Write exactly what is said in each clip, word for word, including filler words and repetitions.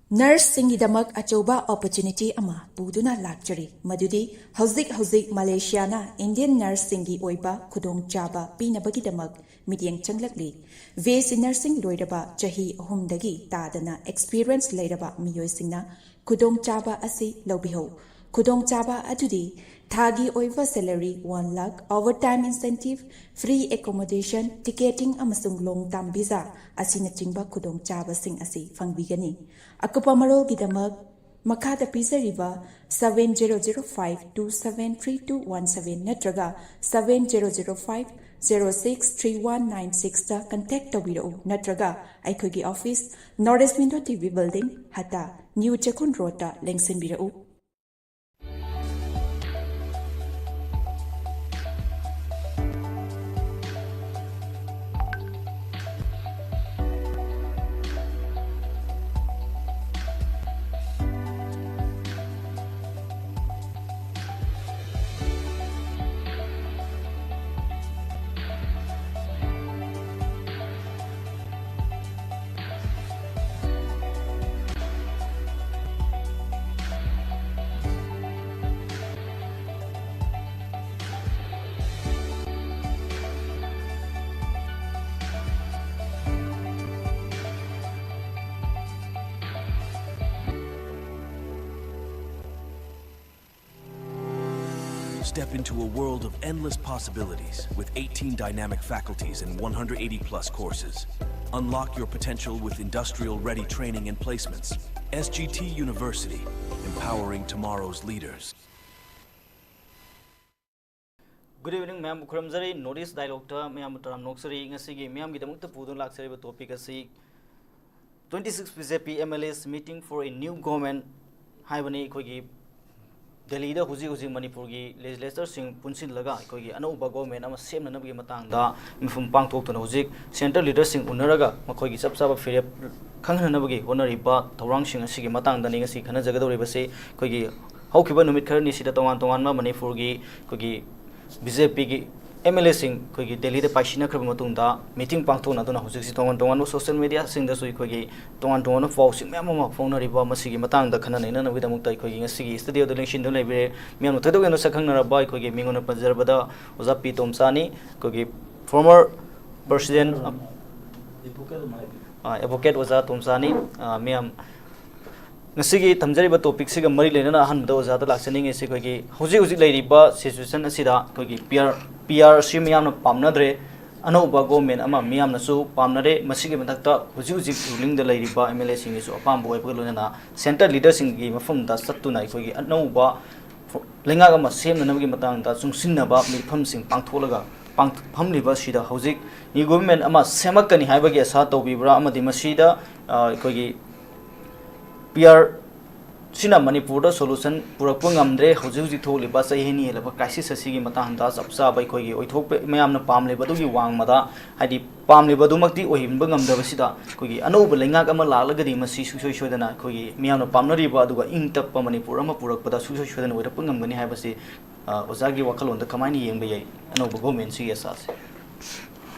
ꯅꯔꯁꯁꯤꯡꯒꯤꯗꯃꯛ ꯑꯆꯧꯕ opportunity ꯑꯃ ꯄꯨꯗꯨꯅ ꯂꯥꯛꯆꯔꯤ, ꯃꯗꯨꯗꯤ ꯍꯧꯖꯤꯛ ꯍꯧꯖꯤꯛ ꯃꯂꯦꯁꯤꯌꯥꯅ Indian ꯅꯔꯁꯁꯤꯡꯒꯤ ꯑꯣꯏꯕ ꯈꯨꯗꯣꯡꯆꯥꯕ ꯄꯤꯅꯕꯒꯤꯗꯃꯛ ꯃꯤꯠꯌꯦꯡ ꯆꯪꯂꯛꯂꯤ꯫ ꯕꯤ ꯑꯦꯁ ꯁꯤ ꯅꯔꯁꯤꯡ ꯂꯣꯏꯔꯕ ꯆꯍꯤ ꯑꯍꯨꯝꯗꯒꯤ ꯇꯥꯗꯅ experience ꯂꯩꯔꯕ ꯃꯤꯑꯣꯏꯁꯤꯡꯅ ꯈꯨꯗꯣꯡꯆꯥꯕ ꯑꯁꯤ ꯂꯧꯕꯤꯍꯧ꯫ ꯈꯨꯗꯣꯡꯆꯥꯕ ꯑꯗꯨꯗꯤ ꯊꯥꯒꯤ ꯑꯣꯏꯕ salary one lakh, overtime incentive, free accommodation, ticketing ꯑꯃꯁꯨꯡ long term visa ꯑꯁꯤꯅꯆꯤꯡꯕ ꯈꯨꯗꯣꯡꯆꯥꯕꯁꯤꯡ ꯑꯁꯤ ꯐꯪꯕꯤꯒꯅꯤ꯫ ꯑꯀꯨꯞꯄ ꯃꯔꯣꯜꯒꯤꯗꯃꯛ ꯃꯈꯥꯗ ꯄꯤꯖꯔꯤꯕ seven zero zero five two seven three two one seven ꯅꯠꯇ꯭ꯔꯒ seven zero zero five zero six three one nine sixꯇ contact ꯇꯧꯕꯤꯔꯛꯎ, ꯅꯠꯇ꯭ꯔꯒ ꯑꯩꯈꯣꯏꯒꯤ office North East Window T V Building, ꯍꯇꯥ, New ꯆꯦꯛꯀꯣꯟ ꯔꯣꯗꯇ ꯂꯦꯡꯁꯤꯟꯕꯤꯔꯛꯎ꯫ Step into a world of endless possibilities with eighteen dynamic faculties and one hundred eighty plus courses. Unlock your potential with industrial ready training and placements. S G T University, empowering tomorrow's leaders. Good evening, ꯃꯌꯥꯝꯕꯨ ꯈꯨꯔꯨꯝꯖꯔꯤ꯫ North East Dialogueꯇ ꯃꯌꯥꯝꯕꯨ ꯇꯔꯥꯝꯅ ꯑꯣꯛꯆꯔꯤ꯫ ꯉꯁꯤꯒꯤ ꯃꯤꯌꯥꯝꯒꯤꯗꯃꯛꯇ ꯄꯨꯗꯨꯅ ꯂꯥꯛꯆꯔꯤꯕ topic ꯑꯁꯤ twenty six B J P M L As meeting for a new government ꯍꯥꯏꯕꯅꯤ꯫ ꯑꯩꯈꯣꯏꯒꯤ ꯗꯦꯜꯂꯤꯗ ꯍꯧꯖꯤꯛ ꯍꯧꯖꯤꯛ ꯃꯅꯤꯄꯨꯔꯒꯤ ꯂꯦꯖꯤꯁꯂꯦꯆꯔꯁꯤꯡ ꯄꯨꯟꯁꯤꯜꯂꯒ ꯑꯩꯈꯣꯏꯒꯤ ꯑꯅꯧꯕ ꯒꯣꯚꯔꯟꯃꯦꯟꯠ ꯑꯃ ꯁꯦꯝꯅꯅꯕꯒꯤ ꯃꯇꯥꯡꯗ ꯃꯤꯐꯝ ꯄꯥꯡꯊꯣꯛꯇꯨꯅ ꯍꯧꯖꯤꯛ ꯁꯦꯟꯇ꯭ꯔꯦꯜ ꯂꯤꯗꯔꯁꯤꯡ ꯎꯅꯔꯒ ꯃꯈꯣꯏꯒꯤ ꯆꯞ ꯆꯥꯕ ꯐꯤꯔꯦꯞ ꯈꯪꯍꯟꯅꯕꯒꯤ ꯍꯣꯠꯅꯔꯤꯕ ꯊꯧꯔꯥꯡꯁꯤꯡ ꯑꯁꯤꯒꯤ ꯃꯇꯥꯡꯗꯅꯤ ꯉꯁꯤ ꯈꯟꯅꯖꯒꯗꯧꯔꯤꯕꯁꯤ꯫ ꯑꯩꯈꯣꯏꯒꯤ ꯍꯧꯈꯤꯕ ꯅꯨꯃꯤꯠ ꯈꯔꯅꯤꯁꯤꯗ ꯇꯣꯉꯥꯟ ꯇꯣꯉꯥꯟꯕ ꯃꯅꯤꯄꯨꯔꯒꯤ ꯑꯩꯈꯣꯏꯒꯤ ꯕꯤ ꯖꯦ ꯄꯤꯒꯤ ꯑꯦꯝ ꯑꯦꯜ ꯑꯦꯁꯤꯡ ꯑꯩꯈꯣꯏꯒꯤ ꯗꯦꯜꯂꯤꯗ ꯄꯥꯏꯁꯤꯟꯅꯈ꯭ꯔꯕ ꯃꯇꯨꯡꯗ ꯃꯤꯇꯤꯡ ꯄꯥꯡꯊꯣꯛꯅꯗꯨꯅ ꯍꯧꯖꯤꯛꯁꯤ ꯇꯣꯉꯥꯟ ꯇꯣꯉꯥꯟꯕ ꯁꯣꯁꯤꯌꯦꯜ ꯃꯦꯗꯤꯌꯥꯁꯤꯡꯗꯁꯨ ꯑꯩꯈꯣꯏꯒꯤ ꯇꯣꯉꯥꯟ ꯇꯣꯉꯥꯟꯕ ꯄꯥꯎꯁꯤꯡ ꯃꯌꯥꯝ ꯑꯃ ꯐꯣꯡꯅꯔꯤꯕ ꯃꯁꯤꯒꯤ ꯃꯇꯥꯡꯗ ꯈꯟꯅ ꯅꯩꯅꯅꯕꯒꯤꯗꯃꯛꯇ ꯑꯩꯈꯣꯏꯒꯤ ꯉꯁꯤꯒꯤ ꯁ꯭ꯇꯨꯗꯤꯑꯣꯗ ꯂꯦꯡꯁꯤꯟꯗꯨꯅ ꯂꯩꯕꯤꯔꯦ꯫ ꯃꯤꯌꯥꯝꯅ ꯊꯣꯏꯗꯣꯛ ꯍꯦꯟꯅ ꯁꯛ ꯈꯪꯅꯔꯕ ꯑꯩꯈꯣꯏꯒꯤ ꯃꯤꯡ ꯑꯣꯏꯅ ꯄꯟꯖꯔꯕꯗ ꯑꯣꯖꯥ ꯄꯤ ꯇꯣꯝꯆꯥꯅꯤ, ꯑꯩꯈꯣꯏꯒꯤ ꯐꯣꯔꯃꯔ ꯄ꯭ꯔꯁꯤꯗꯦꯟ, ꯑꯦꯗꯚꯣꯀꯦꯠ ꯑꯣꯖꯥ ꯇꯣꯝꯆꯥꯅꯤ꯫ ꯑ, ꯃꯤꯌꯥꯝ ꯉꯁꯤꯒꯤ ꯊꯝꯖꯔꯤꯕ ꯇꯣꯄꯤꯛꯁꯤꯒ ꯃꯔꯤ ꯂꯩꯅꯅ ꯑꯍꯥꯟꯕꯗ ꯑꯣꯖꯥꯗ ꯂꯥꯛꯆꯅꯤꯡꯉꯤꯁꯤ ꯑꯩꯈꯣꯏꯒꯤ ꯍꯧꯖꯤꯛ ꯍꯧꯖꯤꯛ ꯂꯩꯔꯤꯕ ꯁꯤꯆꯨꯋꯦꯁꯟ ꯑꯁꯤꯗ ꯑꯩꯈꯣꯏꯒꯤ ꯄꯤ ꯑꯥꯔ, ꯄꯤ ꯑꯥꯔ ꯑꯁꯤ ꯃꯤꯌꯥꯝꯅ ꯄꯥꯝꯅꯗ꯭ꯔꯦ, ꯑꯅꯧꯕ ꯒꯣꯚꯔꯟꯃꯦꯟꯠ ꯑꯃ ꯃꯤꯌꯥꯝꯅꯁꯨ ꯄꯥꯝꯅꯔꯦ꯫ ꯃꯁꯤꯒꯤ ꯃꯊꯛꯇ ꯍꯧꯖꯤꯛ ꯍꯧꯖꯤꯛ ꯔꯨꯂꯤꯡꯗ ꯂꯩꯔꯤꯕ ꯑꯦꯝ ꯑꯦꯜ ꯑꯦꯁꯤꯡꯒꯤꯁꯨ ꯑꯄꯥꯝꯕ ꯑꯣꯏꯕꯒ ꯂꯣꯏꯅꯅ ꯁꯦꯟꯇ꯭ꯔꯦꯜ ꯂꯤꯗꯔꯁꯤꯡꯒꯤ ꯃꯐꯝꯗ ꯆꯠꯇꯨꯅ ꯑꯩꯈꯣꯏꯒꯤ ꯑꯅꯧꯕ ꯂꯩꯉꯥꯛ ꯑꯃ ꯁꯦꯝꯅꯅꯕꯒꯤ ꯃꯇꯥꯡꯗ ꯆꯨꯡꯁꯤꯟꯅꯕ ꯃꯤꯐꯝꯁꯤꯡ ꯄꯥꯡꯊꯣꯛꯂꯒ ꯄꯥꯡ-, ꯐꯝꯂꯤꯕ ꯑꯁꯤꯗ ꯍꯧꯖꯤꯛ ꯅ꯭ꯌꯨ ꯒꯣꯚꯔꯟꯃꯦꯟꯠ ꯑꯃ ꯁꯦꯝꯃꯛꯀꯅꯤ ꯍꯥꯏꯕꯒꯤ ꯑꯁꯥ ꯇꯧꯕꯤꯕ꯭ꯔꯥ? ꯑꯃꯗꯤ ꯃꯁꯤꯗ, ꯑ, ꯑꯩꯈꯣꯏꯒꯤ ꯄꯤ ꯑꯥꯔ ꯁꯤꯅ ꯃꯅꯤꯄꯨꯔꯗ ꯁꯣꯂꯨꯁꯟ ꯄꯨꯔꯛꯄ ꯉꯝꯗ꯭ꯔꯦ꯫ ꯍꯧꯖꯤꯛ ꯍꯧꯖꯤꯛ ꯊꯣꯛꯂꯤꯕ ꯆꯍꯤ ꯑꯅꯤ ꯍꯦꯜꯂꯕ ꯀ꯭ꯔꯥꯏꯁꯤꯁ ꯑꯁꯤꯒꯤ ꯃꯇꯥꯡꯗ ꯆꯞ ꯆꯥꯕ ꯑꯩꯈꯣꯏꯒꯤ ꯑꯣꯏꯊꯣꯛꯄ, ꯃꯌꯥꯝꯅ ꯄꯥꯝꯂꯤꯕꯗꯨꯒꯤ ꯋꯥꯡꯃꯗ, ꯍꯥꯏꯗꯤ ꯄꯥꯝꯂꯤꯕꯗꯨꯃꯛꯇꯤ ꯑꯣꯏꯍꯟꯕ ꯉꯝꯗꯕꯁꯤꯗ ꯑꯩꯈꯣꯏꯒꯤ ꯑꯅꯧꯕ ꯂꯩꯉꯥꯛ ꯑꯃ ꯂꯥꯛꯂꯒꯗꯤ ꯃꯁꯤ ꯁꯨꯡꯁꯣꯏ ꯁꯣꯏꯗꯅ ꯑꯩꯈꯣꯏꯒꯤ ꯃꯤꯌꯥꯝꯅ ꯄꯥꯝꯅꯔꯤꯕ ꯑꯗꯨꯒ ꯏꯪ ꯇꯞꯄ ꯃꯅꯤꯄꯨꯔ ꯑꯃ ꯄꯨꯔꯛꯄꯗ ꯁꯨꯡꯁꯣꯏ ꯁꯣꯏꯗꯅ ꯑꯣꯏꯔꯛꯄ ꯉꯝꯒꯅꯤ ꯍꯥꯏꯕꯁꯤ, ꯑ, ꯑꯣꯖꯥꯒꯤ ꯋꯥꯈꯜꯂꯣꯟꯗ ꯀꯃꯥꯏꯅ ꯌꯦꯡꯕ ꯌꯥꯏ ꯑꯅꯧꯕ ꯒꯣꯚꯔꯟꯃꯦꯟꯠꯁꯤꯒꯤ ꯑꯁꯥꯁꯦ?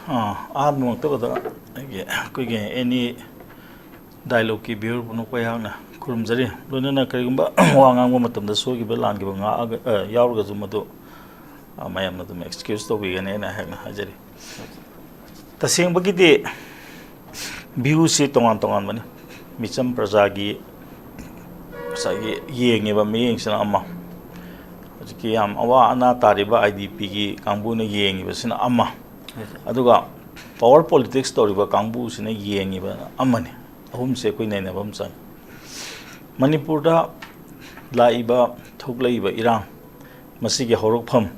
ꯑ, ꯑꯍꯥꯟꯕꯃꯛꯇꯗ ꯑꯩꯒꯤ, ꯑꯩꯈꯣꯏꯒꯤ ꯑꯦꯅꯤ ꯗꯥꯏꯂꯣꯒꯀꯤ ꯚ꯭ꯌꯨꯋꯔ ꯄꯨꯝꯅꯃꯛꯄꯨ ꯑꯩꯍꯥꯛꯅ ꯈꯨꯔꯨꯝꯖꯔꯤ꯫ ꯂꯣꯏꯅꯅ ꯀꯔꯤꯒꯨꯝꯕ ꯋꯥ ꯉꯥꯡꯕ ꯃꯇꯝꯗ ꯁꯣꯏꯈꯤꯕ ꯂꯥꯟꯈꯤꯕ ꯉꯥꯛꯑꯒ, ꯑ, ꯌꯥꯎꯔꯒꯁꯨ ꯃꯗꯨ, ꯑ, ꯃꯌꯥꯝꯅ ꯑꯗꯨꯝ ꯑꯦꯛꯁꯀ꯭ꯌꯨꯁ ꯇꯧꯕꯤꯒꯅꯤ ꯍꯥꯏꯅ ꯑꯩꯍꯥꯛꯅ ꯍꯥꯏꯖꯔꯤ꯫ ꯇꯁꯦꯡꯕꯒꯤꯗꯤ ꯚ꯭ꯌꯨꯁꯤ ꯇꯣꯉꯥꯟ ꯇꯣꯉꯥꯟꯕꯅꯤ꯫ ꯃꯤꯆꯝ ꯄ꯭ꯔꯖꯥꯒꯤ ꯉꯁꯥꯏꯒꯤ ꯌꯦꯡꯉꯤꯕ ꯃꯤꯠꯌꯦꯡꯁꯤꯅ ꯑꯃ, ꯍꯧꯖꯤꯛꯀꯤ ꯌꯥꯝ ꯑꯋꯥ ꯑꯅꯥ ꯇꯥꯔꯤꯕ ꯑꯥꯏ ꯗꯤ ꯄꯤꯒꯤ ꯀꯥꯡꯕꯨꯅ ꯌꯦꯡꯉꯤꯕꯁꯤꯅ ꯑꯃ, ꯑꯗꯨꯒ ꯄꯥꯋꯔ ꯄꯣꯂꯤꯇꯤꯛꯁ ꯇꯧꯔꯤꯕ ꯀꯥꯡꯕꯨꯁꯤꯅ ꯌꯦꯡꯉꯤꯕ ꯑꯃꯅꯤ꯫ ꯑꯍꯨꯝꯁꯦ ꯑꯩꯈꯣꯏ ꯅꯩꯅꯕ ꯑꯃ ꯆꯪꯉꯤ꯫ ꯃꯅꯤꯄꯨꯔꯗ ꯂꯥꯛꯏꯕ, ꯊꯣꯛꯂꯛꯏꯕ ꯏꯔꯥꯡ, ꯃꯁꯤꯒꯤ ꯍꯧꯔꯛꯐꯝ,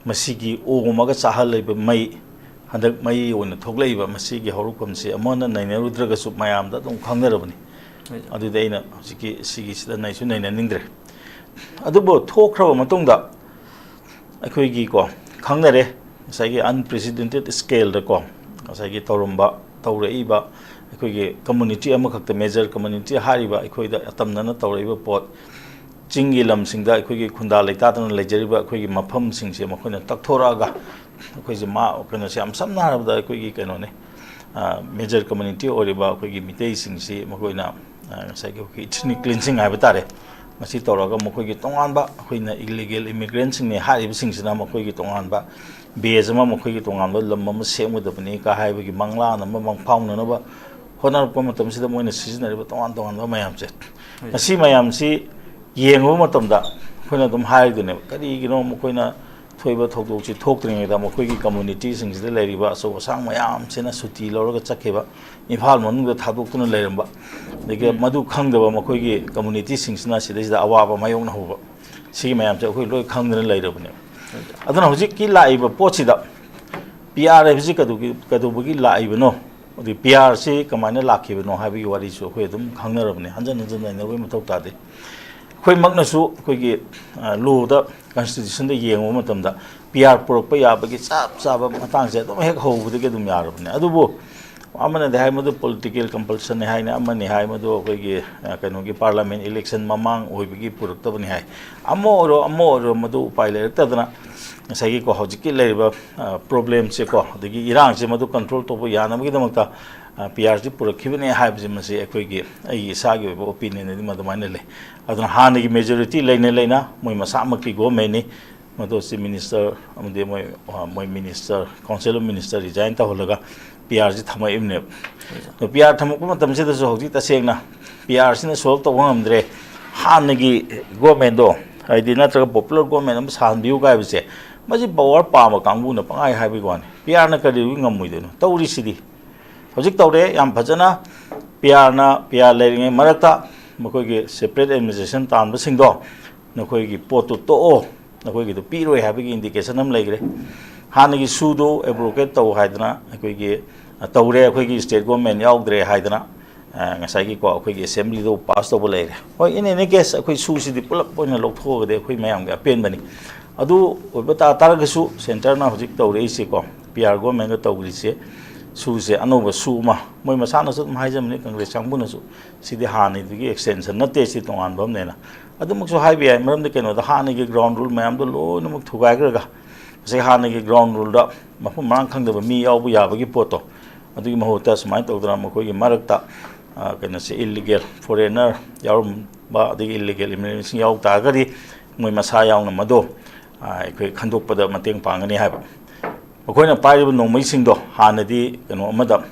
ꯃꯁꯤꯒꯤ ꯑꯣꯝꯃꯒ ꯆꯥꯍꯜꯂꯤꯕ ꯃꯩ, ꯍꯟꯗꯛ ꯃꯩ ꯑꯣꯏꯅ ꯊꯣꯛꯂꯛꯏꯕ ꯃꯁꯤꯒꯤ ꯍꯧꯔꯛꯐꯝꯁꯤ ꯑꯃꯅ ꯅꯩꯅꯔꯨꯗ꯭ꯔꯒꯁꯨ ꯃꯌꯥꯝꯗ ꯑꯗꯨꯝ ꯈꯪꯅꯔꯕꯅꯤ꯫ ꯑꯗꯨꯗꯤ ꯑꯩꯅ ꯍꯧꯖꯤꯛꯀꯤ ꯁꯤꯒꯤꯁꯤꯗ ꯅꯩꯁꯨ ꯅꯩꯅꯅꯤꯡꯗ꯭ꯔꯦ꯫ ꯑꯗꯨꯕꯨ ꯊꯣꯛꯈ꯭ꯔꯕ ꯃꯇꯨꯡꯗ ꯑꯩꯈꯣꯏꯒꯤꯀꯣ, ꯈꯪꯅꯔꯦ, ꯉꯁꯥꯏꯒꯤ unprecedented scaleꯗꯀꯣ, ꯉꯁꯥꯏꯒꯤ ꯇꯧꯔꯝꯕ, ꯇꯧꯔꯛꯏꯕ ꯑꯩꯈꯣꯏꯒꯤ community ꯑꯃꯈꯛꯇ, major community ꯍꯥꯏꯔꯤꯕ ꯑꯩꯈꯣꯏꯗ ꯑꯇꯝꯅꯅ ꯇꯧꯔꯛꯏꯕ ꯄꯣꯠ, ꯆꯤꯡꯒꯤ ꯂꯝꯁꯤꯡꯗ ꯑꯩꯈꯣꯏꯒꯤ ꯈꯨꯟꯗꯥ ꯂꯩꯇꯥꯗꯅ ꯂꯩꯖꯔꯤꯕ ꯑꯩꯈꯣꯏꯒꯤ ꯃꯐꯝꯁꯤꯡꯁꯦ ꯃꯈꯣꯏꯅ ꯇꯛꯊꯣꯔꯛꯑꯒ, ꯑꯩꯈꯣꯏꯁꯦ ꯃꯥ, ꯀꯩꯅꯣꯁꯦ, ꯌꯥꯝ ꯁꯝꯅ ꯍꯥꯏꯔꯕꯗ ꯑꯩꯈꯣꯏꯒꯤ ꯀꯩꯅꯣꯅꯦ, major community ꯑꯣꯏꯔꯤꯕ ꯑꯩꯈꯣꯏꯒꯤ ꯃꯤꯇꯩꯁꯤꯡꯁꯤ ꯃꯈꯣꯏꯅ, ꯑ, ꯉꯁꯥꯏꯒꯤ ꯑꯩꯈꯣꯏꯒꯤ ethnic cleansing ꯍꯥꯏꯕ ꯇꯥꯔꯦ, ꯃꯁꯤ ꯇꯧꯔꯒ ꯃꯈꯣꯏꯒꯤ ꯇꯣꯉꯥꯟꯕ, ꯑꯩꯈꯣꯏꯅ illegal immigrantꯁꯤꯡꯅꯤ ꯍꯥꯏꯔꯤꯕꯁꯤꯡꯁꯤꯅ ꯃꯈꯣꯏꯒꯤ ꯇꯣꯉꯥꯟꯕ base ꯑꯃ, ꯃꯈꯣꯏꯒꯤ ꯇꯣꯉꯥꯟꯕ ꯂꯝ ꯑꯃ ꯁꯦꯝꯒꯗꯕꯅꯤ ꯀ ꯍꯥꯏꯕꯒꯤ ꯃꯪꯂꯥꯟ ꯑꯃ ꯃꯪꯐꯥꯎꯅꯅꯕ ꯍꯣꯠꯅꯔꯛꯄ ꯃꯇꯝꯁꯤꯗ ꯃꯣꯏꯅ ꯁꯤꯖꯤꯟꯅꯔꯤꯕ ꯇꯣꯉꯥꯟ ꯇꯣꯉꯥꯟꯕ ꯃꯌꯥꯝꯁꯦ, ꯃꯁꯤ ꯃꯌꯥꯝꯁꯤ ꯌꯦꯡꯉꯨꯕ ꯃꯇꯝꯗ ꯑꯩꯈꯣꯏꯅ ꯑꯗꯨꯝ ꯍꯥꯏꯗꯣꯏꯅꯦꯕ, ꯀꯔꯤꯒꯤꯅꯣ ꯃꯈꯣꯏꯅ ꯊꯣꯛꯏꯕ ꯊꯧꯗꯣꯛꯁꯤ ꯊꯣꯛꯇ꯭ꯔꯤꯉꯩꯗ ꯃꯈꯣꯏꯒꯤ communityꯁꯤꯡꯁꯤꯗ ꯂꯩꯔꯤꯕ ꯑꯆꯧ ꯑꯁꯥꯡ ꯃꯌꯥꯝꯁꯤꯅ ꯁꯨꯇꯤ ꯂꯧꯔꯒ ꯆꯠꯈꯤꯕ, ꯏꯝꯐꯥꯜ ꯃꯅꯨꯡꯗ ꯊꯥꯗꯣꯛꯇꯨꯅ ꯂꯩꯔꯝꯕ, ꯑꯗꯒꯤ ꯃꯗꯨ ꯈꯪꯗꯕ ꯃꯈꯣꯏꯒꯤ communityꯁꯤꯡꯁꯤꯅ ꯁꯤꯗꯩꯁꯤꯗ ꯑꯋꯥꯕ ꯃꯥꯌꯣꯛꯅꯍꯧꯕ, ꯁꯤꯒꯤ ꯃꯌꯥꯝꯁꯦ ꯑꯩꯈꯣꯏ ꯂꯣꯏ ꯈꯪꯗꯅ ꯂꯩꯔꯕꯅꯦꯕ꯫ ꯑꯗꯨꯅ ꯍꯧꯖꯤꯛꯀꯤ ꯂꯥꯛꯏꯕ ꯄꯣꯠꯁꯤꯗ P R ꯍꯥꯏꯕꯁꯤ ꯀꯩꯗꯧꯒꯤ-, ꯀꯩꯗꯧꯕꯒꯤ ꯂꯥꯛꯏꯕꯅꯣ, ꯑꯗꯩ P Rꯁꯤ ꯀꯃꯥꯏꯅ ꯂꯥꯛꯈꯤꯕꯅꯣ ꯍꯥꯏꯕꯒꯤ ꯋꯥꯔꯤꯁꯨ ꯑꯩꯈꯣꯏ ꯑꯗꯨꯝ ꯈꯪꯅꯔꯕꯅꯦ, ꯍꯟꯖꯟ ꯍꯟꯖꯟ ꯅꯩꯅꯕꯒꯤ ꯃꯊꯧ ꯇꯥꯗꯦ꯫ ꯑꯩꯈꯣꯏꯃꯛꯅꯁꯨ ꯑꯩꯈꯣꯏꯒꯤ, ꯑ, lawꯗ, constitutionꯗ ꯌꯦꯡꯉꯨꯕ ꯃꯇꯝꯗ P R ꯄꯨꯔꯛꯄ ꯌꯥꯕꯒꯤ ꯆꯞ ꯆꯥꯕ ꯃꯇꯥꯡꯁꯦ ꯑꯗꯨꯝ ꯍꯦꯛ ꯍꯧꯕꯗꯒꯤ ꯑꯗꯨꯝ ꯌꯥꯔꯕꯅꯦ꯫ ꯑꯗꯨꯕꯨ ꯑꯃꯅꯗꯤ ꯍꯥꯏ ꯃꯗꯨ political compulsionꯅꯤ ꯍꯥꯏꯅ, ꯑꯃꯅꯤ ꯍꯥꯏ ꯃꯗꯨ ꯑꯩꯈꯣꯏꯒꯤ, ꯑ, ꯀꯩꯅꯣꯒꯤ parliament election ꯃꯃꯥꯡ ꯑꯣꯏꯕꯒꯤ ꯄꯨꯔꯛꯇꯕꯅꯤ ꯍꯥꯏ꯫ ꯑꯃ ꯑꯣꯏꯔꯣ ꯑꯃ ꯑꯣꯏꯔꯣ ꯃꯗꯨ ꯎꯄꯥꯏ ꯂꯩꯔꯛꯇꯗꯅ ꯉꯁꯥꯏꯒꯤꯀꯣ ꯍꯧꯖꯤꯛꯀꯤ ꯂꯩꯔꯤꯕ, ꯑ, problemꯁꯦꯀꯣ, ꯑꯗꯒꯤ ꯏꯔꯥꯡꯁꯦ ꯃꯗꯨ control ꯇꯧꯕ ꯌꯥꯅꯕꯒꯤꯗꯃꯛꯇ, ꯑ, P Rꯁꯤ ꯄꯨꯔꯛꯈꯤꯕꯅꯦ ꯍꯥꯏꯕꯁꯤ ꯃꯁꯤ ꯑꯩꯈꯣꯏꯒꯤ, ꯑꯩꯒꯤ ꯏꯁꯥꯒꯤ ꯑꯣꯏꯕ opinionꯗꯤ ꯃꯗꯨꯃꯥꯏꯅ ꯂꯩ꯫ ꯑꯗꯨꯅ ꯍꯥꯟꯅꯒꯤ majority ꯂꯩꯅ ꯂꯩꯅ ꯃꯣꯏ ꯃꯁꯥꯃꯛꯀꯤ governmentꯅꯤ, ꯃꯗꯨ Chief Minister ꯑꯃꯗꯤ ꯃꯣꯏ, ꯑ, ꯃꯣꯏ minister, council of minister resign ꯇꯧꯍꯜꯂꯒ P Rꯁꯤ ꯊꯝꯃꯛꯏꯕꯅꯦꯕ꯫ ꯑꯗꯣ P R ꯊꯝꯃꯛꯄ ꯃꯇꯝꯁꯤꯗꯁꯨ ꯍꯧꯖꯤꯛ ꯇꯁꯦꯡꯅ P Rꯁꯤꯅ solve ꯇꯧꯕ ꯉꯝꯗ꯭ꯔꯦ, ꯍꯥꯟꯅꯒꯤ governmentꯗꯣ, ꯍꯥꯏꯗꯤ ꯅꯠꯇ꯭ꯔꯒ popular government ꯑꯃ ꯁꯥꯍꯟꯕꯤꯌꯨ ꯍꯥꯏꯕꯁꯦ, ꯃꯁꯤ power ꯄꯥꯝꯕ ꯀꯥꯡꯕꯨꯅ ꯄꯪꯍꯥꯏ ꯍꯥꯏꯕꯒꯤ ꯋꯥꯅꯤ꯫ P Rꯅ ꯀꯔꯤꯒꯤ ꯉꯝꯃꯣꯏꯗꯣꯏꯅꯣ? ꯇꯧꯔꯤꯁꯤꯗꯤ ꯍꯧꯖꯤꯛ ꯇꯧꯔꯦ, ꯌꯥꯝ ꯐꯖꯅ P Rꯅ, P R ꯂꯩꯔꯤꯉꯩ ꯃꯔꯛꯇ ꯃꯈꯣꯏꯒꯤ separate administration ꯇꯥꯟꯕꯁꯤꯡꯗꯣ, ꯅꯈꯣꯏꯒꯤ ꯄꯣꯠꯇꯨ ꯇꯣꯛꯑꯣ, ꯅꯈꯣꯏꯒꯤꯗꯨ ꯄꯤꯔꯣꯏ ꯍꯥꯏꯕꯒꯤ indication ꯑꯃ ꯂꯩꯈ꯭ꯔꯦ꯫ ꯍꯥꯟꯅꯒꯤ ꯁꯨꯗꯨ abrogate ꯇꯧ ꯍꯥꯏꯗꯅ ꯑꯩꯈꯣꯏꯒꯤ, ꯑ, ꯇꯧꯔꯦ, ꯑꯩꯈꯣꯏꯒꯤ state government ꯌꯥꯎꯗ꯭ꯔꯦ ꯍꯥꯏꯗꯅ ꯑ, ꯉꯁꯥꯏꯒꯤꯀꯣ, ꯑꯩꯈꯣꯏꯒꯤ ꯑꯦꯁꯦꯝꯕ꯭ꯂꯤꯗ ꯄꯥꯁ ꯇꯧꯕ ꯂꯩꯔꯦ꯫ ꯍꯣꯏ, in any case, ꯑꯩꯈꯣꯏ ꯁꯨꯁꯤꯗꯤ ꯄꯨꯂꯞ ꯑꯣꯏꯅ ꯂꯧꯊꯣꯛꯑꯒꯗꯤ ꯑꯩꯈꯣꯏ ꯃꯌꯥꯝꯒꯤ ꯑꯄꯦꯟꯕꯅꯤ꯫ ꯑꯗꯨ ꯑꯣꯏꯕ ꯇꯥ ꯇꯥꯔꯒꯁꯨ, ꯁꯦꯟꯇꯔꯅ ꯍꯧꯖꯤꯛ ꯇꯧꯔꯛꯏꯁꯦꯀꯣ, ꯄꯤ ꯑꯥꯔ ꯒꯣꯔꯃꯦꯟꯒ ꯇꯧꯈ꯭ꯔꯤꯁꯦ, ꯁꯨꯁꯦ ꯑꯅꯧꯕ ꯁꯨ ꯑꯃ, ꯃꯣꯏ ꯃꯁꯥꯅꯁꯨ ꯑꯗꯨꯝ ꯍꯥꯏꯖꯕꯅꯤ, ꯀꯪꯒ꯭ꯔꯦꯁ ꯀꯥꯡꯕꯨꯅꯁꯨ, ꯁꯤꯗꯤ ꯍꯥꯟꯅꯗꯨꯒꯤ ꯑꯦꯛꯁꯇꯦꯟꯁꯟ ꯅꯠꯇꯦ, ꯁꯤ ꯇꯣꯉꯥꯟꯕ ꯑꯃꯅꯦꯅ꯫ ꯑꯗꯨꯃꯛꯁꯨ ꯍꯥꯏꯕ ꯌꯥꯏ, ꯃꯔꯝꯗꯤ ꯀꯩꯅꯣꯗ, ꯍꯥꯟꯅꯒꯤ ꯒ꯭ꯔꯥꯎꯟ ꯔꯨꯜ ꯃꯌꯥꯝꯗꯣ ꯂꯣꯏꯅꯃꯛ ꯊꯨꯒꯥꯏꯈ꯭ꯔꯒ, ꯉꯁꯥꯏ ꯍꯥꯟꯅꯒꯤ ꯒ꯭ꯔꯥꯎꯟ ꯔꯨꯜꯗ ꯃꯐꯝ ꯃꯔꯥꯡ ꯈꯪꯗꯕ ꯃꯤ ꯌꯥꯎꯕ ꯌꯥꯕꯒꯤ ꯄꯣꯠꯇꯣ, ꯑꯗꯨꯒꯤ ꯃꯍꯨꯠꯇ ꯁꯨꯃꯥꯏꯅ ꯇꯧꯗꯅ ꯃꯈꯣꯏꯒꯤ ꯃꯔꯛꯇ, ꯑ, ꯀꯩꯅꯣꯁꯦ, ꯏꯜꯂꯤꯒꯦꯜ ꯐꯣꯔꯦꯟꯅꯔ ꯌꯥꯎꯔꯝꯕ, ꯑꯗꯒꯤ ꯏꯜꯂꯤꯒꯦꯜ ꯏꯃꯤꯒ꯭ꯔꯦꯟꯁꯤꯡ ꯌꯥꯎ ꯇꯥꯔꯒꯗꯤ, ꯃꯣꯏ ꯃꯁꯥ ꯌꯥꯎꯅ ꯃꯗꯣ, ꯑ, ꯑꯩꯈꯣꯏ ꯈꯟꯗꯣꯛꯄꯗ ꯃꯇꯦꯡ ꯄꯥꯡꯒꯅꯤ ꯍꯥꯏꯕ꯫ ꯃꯈꯣꯏꯅ ꯄꯥꯏꯔꯤꯕ ꯅꯣꯡꯃꯩꯁꯤꯡꯗꯣ ꯍꯥꯟꯅꯗꯤ ꯀꯩꯅꯣ ꯑꯃꯗ,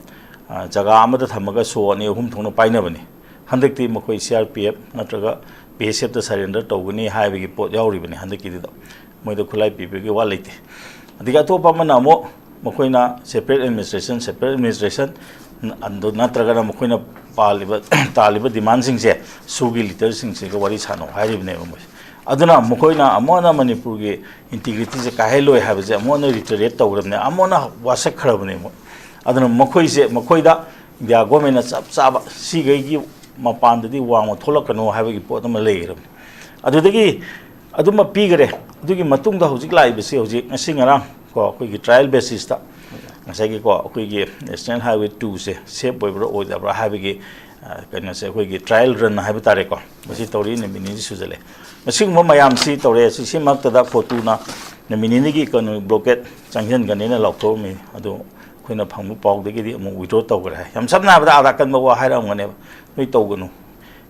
ꯑ, ꯖꯒꯥ ꯑꯃꯗ ꯊꯝꯃꯒ ꯁꯣ ꯑꯅꯤ ꯑꯍꯨꯝ ꯊꯣꯛꯅ ꯄꯥꯏꯅꯕꯅꯤ꯫ ꯍꯟꯗꯛꯇꯤ ꯃꯈꯣꯏ ꯁꯤ ꯑꯥꯔ ꯄꯤ ꯑꯦꯐ ꯅꯠꯇ꯭ꯔꯒ ꯕꯤ ꯑꯦꯁ ꯑꯦꯐꯇ ꯁꯔꯦꯟꯗꯔ ꯇꯧꯒꯅꯤ ꯍꯥꯏꯕꯒꯤ ꯄꯣꯠ ꯌꯥꯎꯔꯤꯕꯅꯤ ꯍꯟꯗꯛꯀꯤꯗꯨꯗ꯫ ꯃꯣꯏꯗ ꯈꯨꯠꯂꯥꯏ ꯄꯤꯕꯒꯤ ꯋꯥ ꯂꯩꯇꯦ꯫ ꯑꯗꯒꯤ ꯑꯇꯣꯞꯄ ꯑꯃꯅ ꯑꯃꯨꯛ ꯃꯈꯣꯏꯅ separate administration, separate administration, ꯑꯗꯨ ꯅꯠꯇ꯭ꯔꯒꯅ ꯃꯈꯣꯏꯅ ꯄꯥꯜꯂꯤꯕ, ꯇꯥꯜꯂꯤꯕ ꯗꯤꯃꯥꯟꯁꯤꯡꯁꯦ ꯁꯨꯒꯤ ꯂꯤꯗꯔꯁꯤꯡꯁꯤꯒ ꯋꯥꯔꯤ ꯁꯥꯟꯅꯧ ꯍꯥꯏꯔꯤꯕꯅꯦꯕ ꯃꯣꯏꯁꯦ꯫ ꯑꯗꯨꯅ ꯃꯈꯣꯏꯅ ꯑꯃꯨꯛ ꯍꯟꯅ ꯃꯅꯤꯄꯨꯔꯒꯤ ꯏꯟꯇꯤꯒ꯭ꯔꯤꯇꯤꯁꯦ ꯀꯥꯏꯍꯜꯂꯣꯏ ꯍꯥꯏꯕꯁꯦ ꯑꯃꯨꯛ ꯍꯟꯅ ꯔꯤꯇꯔꯦꯠ ꯇꯧꯈ꯭ꯔꯕꯅꯦ, ꯑꯃꯨꯛ ꯍꯟꯅ ꯋꯥꯁꯛꯈ꯭ꯔꯕꯅꯦ ꯃꯣꯏ꯫ ꯑꯗꯨꯅ ꯃꯈꯣꯏꯁꯦ, ꯃꯈꯣꯏꯗ ꯏꯟꯗꯤꯌꯥ ꯒꯣꯔꯃꯦꯟꯅ ꯆꯞ ꯆꯥꯕ ꯁꯤꯈꯩꯒꯤ ꯃꯄꯥꯟꯗꯗꯤ ꯋꯥꯡꯃ ꯊꯣꯛꯂꯛꯀꯅꯨ ꯍꯥꯏꯕꯒꯤ ꯄꯣꯠ ꯑꯃ ꯂꯩꯈ꯭ꯔꯕꯅꯤ꯫ ꯑꯗꯨꯗꯒꯤ ꯑꯗꯨꯃ ꯄꯤꯈꯔꯦ꯫ ꯑꯗꯨꯒꯤ ꯃꯇꯨꯡꯗ ꯍꯧꯖꯤꯛ ꯂꯥꯛꯏꯕꯁꯤ, ꯍꯧꯖꯤꯛ ꯉꯁꯤ ꯉꯔꯥꯡ ꯀꯣ, ꯑꯩꯈꯣꯏꯒꯤ ꯇ꯭ꯔꯥꯏꯌꯦꯜ ꯕꯦꯁꯤꯁꯇ ꯉꯁꯥꯏꯒꯤꯀꯣ, ꯑꯩꯈꯣꯏꯒꯤ ꯅꯦꯁꯅꯦꯜ ꯍꯥꯏꯋꯦ ꯇꯨꯁꯦ ꯁꯦꯐ ꯑꯣꯏꯕ꯭ꯔꯥ ꯑꯣꯏꯗꯕ꯭ꯔꯥ ꯍꯥꯏꯕꯒꯤ, ꯑ, ꯀꯩꯅꯣꯁꯦ, ꯑꯩꯈꯣꯏꯒꯤ ꯇ꯭ꯔꯥꯏꯌꯦꯜ ꯔꯟ ꯍꯥꯏꯕ ꯇꯥꯔꯦꯀꯣ, ꯃꯁꯤ ꯇꯧꯔꯤ, ꯅꯨꯃꯤꯠ ꯅꯤꯅꯤ ꯁꯨꯖꯜꯂꯦ꯫ ꯃꯁꯤꯒꯨꯝꯕ ꯃꯌꯥꯝꯁꯤ ꯇꯧꯔꯦ꯫ ꯁꯤ, ꯁꯤ ꯃꯔꯛꯇꯗ ꯀꯣꯇꯨꯅ ꯅꯨꯃꯤꯠ ꯅꯤꯅꯤꯒꯤ ꯏꯀꯣꯅꯣꯃꯤꯛ ꯕ꯭ꯂꯣꯀꯦꯠ ꯆꯪꯁꯤꯟꯒꯅꯤꯅ ꯂꯥꯎꯊꯣꯛꯑꯝꯃꯤ꯫ ꯑꯗꯨ ꯑꯩꯈꯣꯏꯅ ꯐꯪꯕ ꯄꯥꯎꯗꯒꯤꯗꯤ ꯑꯃꯨꯛ ꯋꯤꯗ꯭ꯔꯣ ꯇꯧꯈ꯭ꯔꯦ ꯍꯥꯏ꯫ ꯌꯥꯝ ꯁꯝꯅ ꯍꯥꯏꯔꯕꯗ, ꯑꯥꯗ ꯑꯀꯟꯕ ꯋꯥ ꯍꯥꯏꯔꯛꯑꯝꯒꯅꯦꯕ, "ꯅꯣꯏ ꯇꯧꯒꯅꯨ,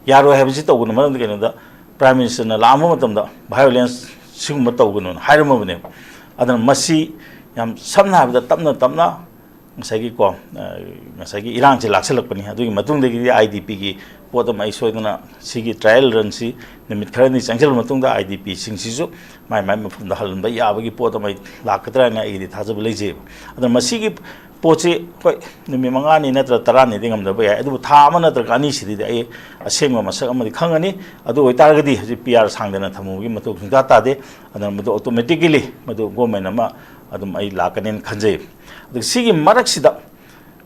ꯌꯥꯔꯣꯏ ꯍꯥꯏꯕꯁꯤ ꯇꯧꯒꯅꯨ"꯫ ꯃꯔꯝꯗꯤ ꯀꯩꯅꯣꯗ, ꯄ꯭ꯔꯥꯏꯝ ꯃꯤꯅꯤꯁꯇꯔꯅ ꯂꯥꯛꯑꯝꯕ ꯃꯇꯝꯗ, "ꯚꯥꯏꯑꯣꯂꯦꯟꯁ ꯁꯤꯒꯨꯝꯕ ꯇꯧꯒꯅꯨꯅ" ꯍꯥꯏꯔꯝꯃꯕꯅꯦꯕ꯫ ꯑꯗꯨꯅ ꯃꯁꯤ ꯌꯥꯝ ꯁꯝꯅ ꯍꯥꯏꯔꯕꯗ, ꯇꯞꯅ ꯇꯞꯅ ꯉꯁꯥꯏꯒꯤꯀꯣ, ꯑ, ꯉꯁꯥꯏꯒꯤ ꯏꯔꯥꯡꯁꯦ ꯂꯥꯛꯁꯜꯂꯛꯄꯅꯤ꯫ ꯑꯗꯨꯒꯤ ꯃꯇꯨꯡꯗꯒꯤꯗꯤ ꯑꯥꯏ ꯗꯤ ꯄꯤꯒꯤ ꯄꯣꯠ ꯑꯃ ꯑꯩ ꯁꯣꯏꯗꯅ, ꯁꯤꯒꯤ ꯇ꯭ꯔꯥꯏꯌꯦꯜ ꯔꯟꯁꯤ ꯅꯨꯃꯤꯠ ꯈꯔꯅꯤ ꯆꯪꯁꯤꯜꯂꯕ ꯃꯇꯨꯡꯗ, ꯑꯥꯏ ꯗꯤ ꯄꯤꯁꯤꯡꯁꯤꯁꯨ ꯃꯥꯏ ꯃꯥꯏ ꯃꯐꯝꯗ ꯍꯜꯍꯟꯕ ꯌꯥꯕꯒꯤ ꯄꯣꯠ ꯑꯃ ꯑꯩ ꯂꯥꯛꯀꯗ꯭ꯔꯥ ꯍꯥꯏꯅ ꯑꯩꯒꯤꯗꯤ ꯊꯥꯖꯕ ꯂꯩꯖꯩꯕ꯫ ꯑꯗꯨꯅ ꯃꯁꯤꯒꯤ ꯄꯣꯠꯁꯤ, ꯍꯣꯏ, ꯅꯨꯃꯤꯠ ꯃꯉꯥꯅꯤ ꯅꯠꯇ꯭ꯔꯒ ꯇꯔꯥꯅꯤꯗꯤ ꯉꯝꯗꯕ ꯌꯥꯏ, ꯑꯗꯨꯕꯨ ꯊꯥ ꯑꯃ ꯅꯠꯇ꯭ꯔꯒ ꯑꯅꯤꯁꯤꯗꯗꯤ ꯑꯩ ꯑꯁꯦꯡꯕ ꯃꯁꯛ ꯑꯃꯗꯤ ꯈꯪꯉꯅꯤ꯫ ꯑꯗꯨ ꯑꯣꯏꯇꯥꯔꯒꯗꯤ ꯍꯧꯖꯤꯛ ꯄꯤ ꯑꯥꯔ ꯁꯥꯡꯗꯅ ꯊꯝꯃꯨꯕꯒꯤ ꯃꯊꯧ ꯁꯨꯡꯇꯥ ꯇꯥꯗꯦ꯫ ꯑꯗꯨꯅ ꯃꯗꯨ ꯑꯣꯇꯣꯃꯦꯇꯤꯀꯦꯂꯤ ꯃꯗꯨ ꯒꯣꯔꯃꯦꯟ ꯑꯃ ꯑꯗꯨꯝ ꯑꯩ ꯂꯥꯛꯀꯅꯦꯅ ꯈꯟꯖꯩ꯫ ꯑꯗꯨꯒ ꯁꯤꯒꯤ ꯃꯔꯛꯁꯤꯗ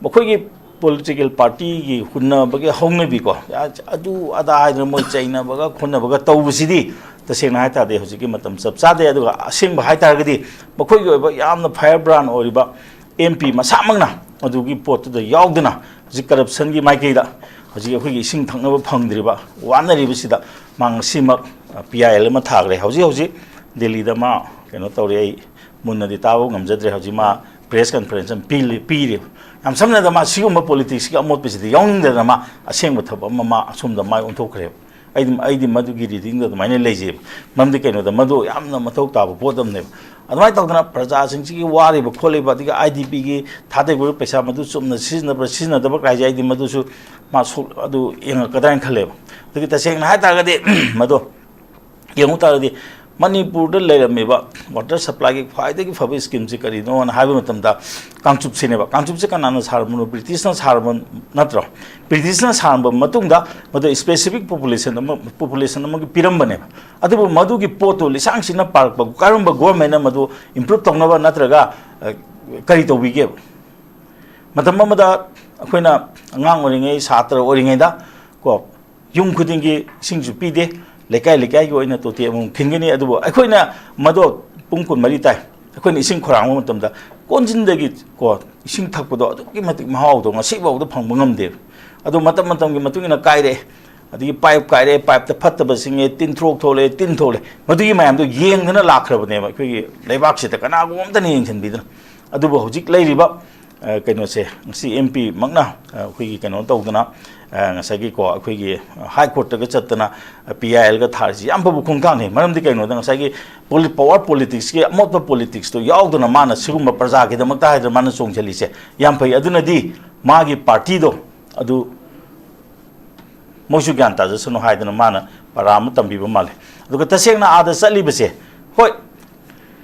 ꯃꯈꯣꯏꯒꯤ ꯄꯣꯂꯤꯇꯤꯀꯦꯜ ꯄꯥꯔꯇꯤꯒꯤ ꯍꯨꯟꯅꯕꯒꯤ ꯍꯧꯅꯕꯤꯀꯣ, ꯑꯗꯨ ꯑꯗꯥ ꯍꯥꯏꯗꯅ ꯃꯣꯏ ꯆꯩꯅꯕꯒ ꯈꯣꯠꯅꯕꯒ ꯇꯧꯕꯁꯤꯗꯤ ꯇꯁꯦꯡꯅ ꯍꯥꯏ ꯇꯥꯔꯗꯤ ꯍꯧꯖꯤꯛꯀꯤ ꯃꯇꯝ ꯆꯞ ꯆꯥꯗꯦ꯫ ꯑꯗꯨꯒ ꯑꯁꯦꯡꯕ ꯍꯥꯏ ꯇꯥꯔꯒꯗꯤ ꯃꯈꯣꯏꯒꯤ ꯑꯣꯏꯕ ꯌꯥꯝꯅ ꯐꯥꯏꯌꯔ ꯕ꯭ꯔꯥꯟ ꯑꯣꯏꯔꯤꯕ ꯑꯦꯝ ꯄꯤ ꯃꯁꯥꯃꯛꯅ ꯑꯗꯨꯒꯤ ꯄꯣꯠꯇꯨꯗ ꯌꯥꯎꯗꯅ ꯍꯧꯖꯤꯛ ꯀꯔꯞꯁꯟꯒꯤ ꯃꯥꯏꯀꯩꯗ ꯍꯧꯖꯤꯛ ꯑꯩꯈꯣꯏꯒꯤ ꯏꯁꯤꯡ ꯊꯛꯅꯕ ꯐꯪꯗ꯭ꯔꯤꯕ ꯋꯥꯅꯔꯤꯕꯁꯤꯗ ꯃꯥ ꯉꯁꯤꯃꯛ ꯄꯤ ꯑꯥꯏ ꯑꯦꯜ ꯑꯃ ꯊꯥꯈ꯭ꯔꯦ꯫ ꯍꯧꯖꯤꯛ ꯍꯧꯖꯤꯛ ꯗꯦꯜꯂꯤꯗ ꯃꯥ ꯀꯩꯅꯣ ꯇꯧꯔꯤ, ꯑꯩ ꯃꯨꯟꯅꯗꯤ ꯇꯥꯕ ꯉꯝꯖꯗ꯭ꯔꯦ꯫ ꯍꯧꯖꯤꯛ ꯃꯥ ꯄ꯭ꯔꯦꯁ ꯀꯟꯐꯔꯦꯟꯁ ꯑꯃ ꯄꯤꯔꯤ꯫ ꯌꯥꯝ ꯁꯝꯅ ꯍꯥꯏꯔꯕꯗ ꯃꯥ ꯁꯤꯒꯨꯝꯕ ꯄꯣꯂꯤꯇꯤꯛꯁꯀꯤ ꯑꯃꯣꯠꯄꯁꯤꯗꯤ ꯌꯥꯎꯅꯤꯡꯗꯗꯅ ꯃꯥ ꯑꯁꯦꯡꯕ ꯊꯕꯛ ꯑꯃ ꯃꯥ ꯑꯁꯣꯝꯗ ꯃꯥꯏ ꯑꯣꯟꯊꯣꯛꯈ꯭ꯔꯦꯕ꯫ ꯑꯩꯗꯤ ꯑꯩꯗꯤ ꯃꯗꯨꯒꯤ ꯔꯤꯗꯤꯡꯗꯣ ꯑꯗꯨꯃꯥꯏꯅ ꯂꯩꯖꯩꯕ꯫ ꯃꯔꯝꯗꯤ ꯀꯩꯅꯣꯗ ꯃꯗꯨ ꯌꯥꯝꯅ ꯃꯊꯧ ꯇꯥꯕ ꯄꯣꯠ ꯑꯃꯅꯦꯕ꯫ ꯑꯗꯨꯃꯥꯏꯅ ꯇꯧꯗꯅ ꯄ꯭ꯔꯖꯥꯁꯤꯡꯁꯤꯒꯤ ꯋꯥꯔꯤꯕ ꯈꯣꯠꯂꯤꯕ, ꯑꯗꯒꯤ ꯑꯥꯏ ꯗꯤ ꯄꯤꯒꯤ ꯊꯥꯗꯔꯤꯕ ꯄꯩꯁꯥ ꯃꯗꯨ ꯆꯨꯝꯅ ꯁꯤꯖꯤꯟꯅꯕ꯭ꯔꯥ ꯁꯤꯖꯤꯟꯅꯗꯕ꯭ꯔꯥ ꯍꯥꯏꯁꯦ ꯑꯩꯗꯤ ꯃꯗꯨꯁꯨ ꯃꯥ ꯁꯣꯛ-, ꯑꯗꯨ ꯌꯦꯡꯉꯛꯀꯗ꯭ꯔꯥ ꯍꯥꯏꯅ ꯈꯜꯂꯦꯕ꯫ ꯑꯗꯒꯤ ꯇꯁꯦꯡꯅ ꯍꯥꯏ ꯇꯥꯔꯒꯗꯤ ꯃꯗꯣ ꯌꯦꯡꯉꯨ ꯇꯥꯔꯒꯗꯤ ꯃꯅꯤꯄꯨꯔꯗ ꯂꯩꯔꯝꯃꯤꯕ ꯋꯥꯇꯔ ꯁꯄ꯭ꯂꯥꯏꯒꯤ ꯈ꯭ꯋꯥꯏꯗꯒꯤ ꯐꯕ ꯁ꯭ꯀꯤꯝꯁꯤ ꯀꯔꯤꯅꯣꯅ ꯍꯥꯏꯕ ꯃꯇꯝꯗ ꯀꯥꯡꯆꯨꯞꯁꯤꯅꯦꯕ꯫ ꯀꯥꯡꯆꯨꯞꯁꯦ ꯀꯅꯥꯅ ꯁꯥꯔꯝꯕꯅꯣ? ꯕ꯭ꯔꯤꯇꯤꯁꯅ ꯁꯥꯔꯝꯕ ꯅꯠꯇ꯭ꯔꯣ? ꯕ꯭ꯔꯤꯇꯤꯁꯅ ꯁꯥꯔꯝꯕ ꯃꯇꯨꯡꯗ ꯃꯗꯨ ꯁ꯭ꯄꯦꯁꯤꯐꯤꯛ ꯄꯣꯄꯨꯂꯦꯁꯟ ꯑꯃ, ꯄꯣꯄꯨꯂꯦꯁꯟ ꯑꯃꯒꯤ ꯄꯤꯔꯝꯕꯅꯦꯕ꯫ ꯑꯗꯨꯕꯨ ꯃꯗꯨꯒꯤ ꯄꯣꯠꯇꯨ ꯂꯤꯁꯥꯡ ꯁꯤꯠꯅ ꯄꯥꯔꯛꯄ ꯀꯔꯝꯕ ꯒꯣꯔꯃꯦꯟꯅ ꯃꯗꯨ ꯏꯝꯄ꯭ꯔꯨꯞ ꯇꯧꯅꯕ ꯅꯠꯇ꯭ꯔꯒ, ꯑ, ꯀꯔꯤ ꯇꯧꯕꯤꯒꯦꯕ? ꯃꯇꯝ ꯑꯃꯗ ꯑꯩꯈꯣꯏꯅ ꯑꯉꯥꯡ ꯑꯣꯏꯔꯤꯉꯩ, ꯁꯥꯇ꯭ꯔ ꯑꯣꯏꯔꯤꯉꯩꯗ ꯀꯣ, ꯌꯨꯝ ꯈꯨꯗꯤꯡꯒꯤ ꯏꯁꯤꯡꯁꯨ ꯄꯤꯗꯦ, ꯂꯩꯀꯥꯏ ꯂꯩꯀꯥꯏꯒꯤ ꯑꯣꯏꯅ ꯇꯣꯇꯤ ꯑꯃꯃꯝ ꯈꯤꯟꯒꯅꯤ꯫ ꯑꯗꯨꯕꯨ ꯑꯩꯈꯣꯏꯅ ꯃꯗꯣ ꯄꯨꯡ ꯀꯨꯟꯃꯔꯤ ꯇꯥꯏ, ꯑꯩꯈꯣꯏꯅ ꯏꯁꯤꯡ ꯈꯣꯏꯔꯥꯡꯕ ꯃꯇꯝꯗ ꯀꯣꯟꯖꯤꯟꯗꯒꯤ ꯀꯣ ꯏꯁꯤꯡ ꯊꯛꯄꯗꯣ ꯑꯗꯨꯛꯀꯤ ꯃꯇꯤꯛ ꯃꯍꯥꯎꯗꯣ ꯉꯁꯤ ꯐꯥꯎꯗ ꯐꯪꯕ ꯉꯝꯗꯦꯕ꯫ ꯑꯗꯣ ꯃꯇꯝ ꯃꯇꯝꯒꯤ ꯃꯇꯨꯡ ꯏꯟꯅ ꯀꯥꯏꯔꯛꯑꯦ, ꯑꯗꯒꯤ ꯄꯥꯏꯞ ꯀꯥꯏꯔꯛꯑꯦ, ꯄꯥꯏꯞꯇ ꯐꯠꯇꯕ ꯆꯤꯡꯉꯦ, ꯇꯤꯟ ꯊ꯭ꯔꯣꯛ ꯊꯣꯛꯂꯛꯑꯦ, ꯇꯤꯟ ꯊꯣꯛꯂꯛꯑꯦ, ꯃꯗꯨꯒꯤ ꯃꯌꯥꯝꯗꯣ ꯌꯦꯡꯗꯅ ꯂꯥꯛꯈ꯭ꯔꯕꯅꯦꯕ ꯑꯩꯈꯣꯏꯒꯤ ꯂꯩꯕꯥꯛꯁꯤꯗ ꯀꯅꯥꯒꯨꯝꯕ ꯑꯝꯇꯅ ꯌꯦꯡꯁꯤꯟꯕꯤꯗꯅ꯫ ꯑꯗꯨꯕꯨ ꯍꯧꯖꯤꯛ ꯂꯩꯔꯤꯕ ꯑ, ꯀꯩꯅꯣꯁꯦ, ꯉꯁꯤ ꯑꯦꯝ ꯄꯤ ꯃꯛꯅ, ꯑ, ꯑꯩꯈꯣꯏꯒꯤ ꯀꯩꯅꯣ ꯇꯧꯗꯅ, ꯑ, ꯉꯁꯥꯏꯒꯤꯀꯣ, ꯑꯩꯈꯣꯏꯒꯤ ꯍꯥꯏ ꯀꯣꯔꯠꯇꯒ ꯆꯠꯇꯅ, ꯑ, ꯄꯤ ꯑꯥꯏ ꯑꯦꯜꯒ ꯊꯥꯔꯤꯁꯤ ꯌꯥꯝ ꯐꯕ ꯈꯣꯡꯊꯥꯡꯅꯤ꯫ ꯃꯔꯝꯗꯤ ꯀꯩꯅꯣꯗ ꯉꯁꯥꯏꯒꯤ ꯄꯣꯂꯤ-, ꯄꯋꯥꯔ ꯄꯣꯂꯤꯇꯤꯛꯁꯀꯤ ꯑꯃꯣꯠꯄ ꯄꯣꯂꯤꯇꯤꯛꯁꯇꯣ ꯌꯥꯎꯗꯅ ꯃꯥꯅ ꯁꯤꯒꯨꯝꯕ ꯄ꯭ꯔꯖꯥꯒꯤꯗꯃꯛꯇ ꯍꯥꯏꯗꯅ ꯃꯥꯅ ꯆꯣꯡꯁꯤꯜꯂꯤꯁꯦ ꯌꯥꯝ ꯐꯩ꯫ ꯑꯗꯨꯅꯗꯤ ꯃꯥꯒꯤ ꯄꯥꯔꯇꯤꯗꯣ ꯑꯗꯨ ꯃꯣꯏꯁꯨ ꯒ꯭ꯌꯥꯟ ꯇꯥꯖꯁꯅꯨ ꯍꯥꯏꯗꯅ ꯃꯥꯅ ꯄꯔꯥ ꯑꯃ ꯇꯝꯕꯤꯕ ꯃꯥꯜꯂꯦ꯫ ꯑꯗꯨꯒ ꯇꯁꯦꯡꯅ ꯑꯥꯗ ꯆꯠꯂꯤꯕꯁꯦ, ꯍꯣꯏ,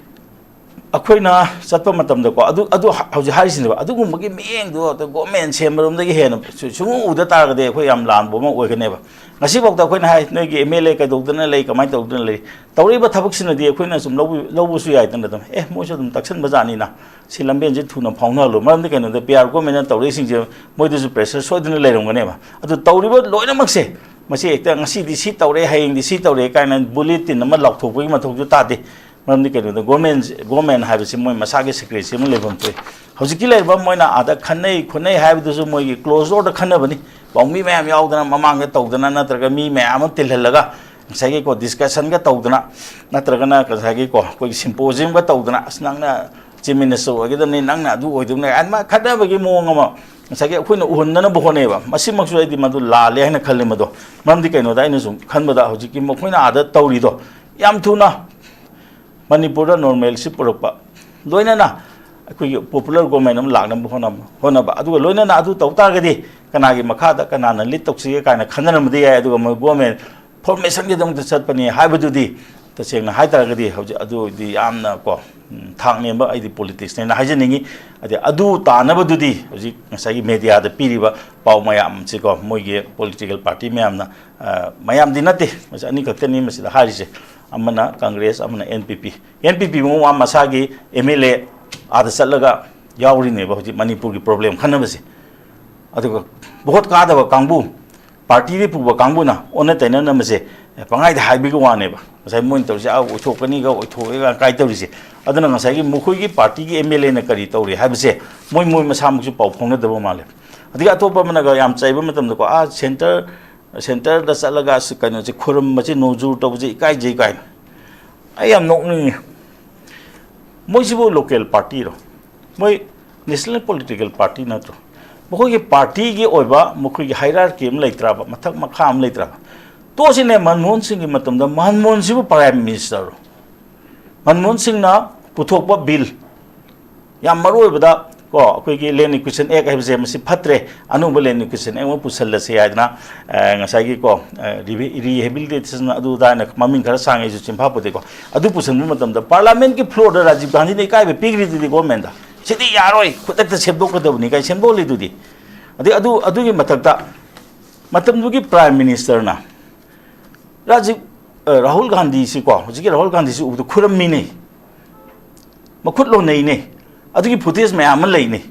ꯑꯩꯈꯣꯏꯅ ꯆꯠꯄ ꯃꯇꯝꯗꯀꯣ, ꯑꯗꯨ, ꯑꯗꯨ ꯍ-, ꯍꯧꯖꯤꯛ ꯍꯥꯏꯔꯤꯁꯤꯅꯦꯕ, ꯑꯗꯨꯒꯨꯝꯕꯒꯤ ꯃꯤꯠꯌꯦꯡꯗꯣ ꯑꯗ ꯒꯣꯔꯃꯦꯟ ꯁꯦꯝꯕꯔꯣꯝꯗꯒꯤ ꯍꯦꯟꯅ ꯁꯨ-, ꯁꯨꯡꯎ ꯎꯗ ꯇꯥꯔꯒꯗꯤ ꯑꯩꯈꯣꯏ ꯌꯥꯝ ꯂꯥꯟꯕ ꯑꯃ ꯑꯣꯏꯒꯅꯦꯕ꯫ ꯉꯁꯤꯐꯥꯎꯗ ꯑꯩꯈꯣꯏꯅ ꯍꯥꯏ, "ꯅꯣꯏꯒꯤ ꯑꯦꯝ ꯑꯦꯜ ꯑꯦ ꯀꯩꯗꯧꯗꯅ ꯂꯩ, ꯀꯃꯥꯏꯅ ꯇꯧꯗꯅ ꯂꯩ?" ꯇꯧꯔꯛꯏꯕ ꯊꯕꯛꯁꯤꯅꯗꯤ ꯑꯩꯈꯣꯏꯅ ꯁꯨꯝ ꯂꯧꯕ-, ꯂꯧꯕꯁꯨ ꯌꯥꯏꯗꯅ ꯑꯗꯨꯝ, "ꯑꯦ, ꯃꯣꯏꯁꯨ ꯑꯗꯨꯝ ꯇꯛꯁꯟꯕ ꯖꯥꯠꯅꯤꯅ, ꯁꯤ ꯂꯝꯕꯦꯟꯁꯤ ꯊꯨꯅ ꯐꯥꯎꯅꯍꯜꯂꯨ"꯫ ꯃꯔꯝꯗꯤ ꯀꯩꯅꯣꯗ, ꯄꯤ ꯑꯥꯔ ꯒꯣꯔꯃꯦꯟꯅ ꯇꯧꯔꯛꯏꯁꯤꯡꯁꯦ ꯃꯣꯏꯗꯁꯨ ꯄ꯭ꯔꯦꯁꯔ ꯁꯣꯏꯗꯅ ꯂꯩꯔꯝꯒꯅꯦꯕ꯫ ꯑꯗꯨ ꯇꯧꯔꯤꯕ ꯂꯣꯏꯅꯃꯛꯁꯦ, ꯃꯁꯤ ꯍꯦꯛꯇ ꯉꯁꯤꯗꯤ ꯁꯤ ꯇꯧꯔꯦ, ꯍꯌꯦꯡꯗꯤ ꯁꯤ ꯇꯧꯔꯦ ꯀꯥꯏꯅ ꯕꯨꯂꯦꯇꯤꯟ ꯑꯃ ꯂꯥꯎꯊꯣꯛꯄꯒꯤ ꯃꯊꯧꯁꯨ ꯇꯥꯗꯦ꯫ ꯃꯔꯝꯗꯤ ꯀꯩꯅꯣꯗ, ꯒꯣꯔꯃꯦꯟ, ꯒꯣꯔꯃꯦꯟ ꯍꯥꯏꯕꯁꯤ ꯃꯣꯏ ꯃꯁꯥꯒꯤ ꯁꯦꯀ꯭ꯔꯦꯁꯤ ꯑꯃ ꯂꯩꯐꯝ ꯊꯣꯛꯏ꯫ ꯍꯧꯖꯤꯛꯀꯤ ꯂꯩꯔꯤꯕ ꯃꯣꯏꯅ ꯑꯥꯗ ꯈꯟꯅꯩ ꯈꯣꯠꯅꯩ ꯍꯥꯏꯕꯗꯨꯁꯨ ꯃꯣꯏꯒꯤ ꯀ꯭ꯂꯣꯖ ꯗꯣꯔꯗ ꯈꯟꯅꯕꯅꯤ꯫ ꯄꯥꯎꯃꯤ ꯃꯌꯥꯝ ꯌꯥꯎꯗꯅ, ꯃꯃꯥꯡꯗ ꯇꯧꯗꯅ, ꯅꯠꯇ꯭ꯔꯒ ꯃꯤ ꯃꯌꯥꯝ ꯑꯃ ꯇꯤꯜꯍꯜꯂꯒ ꯉꯁꯥꯏꯒꯤꯀꯣ, ꯗꯤꯁꯀꯁꯟꯒ ꯇꯧꯗꯅ, ꯅꯠꯇ꯭ꯔꯒꯅ ꯉꯁꯥꯏꯒꯤꯀꯣ, ꯑꯩꯈꯣꯏꯒꯤ ꯁꯤꯝꯄꯣꯖꯤꯌꯝꯒ ꯇꯧꯗꯅ, "ꯑꯁ, ꯅꯪꯅ ꯆꯤꯐ ꯃꯤꯅꯤꯁꯇꯔ ꯑꯣꯏꯒꯗꯕꯅꯤ, ꯅꯪꯅ ꯑꯗꯨ ꯑꯣꯏꯗꯕꯅꯤ" ꯍꯥꯏꯅ ꯃꯥ ꯈꯠꯅꯕꯒꯤ ꯃꯑꯣꯡ ꯑꯃ ꯉꯁꯥꯏꯒꯤ ꯑꯩꯈꯣꯏꯅ ꯎꯍꯟꯗꯅꯕ ꯍꯣꯠꯅꯩꯑꯕ꯫ ꯃꯁꯤꯃꯛꯁꯨ ꯑꯩꯗꯤ ꯃꯗꯨ ꯂꯥꯜꯂꯦ ꯍꯥꯏꯅ ꯈꯜꯂꯤ꯫ ꯃꯗꯣ ꯃꯔꯝꯗꯤ ꯀꯩꯅꯣꯗ, ꯑꯩꯅ ꯁꯨꯝ ꯈꯟꯕꯗ ꯍꯧꯖꯤꯛꯀꯤ ꯃꯈꯣꯏꯅ ꯑꯥꯗ ꯇꯧꯔꯤꯗꯣ ꯌꯥꯝ ꯊꯨꯅ ꯃꯅꯤꯄꯨꯔꯗ ꯅꯣꯔꯃꯦꯜꯁꯤ ꯄꯨꯔꯛꯄ, ꯂꯣꯏꯅꯅ ꯑꯩꯈꯣꯏꯒꯤ ꯄꯣꯄꯨꯂꯔ ꯒꯣꯔꯃꯦꯟ ꯑꯃ ꯂꯥꯛꯅꯕ ꯍꯣꯠꯅꯕ, ꯍꯣꯠꯅꯕ, ꯑꯗꯨꯒ ꯂꯣꯏꯅꯅ ꯑꯗꯨ ꯇꯧ ꯇꯥꯔꯒꯗꯤ ꯀꯅꯥꯒꯤ ꯃꯈꯥꯗ ꯀꯅꯥꯅ ꯂꯤꯗ ꯇꯧꯁꯤꯒꯦ ꯀꯥꯏꯅ ꯈꯟꯅꯔꯝꯕꯗꯤ ꯌꯥꯏ꯫ ꯑꯗꯨꯒ ꯃꯣꯏ ꯒꯣꯔꯃꯦꯟ ꯐꯣꯔꯃꯦꯁꯟꯒꯤꯗꯃꯛꯇ ꯆꯠꯄꯅꯤ ꯍꯥꯏꯕꯗꯨꯗꯤ, ꯇꯁꯦꯡꯅ ꯍꯥꯏ ꯇꯥꯔꯒꯗꯤ, ꯍꯧꯖꯤꯛ ꯑꯗꯨꯗꯤ ꯌꯥꯝꯅ ꯀꯣ, ꯎꯝ, ꯊꯥꯛ ꯅꯦꯝꯕ ꯑꯩꯗꯤ ꯄꯣꯂꯤꯇꯤꯛꯁꯅꯦꯅ ꯍꯥꯏꯖꯅꯤꯡꯉꯤ꯫ ꯑꯗꯩ ꯑꯗꯨ ꯇꯥꯅꯕꯗꯨꯗꯤ ꯍꯧꯖꯤꯛ ꯉꯁꯥꯏꯒꯤ ꯃꯦꯗꯤꯌꯥꯗ ꯄꯤꯔꯤꯕ ꯄꯥꯎ ꯃꯌꯥꯝꯁꯤꯀꯣ, ꯃꯣꯏꯒꯤ ꯄꯣꯂꯤꯇꯤꯀꯦꯜ ꯄꯥꯔꯇꯤ ꯃꯌꯥꯝꯅ, ꯑ, ꯃꯌꯥꯝꯗꯤ ꯅꯠꯇꯦ, ꯃꯁꯤ ꯑꯅꯤꯈꯛꯇꯅꯤ ꯃꯁꯤꯗ ꯍꯥꯏꯔꯤꯁꯦ, ꯑꯃꯅ ꯀꯪꯒ꯭ꯔꯦꯁ, ꯑꯃꯅ ꯑꯦꯟ ꯄꯤ ꯄꯤ꯫ ꯑꯦꯟ ꯄꯤ ꯄꯤ ꯃꯃꯥ ꯃꯁꯥꯒꯤ ꯑꯦꯝ ꯑꯦꯜ ꯑꯦ ꯑꯥꯗ ꯆꯠꯂꯒ ꯌꯥꯎꯔꯤꯅꯦꯕ ꯍꯧꯖꯤꯛ ꯃꯅꯤꯄꯨꯔꯒꯤ ꯄ꯭ꯔꯣꯕ꯭ꯂꯦꯝ ꯈꯟꯅꯕꯁꯦ꯫ ꯑꯗꯨꯒ ꯚꯣꯠ ꯀꯥꯗꯕ ꯀꯥꯡꯕꯨ, ꯄꯥꯔꯇꯤꯗꯤ ꯄꯨꯕ ꯀꯥꯡꯕꯨꯅ ꯑꯣꯟꯅ ꯇꯩꯅꯅ ꯃꯁꯦ ꯄꯪꯍꯥꯏꯗ ꯍꯥꯏꯕꯒꯤ ꯋꯥꯅꯦꯕ꯫ ꯉꯁꯥꯏ ꯃꯣꯏꯅ ꯇꯧꯔꯤꯁꯦ, "ꯑꯥ, ꯑꯣꯏꯊꯣꯛꯀꯅꯤꯒ ꯑꯣꯏꯊꯣꯛꯑꯦꯒ" ꯀꯥꯏ ꯇꯧꯔꯤꯁꯦ꯫ ꯑꯗꯨꯅ ꯉꯁꯥꯏꯒꯤ ꯃꯈꯣꯏꯒꯤ ꯄꯥꯔꯇꯤꯒꯤ ꯑꯦꯝ ꯑꯦꯜ ꯑꯦꯅ ꯀꯔꯤ ꯇꯧꯔꯤ ꯍꯥꯏꯕꯁꯦ ꯃꯣꯏ, ꯃꯣꯏ ꯃꯁꯥꯃꯛꯁꯨ ꯄꯥꯎ ꯐꯥꯎꯅꯗꯕ ꯃꯥꯜꯂꯦ꯫ ꯑꯗꯒꯤ ꯑꯇꯣꯞꯄ ꯑꯃꯅꯒ ꯌꯥꯝ ꯆꯩꯕ ꯃꯇꯝꯗꯀꯣ, "ꯑꯥ, ꯁꯦꯟꯇꯔ, ꯁꯦꯟꯇꯔꯗ ꯆꯠꯂꯒ ꯑꯁ, ꯀꯩꯅꯣꯁꯦ, ꯈꯨꯔꯨꯝꯕꯁꯦ, ꯅꯣꯡꯖꯨ ꯇꯧꯕꯁꯦ ꯏꯀꯥꯏꯖꯩ" ꯀꯥꯏꯅ꯫ ꯑꯩ ꯌꯥꯝ ꯅꯣꯛꯅꯤꯡꯉꯤ꯫ ꯃꯣꯏꯁꯤꯕꯨ ꯂꯣꯀꯦꯜ ꯄꯥꯔꯇꯤꯔꯣ? ꯃꯣꯏ ꯅꯦꯁꯅꯦꯜ ꯄꯣꯂꯤꯇꯤꯀꯦꯜ ꯄꯥꯔꯇꯤ ꯅꯠꯇ꯭ꯔꯣ? ꯃꯈꯣꯏꯒꯤ ꯄꯥꯔꯇꯤꯒꯤ ꯑꯣꯏꯕ ꯃꯈꯣꯏꯒꯤ ꯍꯥꯏꯔꯥꯔꯀꯤ ꯑꯃ ꯂꯩꯇ꯭ꯔꯕ, ꯃꯊꯛ ꯃꯈꯥ ꯑꯃ ꯂꯩꯇ꯭ꯔꯕ? ꯇꯣꯛꯑꯁꯤꯅꯦ, ꯃꯟꯃꯣꯍꯟ ꯁꯤꯡꯒꯤ ꯃꯇꯝꯗ ꯃꯟꯃꯣꯍꯟ ꯁꯤꯕꯨ ꯄ꯭ꯔꯥꯏꯝ ꯃꯤꯅꯤꯁꯇꯔꯔꯣ? ꯃꯟꯃꯣꯍꯟ ꯁꯤꯡꯅ ꯄꯨꯊꯣꯛꯄ ꯕꯤꯜ, ꯌꯥꯝ ꯃꯔꯨ ꯑꯣꯏꯕꯗ ꯀꯣ, ꯑꯩꯈꯣꯏꯒꯤ ꯂꯦꯟ ꯑꯦꯀ꯭ꯋꯤꯁꯟ ꯑꯦꯛ ꯍꯥꯏꯕꯁꯦ ꯃꯁꯤ ꯐꯠꯇ꯭ꯔꯦ, ꯑꯅꯧꯕ ꯂꯦꯟ ꯑꯦꯀ꯭ꯋꯤꯁꯟ ꯑꯦꯛ ꯑꯃ ꯄꯨꯁꯜꯂꯁꯦ ꯍꯥꯏꯗꯅ, ꯑ, ꯉꯁꯥꯏꯒꯤ ꯀꯣ, ꯑ, ꯔꯤꯍꯦꯕꯤꯂꯤꯇꯦꯁꯟ ꯑꯗꯨ ꯑꯗꯥ ꯍꯥꯏꯅ ꯃꯃꯤꯡ ꯈꯔ ꯁꯥꯡꯉꯦ, ꯑꯩꯁꯨ ꯆꯤꯟꯐꯥ ꯄꯨꯗꯦꯀꯣ꯫ ꯑꯗꯨ ꯄꯨꯁꯟꯕ ꯃꯇꯝꯗ ꯄꯥꯔꯂꯥꯃꯦꯟꯠꯀꯤ ꯐ꯭ꯂꯣꯔꯗ ꯔꯥꯖꯤꯕ ꯒꯥꯟꯙꯤꯅ ꯏꯀꯥꯏꯕ ꯄꯤꯈ꯭ꯔꯤꯗꯨꯗꯤ ꯒꯣꯔꯃꯦꯟꯗ, "ꯁꯤꯗꯤ ꯌꯥꯔꯣꯏ, ꯈꯨꯗꯛꯇ ꯁꯦꯝꯗꯣꯛꯀꯗꯕꯅꯤ" ꯀꯥꯏ ꯁꯦꯝꯗꯣꯛꯂꯤꯗꯨꯗꯤ꯫ ꯑꯗꯩ ꯑꯗꯨ, ꯑꯗꯨꯒꯤ ꯃꯊꯛꯇ ꯃꯇꯝꯗꯨꯒꯤ Prime Ministerꯅ ꯔꯥꯖꯤꯕ ꯑ, ꯔꯥꯍꯨꯜ ꯒꯥꯟꯙꯤꯁꯤꯀꯣ, ꯍꯧꯖꯤꯛꯀꯤ ꯔꯥꯍꯨꯜ ꯒꯥꯟꯙꯤꯁꯤ ꯎꯕꯗ ꯈꯨꯔꯝꯃꯤꯅꯦ, ꯃꯈꯨꯠ ꯂꯣꯟꯅꯩꯅꯦ, ꯑꯗꯨꯒꯤ footage ꯃꯌꯥꯝ ꯑꯃ ꯂꯩꯅꯦ꯫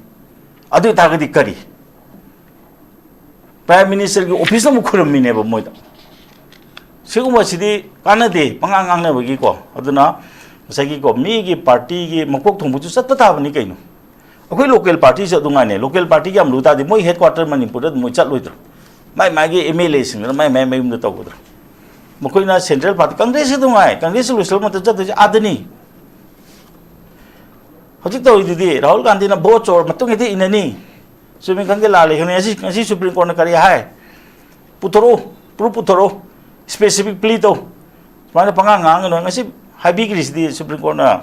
ꯑꯗꯨ ꯑꯣꯏꯇꯥꯔꯒꯗꯤ ꯀꯔꯤ? Prime Ministerꯒꯤ officeꯅ ꯑꯃꯨꯛ ꯈꯨꯔꯝꯃꯤꯅꯦꯕ ꯃꯣꯏꯗ꯫ ꯁꯤꯒꯨꯝꯕꯁꯤꯗꯤ ꯀꯥꯟꯅꯗꯦ, ꯄꯉꯥꯡ ꯉꯥꯡꯅꯕꯒꯤꯀꯣ꯫ ꯑꯗꯨꯅ ꯉꯁꯥꯏꯒꯤꯀꯣ, ꯃꯤꯒꯤ partyꯒꯤ ꯃꯀꯣꯛ ꯊꯣꯡꯕꯁꯨ ꯆꯠꯄ ꯇꯥꯕꯅꯤ ꯀꯩꯅꯣ꯫ ꯑꯩꯈꯣꯏ local partyꯁꯨ ꯑꯗꯨ ꯉꯥꯏꯅꯦ꯫ Local partyꯒꯤ ꯌꯥꯝ ꯂꯨ ꯇꯥꯔꯗꯤ ꯃꯣꯏ headquarter ꯃꯅꯤꯄꯨꯔꯗ ꯑꯗꯨꯝ ꯃꯣꯏ ꯆꯠꯂꯣꯏꯗ꯭ꯔꯣ? ꯃꯥꯏ ꯃꯥꯒꯤ MLAꯁꯤꯡꯗꯨꯅ ꯃꯥꯏ ꯃꯥꯏ ꯃꯌꯨꯝꯗ ꯇꯧꯒꯗ꯭ꯔꯣ? ꯃꯈꯣꯏꯅ central party, Congressꯁꯨ ꯑꯗꯨ ꯉꯥꯏ, Congressꯁꯨ ꯂꯣꯏꯁꯤꯜꯂꯕ ꯃꯇꯝꯗ ꯆꯠꯇꯣꯏꯁꯦ ꯑꯥꯗꯅꯤ꯫ ꯍꯧꯖꯤꯛ ꯇꯧꯔꯤꯗꯨꯗꯤ ꯔꯥꯍꯨꯜ ꯒꯥꯟꯙꯤꯅ vote ꯆꯣꯔ ꯃꯇꯨꯡ ꯍꯦꯛꯇ ꯏꯟꯅꯅꯤ꯫ ꯆꯨꯝꯃꯤ ꯈꯪꯗꯦ ꯂꯥꯜꯂꯤ ꯈꯪꯗꯦ, ꯉꯁꯤ, ꯉꯁꯤ Supreme Courtꯅ ꯀꯔꯤ ꯍꯥꯏ? ꯄꯨꯊꯣꯔꯛꯎ, proof ꯄꯨꯊꯣꯔꯛꯎ, specific plea ꯇꯧ꯫ ꯁꯨꯃꯥꯏꯅ ꯄꯉꯥꯡ ꯉꯥꯡꯒꯅꯨ꯫ ꯉꯁꯤ ꯍꯥꯏꯕꯤꯈ꯭ꯔꯤꯁꯤꯗꯤ Supreme Courtꯅ꯫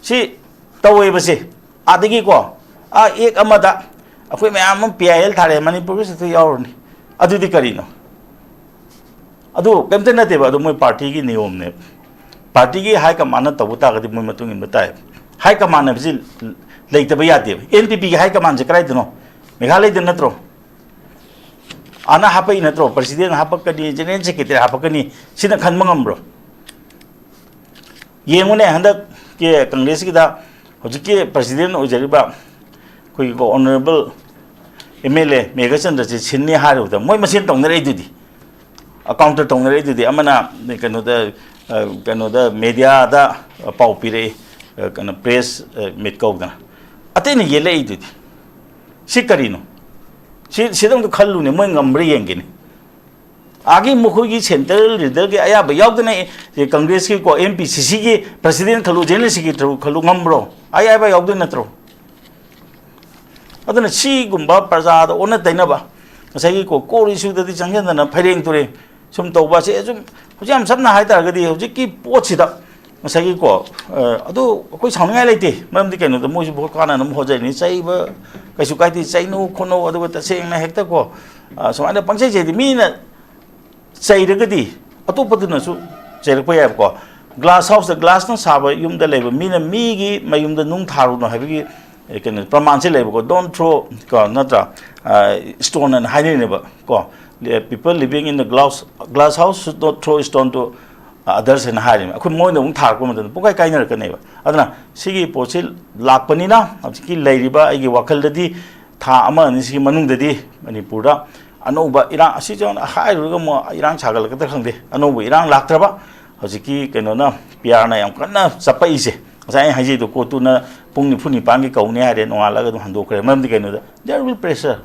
ꯁꯤ ꯇꯧꯋꯦꯕꯁꯦ꯫ ꯑꯗꯒꯤꯀꯣ, ꯑꯥ, act ꯑꯃꯗ ꯑꯩꯈꯣꯏ ꯃꯌꯥꯝ ꯑꯃ PIL ꯊꯥꯔꯦ, ꯃꯅꯤꯄꯨꯔꯒꯤꯁꯨ ꯑꯗꯨ ꯌꯥꯎꯔꯅꯤ꯫ ꯑꯗꯨꯗꯤ ꯀꯔꯤꯅꯣ? ꯑꯗꯨ ꯀꯩꯝꯇ ꯅꯠꯇꯦꯕ, ꯑꯗꯨ ꯃꯣꯏ partyꯒꯤ ꯅꯤꯌꯣꯝꯅꯦꯕ꯫ Partyꯒꯤ high commandꯅ ꯇꯧꯕ ꯇꯥꯔꯒꯗꯤ ꯃꯣꯏ ꯃꯇꯨꯡ ꯏꯟꯕ ꯇꯥꯏꯕ꯫ High command ꯍꯥꯏꯕꯁꯤ ꯂꯩꯇꯕ ꯌꯥꯗꯦꯕ꯫ NPPꯒꯤ high commandꯁꯦ ꯀꯗꯥꯏꯗꯅꯣ? ꯃꯦꯘꯥꯂꯌꯗ ꯅꯠꯇ꯭ꯔꯣ? ꯑꯥꯅ ꯍꯥꯞꯄꯛꯏ ꯅꯠꯇ꯭ꯔꯣ? Presidentꯅ ꯍꯥꯞꯄꯛꯀꯅꯤ, General Secretary ꯍꯥꯞꯄꯛꯀꯅꯤ, ꯁꯤꯅ ꯈꯟꯕ ꯉꯝꯕ꯭ꯔꯣ? ꯌꯦꯡꯉꯨꯅꯦ, ꯍꯟꯗꯛꯀꯤ Congressꯀꯤꯗ ꯍꯧꯖꯤꯛꯀꯤ President ꯑꯣꯏꯖꯔꯤꯕ ꯑꯩꯈꯣꯏꯒꯤ Honourable MLA ꯃꯦꯘꯆꯟꯗ꯭ꯔꯁꯤ ꯁꯤꯟꯅꯤ ꯍꯥꯏꯔꯨꯕꯗ ꯃꯣꯏ ꯃꯁꯦꯟ ꯇꯧꯅꯔꯛꯏꯗꯨꯗꯤ, counter ꯇꯧꯅꯔꯛꯏꯗꯨꯗꯤ꯫ ꯑꯃꯅ ꯀꯩꯅꯣꯗ, ꯑ, ꯀꯩꯅꯣꯗ mediaꯗ ꯄꯥꯎ ꯄꯤꯔꯛꯏ, ꯑ, ꯀꯩꯅꯣ, press, ꯑ, meet ꯀꯧꯗꯅ꯫ ꯑꯇꯩꯅ ꯌꯦꯠꯂꯛꯏꯗꯨꯗꯤ꯫ ꯁꯤ ꯀꯔꯤꯅꯣ? ꯁꯤ, ꯁꯤꯗꯪꯗ ꯈꯜꯂꯨꯅꯦ, ꯃꯣꯏ ꯉꯝꯕ꯭ꯔꯥ ꯌꯦꯡꯒꯦꯅꯦ꯫ ꯑꯥꯒꯤ ꯃꯈꯣꯏꯒꯤ central leaderꯒꯤ ꯑꯌꯥꯕ ꯌꯥꯎꯗꯅ, ꯑꯦ, Congressꯀꯤꯀꯣ, MPCCꯒꯤ President ꯈꯜꯂꯨ, General Secretary ꯈꯜꯂꯨ ꯉꯝꯕ꯭ꯔꯣ? ꯑꯌꯥꯕ ꯌꯥꯎꯗꯣꯏ ꯅꯠꯇ꯭ꯔꯣ? ꯑꯗꯨꯅ ꯁꯤꯒꯨꯝꯕ ꯄ꯭ꯔꯖꯥꯗ ꯑꯣꯟꯅ ꯇꯩꯅꯕ, ꯉꯁꯥꯏꯒꯤ ꯀꯣ-, core issueꯗꯗꯤ ꯆꯪꯁꯤꯟꯗꯅ ꯐꯩꯔꯦꯡ ꯇꯨꯔꯦꯡ ꯁꯨꯝ ꯇꯧꯕ ꯑꯁꯦ ꯁꯨꯝ, ꯍꯧꯖꯤꯛ ꯌꯥꯝ ꯁꯝꯅ ꯍꯥꯏ ꯇꯥꯔꯒꯗꯤ ꯍꯧꯖꯤꯛꯀꯤ ꯄꯣꯠꯁꯤꯗ ꯉꯁꯥꯏꯒꯤ ꯀꯣ, ꯑ, ꯑꯗꯨ ꯑꯩꯈꯣꯏ ꯁꯥꯎꯅꯤꯡꯉꯥꯏ ꯂꯩꯇꯦ꯫ ꯃꯔꯝꯗꯤ ꯀꯩꯅꯣꯗ ꯃꯣꯏꯁꯨ ꯚꯣꯠ ꯀꯥꯟꯅꯅꯕ ꯍꯣꯠꯅꯔꯤꯅꯤ꯫ ꯆꯩꯕ ꯀꯩꯁꯨ ꯀꯥꯏꯗꯦ, ꯆꯩꯅꯨ ꯈꯣꯠꯅꯨ, ꯑꯗꯨꯒ ꯇꯁꯦꯡꯅ ꯍꯦꯛꯇ ꯀꯣ, ꯑ, ꯁꯨꯃꯥꯏꯅ ꯄꯪꯆꯩ ꯆꯩꯗꯤ ꯃꯤꯅ ꯆꯩꯔꯒꯗꯤ ꯑꯇꯣꯞꯄꯗꯨꯅꯁꯨ ꯆꯩꯔꯛꯄ ꯌꯥꯏꯕꯀꯣ꯫ Glass houseꯇ, glassꯅ ꯁꯥꯕ ꯌꯨꯝꯗ ꯂꯩꯕ ꯃꯤꯅ ꯃꯤꯒꯤ ꯃꯌꯨꯝꯗ ꯅꯨꯡ ꯊꯥꯔꯨꯅꯨ ꯍꯥꯏꯕꯒꯤ, ꯑꯦ, ꯀꯩꯅꯣ, ꯄ꯭ꯔꯃꯥꯟꯁꯦ ꯂꯩꯕꯀꯣ꯫ Don't throw, ꯀꯣ, ꯅꯠꯇ꯭ꯔꯥ? ꯏꯁꯇꯣꯟ ꯑꯅ ꯍꯥꯏꯅꯔꯤꯅꯦꯕ ꯀꯣ꯫ People living in the glass, glass house should not throw stone to others ꯍꯥꯏꯅ ꯍꯥꯏꯔꯤꯅꯦ꯫ ꯑꯩꯈꯣꯏ ꯃꯣꯏꯅ ꯑꯃꯨꯛ ꯊꯥꯔꯛꯄ ꯃꯇꯝꯗ ꯄꯨꯡꯀꯥꯏ ꯀꯥꯏꯅꯔꯛꯀꯅꯦꯕ꯫ ꯑꯗꯨꯅ ꯁꯤꯒꯤ ꯄꯣꯠꯁꯤ ꯂꯥꯛꯄꯅꯤꯅ ꯍꯧꯖꯤꯛꯀꯤ ꯂꯩꯔꯤꯕ ꯑꯩꯒꯤ ꯋꯥꯈꯜꯗꯗꯤ ꯊꯥ ꯑꯃ ꯑꯅꯤꯁꯤꯒꯤ ꯃꯅꯨꯡꯗꯗꯤ ꯃꯅꯤꯄꯨꯔꯗ ꯑꯅꯧꯕ ꯏꯔꯥꯡ ꯑꯁꯤꯁꯨ ꯍꯥꯏꯔꯨꯔꯒ ꯑꯃꯨꯛ ꯏꯔꯥꯡ ꯁꯥꯒꯠꯂꯛꯀꯗ꯭ꯔꯥ ꯈꯪꯗꯦ, ꯑꯅꯧꯕ ꯏꯔꯥꯡ ꯂꯥꯛꯇ꯭ꯔꯕ ꯍꯧꯖꯤꯛꯀꯤ ꯀꯩꯅꯣꯅ, ꯄꯤ ꯑꯥꯔꯅ ꯌꯥꯝ ꯀꯟꯅ ꯆꯞꯄꯛꯏꯁꯦ꯫ ꯉꯁꯥꯏ ꯑꯩꯅ ꯍꯥꯏꯖꯩꯗꯣ, ꯀꯣꯔꯠꯇꯨꯅ ꯄꯨꯡ ꯅꯤꯐꯨ ꯅꯤꯄꯥꯟꯒꯤ ꯀꯧꯅꯤ ꯍꯥꯏꯔꯦ, ꯅꯣꯡꯉꯥꯜꯂꯒ ꯑꯗꯨꯝ ꯍꯟꯗꯣꯛꯈ꯭ꯔꯦ꯫ ꯃꯔꯝꯗꯤ ꯀꯩꯅꯣꯗ, there will pressure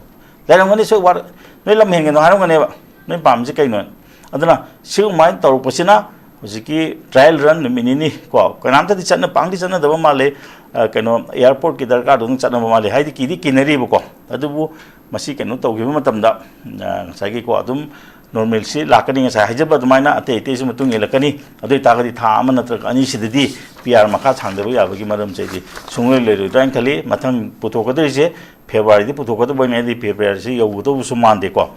ꯂꯩꯔꯝꯒꯅꯤ꯫ ꯁꯣꯏ ꯋꯥꯔ-, ꯅꯣꯏ ꯂꯝ ꯍꯦꯟꯒꯅꯣ ꯍꯥꯏꯔꯝꯒꯅꯦꯕ, ꯅꯣꯏ ꯄꯥꯝꯃꯤꯁꯦ ꯀꯩꯅꯣ? ꯑꯗꯨꯅ ꯁꯤꯒꯨꯃꯥꯏꯅ ꯇꯧꯔꯛꯄꯁꯤꯅ ꯍꯧꯖꯤꯛꯀꯤ trial run ꯅꯨꯃꯤꯠ ꯅꯤꯅꯤ ꯀꯣ, ꯀꯅꯥꯝꯇꯗꯤ ꯆꯠꯅ, ꯄꯥꯡꯗꯤ ꯆꯠꯅꯗꯕ ꯃꯥꯜꯂꯦ꯫ ꯑ, ꯀꯩꯅꯣ, airportꯀꯤ ꯗꯔꯀꯥꯔꯗꯣ ꯑꯗꯨꯝ ꯆꯠꯅꯕ ꯃꯥꯜꯂꯦ, ꯍꯥꯏꯗꯤ ꯀꯤꯗꯤ ꯀꯤꯅꯔꯤꯕꯀꯣ꯫ ꯑꯗꯨꯕꯨ ꯃꯁꯤ ꯀꯩꯅꯣ ꯇꯧꯈꯤꯕ ꯃꯇꯝꯗ, ꯑ, ꯉꯁꯥꯏꯒꯤꯀꯣ, ꯑꯗꯨꯝ normalcy ꯂꯥꯛꯀꯅꯤ꯫ ꯉꯁꯥꯏ ꯍꯥꯏꯖꯕ ꯑꯗꯨꯃꯥꯏꯅ ꯑꯇꯩ ꯑꯇꯩꯁꯨ ꯃꯇꯨꯡ ꯏꯜꯂꯛꯀꯅꯤ꯫ ꯑꯗꯨ ꯑꯣꯏꯇꯥꯔꯒꯗꯤ ꯊꯥ ꯑꯃ ꯅꯠꯇ꯭ꯔꯒ ꯑꯅꯤꯁꯤꯗꯗꯤ ꯄꯤ ꯑꯥꯔ ꯃꯈꯥ ꯁꯥꯡꯗꯕ ꯌꯥꯕꯒꯤ ꯃꯔꯝꯁꯦ ꯑꯩꯗꯤ ꯁꯨꯡꯂꯩ ꯂꯩꯔꯣꯏꯗ꯭ꯔꯥ ꯍꯥꯏꯅ ꯈꯜꯂꯤ꯫ ꯃꯊꯪ ꯄꯨꯊꯣꯛꯀꯗꯣꯏꯁꯦ ꯐꯦꯕ꯭ꯔꯨꯋꯥꯔꯤꯗꯤ ꯄꯨꯊꯣꯛꯀꯗꯕ ꯑꯣꯏꯅ ꯑꯩꯗꯤ ꯐꯦꯕ꯭ꯔꯨꯋꯥꯔꯤꯁꯤ ꯌꯧꯒꯗꯧꯕꯁꯨ ꯃꯥꯟꯗꯦꯀꯣ꯫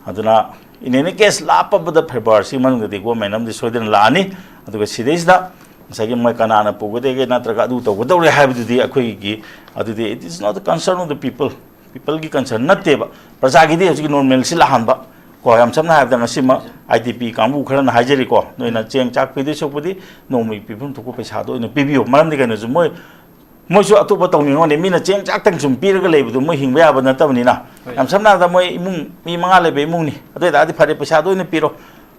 ꯑꯗꯨꯅ in any case ꯂꯥꯞꯄꯕꯗ ꯐꯦꯕ꯭ꯔꯨꯋꯥꯔꯤꯁꯤ ꯃꯅꯨꯡꯗꯗꯤ government ꯑꯃꯗꯤ ꯁꯣꯏꯗꯅ ꯂꯥꯛꯑꯅꯤ꯫ ꯑꯗꯨꯒ ꯁꯤꯗꯩꯁꯤꯗ ꯉꯁꯥꯏꯒꯤ ꯃꯣꯏ ꯀꯅꯥꯅ ꯄꯨꯒꯗꯒꯦ ꯅꯠꯇ꯭ꯔꯒ ꯑꯗꯨ ꯇꯧꯒꯗꯧꯔꯦ ꯍꯥꯏꯕꯗꯨꯗꯤ ꯑꯩꯈꯣꯏꯒꯤ, ꯑꯗꯨꯗꯤ it is not the concern of the people꯫ Peopleꯒꯤ concern ꯅꯠꯇꯦꯕ꯫ ꯄ꯭ꯔꯖꯥꯒꯤꯗꯤ ꯍꯧꯖꯤꯛꯀꯤ normalcy ꯂꯥꯛꯍꯟꯕ ꯀꯣ꯫ ꯌꯥꯝ ꯁꯝꯅ ꯍꯥꯏꯔꯕꯗ ꯉꯁꯤꯃꯛ ꯑꯥꯏ ꯗꯤ ꯄꯤ ꯀꯥꯡꯕꯨ ꯈꯔꯅ ꯍꯥꯏꯖꯔꯤꯀꯣ, ꯅꯣꯏꯅ ꯆꯦꯡ ꯆꯥꯛ ꯄꯤꯗꯣꯏ ꯁꯔꯨꯛꯄꯨꯗꯤ ꯅꯣꯡꯃꯒꯤ ꯄꯤꯐꯝ ꯊꯣꯛꯄ ꯄꯩꯁꯥꯗꯣ ꯑꯣꯏꯅ ꯄꯤꯕꯤꯌꯨ꯫ ꯃꯔꯝꯗꯤ ꯀꯩꯅꯣꯁꯨ ꯃꯣꯏ, ꯃꯣꯏꯁꯨ ꯑꯇꯣꯞꯄ ꯇꯧꯅꯤꯡꯉꯣꯅꯦ꯫ ꯃꯤꯅ ꯆꯦꯡ ꯆꯥꯛꯇꯪ ꯁꯨꯝ ꯄꯤꯔꯒ ꯂꯩꯕꯗꯣ ꯃꯣꯏ ꯍꯤꯡꯕ ꯌꯥꯕ ꯅꯠꯇꯕꯅꯤꯅ꯫ ꯍꯣꯏ꯫ ꯌꯥꯝ ꯁꯝꯅ ꯍꯥꯏꯔꯕꯗ ꯃꯣꯏ ꯏꯃꯨꯡ ꯃꯤ ꯃꯉꯥ ꯂꯩꯕ ꯏꯃꯨꯡꯅꯤ, ꯑꯗꯨ ꯑꯣꯏꯇꯥꯔꯗꯤ ꯐꯔꯦ, ꯄꯩꯁꯥꯗꯣ ꯑꯣꯏꯅ ꯄꯤꯔꯣ꯫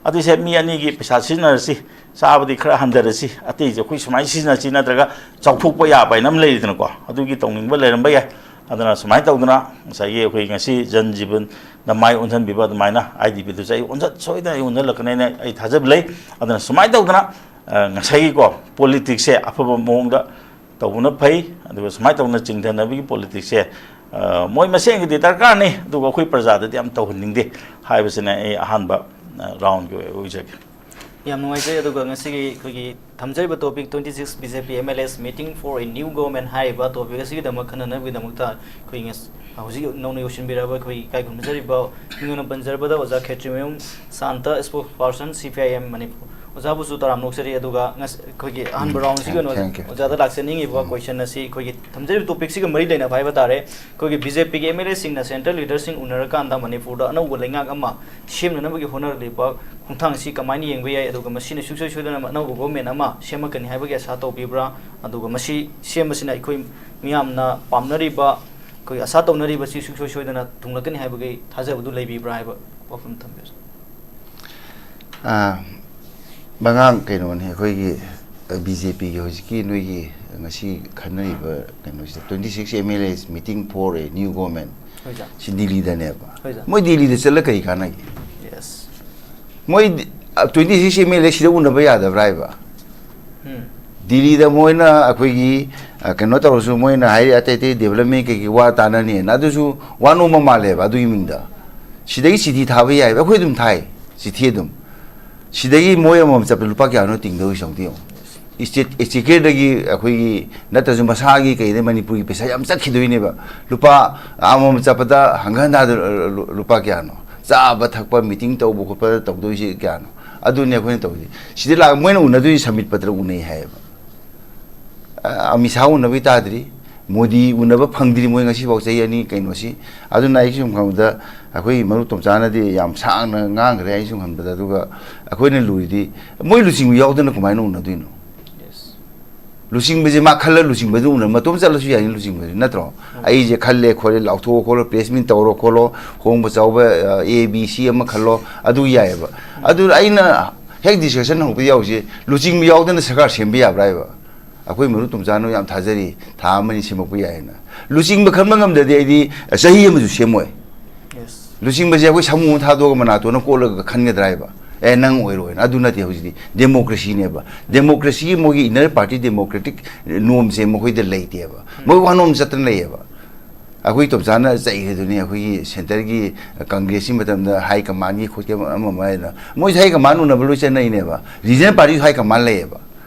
ꯑꯗꯨꯁꯦ ꯃꯤ ꯑꯅꯤꯒꯤ ꯄꯩꯁꯥ ꯁꯤꯖꯤꯟꯅꯔꯁꯤ, ꯆꯥꯕꯗꯤ ꯈꯔ ꯍꯟꯊꯔꯁꯤ, ꯑꯇꯩꯁꯦ ꯑꯩꯈꯣꯏ ꯁꯨꯃꯥꯏꯅ ꯁꯤꯖꯤꯟꯅꯁꯤ, ꯅꯠꯇ꯭ꯔꯒ ꯆꯥꯎꯊꯣꯛꯄ ꯌꯥꯕ ꯍꯥꯏꯅ ꯑꯃ ꯂꯩꯔꯤꯗꯅꯀꯣ꯫ ꯑꯗꯨꯒꯤ ꯇꯧꯅꯤꯡꯕ ꯂꯩꯔꯝꯕ ꯌꯥꯏ꯫ ꯑꯗꯨꯅ ꯁꯨꯃꯥꯏꯅ ꯇꯧꯗꯅ ꯉꯁꯥꯏꯒꯤ ꯑꯩꯈꯣꯏ ꯉꯁꯤ ꯖꯟ ꯖꯤꯕꯟꯗ ꯃꯥꯏ ꯑꯣꯟꯁꯤꯟꯕꯤꯕ ꯑꯗꯨꯃꯥꯏꯅ ꯑꯥꯏ ꯗꯤ ꯄꯤꯗꯨꯁꯨ ꯑꯩ ꯑꯣꯟꯁꯤꯟ-, ꯁꯣꯏꯗꯅ ꯑꯩ ꯑꯣꯟꯁꯤꯜꯂꯛꯀꯅꯦꯅ ꯑꯩ ꯊꯥꯖꯕ ꯂꯩ꯫ ꯑꯗꯨꯅ ꯁꯨꯃꯥꯏꯅ ꯇꯧꯗꯅ, ꯑ, ꯉꯁꯥꯏꯒꯤꯀꯣ, politicsꯁꯦ ꯑꯐꯕ ꯃꯑꯣꯡꯗ ꯇꯧꯕꯅ ꯐꯩ꯫ ꯑꯗꯨꯒ ꯁꯨꯃꯥꯏꯅ ꯇꯧꯗꯅ ꯆꯤꯡꯊꯅꯕꯒꯤ politicsꯁꯦ, ꯑ, ꯃꯣꯏ ꯃꯁꯦꯟꯒꯤꯗꯤ ꯗꯔꯀꯥꯔꯅꯤ, ꯑꯗꯨꯒ ꯑꯩꯈꯣꯏ ꯄ꯭ꯔꯖꯥꯗꯗꯤ ꯌꯥꯝ ꯇꯧꯍꯟꯅꯤꯡꯗꯦ ꯍꯥꯏꯕꯁꯤꯅ ꯑꯩ ꯑꯍꯥꯟꯕ, ꯑ, roundꯒꯤ ꯑꯣꯏꯖꯒꯦ꯫ ꯌꯥꯝ ꯅꯨꯡꯉꯥꯏꯖꯩ꯫ ꯑꯗꯨꯒ ꯉꯁꯤꯒꯤ ꯑꯩꯈꯣꯏꯒꯤ ꯊꯝꯖꯔꯤꯕ topic twenty six B J P M L As meeting for a new government ꯍꯥꯏꯔꯤꯕ topic ꯑꯁꯤꯒꯤꯗꯃꯛ ꯈꯟꯅꯅꯕꯒꯤꯗꯃꯛꯇ ꯑꯩꯈꯣꯏ ꯉꯁ-, ꯍꯧꯖꯤꯛ ꯅꯧꯅ ꯌꯧꯁꯤꯟꯕꯤꯔꯕ ꯑꯩꯈꯣꯏ ꯏꯀꯥꯏ ꯈꯨꯝꯅꯖꯔꯤꯕ ꯃꯤꯡ ꯑꯣꯏꯅ ꯄꯟꯖꯔꯕꯗ ꯑꯣꯖꯥ Khetrimayum Santa, spokesperson C P I M Manipur. ꯑꯣꯖꯥꯕꯨꯁꯨ ꯇꯔꯥꯝꯅ ꯑꯣꯛꯆꯔꯤ꯫ ꯑꯗꯨꯒ ꯉꯁ-, ꯑꯩꯈꯣꯏꯒꯤ ꯑꯍꯥꯟꯕ ꯔꯥꯎꯟꯁꯤꯒꯤ ꯑꯣꯏꯅ Thank you. ꯑꯣꯖꯥꯗ ꯂꯥꯛꯆꯅꯤꯡꯉꯤꯕ ꯀꯣꯏꯁꯟ ꯑꯁꯤ ꯑꯩꯈꯣꯏꯒꯤ ꯊꯝꯖꯔꯤꯕ ꯇꯣꯄꯤꯛꯁꯤꯒ ꯃꯔꯤ ꯂꯩꯅꯕ ꯍꯥꯏꯕ ꯇꯥꯔꯦ꯫ ꯑꯩꯈꯣꯏꯒꯤ ꯕꯤ ꯖꯦ ꯄꯤꯒꯤ ꯑꯦꯝ ꯑꯦꯜ ꯑꯦꯁꯤꯡꯅ ꯁꯦꯟꯇ꯭ꯔꯦꯜ ꯂꯤꯗꯔꯁꯤꯡ ꯎꯅꯔꯀꯥꯟꯗ ꯃꯅꯤꯄꯨꯔꯗ ꯑꯅꯧꯕ ꯂꯩꯉꯥꯛ ꯑꯃ ꯁꯦꯝꯅꯅꯕꯒꯤ ꯍꯣꯠꯅꯔꯛꯂꯤꯕ ꯈꯣꯡꯊꯥꯡ ꯑꯁꯤ ꯀꯃꯥꯏꯅ ꯌꯦꯡꯕ ꯌꯥꯏ? ꯑꯗꯨꯒ ꯃꯁꯤꯅ ꯁꯨꯡꯁꯣꯏ ꯁꯣꯏꯗꯅ ꯑꯅꯧꯕ ꯒꯣꯚꯔꯟꯃꯦꯟ ꯑꯃ ꯁꯦꯝꯃꯛꯀꯅꯤ ꯍꯥꯏꯕꯒꯤ ꯑꯁꯥ ꯇꯧꯕꯤꯕ꯭ꯔꯥ? ꯑꯗꯨꯒ ꯃꯁꯤ ꯁꯦꯝꯕꯁꯤꯅ ꯑꯩꯈꯣꯏ ꯃꯤꯌꯥꯝꯅ ꯄꯥꯝꯅꯔꯤꯕ, ꯑꯩꯈꯣꯏ ꯑꯁꯥ ꯇꯧꯅꯔꯤꯕꯁꯤ ꯁꯨꯡꯁꯣꯏ ꯁꯣꯏꯗꯅ ꯊꯨꯡꯂꯛꯀꯅꯤ ꯍꯥꯏꯕꯒꯤ ꯊꯥꯖꯕꯗꯨ ꯂꯩꯕꯤꯕ꯭ꯔꯥ ꯍꯥꯏꯕ ꯋꯥꯐꯝ ꯊꯝꯕꯤꯌꯨ꯫ ꯑꯥ, ꯃꯉꯥꯡ ꯀꯩꯅꯣꯅꯤ, ꯑꯩꯈꯣꯏꯒꯤ, ꯑ, ꯕꯤ ꯖꯦ ꯄꯤꯒꯤ ꯍꯧꯖꯤꯛꯀꯤ ꯅꯣꯏꯒꯤ ꯉꯁꯤ ꯈꯟꯅꯔꯤꯕ ꯀꯩꯅꯣꯁꯤꯗ, twenty six M L As meeting for a new government꯫ ꯍꯣꯏ, ꯁꯥꯔ꯫ ꯁꯤ ꯗꯤꯜꯂꯤꯗꯅꯦꯕ꯫ ꯍꯣꯏ, ꯁꯥꯔ꯫ ꯃꯣꯏ ꯗꯤꯜꯂꯤꯗ ꯆꯠꯂ ꯀꯔꯤ ꯀꯥꯟꯅꯒꯦ? ꯌꯦꯁ꯫ ꯃꯣꯏ ꯗꯤ-, ꯑ, twenty six M L A ꯁꯤꯗ ꯎꯅꯕ ꯌꯥꯗꯕ꯭ꯔꯥ ꯍꯥꯏꯕ? ꯎꯝ꯫ ꯗꯤꯜꯂꯤꯗ ꯃꯣꯏꯅ ꯑꯩꯈꯣꯏꯒꯤ, ꯑ, ꯀꯩꯅꯣ ꯇꯧꯔꯁꯨ, ꯃꯣꯏꯅ ꯍꯥꯏꯔꯤ ꯑꯇꯩ ꯑꯇꯩ ꯗꯤꯕꯂꯞꯃꯦꯟ ꯀꯩꯀꯩ ꯋꯥ ꯇꯥꯅꯅꯤꯅ, ꯑꯗꯨꯁꯨ ꯋꯥ ꯅꯣꯝꯕ ꯃꯥꯜꯂꯦꯕ ꯑꯗꯨꯒꯤ ꯃꯤꯡꯗ꯫ ꯁꯤꯗꯒꯤ ꯆꯤꯊꯤ ꯊꯥꯕ ꯌꯥꯏꯕ, ꯑꯩꯈꯣꯏ ꯑꯗꯨꯝ ꯊꯥꯏ ꯆꯤꯊꯤ ꯑꯗꯨꯝ꯫ ꯁꯤꯗꯒꯤ ꯃꯣꯏ ꯑꯃꯃꯝ ꯆꯠꯄꯗ ꯂꯨꯄꯥ ꯀꯌꯥꯅꯣ ꯇꯤꯡꯗꯧꯔꯤꯁꯦ ꯑꯝꯇ ꯌꯦꯡꯉꯣ꯫ ꯏꯁꯇꯦꯠ, ꯑꯦꯛꯁꯆꯦꯀꯔꯗꯒꯤ ꯑꯩꯈꯣꯏꯒꯤ ꯅꯠꯇ꯭ꯔꯁꯨ ꯃꯁꯥꯒꯤ ꯀꯩꯗ ꯃꯅꯤꯄꯨꯔꯒꯤ ꯄꯩꯁꯥ ꯌꯥꯝ ꯆꯠꯈꯤꯗꯣꯏꯅꯦꯕ꯫ ꯂꯨꯄꯥ ꯑꯃꯃꯝ ꯆꯠꯄꯗ ꯍꯪꯒꯠ ꯍꯟꯗꯥꯗ ꯂꯨ-, ꯂꯨꯄꯥ ꯀꯌꯥꯅꯣ? ꯆꯥꯕ ꯊꯛꯄ, ꯃꯤꯇꯤꯡ ꯇꯧꯕ ꯈꯣꯠꯄ ꯇꯧꯗꯣꯏꯁꯦ ꯀꯌꯥꯅꯣ? ꯑꯗꯨꯅꯤ ꯑꯩꯈꯣꯏꯅ ꯇꯧꯔꯤꯁꯦ꯫ ꯁꯤꯗ ꯂꯥꯛ-, ꯃꯣꯏꯅ ꯎꯅꯗꯣꯏꯁꯦ ꯁꯃꯤꯠ ꯄꯇ꯭ꯔ ꯎꯅꯩ ꯍꯥꯏꯌꯦꯕ꯫ ꯑ, ꯑꯃꯤꯠ ꯁꯥꯍ ꯎꯅꯕꯒꯤ ꯇꯥꯗ꯭ꯔꯤ, ꯃꯣꯗꯤ ꯎꯅꯕ ꯐꯪꯗ꯭ꯔꯤ ꯃꯣꯏ ꯉꯁꯤꯐꯥꯎ ꯆꯍꯤ ꯑꯅꯤ ꯀꯩꯅꯣꯁꯤ꯫ ꯑꯗꯨꯅ ꯑꯩ ꯁꯨꯝ ꯈꯪꯕꯗ ꯑꯩꯈꯣꯏ ꯃꯔꯨꯞ ꯇꯣꯝꯆꯥꯅꯗꯤ ꯌꯥꯝ ꯁꯥꯡꯅ ꯉꯥꯡꯈ꯭ꯔꯦ ꯑꯩ ꯁꯨꯝ ꯈꯟꯕꯗ꯫ ꯑꯗꯨꯒ ꯑꯩꯈꯣꯏꯅ ꯂꯨꯔꯤꯗꯤ ꯃꯣꯏ ꯂꯨꯆꯤꯡꯕ ꯌꯥꯎꯗꯅ ꯀꯃꯥꯏꯅ ꯎꯅꯗꯣꯏꯅꯣ? ꯌꯦꯁ꯫ ꯂꯨꯆꯤꯡꯕꯁꯦ ꯃꯥ ꯈꯜꯂ ꯂꯨꯆꯤꯡꯕꯗꯨ ꯎꯅ ꯃꯇꯣꯝ ꯆꯠꯂꯁꯨ ꯌꯥꯏꯅꯤ ꯂꯨꯆꯤꯡꯕꯁꯦ, ꯅꯠꯇ꯭ꯔꯣ? ꯎꯝ꯫ ꯑꯩꯁꯦ ꯈꯜꯂꯦ ꯈꯣꯠꯂꯦ, ꯂꯥꯎꯊꯣꯛꯑꯣ ꯈꯣꯠꯂꯣ, ꯄ꯭ꯔꯦꯁ ꯃꯤꯠ ꯇꯧꯔꯣ ꯈꯣꯠꯂꯣ, ꯍꯣꯡꯕ ꯆꯥꯎꯕ, ꯑ, A B C ꯑꯃ ꯈꯜꯂꯣ, ꯑꯗꯨ ꯌꯥꯏꯑꯕ꯫ ꯎꯝ꯫ ꯑꯗꯨ ꯑꯩꯅ ꯍꯦꯛ ꯗꯤꯁꯀꯁꯟ ꯍꯧꯕ ꯌꯥꯎꯁꯦ, ꯂꯨꯆꯤꯡꯕ ꯌꯥꯎꯗꯅ ꯁꯔꯀꯥꯔ ꯁꯦꯝꯕ ꯌꯥꯕ꯭ꯔꯥ ꯍꯥꯏꯕ? ꯑꯩꯈꯣꯏ ꯃꯔꯨꯞ ꯇꯣꯝꯆꯥꯅ ꯌꯥꯝ ꯊꯥꯖꯔꯤ, ꯊꯥ ꯑꯃꯅꯤ ꯁꯦꯝꯃꯛꯄ ꯌꯥꯏꯅ꯫ ꯂꯨꯆꯤꯡꯕ ꯈꯟꯕ ꯉꯝꯗ꯭ꯔꯗꯤ ꯑꯩꯗꯤ ꯆꯍꯤ ꯑꯃꯁꯨ ꯁꯦꯝꯃꯣꯏ꯫ ꯌꯦꯁ꯫ ꯂꯨꯆꯤꯡꯕꯁꯦ ꯑꯩꯈꯣꯏ ꯁꯥꯃꯨ ꯑꯃ ꯊꯥꯗꯣꯛꯑꯒ ꯃꯅꯥꯇꯣꯟꯅ ꯀꯣꯠꯂꯒ ꯈꯟꯒꯗ꯭ꯔꯥ ꯍꯥꯏꯕ? ꯑꯦ, ꯅꯪ ꯑꯣꯏꯔꯣꯏꯅ꯫ ꯑꯗꯨ ꯅꯠꯇꯦ ꯍꯧꯖꯤꯛꯇꯤ꯫ ꯗꯦꯃꯣꯀ꯭ꯔꯦꯁꯤꯅꯦꯕ꯫ ꯗꯦꯃꯣꯀ꯭ꯔꯦꯁꯤꯒꯤ ꯃꯣꯏꯒꯤ inner party democratic ꯅꯣꯝꯁꯦ ꯃꯈꯣꯏꯗ ꯂꯩꯇꯦꯕ꯫ ꯃꯣꯏ ꯋꯥꯅꯣꯝ ꯆꯠꯇꯅ ꯂꯩꯌꯦꯕ꯫ ꯑꯩꯈꯣꯏ ꯇꯣꯝꯆꯥꯅ ꯆꯩꯈ꯭ꯔꯤꯗꯨꯅꯤ, ꯑꯩꯈꯣꯏꯒꯤ ꯁꯦꯟꯇꯔꯒꯤ ꯀꯪꯒ꯭ꯔꯦꯁꯀꯤ ꯃꯇꯝꯗ ꯍꯥꯏ ꯀꯃꯥꯟꯒꯤ ꯈꯣꯠꯀꯤ ꯑꯃ ꯑꯃ ꯍꯥꯏꯅ꯫ ꯃꯣꯏꯁꯨ ꯍꯥꯏ ꯀꯃꯥꯟ ꯎꯅꯕ ꯂꯣꯏ ꯆꯠꯅꯩꯅꯦꯕ꯫ ꯔꯤꯖꯅꯦꯜ ꯄꯥꯔꯇꯤꯁꯨ ꯍꯥꯏ ꯀꯃꯥꯟ ꯂꯩꯌꯦꯕ꯫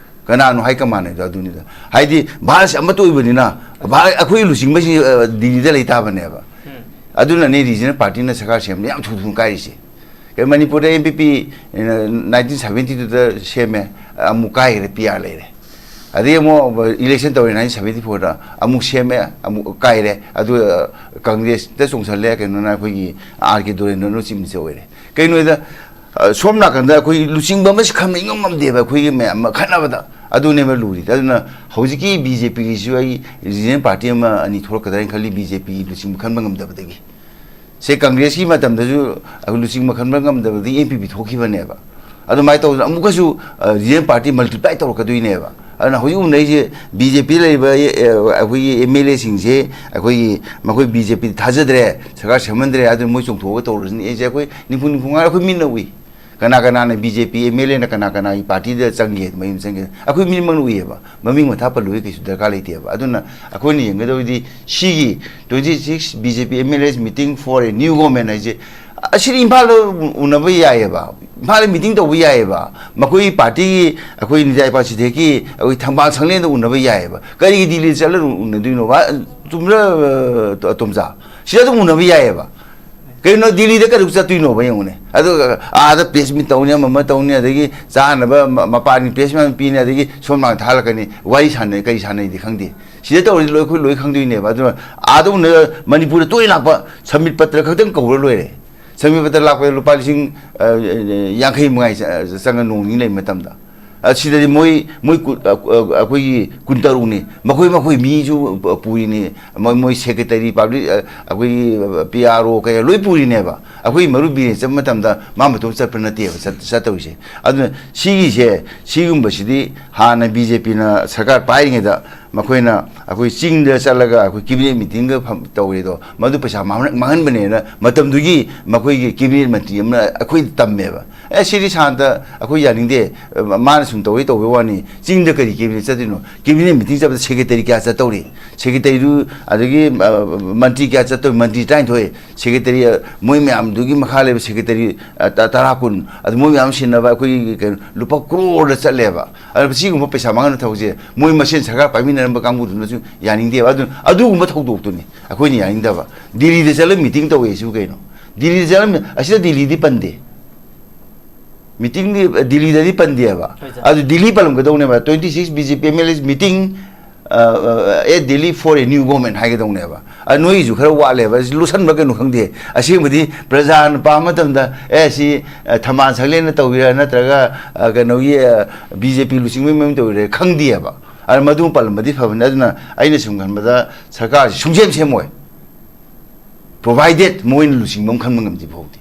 ꯀꯅꯥꯅꯣ ꯍꯥꯏ ꯀꯃꯥꯟ ꯍꯥꯏꯗꯣ? ꯑꯗꯨꯅꯤꯗ꯫ ꯍꯥꯏꯗꯤ ꯚꯥꯔꯠꯁꯦ ꯑꯃꯠꯇ ꯑꯣꯏꯕꯅꯤꯅ ꯚꯥꯔꯠ, ꯑꯩꯈꯣꯏꯒꯤ ꯂꯨꯆꯤꯡꯕꯁꯤꯡ, ꯑ, ꯗꯤꯜꯂꯤꯗ ꯂꯩ ꯇꯥꯕꯅꯦꯕ꯫ ꯎꯝ꯫ ꯑꯗꯨꯅꯅꯦ ꯔꯤꯖꯅꯦꯜ ꯄꯥꯔꯇꯤꯅ ꯁꯔꯀꯥꯔ ꯁꯦꯝꯕꯗ ꯌꯥꯝ ꯊꯨ ꯊꯨꯅ ꯀꯥꯏꯔꯤꯁꯦ꯫ ꯑꯦ, ꯃꯅꯤꯄꯨꯔꯗ ꯑꯦꯟ ꯄꯤ ꯄꯤ nineteen seventy two ꯗ ꯁꯦꯝꯃꯦ, ꯑꯃꯨꯛ ꯀꯥꯏꯈ꯭ꯔꯦ, ꯄꯤ ꯑꯥꯔ ꯂꯩꯔꯦ꯫ ꯑꯗꯩ ꯑꯃꯨꯛ ꯏꯂꯦꯛꯁꯟ ꯇꯧꯔꯦ nineteen seventy four ꯗ, ꯑꯃꯨꯛ ꯁꯦꯝꯃꯦ, ꯑꯃꯨꯛ ꯀꯥꯏꯔꯦ꯫ ꯑꯗꯨ ꯀꯪꯒ꯭ꯔꯦꯁꯇ ꯆꯣꯡꯁꯜꯂꯦ, ꯀꯩꯅꯣꯅ ꯑꯩꯈꯣꯏꯒꯤ ꯑꯥꯔ ꯀꯦ ꯗꯣꯔꯦꯟꯗ꯭ꯔꯣꯅ ꯆꯤꯞ ꯃꯤꯅꯤꯁꯇꯔ ꯑꯣꯏꯔꯦ꯫ ꯀꯩꯅꯣꯗ, ꯑ, ꯁꯣꯝ ꯅꯥꯀꯟꯗ ꯑꯩꯈꯣꯏ ꯂꯨꯆꯤꯡꯕ ꯑꯃꯁꯤ ꯈꯟꯕ ꯏꯉꯝ ꯉꯝꯗꯦꯕ, ꯑꯩꯈꯣꯏꯒꯤ ꯃꯌꯥꯝ ꯑꯃ ꯈꯠꯅꯕꯗ꯫ ꯑꯗꯨꯅꯦꯕ ꯂꯨꯔꯤꯗꯤ꯫ ꯑꯗꯨꯅ ꯍꯧꯖꯤꯛꯀꯤ ꯕꯤ ꯖꯦ ꯄꯤꯒꯤꯁꯨ ꯑꯩ ꯔꯤꯖꯅꯦꯜ ꯄꯥꯔꯇꯤ ꯑꯃ ꯑꯅꯤ ꯊꯣꯛꯂꯛꯀꯗ꯭ꯔꯥ ꯍꯥꯏꯅ ꯈꯜꯂꯤ, ꯕꯤ ꯖꯦ ꯄꯤꯒꯤ ꯂꯨꯆꯤꯡꯕ ꯈꯟꯕ ꯉꯝꯗꯕꯗꯒꯤ꯫ ꯁꯦ ꯀꯪꯒ꯭ꯔꯦꯁꯀꯤ ꯃꯇꯝꯗꯁꯨ ꯑꯩꯈꯣꯏ ꯂꯨꯆꯤꯡꯕ ꯈꯟꯕ ꯉꯝꯗꯕꯗꯒꯤ ꯑꯦꯟ ꯄꯤ ꯄꯤ ꯊꯣꯛꯈꯤꯕꯅꯦꯕ꯫ ꯑꯗꯨꯃꯥꯏꯅ ꯇꯧꯗꯅ ꯑꯃꯨꯛꯀꯁꯨ, ꯑ, ꯔꯤꯖꯅꯦꯜ ꯄꯥꯔꯇꯤ ꯃꯜꯇꯤꯄ꯭ꯂꯥꯏ ꯇꯧꯔꯛꯀꯗꯣꯏꯅꯦꯕ꯫ ꯑꯗꯨꯅ ꯍꯧꯖꯤꯛ ꯎꯅꯔꯤꯁꯦ ꯕꯤ ꯖꯦ ꯄꯤ ꯂꯩꯔꯤꯕ, ꯑꯦ, ꯑꯩꯈꯣꯏꯒꯤ ꯑꯦꯝ ꯑꯦꯜ ꯑꯦꯁꯤꯡꯁꯦ ꯑꯩꯈꯣꯏꯒꯤ, ꯃꯈꯣꯏ ꯕꯤ ꯖꯦ ꯄꯤ ꯊꯥꯖꯗ꯭ꯔꯦ, ꯁꯔꯀꯥꯔ ꯁꯦꯝꯍꯟꯗ꯭ꯔꯦ, ꯑꯗꯨꯅ ꯃꯣꯏ ꯆꯣꯡꯊꯣꯛꯑꯒ ꯇꯧꯔꯁꯤꯅ ꯑꯩꯁꯦ ꯑꯩꯈꯣꯏ ꯅꯤꯐꯨ ꯅꯤꯐꯨ ꯃꯉꯥ ꯑꯩꯈꯣꯏ ꯃꯤꯠꯅ ꯎꯏ꯫ ꯀꯅꯥ ꯀꯅꯥꯅ B J P M L ꯑꯦꯅ ꯀꯅꯥ ꯀꯅꯥꯒꯤ ꯄꯥꯔꯇꯤꯗ ꯆꯪꯒꯦ, ꯃꯌꯨꯝ ꯆꯪꯒꯦ, ꯑꯩꯈꯣꯏ ꯃꯤꯠꯃꯛꯅ ꯎꯏꯌꯦꯕ꯫ ꯃꯃꯤꯡ ꯃꯊꯥ ꯄꯜꯂꯨꯕꯒꯤ ꯀꯩꯁꯨ ꯗꯔꯀꯥꯔ ꯂꯩꯇꯦꯕ꯫ ꯑꯗꯨꯅ ꯑꯩꯈꯣꯏꯅ ꯌꯦꯡꯒꯗꯕꯗꯤ ꯁꯤꯒꯤ twenty six B J P M L As meeting for a new government ꯍꯥꯏꯁꯦ, ꯑꯁꯤꯗꯤ ꯏꯝꯐꯥꯜꯗ ꯎꯅꯕ ꯌꯥꯏꯌꯦꯕ, ꯏꯝꯐꯥꯜꯗ ꯃꯤꯇꯤꯡ ꯇꯧꯕ ꯌꯥꯏꯌꯦꯕ, ꯃꯈꯣꯏꯒꯤ ꯄꯥꯔꯇꯤꯒꯤ, ꯑꯩꯈꯣꯏ ꯅꯤꯇꯥꯏ ꯄꯥꯁꯤꯊꯦꯛꯀꯤ ꯑꯩꯈꯣꯏ ꯊꯝꯕꯥꯜ ꯁꯪꯂꯦꯟꯗ ꯎꯅꯕ ꯌꯥꯏꯌꯦꯕ꯫ ꯀꯔꯤꯒꯤ ꯗꯤꯜꯂꯤꯗ ꯆꯠꯂꯒ ꯎꯅꯗꯣꯏꯅꯣꯕ? ꯆꯨꯝꯕ꯭ꯔꯥ, ꯑ, ꯇꯣꯝꯆꯥ? ꯁꯤꯗ ꯑꯗꯨꯝ ꯎꯅꯕ ꯌꯥꯏꯌꯦꯕ꯫ ꯀꯩꯅꯣ ꯗꯤꯜꯂꯤꯗ ꯀꯩꯗꯧ ꯆꯠꯇꯣꯏꯅꯣꯕ? ꯌꯦꯡꯉꯨꯅꯦ꯫ ꯑꯗꯨꯒ ꯑꯥꯗ ꯄ꯭ꯔꯦꯁ ꯃꯤꯠ ꯇꯧꯅꯤ, ꯑꯃ ꯑꯃ ꯇꯧꯅꯤ, ꯑꯗꯒꯤ ꯆꯥꯅꯕ ꯃ-, ꯃꯄꯥꯟꯒꯤ ꯄ꯭ꯔꯦꯁ ꯃꯌꯥꯝ ꯄꯤꯅꯤ, ꯑꯗꯒꯤ ꯁꯣꯝ ꯃꯥꯡ ꯊꯥꯍꯜꯂꯛꯀꯅꯤ, ꯋꯥꯔꯤ ꯁꯥꯟꯅꯩ, ꯀꯔꯤ ꯁꯥꯟꯅꯩꯗꯤ ꯈꯪꯗꯦ꯫ ꯁꯤꯗ ꯇꯧꯔꯗꯤ ꯂꯣꯏ, ꯑꯩꯈꯣꯏ ꯂꯣꯏ ꯈꯪꯗꯣꯏꯅꯦꯕ꯫ ꯑꯗꯨꯅ ꯑꯥꯗ ꯎꯅ-, ꯃꯅꯤꯄꯨꯔꯗ ꯇꯣꯏꯅ ꯂꯥꯛꯄ ꯁꯃꯤꯠ ꯄꯇ꯭ꯔ ꯈꯛꯇꯪ ꯀꯧꯔ ꯂꯣꯏꯔꯦ꯫ ꯁꯃꯤꯠ ꯄꯇ꯭ꯔ ꯂꯥꯛꯄꯗ ꯂꯨꯄꯥ ꯂꯤꯁꯤꯡ, ꯑ, ꯌꯥꯡꯈꯩ ꯃꯉꯥ ꯆ-, ꯆꯪꯉ ꯅꯣꯡ ꯅꯤꯅꯤ ꯂꯩꯕ ꯃꯇꯝꯗ꯫ ꯑ, ꯁꯤꯗꯗꯤ ꯃꯣꯏ, ꯃꯣꯏ ꯀꯨ-, ꯑ, ꯑ, ꯑꯩꯈꯣꯏꯒꯤ ꯀꯨꯟꯇꯔꯨꯛꯅꯤ, ꯃꯈꯣꯏ, ꯃꯈꯣꯏ ꯃꯤꯁꯨ ꯄꯨꯔꯤꯅꯤ, ꯃꯣꯏ, ꯃꯣꯏ ꯁꯦꯀ꯭ꯔꯦꯇꯔꯤ, ꯄꯕ꯭ꯂꯤꯛ, ꯑ, ꯑꯩꯈꯣꯏꯒꯤ ꯄꯤ ꯑꯥꯔ ꯑꯣ ꯀꯌꯥ ꯂꯣꯏ ꯄꯨꯔꯤꯅꯦꯕ꯫ ꯑꯩꯈꯣꯏ ꯃꯔꯨꯞ ꯕꯤꯔꯦꯟ ꯆꯠꯄ ꯃꯇꯝꯗ ꯃꯥ ꯃꯇꯣꯝ ꯆꯠꯄ ꯅꯠꯇꯦꯕ ꯆꯠ-, ꯆꯠꯇꯧꯔꯤꯁꯦ꯫ ꯑꯗꯨꯅ ꯁꯤꯒꯤꯁꯦ, ꯁꯤꯒꯨꯝꯕꯁꯤꯗꯤ ꯍꯥꯟꯅ ꯕꯤ ꯖꯦ ꯄꯤꯅ ꯁꯔꯀꯥꯔ ꯄꯥꯏꯔꯤꯉꯩꯗ ꯃꯈꯣꯏꯅ ꯑꯩꯈꯣꯏ ꯆꯤꯡꯗ ꯆꯠꯂꯒ ꯑꯩꯈꯣꯏ ꯀꯦꯕꯤꯅꯦꯠ ꯃꯤꯇꯤꯡꯒ ꯐꯝ-, ꯇꯧꯔꯦꯗꯣ, ꯃꯗꯨ ꯄꯩꯁꯥ ꯃꯥꯡꯍꯟ-, ꯃꯥꯡꯍꯟꯕꯅꯦꯅ ꯃꯇꯝꯗꯨꯒꯤ ꯃꯈꯣꯏꯒꯤ ꯀꯦꯕꯤꯅꯦꯠ ꯃꯟꯇ꯭ꯔꯤ ꯑꯃꯅ ꯑꯩꯈꯣꯏꯗ ꯇꯝꯃꯦꯕ꯫ "ꯑꯦ, ꯁꯤꯗꯤ ꯁꯥꯟꯇ ꯑꯩꯈꯣꯏ ꯌꯥꯅꯤꯡꯗꯦ, ꯃꯥꯅ ꯁꯨꯝ ꯇꯧꯋꯤ ꯇꯧꯕꯩ ꯋꯥꯅꯤ, ꯆꯤꯡꯗ ꯀꯔꯤ ꯀꯦꯕꯤꯅꯦꯠ ꯆꯠꯇꯣꯏꯅꯣ? ꯀꯦꯕꯤꯅꯦꯠ ꯃꯤꯇꯤꯡ ꯆꯠꯄꯗ ꯁꯦꯀ꯭ꯔꯦꯇꯔꯤ ꯀꯌꯥ ꯆꯠꯇꯧꯔꯤ? ꯁꯦꯀ꯭ꯔꯦꯇꯔꯤꯗꯨ, ꯑꯗꯒꯤ, ꯑ, ꯃꯟꯇ꯭ꯔꯤ ꯀꯌꯥ ꯆꯠꯇꯧꯔꯤ? ꯃꯟꯇ꯭ꯔꯤ ꯇꯔꯥꯅꯤꯊꯣꯏ, ꯁꯦꯀ꯭ꯔꯦꯇꯔꯤ, ꯑ, ꯃꯣꯏ ꯃꯌꯥꯝꯗꯨꯒꯤ ꯃꯈꯥ ꯂꯩꯕ ꯁꯦꯀ꯭ꯔꯦꯇꯔꯤ, ꯑ, ꯇ-, ꯇꯔꯥ, ꯀꯨꯟ, ꯑꯗꯨ ꯃꯣꯏ ꯃꯌꯥꯝ ꯁꯤꯟꯅꯕ ꯑꯩꯈꯣꯏꯒꯤ ꯀꯩꯅꯣ ꯂꯨꯄꯥ ꯀ꯭ꯔꯣꯔꯗ ꯆꯠꯂꯦꯕ꯫ ꯑꯗꯨ ꯁꯤꯒꯨꯝꯕ ꯄꯩꯁꯥ ꯃꯥꯡꯍꯟꯕ ꯊꯕꯛꯁꯦ ꯃꯣꯏ ꯃꯁꯦꯟ ꯁꯔꯀꯥꯔ ꯄꯥꯏꯃꯤꯟꯅꯔꯝꯕ ꯀꯥꯡꯕꯨꯗꯨꯅꯁꯨ ꯌꯥꯅꯤꯡꯗꯦꯕ꯫ ꯑꯗꯨ, ꯑꯗꯨꯒꯨꯝꯕ ꯊꯧꯗꯣꯛꯇꯨꯅꯤ ꯑꯩꯈꯣꯏꯅ ꯌꯥꯅꯤꯡꯗꯕ꯫ ꯗꯤꯜꯂꯤꯗ ꯆꯠꯂꯒ ꯃꯤꯇꯤꯡ ꯇꯧꯋꯦ ꯁꯤꯕꯨ ꯀꯩꯅꯣ? ꯗꯤꯜꯂꯤꯗ ꯆꯠꯂꯝꯃꯤ, ꯑꯁꯤꯗ ꯗꯤꯜꯂꯤꯗꯤ ꯄꯟꯗꯦ꯫ ꯃꯤꯇꯤꯡꯗꯤ ꯗꯤꯜꯂꯤꯗꯗꯤ ꯄꯟꯗꯦꯕ꯫ ꯑꯗꯨ Delhi ꯄꯜꯂꯝꯒꯗꯧꯅꯦꯕ, twenty six B J P M L As meeting at Delhi for a new government ꯍꯥꯏꯒꯗꯧꯅꯦꯕ꯫ ꯑ, ꯅꯣꯏꯒꯤꯁꯨ ꯈꯔ ꯋꯥꯠꯂꯦꯕ, ꯑꯁꯤ ꯂꯣꯠꯁꯟꯕ ꯀꯩꯅꯣ ꯈꯪꯗꯦ꯫ ꯑꯁꯦꯡꯕꯗꯤ ꯄ꯭ꯔꯖꯥꯅ ꯄꯥꯕ ꯃꯇꯝꯗ, "ꯑꯦ, ꯁꯤ, ꯑ, ꯊꯝꯕꯥꯜ ꯁꯛꯂꯦꯟꯅ ꯇꯧꯔꯤꯔꯥ, ꯅꯠꯇ꯭ꯔꯒ, ꯑ, ꯀꯩꯅꯣꯒꯤ, ꯑ, B J P ꯂꯨꯆꯤꯡꯕꯒꯤ ꯃꯌꯨꯝ ꯇꯧꯔꯤꯔꯥ?" ꯈꯪꯗꯦꯕ꯫ ꯑꯗꯨꯅ ꯃꯗꯨ ꯄꯜꯂꯝꯕꯗꯤ ꯐꯕꯅꯤ꯫ ꯑꯗꯨꯅ ꯑꯩꯅ ꯁꯨꯝ ꯈꯟꯕꯗ ꯁꯔꯀꯥꯔꯁꯤ ꯁꯨꯡꯁꯦꯝ ꯁꯦꯝꯃꯣꯏ꯫ Provided ꯃꯣꯏꯅ ꯂꯨꯆꯤꯡꯕ ꯑꯃ ꯈꯟꯕ ꯉꯝꯗ꯭ꯔꯤ ꯐꯥꯎꯗꯤ꯫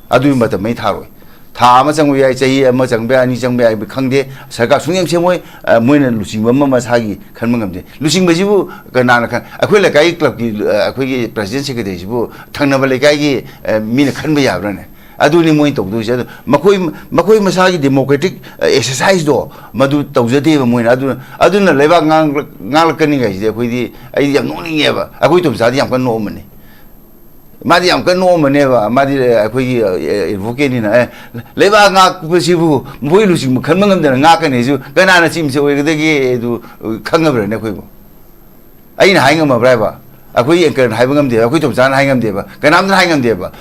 ꯑꯗꯨꯒꯤ ꯃꯇꯝ ꯑꯩ ꯊꯥꯔꯣꯏ꯫ ꯊꯥ ꯑꯃ ꯆꯪꯕ ꯌꯥꯏ, ꯆꯍꯤ ꯑꯃ ꯆꯪꯕ ꯌꯥꯏ, ꯑꯅꯤ ꯆꯪꯕ ꯌꯥꯏ, ꯈꯪꯗꯦ꯫ ꯁꯔꯀꯥꯔ ꯁꯨꯡꯁꯦꯝ ꯁꯦꯝꯃꯣꯏ꯫ ꯑ, ꯃꯣꯏꯅ ꯂꯨꯆꯤꯡꯕ ꯑꯃ ꯃꯁꯥꯒꯤ ꯈꯟꯕ ꯉꯝꯗꯦ꯫ ꯂꯨꯆꯤꯡꯕꯁꯤꯕꯨ ꯀꯅꯥꯅ ꯈꯟ-, ꯑꯩꯈꯣꯏ ꯂꯩꯀꯥꯏꯒꯤ clubꯀꯤ, ꯑ, ꯑꯩꯈꯣꯏꯒꯤ president secretaryꯁꯤꯕꯨ ꯊꯪꯅꯕ ꯂꯩꯀꯥꯏꯒꯤ, ꯑ, ꯃꯤꯅ ꯈꯟꯕ ꯌꯥꯕ꯭ꯔꯥꯅꯦ? ꯑꯗꯨꯅꯤ ꯃꯣꯏꯅ ꯇꯧꯗꯣꯏꯁꯦ꯫ ꯑꯗꯨ ꯃꯈꯣꯏ, ꯃꯈꯣꯏ ꯃꯁꯥꯒꯤ democratic, ꯑ, exerciseꯗꯣ ꯃꯗꯨ ꯇꯧꯖꯗꯦꯕ ꯃꯣꯏꯅ꯫ ꯑꯗꯨꯅ, ꯑꯗꯨꯅ ꯂꯩꯕꯥꯛ ꯉꯥꯡ-, ꯉꯥꯡꯂꯛꯀꯅꯤ ꯀꯥꯏꯁꯤꯗꯤ ꯑꯩꯈꯣꯏꯗꯤ, ꯑꯩꯗꯤ ꯌꯥꯝ ꯅꯣꯛꯅꯤꯡꯉꯦꯕ꯫ ꯑꯩꯈꯣꯏ ꯇꯣꯝꯆꯥꯗꯤ ꯌꯥꯝ ꯀꯟꯅ ꯅꯣꯛꯑꯝꯕꯅꯤ꯫ ꯃꯥꯗꯤ ꯌꯥꯝ ꯀꯟꯅ ꯅꯣꯛꯑꯝꯕꯅꯦꯕ꯫ ꯃꯥꯗꯤ ꯑꯩꯈꯣꯏꯒꯤ, ꯑ, advocateꯅꯤꯅ, "ꯑꯦ, ꯂꯩꯕꯥꯛ ꯉꯥꯛꯄꯁꯤꯕꯨ ꯃꯈꯣꯏ ꯂꯨꯆꯤꯡꯕ ꯈꯟꯕ ꯉꯝꯗꯅ ꯉꯥꯛꯀꯅꯤ ꯍꯥꯏꯁꯤꯕꯨ ꯀꯅꯥꯅ ꯆꯤꯝꯁ ꯑꯣꯏꯒꯗꯒꯦ?" ꯑꯗꯨ ꯈꯪꯉꯕ꯭ꯔꯅꯦ ꯑꯩꯈꯣꯏꯕꯨ? ꯑꯩꯅ ꯍꯥꯏ ꯉꯝꯃꯕ꯭ꯔꯥ ꯍꯥꯏꯕ? ꯑꯩꯈꯣꯏ anchorꯅ ꯍꯥꯏꯕ ꯉꯝꯗꯦꯕ, ꯑꯩꯈꯣꯏ ꯇꯣꯝꯆꯥꯅ ꯍꯥꯏ ꯉꯝꯗꯦꯕ, ꯀꯅꯥꯝꯇꯅ ꯍꯥꯏ ꯉꯝꯗꯦꯕ꯫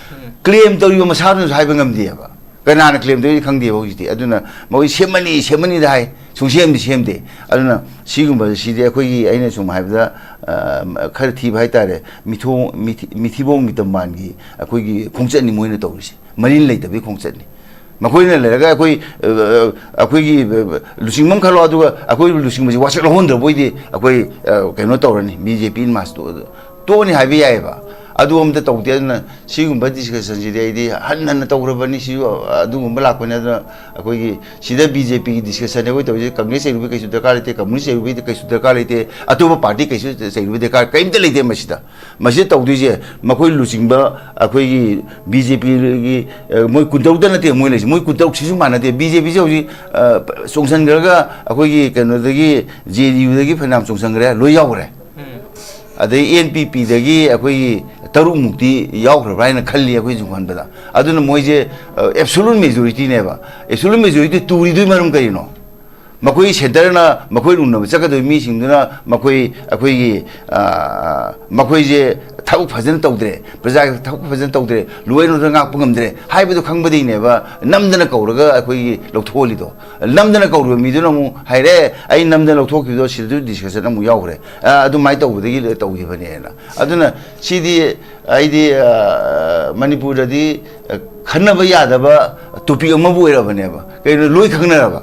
Claim ꯇꯧꯔꯤꯕ ꯃꯁꯥꯗꯨꯅꯁꯨ ꯍꯥꯏꯕ ꯉꯝꯗꯦꯕ꯫ ꯀꯅꯥꯅ claim ꯇꯧꯔꯤꯅꯣ ꯈꯪꯗꯦꯕ ꯍꯧꯖꯤꯛꯇꯤ꯫ ꯑꯗꯨꯅ ꯃꯣꯏ ꯁꯦꯝꯃꯅꯤ, ꯁꯦꯝꯃꯅꯤꯗ ꯍꯥꯏ, ꯁꯨꯡꯁꯦꯝꯗꯤ ꯁꯦꯝꯗꯦ꯫ ꯑꯗꯨꯅ ꯁꯤꯒꯨꯝꯕꯁꯤꯗꯤ ꯑꯩꯈꯣꯏꯒꯤ, ꯑꯩꯅ ꯁꯨꯝ ꯍꯥꯏꯕꯗ, ꯑ, ꯈꯔ ꯊꯤꯕ ꯍꯥꯏꯇꯥꯔꯦ, ꯃꯤꯊꯣꯡ-, ꯃꯤꯊꯤ-, ꯃꯤꯊꯤꯕꯣꯡ ꯃꯤꯇꯝꯕꯥꯟꯒꯤ ꯑꯩꯈꯣꯏꯒꯤ ꯈꯣꯡꯆꯠꯅꯤ ꯃꯣꯏꯅ ꯇꯧꯔꯤꯁꯦ, ꯃꯔꯤꯟ ꯂꯩꯇꯕꯒꯤ ꯈꯣꯡꯆꯠꯅꯤ꯫ ꯃꯈꯣꯏꯅ ꯂꯩꯔꯒ ꯑꯩꯈꯣꯏ, ꯑ, ꯑꯩꯈꯣꯏꯒꯤ, ꯑ, ꯂꯨꯆꯤꯡꯕ ꯑꯃ ꯈꯜꯂꯣ, ꯑꯗꯨꯒ ꯑꯩꯈꯣꯏ ꯂꯨꯆꯤꯡꯕꯁꯤ ꯋꯥꯁꯛ ꯂꯧꯍꯟꯗ꯭ꯔꯕ ꯑꯣꯏꯗꯤ ꯑꯩꯈꯣꯏ, ꯑ, ꯀꯩꯅꯣ ꯇꯧꯔꯅꯤ, B J P ꯃꯥꯁ ꯇꯣꯛꯑ-, ꯇꯣꯛꯑꯅꯤ ꯍꯥꯏꯕ ꯌꯥꯏꯑꯕ꯫ ꯑꯗꯨ ꯑꯝꯇ ꯇꯧꯗꯦ꯫ ꯑꯗꯨꯅ ꯁꯤꯒꯨꯝꯕ discussionꯁꯤꯗꯤ ꯑꯩꯗꯤ ꯍꯟ ꯍꯟꯅ ꯇꯧꯈ꯭ꯔꯕꯅꯤ꯫ ꯁꯤꯁꯨ ꯑꯗꯨꯒꯨꯝꯕ ꯂꯥꯛꯄꯅꯤ꯫ ꯑꯗꯨꯅ ꯑꯩꯈꯣꯏꯒꯤ ꯁꯤꯗ B JPꯒꯤ discussionꯅꯦ ꯑꯩꯈꯣꯏ ꯇꯧꯔꯤꯁꯦ꯫ Congress ꯆꯩꯔꯨꯕꯒꯤ ꯀꯩꯁꯨ ꯗꯔꯀꯥꯔ ꯂꯩꯇꯦ, Communist ꯆꯩꯔꯨꯕꯒꯤ ꯀꯩꯁꯨ ꯗꯔꯀꯥꯔ ꯂꯩꯇꯦ, ꯑꯇꯣꯞꯄ party ꯀꯩꯁꯨ ꯆꯩꯔꯨꯕꯒꯤ ꯗꯔꯀꯥꯔ ꯀꯔꯤꯝꯇ ꯂꯩꯇꯦ ꯃꯁꯤꯗ꯫ ꯃꯁꯤꯗ ꯇꯧꯗꯣꯏꯁꯦ ꯃꯈꯣꯏ ꯂꯨꯆꯤꯡꯕ ꯑꯩꯈꯣꯏꯒꯤ B J Pꯒꯤ, ꯑ, ꯃꯣꯏ ꯀꯨꯟꯇꯔꯨꯛꯇ ꯅꯠꯇꯦ ꯃꯣꯏ ꯂꯩꯁꯦ, ꯃꯣꯏ ꯀꯨꯟꯇꯔꯨꯛꯁꯤꯁꯨ ꯃꯥꯟꯅꯗꯦ꯫ B J Pꯁꯦ ꯍꯧꯖꯤꯛ, ꯑ, ꯆꯣꯡꯁꯤꯟꯈ꯭ꯔꯒ ꯑꯩꯈꯣꯏꯒꯤ ꯀꯩꯅꯣꯗꯒꯤ, J D Uꯗꯒꯤ ꯐꯅꯌꯥꯝ ꯆꯣꯡꯁꯤꯟꯈ꯭ꯔꯦ, ꯂꯣꯏ ꯌꯥꯎꯈ꯭ꯔꯦ꯫ ꯑꯗꯩ N P Pꯗꯒꯤ ꯑꯩꯈꯣꯏꯒꯤ ꯇꯔꯨꯛꯃꯨꯛꯇꯤ ꯌꯥꯎꯈ꯭ꯔꯕ꯭ꯔꯥ ꯍꯥꯏꯅ ꯈꯜꯂꯤ ꯑꯩꯈꯣꯏ ꯁꯨꯝ ꯈꯟꯕꯗ꯫ ꯑꯗꯨꯅ ꯃꯣꯏꯁꯦ, ꯑ, absolute majorityꯅꯦꯕ꯫ Absolute majority ꯇꯨꯔꯤꯗꯨꯒꯤ ꯃꯔꯝ ꯀꯔꯤꯅꯣ? ꯃꯈꯣꯏꯒꯤ ꯁꯦꯟꯇꯔꯅ ꯃꯈꯣꯏ ꯎꯅꯕ ꯆꯠꯀꯗꯧꯔꯤꯕ ꯃꯤꯁꯤꯡꯗꯨꯅ ꯃꯈꯣꯏ, ꯑꯩꯈꯣꯏꯒꯤ, ꯑ, ꯃꯈꯣꯏꯁꯦ ꯊꯕꯛ ꯐꯖꯅ ꯇꯧꯗ꯭ꯔꯦ, ꯄ꯭ꯔꯖꯥꯒꯤ ꯊꯕꯛ ꯐꯖꯅ ꯇꯧꯗ꯭ꯔꯦ, ꯂꯣꯏꯅ ꯉꯥꯛꯄ ꯉꯝꯗ꯭ꯔꯦ ꯍꯥꯏꯕꯗꯨ ꯈꯪꯕꯗꯒꯤꯅꯦꯕ ꯅꯝꯗꯅ ꯀꯧꯔꯒ ꯑꯩꯈꯣꯏꯒꯤ ꯂꯧꯊꯣꯛꯍꯜꯂꯤꯗꯣ꯫ ꯅꯝꯗꯅ ꯀꯧꯔꯤꯕ ꯃꯤꯗꯨꯅ ꯑꯃꯨꯛ ꯍꯥꯏꯔꯦ, "ꯑꯩ ꯅꯝꯗꯅ ꯂꯧꯊꯣꯛꯈꯤꯕꯗꯣ ꯁꯤꯗꯁꯨ ꯗꯤꯁꯀꯁꯟ ꯑꯃꯨꯛ ꯌꯥꯎꯈ꯭ꯔꯦ꯫ ꯑ, ꯑꯗꯨꯃꯥꯏꯅ ꯇꯧꯕꯗꯒꯤ ꯇꯧꯈꯤꯕꯅꯦꯅ"꯫ ꯑꯗꯨꯅ ꯁꯤꯗꯤ ꯑꯩꯗꯤ, ꯑ, ꯃꯅꯤꯄꯨꯔꯗꯗꯤ, ꯑ, ꯈꯟꯅꯕ ꯌꯥꯗꯕ ꯇꯣꯄꯤꯛ ꯑꯃꯕꯨ ꯑꯣꯏꯔꯕꯅꯦꯕ꯫ ꯀꯩꯅꯣ, ꯂꯣꯏ ꯈꯪꯅꯔꯕ꯫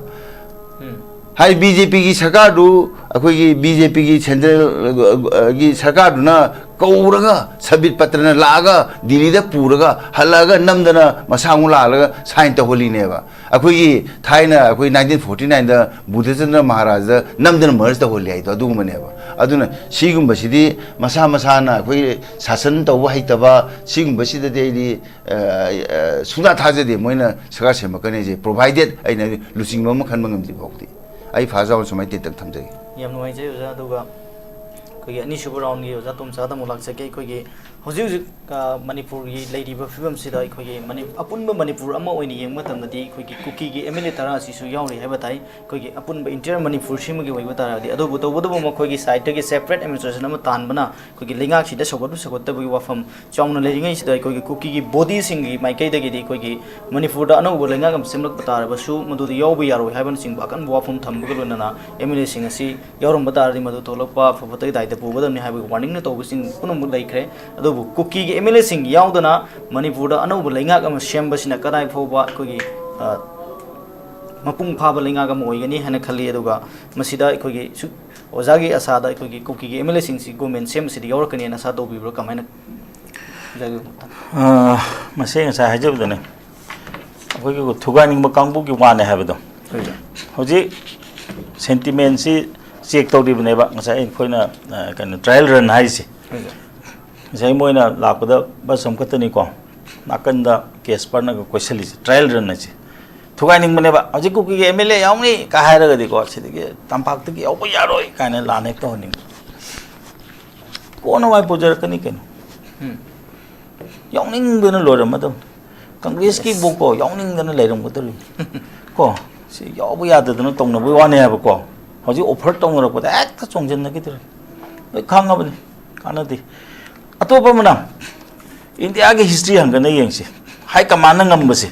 ꯎꯝ꯫ ꯍꯥꯏ, ꯕꯤ ꯖꯦ ꯄꯤꯒꯤ ꯁꯔꯀꯥꯔꯗꯨ, ꯑꯩꯈꯣꯏꯒꯤ ꯕꯤ ꯖꯦ ꯄꯤꯒꯤ ꯁꯦꯟꯇ꯭ꯔꯦꯜꯒꯤ ꯁꯔꯀꯥꯔꯗꯨꯅ ꯀꯧꯔꯒ, ꯁꯕꯤꯠ ꯄꯠꯇ꯭ꯔꯅ ꯂꯥꯛꯑꯒ, ꯗꯤꯜꯂꯤꯗ ꯄꯨꯔꯒ, ꯍꯜꯂꯛꯑꯒ ꯅꯝꯗꯅ ꯃꯁꯥ ꯑꯃꯨꯛ ꯂꯥꯛꯍꯜꯂꯒ ꯁꯥꯏꯟ ꯇꯧꯍꯜꯂꯤꯅꯦꯕ꯫ ꯑꯩꯈꯣꯏꯒꯤ ꯊꯥꯏꯅ ꯑꯩꯈꯣꯏ ꯅꯥꯏꯟꯇꯤꯟ ꯐꯣꯔꯇꯤ ꯅꯥꯏꯟꯗ ꯕꯨꯙꯆꯟꯗ꯭ꯔ ꯃꯍꯥꯔꯥꯖꯗ ꯅꯝꯗꯅ ꯃꯔꯖ ꯇꯧꯍꯜꯂꯤ ꯍꯥꯏꯗꯣ ꯑꯗꯨꯒꯨꯝꯕꯅꯦꯕ꯫ ꯑꯗꯨꯅ ꯁꯤꯒꯨꯝꯕꯁꯤꯗꯤ ꯃꯁꯥ ꯃꯁꯥꯅ ꯑꯩꯈꯣꯏ ꯁꯥꯁꯟ ꯇꯧꯕ ꯍꯩꯇꯕ, ꯁꯤꯒꯨꯝꯕꯁꯤꯗꯗꯤ ꯑꯩꯗꯤ, ꯑ, ꯑ, ꯁꯨꯡꯊꯥ ꯊꯥꯖꯗꯦ ꯃꯣꯏꯅ ꯁꯔꯀꯥꯔ ꯁꯦꯝꯃꯛꯀꯅꯤ ꯍꯥꯏꯁꯦ, ꯄ꯭ꯔꯣꯚꯥꯏꯗꯦꯠ ꯑꯩꯅ ꯂꯨꯆꯤꯡꯕ ꯑꯃ ꯈꯟꯕ ꯉꯝꯗ꯭ꯔꯤ ꯐꯥꯎꯗꯤ꯫ ꯑꯩ ꯐꯥꯔꯁ ꯔꯥꯎꯟ ꯁꯨꯃꯥꯏꯅ ꯇꯦꯟꯇꯛ ꯊꯝꯖꯒꯦ꯫ ꯌꯥꯝ ꯅꯨꯡꯉꯥꯏꯖꯩ ꯑꯣꯖꯥ꯫ ꯑꯗꯨꯒ ꯑꯩꯈꯣꯏꯒꯤ ꯑꯅꯤꯁꯨꯕ ꯔꯥꯎꯟꯒꯤ ꯑꯣꯖꯥ ꯇꯣꯝꯆꯥꯗ ꯑꯃꯨꯛ ꯂꯥꯛꯆꯒꯦ꯫ ꯑꯩꯈꯣꯏꯒꯤ ꯍꯧꯖꯤꯛ ꯍꯧꯖꯤꯛ, ꯑ, ꯃꯅꯤꯄꯨꯔꯒꯤ ꯂꯩꯔꯤꯕ ꯐꯤꯕꯝꯁꯤꯗ ꯑꯩꯈꯣꯏꯒꯤ ꯃꯅꯤ-, ꯑꯄꯨꯟꯕ ꯃꯅꯤꯄꯨꯔ ꯑꯃ ꯑꯣꯏꯅ ꯌꯦꯡꯕ ꯃꯇꯝꯗꯗꯤ ꯑꯩꯈꯣꯏꯒꯤ ꯀꯨꯀꯤꯒꯤ ꯑꯦꯝ ꯑꯦꯜ ꯑꯦ ꯇꯔꯥ ꯑꯁꯤꯁꯨ ꯌꯥꯎꯔꯤ ꯍꯥꯏꯕ ꯇꯥꯏ꯫ ꯑꯩꯈꯣꯏꯒꯤ ꯑꯄꯨꯟꯕ ꯏꯟꯇꯤꯌꯔ ꯃꯅꯤꯄꯨꯔꯁꯤꯃꯒꯤ ꯑꯣꯏꯕ ꯇꯥꯔꯒꯗꯤ, ꯑꯗꯨꯕꯨ ꯇꯧꯕꯇꯕꯨ ꯃꯈꯣꯏꯒꯤ ꯁꯥꯏꯠꯇꯒꯤ ꯁꯦꯄꯔꯦꯠ ꯑꯦꯗꯃꯤꯅꯤꯁꯇ꯭ꯔꯦꯁꯟ ꯑꯃ ꯇꯥꯟꯕꯅ ꯑꯩꯈꯣꯏꯒꯤ ꯂꯩꯉꯥꯛꯁꯤꯗ ꯁꯧꯒꯠꯄ ꯁꯧꯒꯠꯇꯕꯒꯤ ꯋꯥꯐꯝ ꯆꯥꯎꯅ ꯂꯩꯔꯤꯉꯩꯁꯤꯗ, ꯑꯩꯈꯣꯏꯒꯤ ꯀꯨꯀꯤꯒꯤ ꯕꯣꯗꯤꯁꯤꯡꯒꯤ ꯃꯥꯏꯀꯩꯗꯒꯤꯗꯤ ꯑꯩꯈꯣꯏꯒꯤ ꯃꯅꯤꯄꯨꯔꯗ ꯑꯅꯧꯕ ꯂꯩꯉꯥꯛ ꯑꯃ ꯁꯦꯝꯂꯛꯄ ꯇꯥꯔꯕꯁꯨ ꯃꯗꯨꯗ ꯌꯥꯎꯕ ꯌꯥꯔꯣꯏ ꯍꯥꯏꯕꯅꯆꯤꯡꯕ ꯑꯀꯟꯕ ꯋꯥꯐꯝ ꯊꯝꯕꯒ ꯂꯣꯏꯅꯅ ꯑꯦꯝ ꯑꯦꯜ ꯑꯦꯁꯤꯡ ꯑꯁꯤ ꯌꯥꯎꯔꯝꯕ ꯇꯥꯔꯗꯤ ꯃꯗꯨ ꯊꯣꯛꯂꯛꯄ ꯑꯐ ꯐꯠꯇꯒꯤ ꯗꯥꯏꯗ ꯄꯨꯒꯗꯕꯅꯤ ꯍꯥꯏꯕꯒꯤ ꯋꯥꯔꯅꯤꯡꯅ ꯇꯧꯕꯁꯤꯡ ꯄꯨꯝꯅꯃꯛ ꯂꯩꯈ꯭ꯔꯦ꯫ ꯑꯗꯨꯕꯨ ꯀꯨꯀꯤꯒꯤ ꯑꯦꯝ ꯑꯦꯜ ꯑꯦꯁꯤꯡ ꯌꯥꯎꯗꯅ ꯃꯅꯤꯄꯨꯔꯗ ꯑꯅꯧꯕ ꯂꯩꯉꯥꯛ ꯑꯃ ꯁꯦꯝꯕꯁꯤꯅ ꯀꯗꯥꯏ ꯐꯥꯎꯕ ꯑꯩꯈꯣꯏꯒꯤ, ꯑ, ꯃꯄꯨꯡ ꯐꯥꯕ ꯂꯩꯉꯥꯛ ꯑꯃ ꯑꯣꯏꯒꯅꯤ ꯍꯥꯏꯅ ꯈꯜꯂꯤ꯫ ꯑꯗꯨꯒ ꯃꯁꯤꯗ ꯑꯩꯈꯣꯏꯒꯤ ꯁꯨ-, ꯑꯣꯖꯥꯒꯤ ꯑꯁꯥꯗ ꯑꯩꯈꯣꯏꯒꯤ ꯀꯨꯀꯤꯒꯤ ꯑꯦꯝ ꯑꯦꯜ ꯑꯦꯁꯤꯡꯁꯤ ꯒꯣꯔꯃꯦꯟ ꯁꯦꯝꯕꯁꯤꯗ ꯌꯥꯎꯔꯛꯀꯅꯤꯅ ꯑꯁꯥ ꯇꯧꯕꯤꯕ꯭ꯔꯥ? ꯀꯃꯥꯏꯅ? ꯑꯣꯖꯥꯒꯤ ꯃꯣꯠꯇ꯫ ꯑ, ꯃꯁꯤ ꯉꯁꯥꯏ ꯍꯥꯏꯖꯕꯗꯨꯅꯦ, ꯑꯩꯈꯣꯏꯒꯤ ꯊꯨꯒꯥꯏꯅꯤꯡꯕ ꯀꯥꯡꯕꯨꯒꯤ ꯋꯥꯅꯦ ꯍꯥꯏꯕꯗꯣ꯫ ꯍꯣꯏ, ꯁꯥꯔ꯫ ꯍꯧꯖꯤꯛ ꯁꯦꯟꯇꯤꯃꯦꯟꯁꯤ ꯆꯦꯛ ꯇꯧꯔꯤꯕꯅꯦꯕ꯫ ꯉꯁꯥꯏ ꯑꯩꯈꯣꯏꯅ, ꯑ, ꯀꯩꯅꯣ, ꯇ꯭ꯔꯥꯏꯌꯦꯜ ꯔꯟ ꯍꯥꯏꯔꯤꯁꯦ꯫ ꯍꯣꯏ, ꯁꯥꯔ꯫ ꯉꯁꯥꯏ ꯃꯣꯏꯅ ꯂꯥꯛꯄꯗ ꯕꯁ ꯑꯃꯈꯛꯇꯅꯤꯀꯣ, ꯅꯥꯀꯟꯗ ꯀꯦꯁꯄꯔꯅꯒ ꯀꯣꯏꯁꯜꯂꯤꯁꯦ, ꯇ꯭ꯔꯥꯏꯌꯦꯜ ꯔꯟ ꯍꯥꯏꯁꯦ꯫ ꯊꯨꯒꯥꯏꯅꯤꯡꯕꯅꯦꯕ꯫ ꯍꯧꯖꯤꯛ ꯀꯨꯀꯤꯒꯤ ꯑꯦꯝ ꯑꯦꯜ ꯑꯦ ꯌꯥꯎꯅꯤ ꯀꯥ ꯍꯥꯏꯔꯒꯗꯤꯀꯣ, ꯁꯤꯗꯒꯤ ꯇꯝꯄꯥꯛꯇꯒꯤ ꯌꯥꯎꯕ ꯌꯥꯔꯣꯏ ꯀꯥꯏꯅ ꯂꯥꯟ ꯍꯦꯛ ꯇꯧꯍꯟꯅꯤꯡꯕ꯫ ꯀꯣꯟꯅ ꯃꯥꯏ ꯄꯨꯖꯔꯛꯀꯅꯤ ꯀꯩꯅꯣ꯫ ꯎꯝ꯫ ꯌꯥꯎꯅꯤꯡꯗꯅ ꯂꯣꯏꯔꯝꯃꯗꯕꯅꯤ꯫ ꯀꯪꯒ꯭ꯔꯦꯁꯀꯤꯕꯨꯀꯣ, ꯌꯥꯎꯅꯤꯡꯗꯅ ꯂꯩꯔꯝꯒꯗꯧꯔꯤꯅꯤ꯫ ꯀꯣ? ꯁꯤ ꯌꯥꯎꯕ ꯌꯥꯗꯗꯅ ꯇꯧꯅꯕꯒꯤ ꯋꯥꯅꯦ ꯍꯥꯏꯕꯀꯣ꯫ ꯍꯧꯖꯤꯛ ꯑꯣꯐꯔ ꯇꯧꯅꯔꯛꯄꯗ ꯍꯦꯛꯇ ꯆꯣꯡꯁꯤꯟꯅꯈꯤꯗ꯭ꯔꯦ꯫ ꯂꯣꯏ ꯈꯪꯉꯕꯅꯤ, ꯀꯥꯟꯅꯗꯦ꯫ ꯑꯇꯣꯞꯄ ꯑꯃꯅ ꯏꯟꯗꯤꯌꯥꯒꯤ ꯍꯤꯁꯇ꯭ꯔꯤ ꯍꯪꯒꯠꯅ ꯌꯦꯡꯁꯤ꯫ ꯍꯥꯏ ꯀꯃꯥꯟꯅ ꯉꯝꯕꯁꯦ,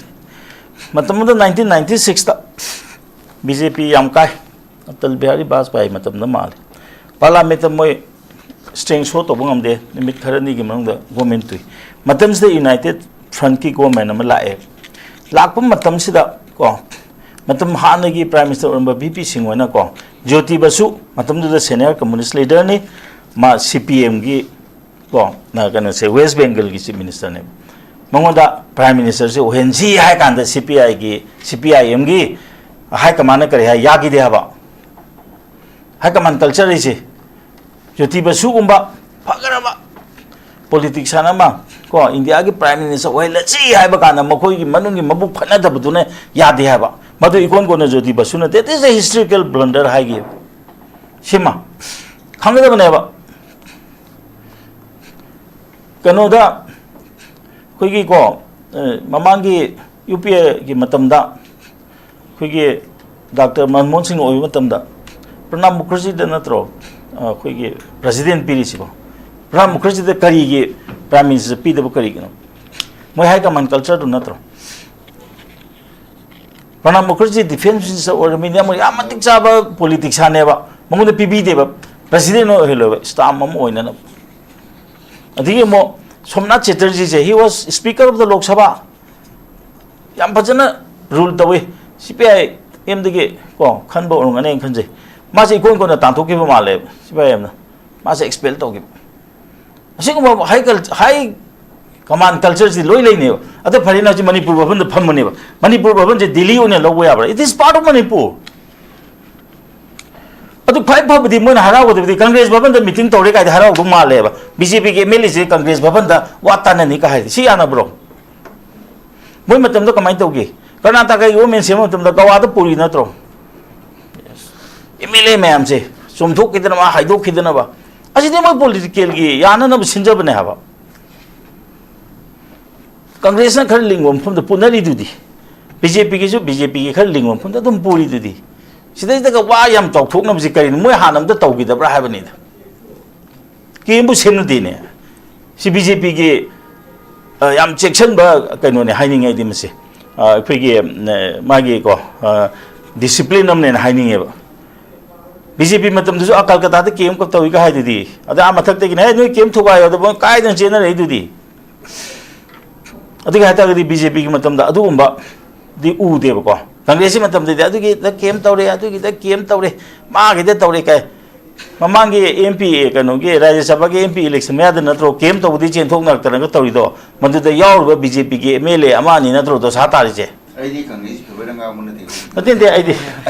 ꯃꯇꯝ ꯑꯃꯗ ꯅꯥꯏꯟꯇꯤꯟ ꯅꯥꯏꯟꯇꯤ ꯁꯤꯛꯁꯇ ꯕꯤ ꯖꯦ ꯄꯤ ꯌꯥꯝ ꯀꯥꯏ꯫ ꯑꯇꯜ ꯕꯤꯍꯥꯔꯤ ꯕꯥꯖꯄꯥꯏ ꯃꯇꯝꯗ ꯃꯥꯜꯂꯦ꯫ ꯄꯥꯔꯂꯥꯃꯦꯟꯠꯇ ꯃꯣꯏ ꯁ꯭ꯇꯔꯦꯡ ꯁꯣ ꯇꯧꯕ ꯉꯝꯗꯦ꯫ ꯅꯨꯃꯤꯠ ꯈꯔꯅꯤꯒꯤ ꯃꯅꯨꯡꯗ ꯒꯣꯔꯃꯦꯟ ꯇꯨꯏ꯫ ꯃꯇꯝꯁꯤꯗ ꯌꯨꯅꯥꯏꯇꯦꯠ ꯐ꯭ꯔꯟꯠꯀꯤ ꯒꯣꯔꯃꯦꯟ ꯑꯃ ꯂꯥꯛꯑꯦ꯫ ꯂꯥꯛꯄ ꯃꯇꯝꯁꯤꯗ ꯀꯣ, ꯃꯇꯝ ꯍꯥꯟꯅꯒꯤ ꯄ꯭ꯔꯥꯏꯝ ꯃꯤꯅꯤꯁꯇꯔ ꯑꯣꯏꯔꯝꯕ ꯚꯤ ꯄꯤ ꯁꯤꯡ ꯍꯣꯏꯅ ꯀꯣ, ꯖ꯭ꯌꯣꯇꯤ ꯕꯁꯨ ꯃꯇꯝꯗꯨꯗ ꯁꯦꯅꯤꯌꯔ ꯀꯝꯃꯨꯅꯤꯁ ꯂꯤꯗꯔꯅꯤ, ꯃꯥ ꯁꯤ ꯄꯤ ꯑꯦꯝꯒꯤ ꯀꯣ, ꯅ-, ꯀꯩꯅꯣꯁꯦ, ꯋꯦꯁ ꯕꯦꯡꯒꯜꯒꯤ ꯆꯤꯐ ꯃꯤꯅꯤꯁꯇꯔꯅꯦꯕ꯫ ꯃꯉꯣꯟꯗ ꯄ꯭ꯔꯥꯏꯝ ꯃꯤꯅꯤꯁꯇꯔꯁꯦ ꯑꯣꯏꯍꯟꯁꯤ ꯍꯥꯏ ꯀꯥꯟꯗ ꯁꯤ ꯄꯤ ꯑꯥꯏꯒꯤ, ꯁꯤ ꯄꯤ ꯑꯥꯏ ꯑꯦꯝꯒꯤ ꯍꯥꯏ ꯀꯃꯥꯟꯅ ꯀꯔꯤ ꯍꯥꯏ, ꯌꯥꯈꯤꯗꯦ ꯍꯥꯏꯕ꯫ ꯍꯥꯏ ꯀꯃꯥꯟ ꯀꯜꯆꯔ ꯍꯥꯏꯁꯦ ꯖ꯭ꯌꯣꯇꯤ ꯕꯁꯨꯒꯨꯝꯕ ꯐꯈ꯭ꯔꯕ ꯄꯣꯂꯤꯇꯤꯛꯁꯤꯌꯥꯟ ꯑꯃ ꯀꯣ, ꯏꯟꯗꯤꯌꯥꯒꯤ ꯄ꯭ꯔꯥꯏꯝ ꯃꯤꯅꯤꯁꯇꯔ ꯑꯣꯏꯍꯜꯂꯁꯤ ꯍꯥꯏꯕ ꯀꯥꯟꯗ ꯃꯈꯣꯏꯒꯤ ꯃꯅꯨꯡꯒꯤ ꯃꯕꯨꯛ ꯐꯠꯅꯗꯕꯗꯨꯅ ꯌꯥꯗꯦ ꯍꯥꯏꯕ꯫ ꯃꯗꯨ ꯏꯀꯣꯟ ꯀꯣꯟꯅ Jyoti ꯕꯁꯨꯅ "That is a historical blunder" ꯍꯥꯏꯈꯤ꯫ ꯁꯤꯃ ꯈꯪꯒꯗꯕꯅꯦꯕ꯫ ꯀꯩꯅꯣꯗ ꯑꯩꯈꯣꯏꯒꯤ ꯀꯣ, ꯑ, ꯃꯃꯥꯡꯒꯤ ꯌꯨ ꯄꯤ ꯑꯦꯒꯤ ꯃꯇꯝꯗ ꯑꯩꯈꯣꯏꯒꯤ ꯗꯥꯛꯇꯔ ꯃꯟꯃꯣꯍꯟ ꯁꯤꯡꯅ ꯑꯣꯏꯕ ꯃꯇꯝꯗ ꯄ꯭ꯔꯅꯥꯕ ꯃꯨꯈꯔꯖꯤꯗ ꯅꯠꯇ꯭ꯔꯣ, ꯑ, ꯑꯩꯈꯣꯏꯒꯤ ꯄ꯭ꯔꯦꯁꯤꯗꯦꯟꯠ ꯄꯤꯔꯤꯁꯤꯕꯣ? ꯄ꯭ꯔꯅꯥꯕ ꯃꯨꯈꯔꯖꯤꯗ ꯀꯔꯤꯒꯤ ꯄ꯭ꯔꯥꯏꯝ ꯃꯤꯅꯤꯁꯇꯔ ꯄꯤꯗꯕ ꯀꯔꯤꯒꯤꯅꯣ? ꯃꯣꯏ ꯍꯥꯏ ꯀꯃꯥꯟ ꯀꯜꯆꯔꯗꯨ ꯅꯠꯇ꯭ꯔꯣ? ꯄ꯭ꯔꯅꯥꯕ ꯃꯨꯈꯔꯖꯤ ꯗꯤꯐꯦꯟꯁ ꯃꯤꯅꯤꯁꯇꯔ ꯑꯣꯏꯔꯕꯅꯤꯅ ꯃꯣꯏ ꯌꯥꯝ ꯃꯇꯤꯛ ꯆꯥꯕ ꯄꯣꯂꯤꯇꯤꯛꯁꯤꯌꯥꯟꯅꯦꯕ, ꯃꯉꯣꯟꯗ ꯄꯤꯕꯤꯗꯦꯕ, ꯄ꯭ꯔꯦꯁꯤꯗꯦꯟꯠ ꯑꯣꯏꯍꯜꯂꯣꯏꯕ, ꯁ꯭ꯇꯥꯝꯞ ꯑꯃ ꯑꯣꯏꯅꯅꯕ꯫ ꯑꯗꯒꯤ ꯑꯃꯨꯛ Somnath ꯆꯦꯇꯔꯖꯤꯁꯦ, he was Speaker of the Lok Sabha, ꯌꯥꯝ ꯐꯖꯅ ꯔꯨꯜ ꯇꯧꯋꯤ꯫ ꯁꯤ ꯄꯤ ꯑꯥꯏ ꯑꯦꯝꯗꯒꯤ ꯀꯣ ꯈꯟꯕ ꯑꯣꯏꯔꯝꯒꯅꯤ ꯈꯟꯖꯩ꯫ ꯃꯥꯁꯦ ꯏꯀꯣꯟ ꯀꯣꯟꯅ ꯇꯥꯟꯊꯣꯛꯈꯤꯕ ꯃꯥꯜꯂꯦꯕ ꯁꯤ ꯄꯤ ꯑꯥꯏ ꯑꯦꯝꯅ꯫ ꯃꯥꯁꯦ ꯑꯦꯛꯁꯄꯦꯜ ꯇꯧꯈꯤꯕ꯫ ꯑꯁꯤꯒꯨꯝꯕ ꯍꯥꯏ ꯀꯜ-, ꯍꯥꯏ ꯀꯃꯥꯟ ꯀꯜꯆꯔꯁꯤ ꯂꯣꯏ ꯂꯩꯅꯦꯕ꯫ ꯑꯗ ꯐꯔꯦꯅꯦ, ꯍꯧꯖꯤꯛ ꯃꯅꯤꯄꯨꯔ ꯚꯕꯟꯗ ꯐꯝꯕꯅꯦꯕ꯫ ꯃꯅꯤꯄꯨꯔ ꯚꯕꯟꯁꯦ ꯗꯤꯜꯂꯤ ꯑꯣꯏꯅ ꯂꯧꯕ ꯌꯥꯕ꯭ꯔꯥ? It is part of Manipur. ꯑꯗꯨ ꯈ꯭ꯋꯥꯏ ꯐꯕꯗꯤ ꯃꯣꯏꯅ ꯍꯔꯥꯎꯒꯗꯕꯗꯤ ꯀꯪꯒ꯭ꯔꯦꯁ ꯚꯕꯟꯗ ꯃꯤꯇꯤꯡ ꯇꯧꯔꯦ ꯀꯥꯏꯗꯤ ꯍꯔꯥꯎꯗꯧ ꯃꯥꯜꯂꯦꯕ꯫ ꯕꯤ ꯖꯦ ꯄꯤꯒꯤ ꯑꯦꯝ ꯑꯦꯜ ꯑꯦꯁꯦ ꯀꯪꯒ꯭ꯔꯦꯁ ꯚꯕꯟꯗ ꯋꯥ ꯇꯥꯅꯅꯤ ꯀꯥꯏ ꯍꯥꯏꯗꯤ ꯁꯤ ꯌꯥꯅꯕ꯭ꯔꯣ? ꯃꯣꯏ ꯃꯇꯝꯗ ꯀꯃꯥꯏꯅ ꯇꯧꯒꯦ? ꯀꯔꯅꯥꯇꯀꯥꯒꯤ ꯒꯣꯔꯃꯦꯟ ꯁꯦꯝꯕ ꯃꯇꯝꯗ ꯒꯋꯥꯗ ꯄꯨꯔꯤ ꯅꯠꯇ꯭ꯔꯣ? ꯑꯦꯝ ꯑꯦꯜ ꯑꯦ ꯃꯌꯥꯝꯁꯦ ꯆꯣꯝꯊꯣꯛꯈꯤꯗꯅꯕ, ꯍꯥꯏꯗꯣꯛꯈꯤꯗꯅꯕ꯫ ꯑꯁꯤꯗꯤ ꯃꯣꯏ ꯄꯣꯂꯤꯇꯤꯀꯦꯜꯒꯤ ꯌꯥꯅꯅꯕ ꯁꯤꯟꯖꯕꯅꯦ ꯍꯥꯏꯕ꯫ ꯀꯪꯒ꯭ꯔꯦꯁꯅ ꯈꯔ ꯂꯤꯡꯕ ꯃꯐꯝꯗ ꯄꯨꯅꯔꯤꯗꯨꯗꯤ꯫ ꯕꯤ ꯖꯦ ꯄꯤꯒꯤꯁꯨ ꯕꯤ ꯖꯦ ꯄꯤꯒꯤ ꯈꯔ ꯂꯤꯡꯕ ꯃꯐꯝꯗ ꯑꯗꯨꯝ ꯄꯨꯔꯤꯗꯨꯗꯤ꯫ ꯁꯤꯗꯩꯗꯒ ꯋꯥ ꯌꯥꯝ ꯆꯥꯎꯊꯣꯛꯅꯕꯁꯤ ꯀꯔꯤꯅꯣ? ꯃꯣꯏ ꯍꯥꯟꯅ ꯑꯝꯇ ꯇꯧꯈꯤꯗꯕ꯭ꯔꯥ ꯍꯥꯏꯕꯅꯤꯗ꯫ ꯀꯦꯝꯕꯨ ꯁꯦꯝꯅꯗꯦꯅꯦ꯫ ꯁꯤ ꯕꯤ ꯖꯦ ꯄꯤꯒꯤ ꯌꯥꯝ ꯆꯦꯛꯁꯤꯟꯕ ꯀꯩꯅꯣꯅꯦ ꯍꯥꯏꯅꯤꯡꯉꯦ ꯑꯩꯗꯤ ꯃꯁꯤ꯫ ꯑ, ꯑꯩꯈꯣꯏꯒꯤ ꯎꯝ, ꯑ, ꯃꯥꯒꯤ ꯀꯣ, ꯑ, ꯗꯤꯁꯤꯄ꯭ꯂꯤꯟ ꯑꯃꯅꯦꯅ ꯍꯥꯏꯅꯤꯡꯉꯦꯕ꯫ ꯕꯤ ꯖꯦ ꯄꯤ ꯃꯇꯝꯗꯁꯨ ꯑ ꯀꯜꯀꯇꯥꯗ ꯀꯦꯝ ꯇꯧꯏꯒ ꯍꯥꯏꯗꯨꯗꯤ꯫ ꯑꯗ ꯑꯥ ꯃꯊꯛꯇꯒꯤꯅꯦ, "ꯍꯦ, ꯅꯣꯏ ꯀꯦꯝ ꯊꯨꯒꯥꯏꯌꯣ" ꯑꯗ ꯃꯣꯏ ꯀꯥꯏꯗꯅ ꯆꯦꯟꯅꯔꯛꯏꯗꯨꯗꯤ꯫ ꯑꯗꯨꯒꯤ ꯍꯥꯏꯇꯥꯔꯒꯗꯤ ꯕꯤ ꯖꯦ ꯄꯤꯒꯤ ꯃꯇꯝꯗ ꯑꯗꯨꯒꯨꯝꯕꯗꯤ ꯎꯗꯦꯕꯀꯣ꯫ ꯀꯪꯒ꯭ꯔꯦꯁꯀꯤ ꯃꯇꯝꯗꯗꯤ ꯑꯗꯨꯒꯤꯗ ꯀꯦꯝ ꯇꯧꯔꯦ, ꯑꯗꯨꯒꯤꯗ ꯀꯦꯝ ꯇꯧꯔꯦ, ꯃꯥꯒꯤꯗ ꯇꯧꯔꯦ ꯀꯥꯏ꯫ ꯃꯃꯥꯡꯒꯤ ꯑꯦꯝ ꯄꯤ ꯑꯦ, ꯀꯩꯅꯣꯒꯤ ꯔꯥꯖ꯭ꯌ ꯁꯚꯥꯒꯤ ꯑꯦꯝ ꯄꯤ ꯏꯂꯦꯛꯁꯟ ꯃꯌꯥꯗ ꯅꯠꯇ꯭ꯔꯣ ꯀꯦꯝ ꯇꯧꯕꯗꯤ ꯆꯦꯟꯊꯣꯛꯅꯔꯛꯇꯅꯒ ꯇꯧꯔꯤꯗꯣ? ꯃꯗꯨꯗ ꯌꯥꯎꯔꯤꯕ ꯕꯤ ꯖꯦ ꯄꯤꯒꯤ ꯑꯦꯝ ꯑꯦꯜ ꯑꯦ ꯑꯃ ꯑꯅꯤ ꯅꯠꯇ꯭ꯔꯣ ꯗꯣꯁꯥ ꯇꯥꯔꯤꯁꯦ? ꯑꯩꯗꯤ ꯀꯪꯒ꯭ꯔꯦꯁꯀꯤ ꯐꯦꯚꯔꯗ ꯉꯥꯡꯕ ꯅꯠꯇꯦ꯫ ꯅꯠꯇꯦ, ꯅꯠꯇꯦ, ꯑꯩꯗꯤ꯫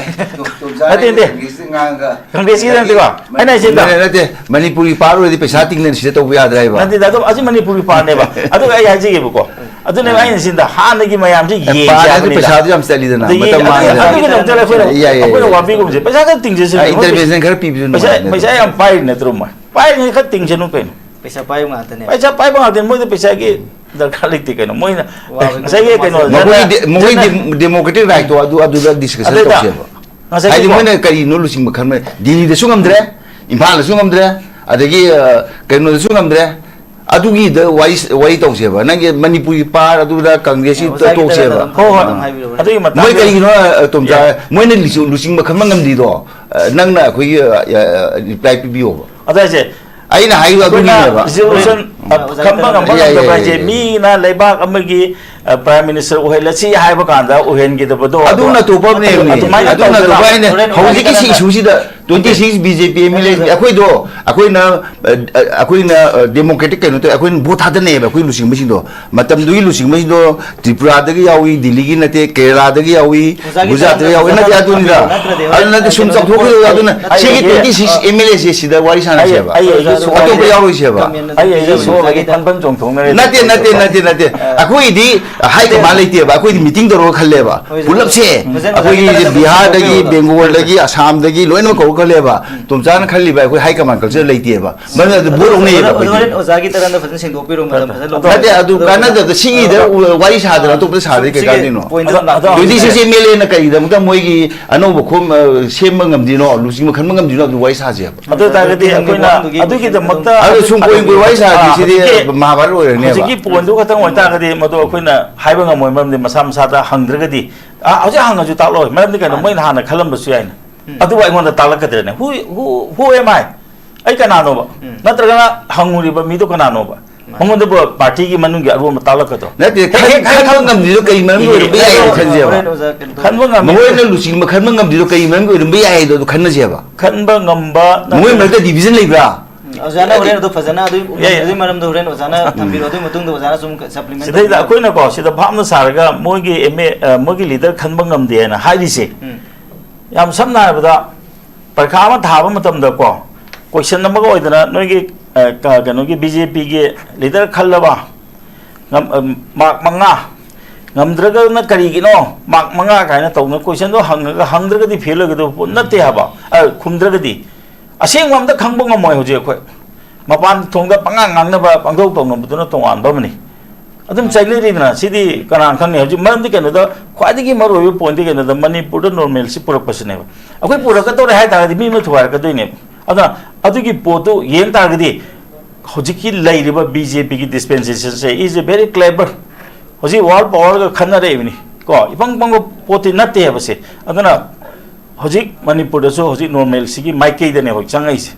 ꯇꯣꯝ-, ꯇꯣꯝꯆꯥ ꯅꯠꯇꯦ, ꯅꯠꯇꯦ꯫ ꯀꯪꯒ꯭ꯔꯦꯁꯇ ꯉꯥꯡꯉꯒ ꯀꯪꯒ꯭ꯔꯦꯁꯀꯤ ꯅꯠꯇꯦꯀꯣ? ꯑꯩꯅ ꯍꯥꯏꯁꯤꯗ ꯅꯠꯇꯦ, ꯅꯠꯇꯦ꯫ ꯃꯅꯤꯄꯨꯔꯒꯤ ꯄꯥꯔ ꯑꯣꯏꯔꯗꯤ ꯄꯩꯁꯥ ꯇꯤꯡꯗꯅ ꯁꯤꯗ ꯇꯧꯕ ꯌꯥꯗ꯭ꯔꯥ ꯍꯥꯏꯕ? ꯅꯠꯇꯦꯗ, ꯑꯗꯨꯝ ꯑꯁꯤ ꯃꯅꯤꯄꯨꯔꯒꯤ ꯄꯥꯔꯅꯦꯕ꯫ ꯑꯗꯨꯒ ꯑꯩ ꯍꯥꯏꯖꯒꯦꯕꯀꯣ꯫ ꯑꯗꯨꯅꯦꯕ ꯑꯩꯅ ꯁꯤꯗ ꯍꯥꯟꯅꯒꯤ ꯃꯌꯥꯝꯁꯤ ꯑꯦ, ꯌꯦꯡꯁꯦ ꯄꯥꯔꯗꯤ ꯍꯥꯏꯕꯅꯤꯗ꯫ ꯄꯩꯁꯥꯗꯨ ꯌꯥꯝ ꯆꯠꯂꯤꯗꯅ, ꯑꯗꯨ ꯃꯇꯝ ꯌꯦꯡ-, ꯑꯗꯨꯒꯤ-, ꯃꯥꯡꯉꯤꯗꯅ꯫ ꯑꯗꯨꯒꯤꯗꯃꯛꯇ ꯑꯩꯈꯣꯏꯅ, ꯌꯥꯏ, ꯌꯥꯏ, ꯑꯩꯈꯣꯏꯅ ꯌꯥꯏ꯫ ꯋꯥꯕꯤꯒꯨꯝꯁꯦ꯫ ꯄꯩꯁꯥ ꯈꯔ ꯇꯤꯡꯖꯁꯅꯨ꯫ ꯑ, ꯏꯟꯇꯔꯚꯦꯟꯁꯟ ꯈꯔ ꯄꯤꯕꯤꯁꯨ ꯄꯩꯁꯥ, ꯅꯨꯡꯉꯥꯏꯕꯅꯦ꯫ ꯄꯩꯁꯥ ꯌꯥꯝ ꯄꯥꯏꯔꯤ ꯅꯠꯇ꯭ꯔꯣ ꯃꯣꯏ? ꯄꯥꯏꯔꯤꯉꯩ ꯈꯔ ꯇꯤꯡꯁꯅꯨ ꯀꯩꯅꯣ꯫ ꯄꯩꯁꯥ ꯄꯥꯏꯕ ꯉꯥꯛꯇꯅꯦ꯫ ꯄꯩꯁꯥ ꯄꯥꯏꯕ ꯉꯥꯛꯇꯅꯦ꯫ ꯃꯣꯏꯗ ꯄꯩꯁꯥꯒꯤ ꯗꯔꯀꯥꯔ ꯂꯩꯇꯦ ꯀꯩꯅꯣ꯫ ꯃꯣꯏꯅ ꯋꯥꯕ ꯉꯁꯥꯏꯒꯤ ꯀꯩꯅꯣ, ꯃꯈꯣꯏꯒꯤ ꯖꯅ-, ꯗꯤ-, ꯃꯈꯣꯏꯒꯤ ꯖꯅ-, ꯗꯤ-, ꯗꯦꯃꯣꯀ꯭ꯔꯦꯇꯤꯛ ꯔꯥꯏꯠꯇꯣ ꯑꯗꯨ, ꯑꯗꯨꯗ ꯗꯤꯁꯀꯁꯟ ꯑꯗꯨꯗ ꯇꯧꯁꯦꯕ꯫ ꯉꯁꯥꯏꯒꯤ ꯍꯥꯏꯗꯤ ꯀꯣ ꯃꯣꯏꯅ ꯀꯔꯤꯅꯣ ꯂꯨꯆꯤꯡꯕ ꯈꯟꯕ? ꯗꯤꯜꯂꯤꯗꯁꯨ ꯉꯝꯗ꯭ꯔꯦ, ꯏꯝꯐꯥꯜꯗꯁꯨ ꯉꯝꯗ꯭ꯔꯦ, ꯑꯗꯒꯤ, ꯑ, ꯀꯩꯅꯣꯗꯁꯨ ꯉꯝꯗ꯭ꯔꯦ꯫ ꯑꯗꯨꯒꯤꯗ ꯋꯥꯔꯤ, ꯋꯥꯔꯤ ꯇꯧꯁꯦꯕ꯫ ꯅꯪꯒꯤ ꯃꯅꯤꯄꯨꯔꯒꯤ ꯄꯥꯔ ꯑꯗꯨꯗ ꯀꯪꯒ꯭ꯔꯦꯁꯀꯤ ꯑꯣꯖꯥꯒꯤ ꯇꯣꯛꯁꯦꯕ꯫ ꯇꯔꯦꯠꯇ ꯑꯗꯨꯝ ꯍꯣꯏ, ꯍꯣꯏ꯫ ꯑꯗꯨꯝ ꯍꯥꯏꯕꯤꯔꯛꯑꯣ꯫ ꯑꯗꯨꯒꯤ ꯃꯇꯥꯡꯗ ꯃꯣꯏ ꯀꯔꯤꯒꯤꯅꯣ, ꯑ, ꯇꯣꯝꯆꯥ, ꯌꯥꯏ꯫ ꯃꯣꯏꯅ ꯂꯨꯆꯤꯡ-, ꯂꯨꯆꯤꯡꯕ ꯈꯟꯕ ꯉꯝꯗ꯭ꯔꯤꯗꯣ, ꯑ, ꯅꯪꯅ ꯑꯩꯈꯣꯏꯒꯤ, ꯑ, ꯑ, ꯔꯤꯄ꯭ꯂꯥꯏ ꯄꯤꯕꯤꯌꯣꯕ꯫ ꯑꯗꯨ ꯍꯥꯏꯁꯦ, ꯑꯩꯅ ꯍꯥꯏꯔꯤꯕ ꯑꯩꯈꯣꯏꯅ ꯑꯗꯨꯒꯤꯅꯦꯕ꯫ ꯔꯤꯖꯣꯂꯨꯁꯟ, ꯎꯝ꯫ ꯑ, ꯈꯟꯕ ꯉꯝꯕ ꯌꯥꯏ, ꯌꯥꯏ, ꯉꯝꯗꯕ ꯌꯥꯏ, ꯍꯥꯏꯁꯦ, ꯌꯥꯏ꯫ ꯃꯤꯅ ꯂꯩꯕꯥꯛ ꯑꯃꯒꯤ, ꯑ, ꯄ꯭ꯔꯥꯏꯝ ꯃꯤꯅꯤꯁꯇꯔ ꯑꯣꯏꯍꯜꯂꯁꯤ ꯍꯥꯏꯕ ꯀꯥꯟꯗ ꯑꯣꯏꯍꯟꯒꯗꯕꯗꯣ, ꯑꯗꯨꯅ ꯑꯗꯨ, ꯑꯇꯣꯞꯄ ꯑꯃꯅꯦ, ꯑꯗꯨꯃꯥꯏꯅ ꯑꯗꯨꯅ ꯑꯇꯣꯞꯄ ꯇꯧꯗꯅ ꯍꯥꯏꯅꯦ꯫ ꯍꯣꯔꯦꯟ ꯍꯧꯖꯤꯛꯀꯤ ꯁꯤ ꯍꯥꯏꯒꯗꯕ ꯏꯁꯨꯁꯤꯗ twenty six B J P M L A ꯑꯩꯈꯣꯏꯗꯣ, ꯑꯩꯈꯣꯏꯅ, ꯑ, ꯑ, ꯑꯩꯈꯣꯏꯅ, ꯑ, ꯗꯦꯃꯣꯀ꯭ꯔꯦꯇꯤꯛ ꯀꯩꯅꯣ ꯇꯧꯋꯦ, ꯑꯩꯈꯣꯏꯅ ꯚꯣꯠ ꯊꯥꯗꯅꯩꯌꯦꯕ ꯑꯩꯈꯣꯏ ꯂꯨꯆꯤꯡꯕꯁꯤꯡꯗꯣ꯫ ꯃꯇꯝꯗꯨꯒꯤ ꯂꯨꯆꯤꯡꯕꯁꯤꯡꯗꯣ ꯇ꯭ꯔꯤꯄꯨꯔꯥꯗꯒꯤ ꯌꯥꯎꯏ, ꯗꯤꯜꯂꯤꯒꯤ ꯅꯠꯇꯦ, ꯀꯦꯔꯂꯥꯗꯒꯤ ꯌꯥꯎꯏ, ꯑꯣꯖꯥꯒꯤ ꯒꯨꯖꯔꯥꯠꯇꯒꯤ ꯌꯥꯎꯏ, ꯅꯠꯇꯦ, ꯑꯗꯨꯅꯤꯗ꯫ ꯅꯠꯇ꯭ꯔꯗꯤ ꯍꯣꯔꯦꯟ ꯑꯗꯨ ꯅꯠꯇꯦ, ꯁꯨꯝ ꯀꯩꯅꯣ ꯆꯥꯎꯊꯣꯛꯈꯤꯗꯣꯏ ꯑꯗꯨꯅ꯫ ꯑꯩ ꯁꯤꯒꯤ ꯑꯩ ꯇ꯭ꯋꯦꯟꯇꯤ ꯁꯤꯛꯁ ꯑꯦꯝ ꯑꯦꯜ ꯑꯦꯁꯦ ꯁꯤꯗ ꯋꯥꯔꯤ ꯁꯥꯟꯅꯁꯦꯕ꯫ ꯑꯩ ꯑꯩ ꯑꯇꯣꯞꯄ ꯌꯥꯎꯔꯣꯏꯁꯦꯕ꯫ ꯑꯩ ꯑꯩꯁꯦ ꯁꯣꯝꯗꯒꯤ ꯐꯟ ꯐꯟ ꯆꯣꯡꯊꯣꯛꯅꯔꯦ꯫ ꯅꯠꯇꯦ, ꯅꯠꯇꯦ, ꯅꯠꯇꯦ, ꯅꯠꯇꯦ꯫ ꯑꯩꯈꯣꯏꯗꯤ ꯍꯥꯏ ꯀꯃꯥꯟ ꯂꯩꯇꯦꯕ꯫ ꯑꯩꯈꯣꯏꯗꯤ ꯃꯤꯇꯤꯡ ꯇꯧꯔꯒ ꯈꯜꯂꯦꯕ꯫ ꯍꯣꯏ, ꯄꯨꯂꯞꯁꯦ꯫ ꯐꯖꯅ ꯑꯩꯈꯣꯏꯒꯤ ꯐꯖꯅ ꯕꯤꯍꯥꯔꯗꯒꯤ, ꯐꯖꯅ ꯕꯦꯡꯒꯣꯜꯗꯒꯤ, ꯑꯁꯥꯝꯗꯒꯤ ꯂꯣꯏꯅꯃꯛ ꯀꯧꯔ ꯈꯜꯂꯦꯕ, ꯇꯣꯝꯆꯥꯅ ꯈꯜꯂꯤꯕ ꯑꯩꯈꯣꯏ high command culture ꯂꯩꯇꯦꯕ꯫ ꯃꯔꯝꯗꯤ ꯑꯗꯨ vote ꯂꯧꯅꯩꯌꯦꯕ ꯑꯗꯣ ꯑꯩꯈꯣꯏꯗꯤ꯫ ꯍꯣꯔꯦꯟ ꯑꯣꯖꯥꯒꯤ ꯇꯔꯟꯗ ꯐꯖꯅ ꯁꯦꯡꯗꯣꯛꯄꯤꯔꯣ, ꯃꯇꯝ ꯐꯖꯅ ꯂꯧꯕꯤꯔꯣ꯫ ꯅꯠꯇꯦ, ꯑꯗꯨ ꯑꯗꯣ ꯀꯥꯟꯅꯗꯕꯗ ꯁꯤꯒꯤꯗ ꯑꯗꯣ ꯎ-, ꯋꯥꯔꯤ ꯁꯥꯗꯅ ꯑꯇꯣꯞꯄꯗ ꯁꯥꯗ꯭ꯔꯗꯤ ꯀꯩ ꯁꯤꯒꯤ ꯀꯥꯟꯅꯗꯣꯏꯅꯣ? Point ꯑꯗꯣ, ꯑꯗꯣ ꯇ꯭ꯋꯦꯟꯇꯤ ꯁꯤꯛꯁ ꯑꯦꯝ ꯑꯦꯜ ꯑꯦꯅ ꯀꯔꯤꯒꯤꯗꯃꯛꯇ ꯃꯣꯏꯒꯤ ꯑꯅꯧꯕ ꯈꯣꯝ, ꯑ, ꯁꯦꯝꯕ ꯉꯝꯗ꯭ꯔꯤꯅꯣ, ꯂꯨꯆꯤꯡꯕ ꯈꯟꯕ ꯉꯝꯗ꯭ꯔꯤꯅꯣ? ꯑꯗꯨ ꯋꯥꯔꯤ ꯁꯥꯁꯦꯕ꯫ ꯑꯗꯨ ꯑꯣꯏ ꯇꯥꯔꯒꯗꯤ ꯑꯗꯨꯒꯤ ꯑꯩꯈꯣꯏꯅ ꯋꯥꯐꯝꯗꯨꯒꯤ ꯑꯗꯨꯒꯤꯗꯃꯛꯇ ꯑꯗꯨ ꯁꯨꯝ ꯀꯣꯏ ꯀꯣꯏ ꯋꯥꯔꯤ ꯁꯥꯔꯗꯤ ꯑꯥ, ꯁꯤꯗꯤ ꯍꯧꯖꯤꯛꯀꯤ ꯃꯍꯥꯚꯥꯔꯠ ꯑꯣꯏꯔꯅꯦꯕ꯫ ꯍꯧꯖꯤꯛꯀꯤ point ꯗꯨ ꯈꯛꯇꯪ ꯑꯣꯏꯇꯥꯔꯒꯗꯤ ꯃꯗꯨ ꯑꯩꯈꯣꯏꯅ ꯍꯥꯏꯕ ꯉꯝꯃꯣꯏ, ꯃꯔꯝꯗꯤ ꯃꯁꯥ ꯃꯁꯥꯗ ꯍꯪꯗ꯭ꯔꯒꯗꯤ, ꯑꯥ, ꯍꯧꯖꯤꯛ ꯍꯪꯉꯁꯨ ꯇꯥꯛꯂꯣꯏ, ꯃꯔꯝꯗꯤ ꯀꯩꯅꯣ, ꯃꯥꯅꯦ꯫ ꯃꯣꯏꯅ ꯍꯥꯟꯅ ꯈꯜꯂꯝꯕꯁꯨ ꯌꯥꯏꯅ꯫ ꯎꯝ꯫ ꯑꯗꯨꯕꯨ ꯑꯩꯉꯣꯟꯗ ꯇꯥꯛꯂꯛꯀꯗ꯭ꯔꯅꯦ? Who, who, who am I? ꯑꯩ ꯀꯅꯥꯅꯣꯕ? ꯎꯝ꯫ ꯅꯠꯇ꯭ꯔꯒꯅ ꯍꯪꯉꯨꯔꯤꯕ ꯃꯤꯗꯣ ꯀꯅꯥꯅꯣꯕ? ꯃꯥꯅꯦ꯫ ꯃꯉꯣꯟꯗꯕꯨ party ꯒꯤ ꯃꯅꯨꯡꯒꯤ ꯑꯔꯣꯟꯕ ꯇꯥꯛꯂꯛꯀꯗ꯭ꯔꯣ? ꯅꯠꯇꯦ, ꯍꯦꯛ, ꯈꯟ-, ꯍꯦꯛ ꯈꯟꯕ ꯍꯥꯏꯔꯛꯑꯣ꯫ ꯉꯝꯗ꯭ꯔꯤꯗꯣ ꯀꯩ ꯃꯔꯝꯒꯤ ꯑꯦ, ꯑꯣꯏꯔꯝꯕ ꯌꯥꯏ ꯍꯥꯏꯔꯛꯑꯣ, ꯈꯟꯁꯦꯕ? ꯍꯣꯔꯦꯟ ꯑꯣꯖꯥ ꯀꯩꯅꯣ ꯇꯧ-, ꯃꯈꯣꯏꯅ ꯂꯨꯆꯤꯡꯕ ꯈꯟꯕ ꯉꯝꯗ꯭ꯔꯤꯗꯣ ꯀꯩ ꯃꯔꯝꯒꯤ ꯑꯣꯏꯔꯝꯕ ꯌꯥꯏ ꯍꯥꯏꯗꯣ ꯑꯗꯨ ꯈꯟꯅꯁꯦꯕ꯫ ꯈꯟꯕ ꯉꯝꯕ ꯃꯈꯣꯏ ꯅꯠꯇ꯭ꯔꯒ ꯃꯔꯛꯇ division ꯂꯩꯕ꯭ꯔꯥ? ꯎꯝ, ꯑꯣꯖꯥꯅ ꯍꯥꯏꯗꯤ ꯍꯣꯔꯦꯟ ꯑꯗꯨ ꯐꯖꯅ ꯑꯗꯨ, ꯌꯥꯏ, ꯌꯥꯏ꯫ ꯑꯗꯨꯒꯤ ꯃꯔꯝꯗꯣ ꯍꯣꯔꯦꯟ ꯑꯣꯖꯥꯅ ꯊꯝꯕꯤꯔꯣ, ꯑꯗꯨꯒꯤ ꯃꯇꯨꯡꯗ ꯑꯣꯖꯥꯅ ꯁꯨꯝ supplement ꯁꯤꯗꯩꯗ ꯇꯧꯕꯤꯔꯣ꯫ ꯑꯩꯈꯣꯏꯅꯀꯣ, ꯁꯤꯗ ꯚꯥꯞꯅ ꯁꯥꯔꯒ ꯃꯣꯏꯒꯤ ꯑꯦꯝ ꯑꯦ, ꯑ, ꯃꯣꯏꯒꯤ leader ꯈꯟꯕ ꯉꯝꯗꯦ ꯍꯥꯏꯅ ꯍꯥꯏꯔꯤꯁꯦ, ꯎꯝ꯫ ꯌꯥꯝ ꯁꯝꯅ ꯍꯥꯏꯔꯕꯗ, ꯄꯔꯤꯈꯥ ꯑꯃ ꯊꯥꯕ ꯃꯇꯝꯗꯀꯣ, question ꯑꯃꯒ ꯑꯣꯏꯗꯅ ꯅꯣꯏꯒꯤ, ꯑ, ꯀ-, ꯀꯩꯅꯣꯒꯤ ꯕꯤ ꯖꯦ ꯄꯤꯒꯤ leader ꯈꯜꯂꯕ, ꯉꯝ-, ꯑ, mark ꯃꯉꯥ, ꯉꯝꯗ꯭ꯔꯒꯅ ꯀꯔꯤꯒꯤꯅꯣ mark ꯃꯉꯥ ꯀꯥꯏꯅ ꯇꯧꯗꯅ question ꯗꯣ ꯍꯪꯉꯒ, ꯍꯪꯗ꯭ꯔꯒꯗꯤ fail ꯑꯣꯏꯒꯗꯕ ꯄꯣꯠ ꯅꯠꯇꯦ ꯍꯥꯏꯕ꯫ ꯑ, ꯈꯨꯝꯗ꯭ꯔꯒꯗꯤ ꯑꯁꯦꯡꯕ ꯑꯝꯇ ꯈꯪꯕ ꯉꯝꯃꯣꯏ ꯍꯧꯖꯤꯛ ꯑꯩꯈꯣꯏ꯫ ꯃꯄꯥꯟ ꯊꯣꯡꯗ ꯄꯉꯥꯡ ꯉꯥꯡꯅꯕ, ꯄꯪꯇꯧ ꯇꯧꯅꯕꯗꯨꯅ ꯇꯣꯉꯥꯟꯕ ꯑꯃꯅꯤ꯫ ꯑꯗꯨꯝ ꯆꯥꯏꯅꯔꯤꯗꯅ, ꯁꯤꯗꯤ ꯀꯅꯥꯅ ꯈꯪꯅꯤ? ꯍꯧꯖꯤꯛ ꯃꯔꯝꯗꯤ ꯀꯩꯅꯣꯗ, ꯈ꯭ꯋꯥꯏꯗꯒꯤ ꯃꯔꯨꯑꯣꯏꯕ point ꯗꯤ ꯀꯩꯅꯣꯗ, ꯃꯅꯤꯄꯨꯔꯗ normalcy ꯄꯨꯔꯛꯄꯁꯤꯅꯦꯕ꯫ ꯑꯩꯈꯣꯏ ꯄꯨꯔꯛꯀꯗꯧꯔꯦ ꯍꯥꯏ ꯇꯥꯔꯒꯗꯤ ꯃꯤ ꯑꯃ ꯊꯨꯒꯥꯏꯔꯛꯀꯗꯣꯏꯅꯦꯕ꯫ ꯑꯗꯨꯅ ꯑꯗꯨꯒꯤ ꯄꯣꯠꯇꯨ ꯌꯦꯡ ꯇꯥꯔꯒꯗꯤ ꯍꯧꯖꯤꯛꯀꯤ ꯂꯩꯔꯤꯕ ꯕꯤ ꯖꯦ ꯄꯤꯒꯤ dispensation say is a very clever, ꯍꯧꯖꯤꯛ world power ꯒ ꯈꯟꯅꯔꯛꯏꯕꯅꯤ ꯀꯣ, ꯏꯄꯪ ꯄꯪꯕ ꯄꯣꯠꯇꯤ ꯅꯠꯇꯦ ꯍꯥꯏꯕꯁꯦ꯫ ꯑꯗꯨꯅ ꯍꯧꯖꯤꯛ ꯃꯅꯤꯄꯨꯔꯗꯁꯨ ꯍꯧꯖꯤꯛ normalcy ꯒꯤ ꯃꯥꯏꯀꯩꯗꯅꯦ ꯍꯧꯖꯤꯛ ꯆꯪꯉꯛꯏꯁꯦ꯫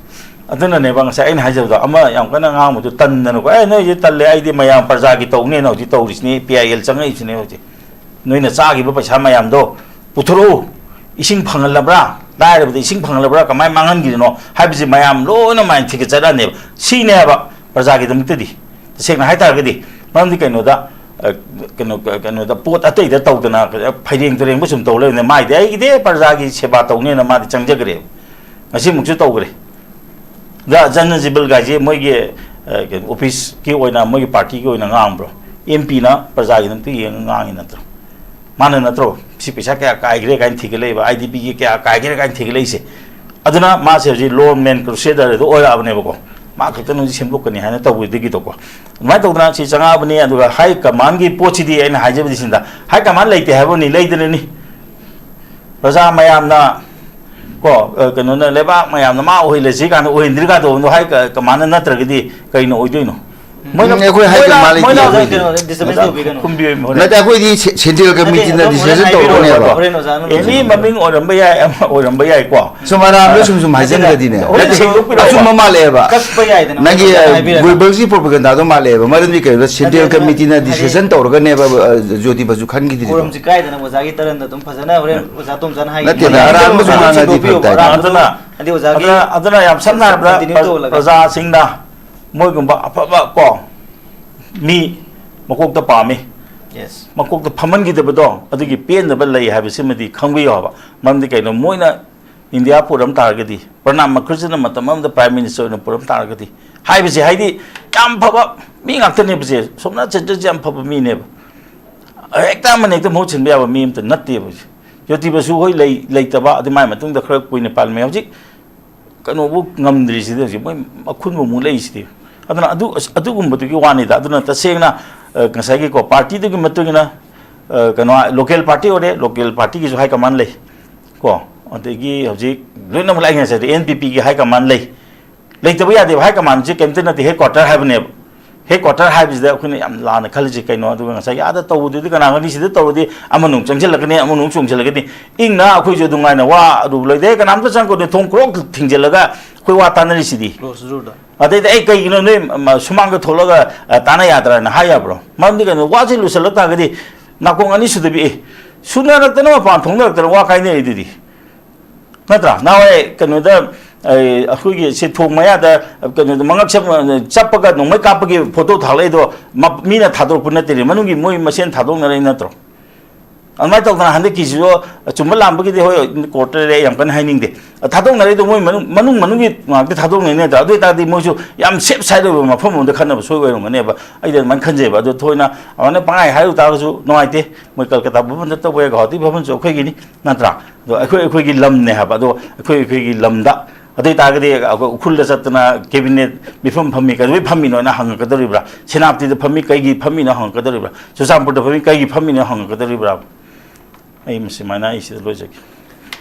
ꯑꯗꯨꯅꯅꯦꯕ ꯉꯁꯥꯏ ꯑꯩꯅ ꯍꯥꯏꯖꯕꯗꯣ, ꯑꯃ ꯌꯥꯝ ꯀꯟꯅ ꯉꯥꯡꯕꯗꯨ ꯇꯟꯗꯅꯀꯣ, "ꯑꯦ, ꯅꯣꯏꯁꯦ ꯇꯜꯂꯦ, ꯑꯩꯗꯤ ꯃꯌꯥꯝ ꯄ꯭ꯔꯖꯥꯒꯤ ꯇꯧꯅꯦꯅ" ꯍꯧꯖꯤꯛ ꯇꯧꯔꯤꯁꯤꯅꯦ, ꯄꯤ ꯑꯥꯏ ꯑꯦꯜ ꯆꯪꯉꯛꯏꯁꯤꯅꯦ ꯍꯧꯖꯤꯛ꯫ ꯅꯣꯏꯅ ꯆꯥꯈꯤꯕ ꯄꯩꯁꯥ ꯃꯌꯥꯝꯗꯣ ꯄꯨꯊꯣꯔꯛꯎ, ꯏꯁꯤꯡ ꯐꯪꯍꯜꯂꯕ꯭ꯔꯥ, ꯂꯥꯏꯔꯕꯗ ꯏꯁꯤꯡ ꯐꯪꯍꯜꯂꯕ꯭ꯔꯥ, ꯀꯃꯥꯏꯅ ꯃꯥꯡꯍꯟꯈꯤꯗꯅꯣ ꯍꯥꯏꯕꯁꯤ ꯃꯌꯥꯝ ꯂꯣꯏꯅ ꯃꯥꯏꯟ ꯊꯤꯒꯠꯆꯔꯛꯑꯅꯦꯕ꯫ ꯁꯤꯅꯦꯕ ꯄ꯭ꯔꯖꯥꯒꯤꯗꯃꯛꯇꯗꯤ, ꯇꯁꯦꯡꯅ ꯍꯥꯏꯇꯥꯔꯒꯗꯤ꯫ ꯃꯔꯝꯗꯤ ꯀꯩꯅꯣꯗ, ꯑ, ꯀꯩꯅꯣ, ꯀꯩꯅꯣꯗ, ꯄꯣꯠ ꯑꯇꯩꯗ ꯇꯧꯗꯅ ꯐꯩꯔꯦꯡ ꯇꯨꯔꯦꯡꯕ ꯁꯨꯝ ꯇꯧ ꯂꯩꯕꯅꯦ꯫ ꯃꯥꯏꯗꯤ ꯑꯩꯒꯤꯗꯤ ꯄ꯭ꯔꯖꯥꯒꯤ ꯁꯦꯕꯥ ꯇꯧꯅꯦꯅ ꯃꯥꯗꯤ ꯆꯪꯖꯈ꯭ꯔꯦꯕ꯫ ꯉꯁꯤꯃꯨꯛꯁꯨ ꯇꯧꯈ꯭ꯔꯦ꯫ ꯗ ꯖꯟ ꯖꯤꯕꯜ ꯒꯥꯏꯁꯦ ꯃꯣꯏꯒꯤ, ꯑ, ꯀꯩꯅꯣ, office ꯀꯤ ꯑꯣꯏꯅ, ꯃꯣꯏꯒꯤ party ꯒꯤ ꯑꯣꯏꯅ ꯉꯥꯡꯕ꯭ꯔꯣ? ꯑꯦꯝ ꯄꯤꯅ ꯄ꯭ꯔꯖꯥꯒꯤꯗꯃꯛꯇ ꯌꯦꯡꯉ ꯉꯥꯡꯉꯤ ꯅꯠꯇ꯭ꯔꯣ? ꯃꯥꯅ ꯅꯠꯇ꯭ꯔꯣ ꯁꯤ ꯄꯩꯁꯥ ꯀꯌꯥ ꯀꯥꯏꯈ꯭ꯔꯦ ꯀꯥꯏꯅ ꯊꯤꯒꯠꯂꯛꯏꯕ, ꯑꯥꯏ ꯗꯤ ꯄꯤꯒꯤ ꯀꯌꯥ ꯀꯥꯏꯈ꯭ꯔꯦ ꯀꯥꯏꯅ ꯊꯤꯒꯠꯂꯛꯏꯁꯦ? ꯑꯗꯨꯅ ꯃꯥꯁꯦ ꯍꯧꯖꯤꯛ ꯂꯣꯟ ꯃꯦꯟ ꯀ꯭ꯔꯨꯁꯦꯗꯔ ꯑꯗꯨ ꯑꯣꯏꯔꯛꯑꯕꯅꯦꯕꯀꯣ꯫ ꯃꯥ ꯈꯛꯇꯅ ꯍꯧꯖꯤꯛ ꯁꯦꯝꯗꯣꯛꯀꯅꯤ ꯍꯥꯏꯅ ꯇꯧꯕꯗꯒꯤꯗꯣꯀꯣ꯫ ꯑꯗꯨꯃꯥꯏꯅ ꯇꯧꯗꯅ ꯁꯤ ꯆꯪꯉꯛꯑꯕꯅꯤ꯫ ꯑꯗꯨꯒ ꯍꯥꯏ ꯀꯃꯥꯟꯒꯤ ꯄꯣꯠꯁꯤꯗꯤ ꯑꯩꯅ ꯍꯥꯏꯖꯕꯗꯤ ꯁꯤꯗ, ꯍꯥꯏ ꯀꯃꯥꯟ ꯂꯩꯇꯦ ꯍꯥꯏꯕꯅꯤ, ꯂꯩꯗꯅꯅꯤ꯫ ꯄ꯭ꯔꯖꯥ ꯃꯌꯥꯝꯅ ꯀꯣ, ꯑ, ꯀꯩꯅꯣꯅ, ꯂꯩꯕꯥꯛ ꯃꯌꯥꯝꯅ ꯃꯥ ꯑꯣꯏꯍꯜꯂꯁꯤ ꯀꯥꯟꯗ ꯑꯣꯏꯍꯟꯗ꯭ꯔꯤ ꯀꯥꯟꯗ ꯍꯥꯏ ꯀ-, ꯀꯃꯥꯟꯅ ꯅꯠꯇ꯭ꯔꯒꯗꯤ ꯀꯩꯅꯣ ꯑꯣꯏꯗꯣꯏꯅꯣ? ꯃꯣꯏꯅ, ꯎꯝ, ꯑꯩꯈꯣꯏ ꯍꯥꯏ ꯃꯣꯏꯅ, ꯀꯃꯥꯟ ꯂꯩꯇꯦ, ꯃꯣꯏꯅ ꯑꯩꯈꯣꯏꯗꯤ꯫ ꯀꯩꯅꯣ, disturbance ꯇꯧꯕꯤꯒꯅꯨ꯫ ꯈꯨꯝꯕꯤꯌꯨ, ꯍꯣꯔꯦꯟ꯫ ꯅꯠꯇꯦ, ꯑꯩꯈꯣꯏꯗꯤ ꯁꯦ-, central committeeꯅ ꯑꯗꯨꯝ ꯍꯣꯔꯦꯟ decision ꯍꯥꯏꯕꯤꯔꯣ, ꯇꯧꯔꯛꯀꯅꯦꯕ꯫ ꯍꯣꯔꯦꯟ ꯑꯣꯖꯥꯅ ꯑꯦꯅꯤ ꯃꯃꯤꯡ ꯑꯣꯏꯔꯝꯕ ꯌꯥꯏ, ꯑꯃ ꯑꯣꯏꯔꯝꯕ ꯌꯥꯏꯀꯣ꯫ ꯁꯨꯝ ꯑꯔꯥꯟꯕ ꯁꯨꯝ ꯁꯨꯝ ꯅꯠꯇꯦ, ꯍꯥꯏꯖꯤꯟꯈ꯭ꯔꯗꯤꯅꯦ꯫ ꯍꯣꯔꯦꯟ ꯅꯠꯇꯦ, ꯁꯦꯡꯗꯣꯛꯄꯤꯔꯛꯑꯣ꯫ ꯑꯆꯨꯝꯕ ꯃꯥꯜꯂꯦꯕ꯫ ꯀꯛꯄ ꯌꯥꯏꯗꯅ, ꯅꯪꯒꯤ, ꯍꯣꯔꯦꯟ ꯑꯣꯖꯥꯅ ꯍꯥꯏꯕꯤꯔꯒ꯫ ꯒꯣꯏꯕꯜꯁꯀꯤ propagandaꯗꯣ ꯃꯥꯜꯂꯦꯕ꯫ ꯃꯔꯝꯗꯤ ꯀꯩꯅꯣꯗ central committeeꯅ decision ꯇꯧꯔꯒꯅꯦꯕ, ꯑ, ꯖꯣꯇꯤꯕꯁꯨ ꯈꯟꯈꯤꯗ꯭ꯔꯤꯗꯣ꯫ ꯀꯥꯏꯗꯅ ꯑꯣꯖꯥꯒꯤ ꯇꯔꯟꯗ ꯑꯗꯨꯝ ꯐꯖꯅ ꯍꯣꯔꯦꯟ ꯑꯣꯖꯥ ꯇꯣꯝꯆꯥꯅ ꯍꯥꯏꯒꯦ꯫ ꯅꯠꯇꯦꯗ, ꯑꯔꯥꯟꯕꯁꯨ ꯉꯥꯡꯉꯗꯤ ꯐꯔꯛ ꯇꯥꯏ꯫ ꯑꯗꯨꯅ, ꯑꯗꯨꯅ, ꯑꯗꯨꯅ ꯌꯥꯝ ꯁꯝꯅ ꯍꯥꯏꯔꯕꯗ, ꯄ꯭ꯔ-, ꯄ꯭ꯔꯖꯥꯁꯤꯡꯅ ꯃꯣꯏꯒꯨꯝꯕ ꯑꯐꯕ ꯀꯣ ꯃꯤ ꯃꯀꯣꯛꯇ ꯄꯥꯝꯃꯤ꯫ Yes. ꯃꯀꯣꯛꯇ ꯐꯝꯍꯟꯈꯤꯗꯕꯗꯣ ꯑꯗꯨꯒꯤ ꯄꯦꯟꯗꯕ ꯂꯩ ꯍꯥꯏꯕꯁꯤꯃꯗꯤ ꯈꯪꯕꯤꯌꯣ ꯍꯥꯏꯕ꯫ ꯃꯔꯝꯗꯤ ꯀꯩꯅꯣ, ꯃꯣꯏꯅ ꯏꯟꯗꯤꯌꯥ ꯄꯨꯔꯝ ꯇꯥꯔꯒꯗꯤ, ꯄ꯭ꯔꯅꯥꯕ ꯃꯨꯈꯔꯖꯤꯅ ꯃꯇꯝ ꯑꯃꯗ Prime Minister ꯑꯣꯏꯅ ꯄꯨꯔꯝ ꯇꯥꯔꯒꯗꯤ ꯍꯥꯏꯕꯁꯦ, ꯍꯥꯏꯗꯤ ꯌꯥꯝ ꯐꯕ ꯃꯤ ꯉꯥꯛꯇꯅꯦꯕꯁꯦ꯫ ꯁꯣꯝꯅꯥꯊ ꯆꯇꯔꯖꯤ ꯌꯥꯝ ꯐꯕ ꯃꯤꯅꯦꯕ꯫ ꯍꯦꯛꯇ ꯑꯃꯅ ꯍꯦꯛꯇ ꯃꯍꯨꯠ ꯁꯤꯟꯕ ꯌꯥꯕ ꯃꯤ ꯑꯝꯇ ꯅꯠꯇꯦꯕ ꯍꯧꯖꯤꯛ꯫ ꯖꯣꯇꯤ ꯕꯁꯨ ꯍꯣꯏ ꯂꯩ-, ꯂꯩꯇꯕ, ꯑꯗꯨ ꯃꯥꯏ ꯃꯇꯨꯡꯗ ꯈꯔ ꯀꯨꯏꯅ ꯄꯥꯜꯂꯝꯃꯦ꯫ ꯍꯧꯖꯤꯛ ꯀꯩꯅꯣꯕꯨ ꯉꯝꯗ꯭ꯔꯤꯁꯤꯗꯤ, ꯍꯧꯖꯤꯛ ꯃꯣꯏ ꯃꯈꯨꯟꯕꯨ ꯑꯃꯨꯛ ꯂꯩꯔꯤꯁꯤꯗꯤ꯫ ꯑꯗꯨꯅ ꯑꯗꯨ, ꯑꯁ, ꯑꯗꯨꯒꯨꯝꯕꯗꯨꯒꯤ ꯋꯥꯅꯤꯗ꯫ ꯑꯗꯨꯅ ꯇꯁꯦꯡꯅ, ꯑ, ꯉꯁꯥꯏꯒꯤꯀꯣ, ꯄꯥꯔꯇꯤꯗꯨꯒꯤ ꯃꯇꯨꯡ ꯏꯟꯅ, ꯑ, ꯀꯩꯅꯣ, local party ꯑꯣꯏꯔꯦ, local partyꯒꯤꯁꯨ high command ꯂꯩ ꯀꯣ꯫ ꯑꯗꯒꯤ ꯍꯧꯖꯤꯛ ꯂꯣꯏꯅꯃꯛ ꯑꯩ ꯉꯁꯥꯏꯗ NPPꯒꯤ high command ꯂꯩ꯫ ꯂꯩꯇꯕ ꯌꯥꯗꯦꯕ꯫ High commandꯁꯦ ꯀꯩꯝꯇ ꯅꯠꯇꯦ, headquarter ꯍꯥꯏꯕꯅꯦꯕ꯫ Headquarter ꯍꯥꯏꯕꯁꯤꯗ ꯑꯩꯈꯣꯏꯅ ꯌꯥꯝ ꯂꯥꯟꯅ ꯈꯜꯂꯤꯁꯦ ꯀꯩꯅꯣ? ꯑꯗꯨꯒ ꯉꯁꯥꯏꯒꯤ ꯑꯥꯗ ꯇꯧꯕꯗꯨꯗꯤ ꯀꯅꯥ ꯈꯪꯅꯤ, ꯁꯤꯗ ꯇꯧꯔꯗꯤ ꯑꯃꯅ ꯑꯃꯨꯛ ꯆꯪꯁꯤꯜꯂꯛꯀꯅꯤ, ꯑꯃꯅ ꯑꯃꯨꯛ ꯆꯣꯡꯁꯤꯜꯂꯛꯀꯅꯤ꯫ ꯏꯪꯅ ꯑꯩꯈꯣꯏꯁꯨ ꯑꯗꯨꯝ ꯉꯥꯏꯅ ꯋꯥ ꯑꯔꯨꯕ ꯂꯩꯇꯦ, ꯀꯅꯥꯝꯇ ꯆꯪꯉꯛꯀꯅꯨ, ꯊꯣꯡ ꯀ꯭ꯔꯣꯛ ꯊꯤꯡꯖꯤꯜꯂꯒ ꯑꯩꯈꯣꯏ ꯋꯥ ꯇꯥꯅꯔꯤꯁꯤꯗꯤ꯫ Close ꯔꯨꯜꯗ꯫ ꯑꯗꯩꯗꯤ ꯑꯩ ꯀꯩꯒꯤꯅꯣ ꯅꯣꯏ ꯃ-, ꯁꯨꯃꯥꯡꯗ ꯊꯣꯛꯂꯒ, ꯑ, ꯇꯥꯅ ꯌꯥꯗ꯭ꯔꯥꯅ ꯍꯥꯏ ꯌꯥꯕ꯭ꯔꯣ? ꯃꯔꯝꯗꯤ ꯀꯩꯅꯣ, ꯋꯥꯁꯤ ꯂꯨꯁꯜꯂꯛ ꯇꯥꯔꯒꯗꯤ ꯅꯥꯀꯣꯡ ꯑꯅꯤ ꯁꯨꯗꯕꯤ, ꯑꯦ, ꯁꯨꯅꯔꯛꯇꯅ ꯃꯄꯥꯟ ꯊꯣꯛꯅꯔꯛꯇꯅ ꯋꯥ ꯀꯥꯏꯅꯔꯤꯗꯨꯗꯤ꯫ ꯅꯠꯇ꯭ꯔꯥ? ꯅꯍꯥꯟꯋꯥꯏ ꯀꯩꯅꯣꯗ, ꯑꯩ, ꯑꯩꯈꯣꯏꯒꯤ ꯁꯤ ꯊꯣꯡ ꯃꯌꯥꯗ, ꯀꯩꯅꯣꯗ, ꯃꯉꯛ ꯁꯝ-, ꯆꯞꯄꯒ ꯅꯣꯡꯃꯩ ꯀꯥꯞꯄꯒꯤ ꯐꯣꯇꯣ ꯊꯥꯒꯠꯂꯛꯏꯗꯣ ꯃ-, ꯃꯤꯅ ꯊꯥꯗꯣꯔꯛꯄ ꯅꯠꯇꯦꯅꯦ, ꯃꯅꯨꯡꯒꯤ ꯃꯣꯏ ꯃꯁꯦꯟ ꯊꯥꯗꯣꯛꯅꯔꯛꯏ ꯅꯠꯇ꯭ꯔꯣ? ꯑꯗꯨꯃꯥꯏꯅ ꯇꯧꯗꯅ ꯍꯟꯗꯛꯀꯤꯁꯤꯁꯨ ꯆꯨꯝꯕ ꯂꯥꯟꯕꯒꯤꯗꯤ ꯍꯣꯏ ꯀꯣꯔꯠꯇ ꯌꯥꯝ ꯀꯟꯅ ꯍꯥꯏꯅꯤꯡꯗꯦ꯫ ꯊꯥꯗꯣꯛꯅꯔꯤꯗꯣ ꯃꯣꯏ ꯃꯅꯨꯡ ꯃꯅꯨꯡ ꯃꯅꯨꯡꯒꯤ ꯉꯥꯛꯇ ꯊꯥꯗꯣꯛꯅꯩ ꯅꯠꯇ꯭ꯔꯥ? ꯑꯗꯨ ꯑꯣꯏꯇꯥꯔꯗꯤ ꯃꯣꯏꯁꯨ ꯌꯥꯝ ꯁꯦꯐ ꯁꯥꯏꯠ ꯑꯣꯏꯕ ꯃꯐꯝ ꯑꯃꯗ ꯈꯠꯅꯕ ꯁꯣꯏ ꯑꯣꯏꯔꯝꯒꯅꯦꯕ꯫ ꯑꯩꯗꯤ ꯑꯗꯨꯃꯥꯏꯅ ꯈꯟꯖꯩꯕ꯫ ꯑꯗꯨ ꯊꯣꯏꯅ ꯑꯗꯨꯃꯥꯏꯅ ꯄꯪꯍꯥꯏ ꯍꯥꯏꯔꯨ ꯇꯥꯔꯒꯁꯨ ꯅꯨꯡꯉꯥꯏꯇꯦ꯫ ꯃꯣꯏ ꯀꯜꯀꯇꯥ ꯚꯕꯟꯗ ꯇꯧꯕ ꯌꯥꯏ, ꯒꯧꯍꯥꯇꯤ ꯚꯕꯟꯁꯨ ꯑꯩꯈꯣꯏꯒꯤꯅꯤ ꯅꯠꯇ꯭ꯔꯥ? ꯑꯗꯣ ꯑꯩꯈꯣꯏ ꯑꯩꯈꯣꯏꯒꯤ ꯂꯝꯅꯦ ꯍꯥꯏꯕ꯫ ꯑꯗꯣ ꯑꯩꯈꯣꯏ ꯑꯩꯈꯣꯏꯒꯤ ꯂꯝꯗ ꯑꯗꯨ ꯑꯣꯏꯇꯥꯔꯒꯗꯤ ꯑꯩꯈꯣꯏ ꯎꯈ꯭ꯔꯨꯜꯗ ꯆꯠꯇꯅ ꯀꯦꯕꯤꯅꯦꯠ ꯃꯤꯐꯝ ꯐꯝꯃꯤ, ꯀꯩꯗꯧꯕꯩ ꯐꯝꯃꯤꯅꯣ ꯍꯥꯏꯅ ꯍꯪꯉꯛꯀꯗꯧꯔꯤꯕ꯭ꯔꯥ? ꯁꯦꯅꯥꯄꯇꯤꯗ ꯐꯝꯃꯤ, ꯀꯩꯒꯤ ꯐꯝꯃꯤꯅꯣ ꯍꯪꯉꯛꯀꯗꯧꯔꯤꯕ꯭ꯔꯥ? ꯆꯨꯔꯆꯥꯟꯄꯨꯔꯗ ꯐꯝꯃꯤ, ꯀꯩꯒꯤ ꯐꯝꯃꯤꯅꯣ ꯍꯪꯉꯛꯀꯗꯧꯔꯤꯕ꯭ꯔꯥ? ꯑꯩ ꯃꯁꯤꯃꯥꯏꯅ ꯑꯩ ꯁꯤꯗ ꯂꯣꯏꯖꯒꯦ꯫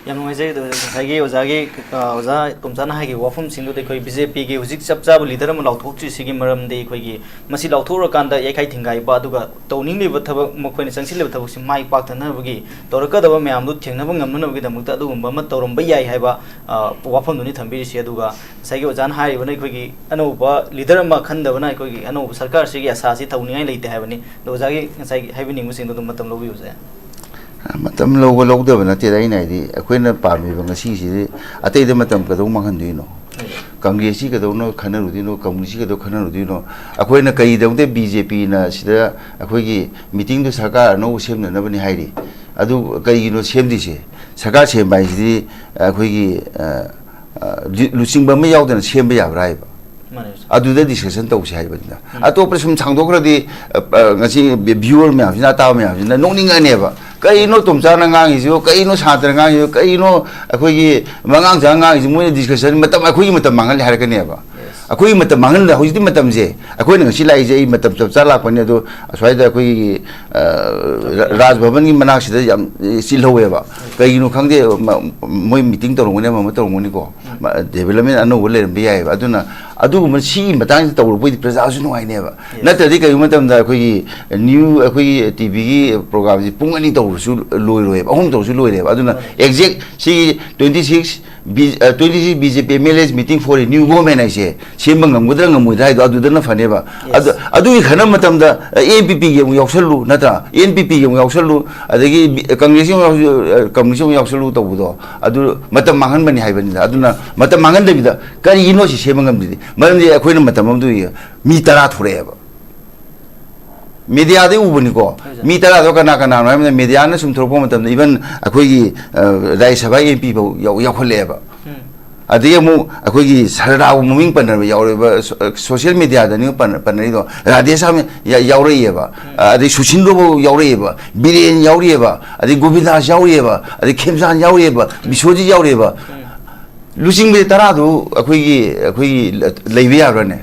ꯌꯥꯝ ꯅꯨꯡꯉꯥꯏꯖꯩ꯫ ꯑꯗꯣ ꯉꯁꯥꯏꯒꯤ ꯑꯣꯖꯥꯒꯤ, ꯑ, ꯑꯣꯖꯥ ꯇꯣꯝꯆꯥꯅ ꯍꯥꯏꯈꯤꯕ ꯋꯥꯐꯝꯁꯤꯡꯗꯨꯗ ꯑꯩꯈꯣꯏ ꯕꯤ ꯖꯦ ꯄꯤꯒꯤ ꯍꯧꯖꯤꯛ ꯆꯞ ꯆꯥꯕ ꯂꯤꯗꯔ ꯑꯃ ꯂꯥꯎꯊꯣꯛꯇ꯭ꯔꯤꯁꯤꯒꯤ ꯃꯔꯝꯗꯤ ꯑꯩꯈꯣꯏꯒꯤ ꯃꯁꯤ ꯂꯥꯎꯊꯣꯛꯎꯔꯀꯥꯟꯗ ꯌꯩꯈꯥꯏ ꯊꯤꯡꯒꯥꯏꯕ, ꯑꯗꯨꯒ ꯇꯧꯅꯤꯡꯂꯤꯕ ꯊꯕꯛ, ꯃꯈꯣꯏꯅ ꯆꯪꯁꯤꯜꯂꯤꯕ ꯊꯕꯛꯁꯤ ꯃꯥꯏ ꯄꯥꯛꯇꯅꯕꯒꯤ, ꯇꯧꯔꯛꯀꯗꯕ ꯃꯌꯥꯝꯗꯨ ꯊꯦꯡꯅꯕ ꯉꯝꯅꯅꯕꯒꯤꯗꯃꯛꯇ ꯑꯗꯨꯒꯨꯝꯕ ꯑꯃ ꯇꯧꯔꯝꯕ ꯌꯥꯏ ꯍꯥꯏꯕ, ꯑ, ꯋꯥꯐꯝꯗꯨꯅꯤ ꯊꯝꯕꯤꯔꯤꯁꯤ꯫ ꯑꯗꯨꯒ ꯉꯁꯥꯏꯒꯤ ꯑꯣꯖꯥꯅ ꯍꯥꯏꯔꯤꯕꯅ ꯑꯩꯈꯣꯏꯒꯤ ꯑꯅꯧꯕ ꯂꯤꯗꯔ ꯑꯃ ꯈꯟꯗꯕꯅ ꯑꯩꯈꯣꯏꯒꯤ ꯑꯅꯧꯕ ꯁꯔꯀꯥꯔꯁꯤꯒꯤ ꯑꯁꯥꯁꯤ ꯊꯧꯅꯤꯡꯉꯥꯏ ꯂꯩꯇꯦ ꯍꯥꯏꯕꯅꯤ꯫ ꯑꯗꯣ ꯑꯣꯖꯥꯒꯤ ꯉꯁꯥꯏꯒꯤ ꯍꯥꯏꯕꯤꯅꯤꯡꯕꯁꯤꯡꯗꯣ ꯑꯗꯨꯝ ꯃꯇꯝ ꯂꯧꯕꯤꯌꯨ, ꯑꯣꯖꯥ꯫ ꯃꯇꯝ ꯂꯧꯕ ꯂꯧꯗꯕ ꯅꯠꯇꯦꯗ, ꯑꯩꯅ ꯍꯥꯏꯗꯤ ꯑꯩꯈꯣꯏꯅ ꯄꯥꯝꯃꯤꯕ ꯉꯁꯤꯁꯤꯗꯤ ꯑꯇꯩꯗ ꯃꯇꯝ ꯀꯩꯗꯧ ꯃꯥꯡꯍꯟꯗꯣꯏꯅꯣ? ꯀꯪꯒ꯭ꯔꯦꯁꯁꯤ ꯀꯩꯗꯧꯅ ꯈꯟꯅꯔꯨꯗꯣꯏꯅꯣ? ꯀꯝꯃꯨꯅꯤꯁꯁꯤ ꯀꯩꯗꯧ ꯈꯟꯅꯔꯨꯗꯣꯏꯅꯣ? ꯑꯩꯈꯣꯏꯅ ꯀꯔꯤꯗꯧꯗꯦ? ꯕꯤ ꯖꯦ ꯄꯤꯅ ꯁꯤꯗ ꯑꯩꯈꯣꯏꯒꯤ ꯃꯤꯇꯤꯡꯗꯨ ꯁꯔꯀꯥꯔ ꯑꯅꯧꯕ ꯁꯦꯝꯅꯅꯕꯅꯤ ꯍꯥꯏꯔꯤ꯫ ꯑꯗꯨ ꯀꯔꯤꯒꯤꯅꯣ ꯁꯦꯝꯗ꯭ꯔꯤꯁꯦ? ꯁꯔꯀꯥꯔ ꯁꯦꯝꯕ ꯍꯥꯏꯁꯤꯗꯤ ꯑꯩꯈꯣꯏꯒꯤ, ꯑ, ꯑ, ꯂꯨ-, ꯂꯨꯆꯤꯡꯕ ꯑꯃ ꯌꯥꯎꯗꯅ ꯁꯦꯝꯕ ꯌꯥꯕ꯭ꯔꯥ ꯍꯥꯏꯕ? ꯃꯥꯅꯦ, ꯁꯥꯔ꯫ ꯑꯗꯨꯗ ꯗꯤꯁꯀꯁꯟ ꯇꯧꯁꯤ ꯍꯥꯏꯕꯅꯤꯗ꯫ ꯎꯝ꯫ ꯑꯇꯣꯞꯄ ꯁꯨꯝ ꯁꯥꯡꯗꯣꯛꯈ꯭ꯔꯗꯤ, ꯑ, ꯑ, ꯉꯁꯤ ꯚ꯭ꯌꯨꯋꯔ ꯃꯌꯥꯝꯁꯤꯅ, ꯑꯇꯥꯕ ꯃꯌꯥꯝꯁꯤꯅ ꯅꯣꯛꯅꯤꯡꯉꯅꯦꯕ꯫ "ꯀꯩꯅꯣ ꯇꯣꯝꯆꯥꯅ ꯉꯥꯡꯉꯤꯁꯤꯕꯨ? ꯀꯩꯅꯣ ꯁꯥꯟꯇꯅ ꯉꯥꯡꯉꯤꯁꯤꯕꯨ? ꯀꯩꯅꯣ ꯑꯩꯈꯣꯏꯒꯤ ꯃꯉꯥꯡꯆꯥꯅ ꯉꯥꯡꯉꯤꯁꯤ? ꯃꯣꯏꯅ ꯗꯤꯁꯀꯁꯟ ꯃꯇꯝ, ꯑꯩꯈꯣꯏꯒꯤ ꯃꯇꯝ ꯃꯥꯡꯍꯜꯂꯦ" ꯍꯥꯏꯔꯛꯀꯅꯦꯕ꯫ ꯌꯦꯁ꯫ ꯑꯩꯈꯣꯏꯒꯤ ꯃꯇꯝ ꯃꯥꯡꯍꯟꯗ ꯍꯧꯖꯤꯛꯇꯤ ꯃꯇꯝꯁꯦ ꯑꯩꯈꯣꯏꯅ ꯉꯁꯤ ꯂꯥꯛꯏꯁꯦ, ꯑꯩ ꯃꯇꯝ ꯆꯞ ꯆꯥ ꯂꯥꯛꯄꯅꯤ꯫ ꯑꯗꯣ ꯑꯁ꯭ꯋꯥꯏꯗ ꯑꯩꯈꯣꯏꯒꯤ, ꯑ, ꯔꯥ-, ꯔꯥꯖ ꯚꯕꯟꯒꯤ ꯃꯅꯥꯛꯁꯤꯗ ꯌꯥꯝ ꯆꯤꯜꯍꯧꯋꯦꯕ꯫ ꯀꯩꯒꯤꯅꯣ ꯈꯪꯗꯦ, ꯃ-, ꯃꯣꯏ ꯃꯤꯇꯤꯡ ꯇꯧꯔꯝꯒꯅꯤ, ꯑꯃ ꯑꯃ ꯇꯧꯔꯝꯒꯅꯤꯀꯣ꯫ ꯃ-, ꯗꯦꯕꯂꯞꯃꯦꯟ ꯑꯅꯧꯕ ꯂꯩꯔꯝꯕ ꯌꯥꯏꯑꯕ꯫ ꯑꯗꯨꯅ ꯑꯗꯨꯒꯨꯝꯕ ꯁꯤꯒꯤ ꯃꯇꯥꯡꯁꯤꯗ ꯇꯧꯔꯨꯕ ꯑꯣꯏꯗꯤ ꯄ꯭ꯔꯖꯥꯁꯨ ꯅꯨꯡꯉꯥꯏꯅꯦꯕ꯫ ꯌꯦꯁ꯫ ꯅꯠꯇ꯭ꯔꯗꯤ ꯀꯔꯤꯒꯨꯝꯕ ꯃꯇꯝꯗ ꯑꯩꯈꯣꯏꯒꯤ ꯅ꯭ꯌꯨ-, ꯑꯩꯈꯣꯏꯒꯤ ꯇꯤ ꯚꯤꯒꯤ ꯄ꯭ꯔꯣꯒ꯭ꯔꯥꯝꯁꯤ ꯄꯨꯡ ꯑꯅꯤ ꯇꯧꯔꯁꯨ ꯂꯣꯏꯔꯣꯏꯕ, ꯑꯍꯨꯝ ꯇꯧꯔꯁꯨ ꯂꯣꯏꯔꯦꯕ꯫ ꯑꯗꯨꯅ ꯃꯥꯅꯦ꯫ ꯑꯦꯛꯖꯦꯛ ꯁꯤꯒꯤ twenty six B-, ꯑ, twenty six B J P M L As meeting for a new government ꯍꯥꯏꯁꯦ ꯁꯦꯝꯕ ꯉꯝꯒꯗ꯭ꯔꯥ ꯉꯝꯃꯣꯏꯗ꯭ꯔꯥ ꯍꯥꯏꯗꯣ ꯑꯗꯨꯗꯅ ꯐꯅꯦꯕ꯫ ꯑꯗꯨ, ꯌꯦꯁ꯫ ꯑꯗꯨꯒꯤ ꯈꯟꯅꯕ ꯃꯇꯝꯗ, ꯑ, ꯑꯦꯟ ꯄꯤ ꯄꯤꯒꯤ ꯑꯃꯨꯛ ꯌꯥꯎꯁꯜꯂꯨ ꯅꯠꯇ꯭ꯔꯥ? ꯑꯦꯟ ꯄꯤ ꯄꯤꯒꯤ ꯑꯃꯨꯛ ꯌꯥꯎꯁꯜꯂꯨ, ꯑꯗꯒꯤ ꯕꯤ-, ꯀꯪꯒ꯭ꯔꯦꯁꯀꯤ ꯑꯃꯨꯛ ꯌꯥꯎꯁꯜꯂꯨ, ꯑ, ꯀꯝꯃꯨꯅꯤꯁꯀꯤ ꯑꯃꯨꯛ ꯌꯥꯎꯁꯜꯂꯨ ꯇꯧꯕꯗꯣ ꯑꯗꯨ ꯃꯇꯝ ꯃꯥꯡꯍꯟꯕꯅꯤ ꯍꯥꯏꯕꯅꯤꯗ꯫ ꯑꯗꯨꯅ ꯃꯇꯝ ꯃꯥꯡꯍꯟꯗꯕꯤꯗ ꯀꯔꯤꯒꯤꯅꯣ ꯁꯤ ꯁꯦꯝꯕ ꯉꯝꯗ꯭ꯔꯤꯗꯤ? ꯃꯔꯝꯗꯤ ꯑꯩꯈꯣꯏꯅ ꯃꯇꯝ ꯑꯃꯗ ꯃꯤ ꯇꯔꯥ ꯊꯣꯔꯛꯑꯦꯕ꯫ ꯃꯦꯗꯤꯌꯥꯗꯩ ꯎꯕꯅꯤꯀꯣ꯫ ꯍꯣꯏ, ꯁꯥꯔ꯫ ꯃꯤ ꯇꯔꯥꯗꯣ ꯀꯅꯥ ꯀꯅꯥꯅꯣ ꯍꯥꯏꯕꯗ, ꯃꯦꯗꯤꯌꯥꯅ ꯁꯨꯝ ꯊꯣꯔꯛꯄ ꯃꯇꯝꯗ, ꯏꯚꯟ ꯑꯩꯈꯣꯏꯒꯤ, ꯑ, ꯔꯥꯖ꯭ꯌ ꯁꯚꯥ ꯑꯦꯝ ꯄꯤ ꯐꯥꯎ ꯌꯥꯎ-, ꯌꯥꯎꯈꯠꯂꯛꯑꯦꯕ꯫ ꯎꯝ꯫ ꯑꯗꯒꯤ ꯑꯃꯨꯛ ꯑꯩꯈꯣꯏꯒꯤ ꯁꯔꯗꯥꯕꯨ ꯃꯃꯤꯡ ꯄꯟꯅꯕ ꯌꯥꯎꯔꯦꯕ, ꯁꯣ-, ꯁꯣꯁꯤꯌꯦꯜ ꯃꯦꯗꯤꯌꯥꯗꯅꯤ ꯄꯟ-, ꯄꯟꯅꯔꯤꯗꯣ, ꯔꯥꯙꯦꯁ꯭ꯌꯥꯝ ꯌꯥ-, ꯌꯥꯎꯔꯛꯏꯑꯕ꯫ ꯎꯝ꯫ ꯑꯗꯩ ꯁꯨꯁꯤꯟꯗꯣꯕꯨ ꯌꯥꯎꯔꯛꯏꯑꯕ, ꯕꯤꯔꯦꯟ ꯌꯥꯎꯔꯤꯑꯕ, ꯑꯗꯩ ꯒꯣꯕꯤꯟꯗꯥꯁ ꯌꯥꯎꯔꯤꯑꯕ, ꯑꯗꯩ ꯈꯦꯝꯆꯥꯟ ꯌꯥꯎꯔꯤꯑꯕ, ꯕꯤꯁ꯭ꯋꯖꯤꯠ ꯌꯥꯎꯔꯤꯑꯕ꯫ ꯎꯝ꯫ ꯂꯨꯆꯤꯡꯕꯁꯦ ꯇꯔꯥꯗꯨ ꯑꯩꯈꯣꯏꯒꯤ, ꯑꯩꯈꯣꯏꯒꯤ ꯂ-, ꯂꯩꯕ ꯌꯥꯕ꯭ꯔꯥꯅꯦ?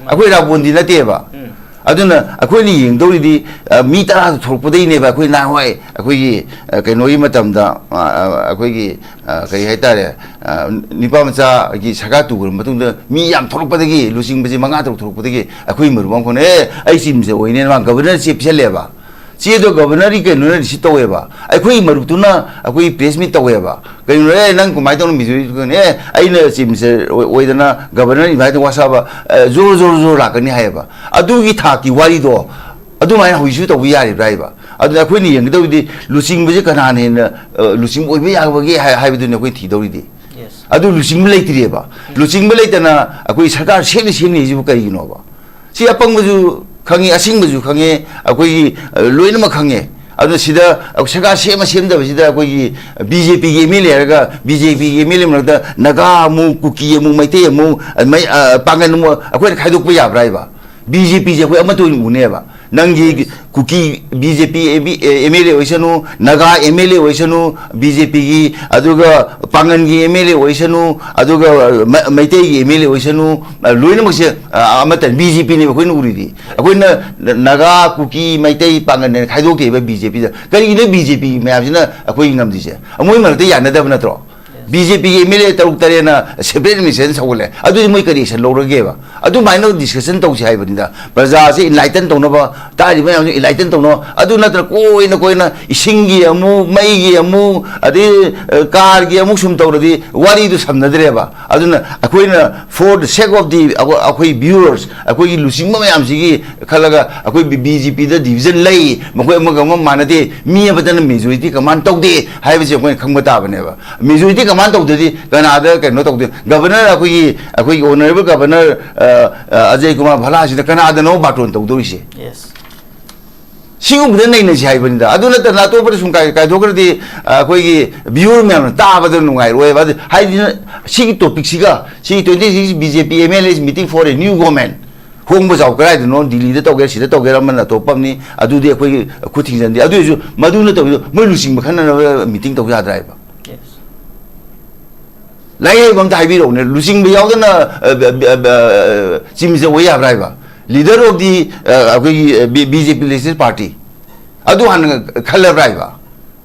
ꯑꯩꯈꯣꯏ ꯔꯥꯕꯣꯟꯗꯤ ꯅꯠꯇꯦꯕ꯫ ꯎꯝ꯫ ꯑꯗꯨꯅ ꯑꯩꯈꯣꯏꯅ ꯌꯦꯡꯗꯧꯔꯤꯗꯤ, ꯑ, ꯃꯤ ꯇꯔꯥꯗꯨ ꯊꯣꯛꯂꯛꯄꯗꯩꯅꯦꯕ ꯑꯩꯈꯣꯏ ꯅꯍꯥꯟꯋꯥꯏ ꯑꯩꯈꯣꯏꯒꯤ, ꯑ, ꯀꯩꯅꯣꯒꯤ ꯃꯇꯝꯗ, ꯑ, ꯑ, ꯑꯩꯈꯣꯏꯒꯤ, ꯑ, ꯀꯔꯤ ꯍꯥꯏꯇꯥꯔꯦ, ꯑ, ꯅꯤꯄꯥ ꯃꯆꯥꯒꯤ ꯁꯔꯀꯥꯔ ꯇꯨꯈ꯭ꯔ ꯃꯇꯨꯡꯗ ꯃꯤ ꯌꯥꯝ ꯊꯣꯛꯂꯛꯄꯗꯒꯤ, ꯂꯨꯆꯤꯡꯕꯁꯦ ꯃꯉꯥ ꯇꯔꯨꯛ ꯊꯣꯛꯂꯛꯄꯗꯒꯤ ꯑꯩꯈꯣꯏ ꯃꯔꯨꯞ ꯑꯃ ꯈꯣꯡꯅ, "ꯑꯦ, ꯑꯩ ꯆꯤꯞ ꯃꯤꯅꯤꯁꯇꯔ ꯑꯣꯏꯅꯦꯅ" ꯃꯥ ꯒꯕꯔꯅꯔ ꯆꯦ ꯄꯤꯁꯜꯂꯦꯕ꯫ ꯆꯦꯗꯣ ꯒꯕꯔꯅꯔꯒꯤ ꯀꯩꯅꯣꯅ ꯔꯤꯁꯤꯞ ꯇꯧꯋꯦꯕ, ꯑꯩꯈꯣꯏ ꯃꯔꯨꯞꯇꯨꯅ ꯑꯩꯈꯣꯏ ꯄ꯭ꯔꯦꯁ ꯃꯤꯠ ꯇꯧꯋꯦꯕ꯫ "ꯀꯩꯅꯣ, ꯑꯦ, ꯅꯪ ꯀꯃꯥꯏꯅ ꯇꯧꯅ ꯃꯤꯁꯨ?" "ꯑꯦ, ꯑꯩꯅ ꯆꯤꯞ ꯃꯤꯅꯤꯁꯇꯔ ꯑꯣꯏ-, ꯑꯣꯏꯗꯅ ꯒꯕꯔꯅꯔ ꯏꯟꯚꯥꯏꯠ ꯇꯧꯕ ꯋꯥ ꯁꯥꯕ, ꯑꯦ, ꯖꯣꯔ ꯖꯣꯔ ꯖꯣꯔ ꯂꯥꯛꯀꯅꯤ" ꯍꯥꯏꯌꯦꯕ꯫ ꯑꯗꯨꯒꯤ ꯊꯥꯛꯀꯤ ꯋꯥꯔꯤꯗꯣ ꯑꯗꯨꯃꯥꯏꯅ ꯍꯧꯖꯤꯛꯁꯨ ꯇꯧꯕ ꯌꯥꯔꯤꯕ꯭ꯔꯥ ꯍꯥꯏꯕ꯫ ꯑꯗꯨꯅ ꯑꯩꯈꯣꯏꯅ ꯌꯦꯡꯒꯗꯧꯔꯤꯗꯤ ꯂꯨꯆꯤꯡꯕꯁꯦ ꯀꯅꯥꯅ ꯍꯦꯟꯅ, ꯑ, ꯂꯨꯆꯤꯡꯕ ꯑꯣꯏꯕ ꯌꯥꯕꯒꯦ ꯍꯥꯏ-, ꯍꯥꯏꯕꯗꯨꯅꯤ ꯑꯩꯈꯣꯏꯅ ꯊꯤꯗꯧꯔꯤꯗꯤ꯫ Yes. ꯑꯗꯨ ꯂꯨꯆꯤꯡꯕ ꯂꯩꯇ꯭ꯔꯤꯑꯕ꯫ ꯎꯝ꯫ ꯂꯨꯆꯤꯡꯕ ꯂꯩꯇꯅ ꯑꯩꯈꯣꯏ ꯁꯔꯀꯥꯔ ꯁꯦꯝꯅ ꯁꯦꯝꯅ ꯍꯥꯏꯁꯤꯕꯨ ꯀꯔꯤꯒꯤꯅꯣꯕ? ꯁꯤ ꯑꯄꯪꯕꯁꯨ ꯈꯪꯉꯤ, ꯑꯁꯤꯡꯕꯁꯨ ꯈꯪꯉꯤ, ꯑꯩꯈꯣꯏꯒꯤ, ꯑ, ꯂꯣꯏꯅꯃꯛ ꯈꯪꯉꯦ꯫ ꯑꯗꯨꯅ ꯁꯤꯗ ꯁꯔꯀꯥꯔ ꯁꯦꯝꯃ ꯁꯦꯝꯗꯕꯁꯤꯗ ꯑꯩꯈꯣꯏꯒꯤ ꯕꯤ ꯖꯦ ꯄꯤꯒꯤ ꯑꯦꯝ ꯑꯦꯜ ꯑꯦ ꯍꯥꯏꯔꯒ, ꯕꯤ ꯖꯦ ꯄꯤꯒꯤ ꯑꯦꯝ ꯑꯦꯜ ꯑꯦ ꯃꯔꯛꯇ ꯅꯥꯒꯥ ꯑꯃꯨꯛ, ꯀꯨꯀꯤ ꯑꯃꯨꯛ, ꯃꯩꯇꯩ ꯑꯃꯨꯛ, ꯑꯗꯨꯃꯥꯏ-, ꯑ, ꯄꯥꯡꯒꯟ ꯑꯃꯨꯛ ꯑꯩꯈꯣꯏꯅ ꯈꯥꯏꯗꯣꯛꯄ ꯌꯥꯕ꯭ꯔꯥ ꯍꯥꯏꯕ? ꯕꯤ ꯖꯦ ꯄꯤꯁꯦ ꯑꯩꯈꯣꯏ ꯑꯃꯠꯇ ꯑꯣꯏꯅ ꯎꯅꯦꯕ꯫ ꯅꯪꯒꯤ ꯀꯨꯀꯤ B J P M L A ꯑꯣꯏꯁꯅꯨ, ꯅꯥꯒꯥ ꯑꯦꯝ ꯑꯦꯜ ꯑꯦ ꯑꯣꯏꯁꯅꯨ, ꯕꯤ ꯖꯦ ꯄꯤꯒꯤ, ꯑꯗꯨꯒ ꯄꯥꯡꯒꯟꯒꯤ ꯑꯦꯝ ꯑꯦꯜ ꯑꯦ ꯑꯣꯏꯁꯅꯨ, ꯑꯗꯨꯒ ꯃ-, ꯃꯩꯇꯩꯒꯤ ꯑꯦꯝ ꯑꯦꯜ ꯑꯦ ꯑꯣꯏꯁꯅꯨ, ꯑ, ꯂꯣꯏꯅꯃꯛꯁꯦ, ꯑ, ꯑꯃꯠꯇ ꯕꯤ ꯖꯦ ꯄꯤꯅꯦꯕ ꯑꯩꯈꯣꯏꯅ ꯎꯔꯤꯗꯤ꯫ ꯑꯩꯈꯣꯏꯅ ꯅ-, ꯅꯥꯒꯥ, ꯀꯨꯀꯤ, ꯃꯩꯇꯩ, ꯄꯥꯡꯒꯟ ꯍꯥꯏꯅ ꯈꯥꯏꯗꯣꯛꯇꯦꯕ ꯕꯤ ꯖꯦ ꯄꯤꯗ꯫ ꯀꯔꯤꯒꯤꯅꯣ ꯕꯤ ꯖꯦ ꯄꯤ ꯃꯌꯥꯝꯁꯤꯅ ꯑꯩꯈꯣꯏ ꯉꯝꯗ꯭ꯔꯤꯁꯦ? ꯃꯣꯏ ꯃꯔꯛꯇ ꯌꯥꯅꯗꯕ ꯅꯠꯇ꯭ꯔꯣ? ꯕꯤ ꯖꯦ ꯄꯤꯒꯤ ꯑꯦꯝ ꯑꯦꯜ ꯑꯦ ꯇꯔꯨꯛ ꯇꯔꯦꯠꯅ separate administration ꯁꯧꯒꯠꯂꯦ꯫ ꯑꯗꯨꯗꯤ ꯃꯣꯏ ꯀꯔꯤ action ꯂꯧꯔꯒꯦꯕ? ꯑꯗꯨꯃꯥꯏꯅ discussion ꯇꯧꯁꯤ ꯍꯥꯏꯕꯅꯤꯗ꯫ ꯄ꯭ꯔꯖꯥꯁꯦ enlighten ꯇꯧꯅꯕ, ꯇꯥꯔꯤꯕ ꯃꯌꯥꯝꯁꯦ enlighten ꯇꯧꯅꯕ꯫ ꯑꯗꯨ ꯅꯠꯇꯅ ꯀꯣꯏꯅ ꯀꯣꯏꯅ ꯏꯁꯤꯡꯒꯤ ꯑꯃꯨꯛ, ꯃꯩꯒꯤ ꯑꯃꯨꯛ, ꯑꯗꯩ, ꯑ, ꯀꯥꯔꯒꯤ ꯑꯃꯨꯛ ꯁꯨꯝ ꯇꯧꯔꯗꯤ ꯋꯥꯔꯤꯗꯨ ꯁꯝꯅꯗ꯭ꯔꯦꯕ꯫ ꯑꯗꯨꯅ ꯑꯩꯈꯣꯏꯅ for the sake of the, ꯑꯩꯈꯣꯏ, ꯑꯩꯈꯣꯏ viewers, ꯑꯩꯈꯣꯏꯒꯤ ꯂꯨꯆꯤꯡꯕ ꯃꯌꯥꯝꯁꯤꯒꯤ ꯈꯜꯂꯒ ꯑꯩꯈꯣꯏ ꯕꯤ ꯖꯦ ꯄꯤꯗ division ꯂꯩ, ꯃꯈꯣꯏ ꯑꯃꯒ ꯑꯃꯒ ꯃꯥꯟꯅꯗꯦ, ꯃꯤ ꯑꯃꯠꯇꯅ majority command ꯇꯧꯗꯦ ꯍꯥꯏꯕꯁꯤ ꯑꯩꯈꯣꯏꯅ ꯈꯪꯕ ꯇꯥꯕꯅꯦꯕ꯫ Majority command ꯇꯧꯗ꯭ꯔꯗꯤ ꯀꯅꯥꯗ ꯀꯩꯅꯣ ꯇꯧꯗꯣꯏ? ꯒꯕꯔꯅꯔ, ꯑꯩꯈꯣꯏꯒꯤ, ꯑꯩꯈꯣꯏꯒꯤ honourable ꯒꯕꯔꯅꯔ, ꯑ, ꯑ, ꯑꯖꯌ ꯀꯨꯃꯥꯔ ꯚꯜꯂꯥꯁꯤꯗ ꯀꯅꯥꯗꯅꯣ ꯕꯥꯇꯣꯟ ꯇꯧꯗꯧꯔꯤꯁꯦ? Yes. ꯁꯤꯒꯨꯝꯕꯗ ꯅꯩꯅꯁꯤ ꯍꯥꯏꯕꯅꯤꯗ꯫ ꯑꯗꯨ ꯅꯠꯇꯅ ꯑꯇꯣꯞꯄꯗ ꯁꯨꯝ ꯀꯥꯏ-, ꯀꯥꯏꯊꯣꯛꯈ꯭ꯔꯗꯤ, ꯑ, ꯑꯩꯈꯣꯏꯒꯤ viewer ꯃꯌꯥꯝꯅ ꯇꯥꯕꯗ ꯅꯨꯡꯉꯥꯏꯔꯣꯏꯕ꯫ ꯑꯗꯨ ꯍꯥꯏꯗꯤ ꯁꯤꯒꯤ topic ꯁꯤꯒ, ꯁꯤꯒꯤ twenty six B J P M L As meeting for a new government, ꯍꯣꯡꯕ ꯆꯥꯎ ꯀꯗꯥꯏꯗꯅꯣ, ꯗꯤꯜꯂꯤꯗ ꯇꯧꯒꯦꯔꯥ, ꯁꯤꯗ ꯇꯧꯒꯦꯔꯥ, ꯑꯃꯅ ꯑꯇꯣꯞꯄ ꯑꯃꯅꯤ, ꯑꯗꯨꯗꯤ ꯑꯩꯈꯣꯏꯒꯤ ꯈꯨꯠ ꯊꯤꯡꯖꯤꯟꯗꯦ꯫ ꯑꯗꯨ ꯑꯣꯏꯔꯁꯨ ꯃꯗꯨ ꯅꯠꯇꯕꯤꯗ ꯃꯣꯏ ꯂꯨꯆꯤꯡꯕ ꯈꯟꯅꯅꯕ meeting ꯇꯧ ꯌꯥꯗ꯭ꯔꯥ ꯍꯥꯏꯕ? Yes. ꯂꯥꯏꯌꯦꯡꯕ ꯑꯝꯇ ꯍꯥꯏꯕꯤꯔꯛꯎꯅꯦ, ꯂꯨꯆꯤꯡꯕ ꯌꯥꯎꯗꯅ, ꯑ, ꯕ-, ꯕ-, ꯕ-, chief minister ꯑꯣꯏ ꯌꯥꯕ꯭ꯔꯥ ꯍꯥꯏꯕ? Leader of the, ꯑ, ꯑꯩꯈꯣꯏꯒꯤ, ꯑ, B-, B J P legislative party꯫ ꯑꯗꯨ ꯍꯥꯟꯅ ꯈꯜꯂꯕ꯭ꯔꯥ ꯍꯥꯏꯕ?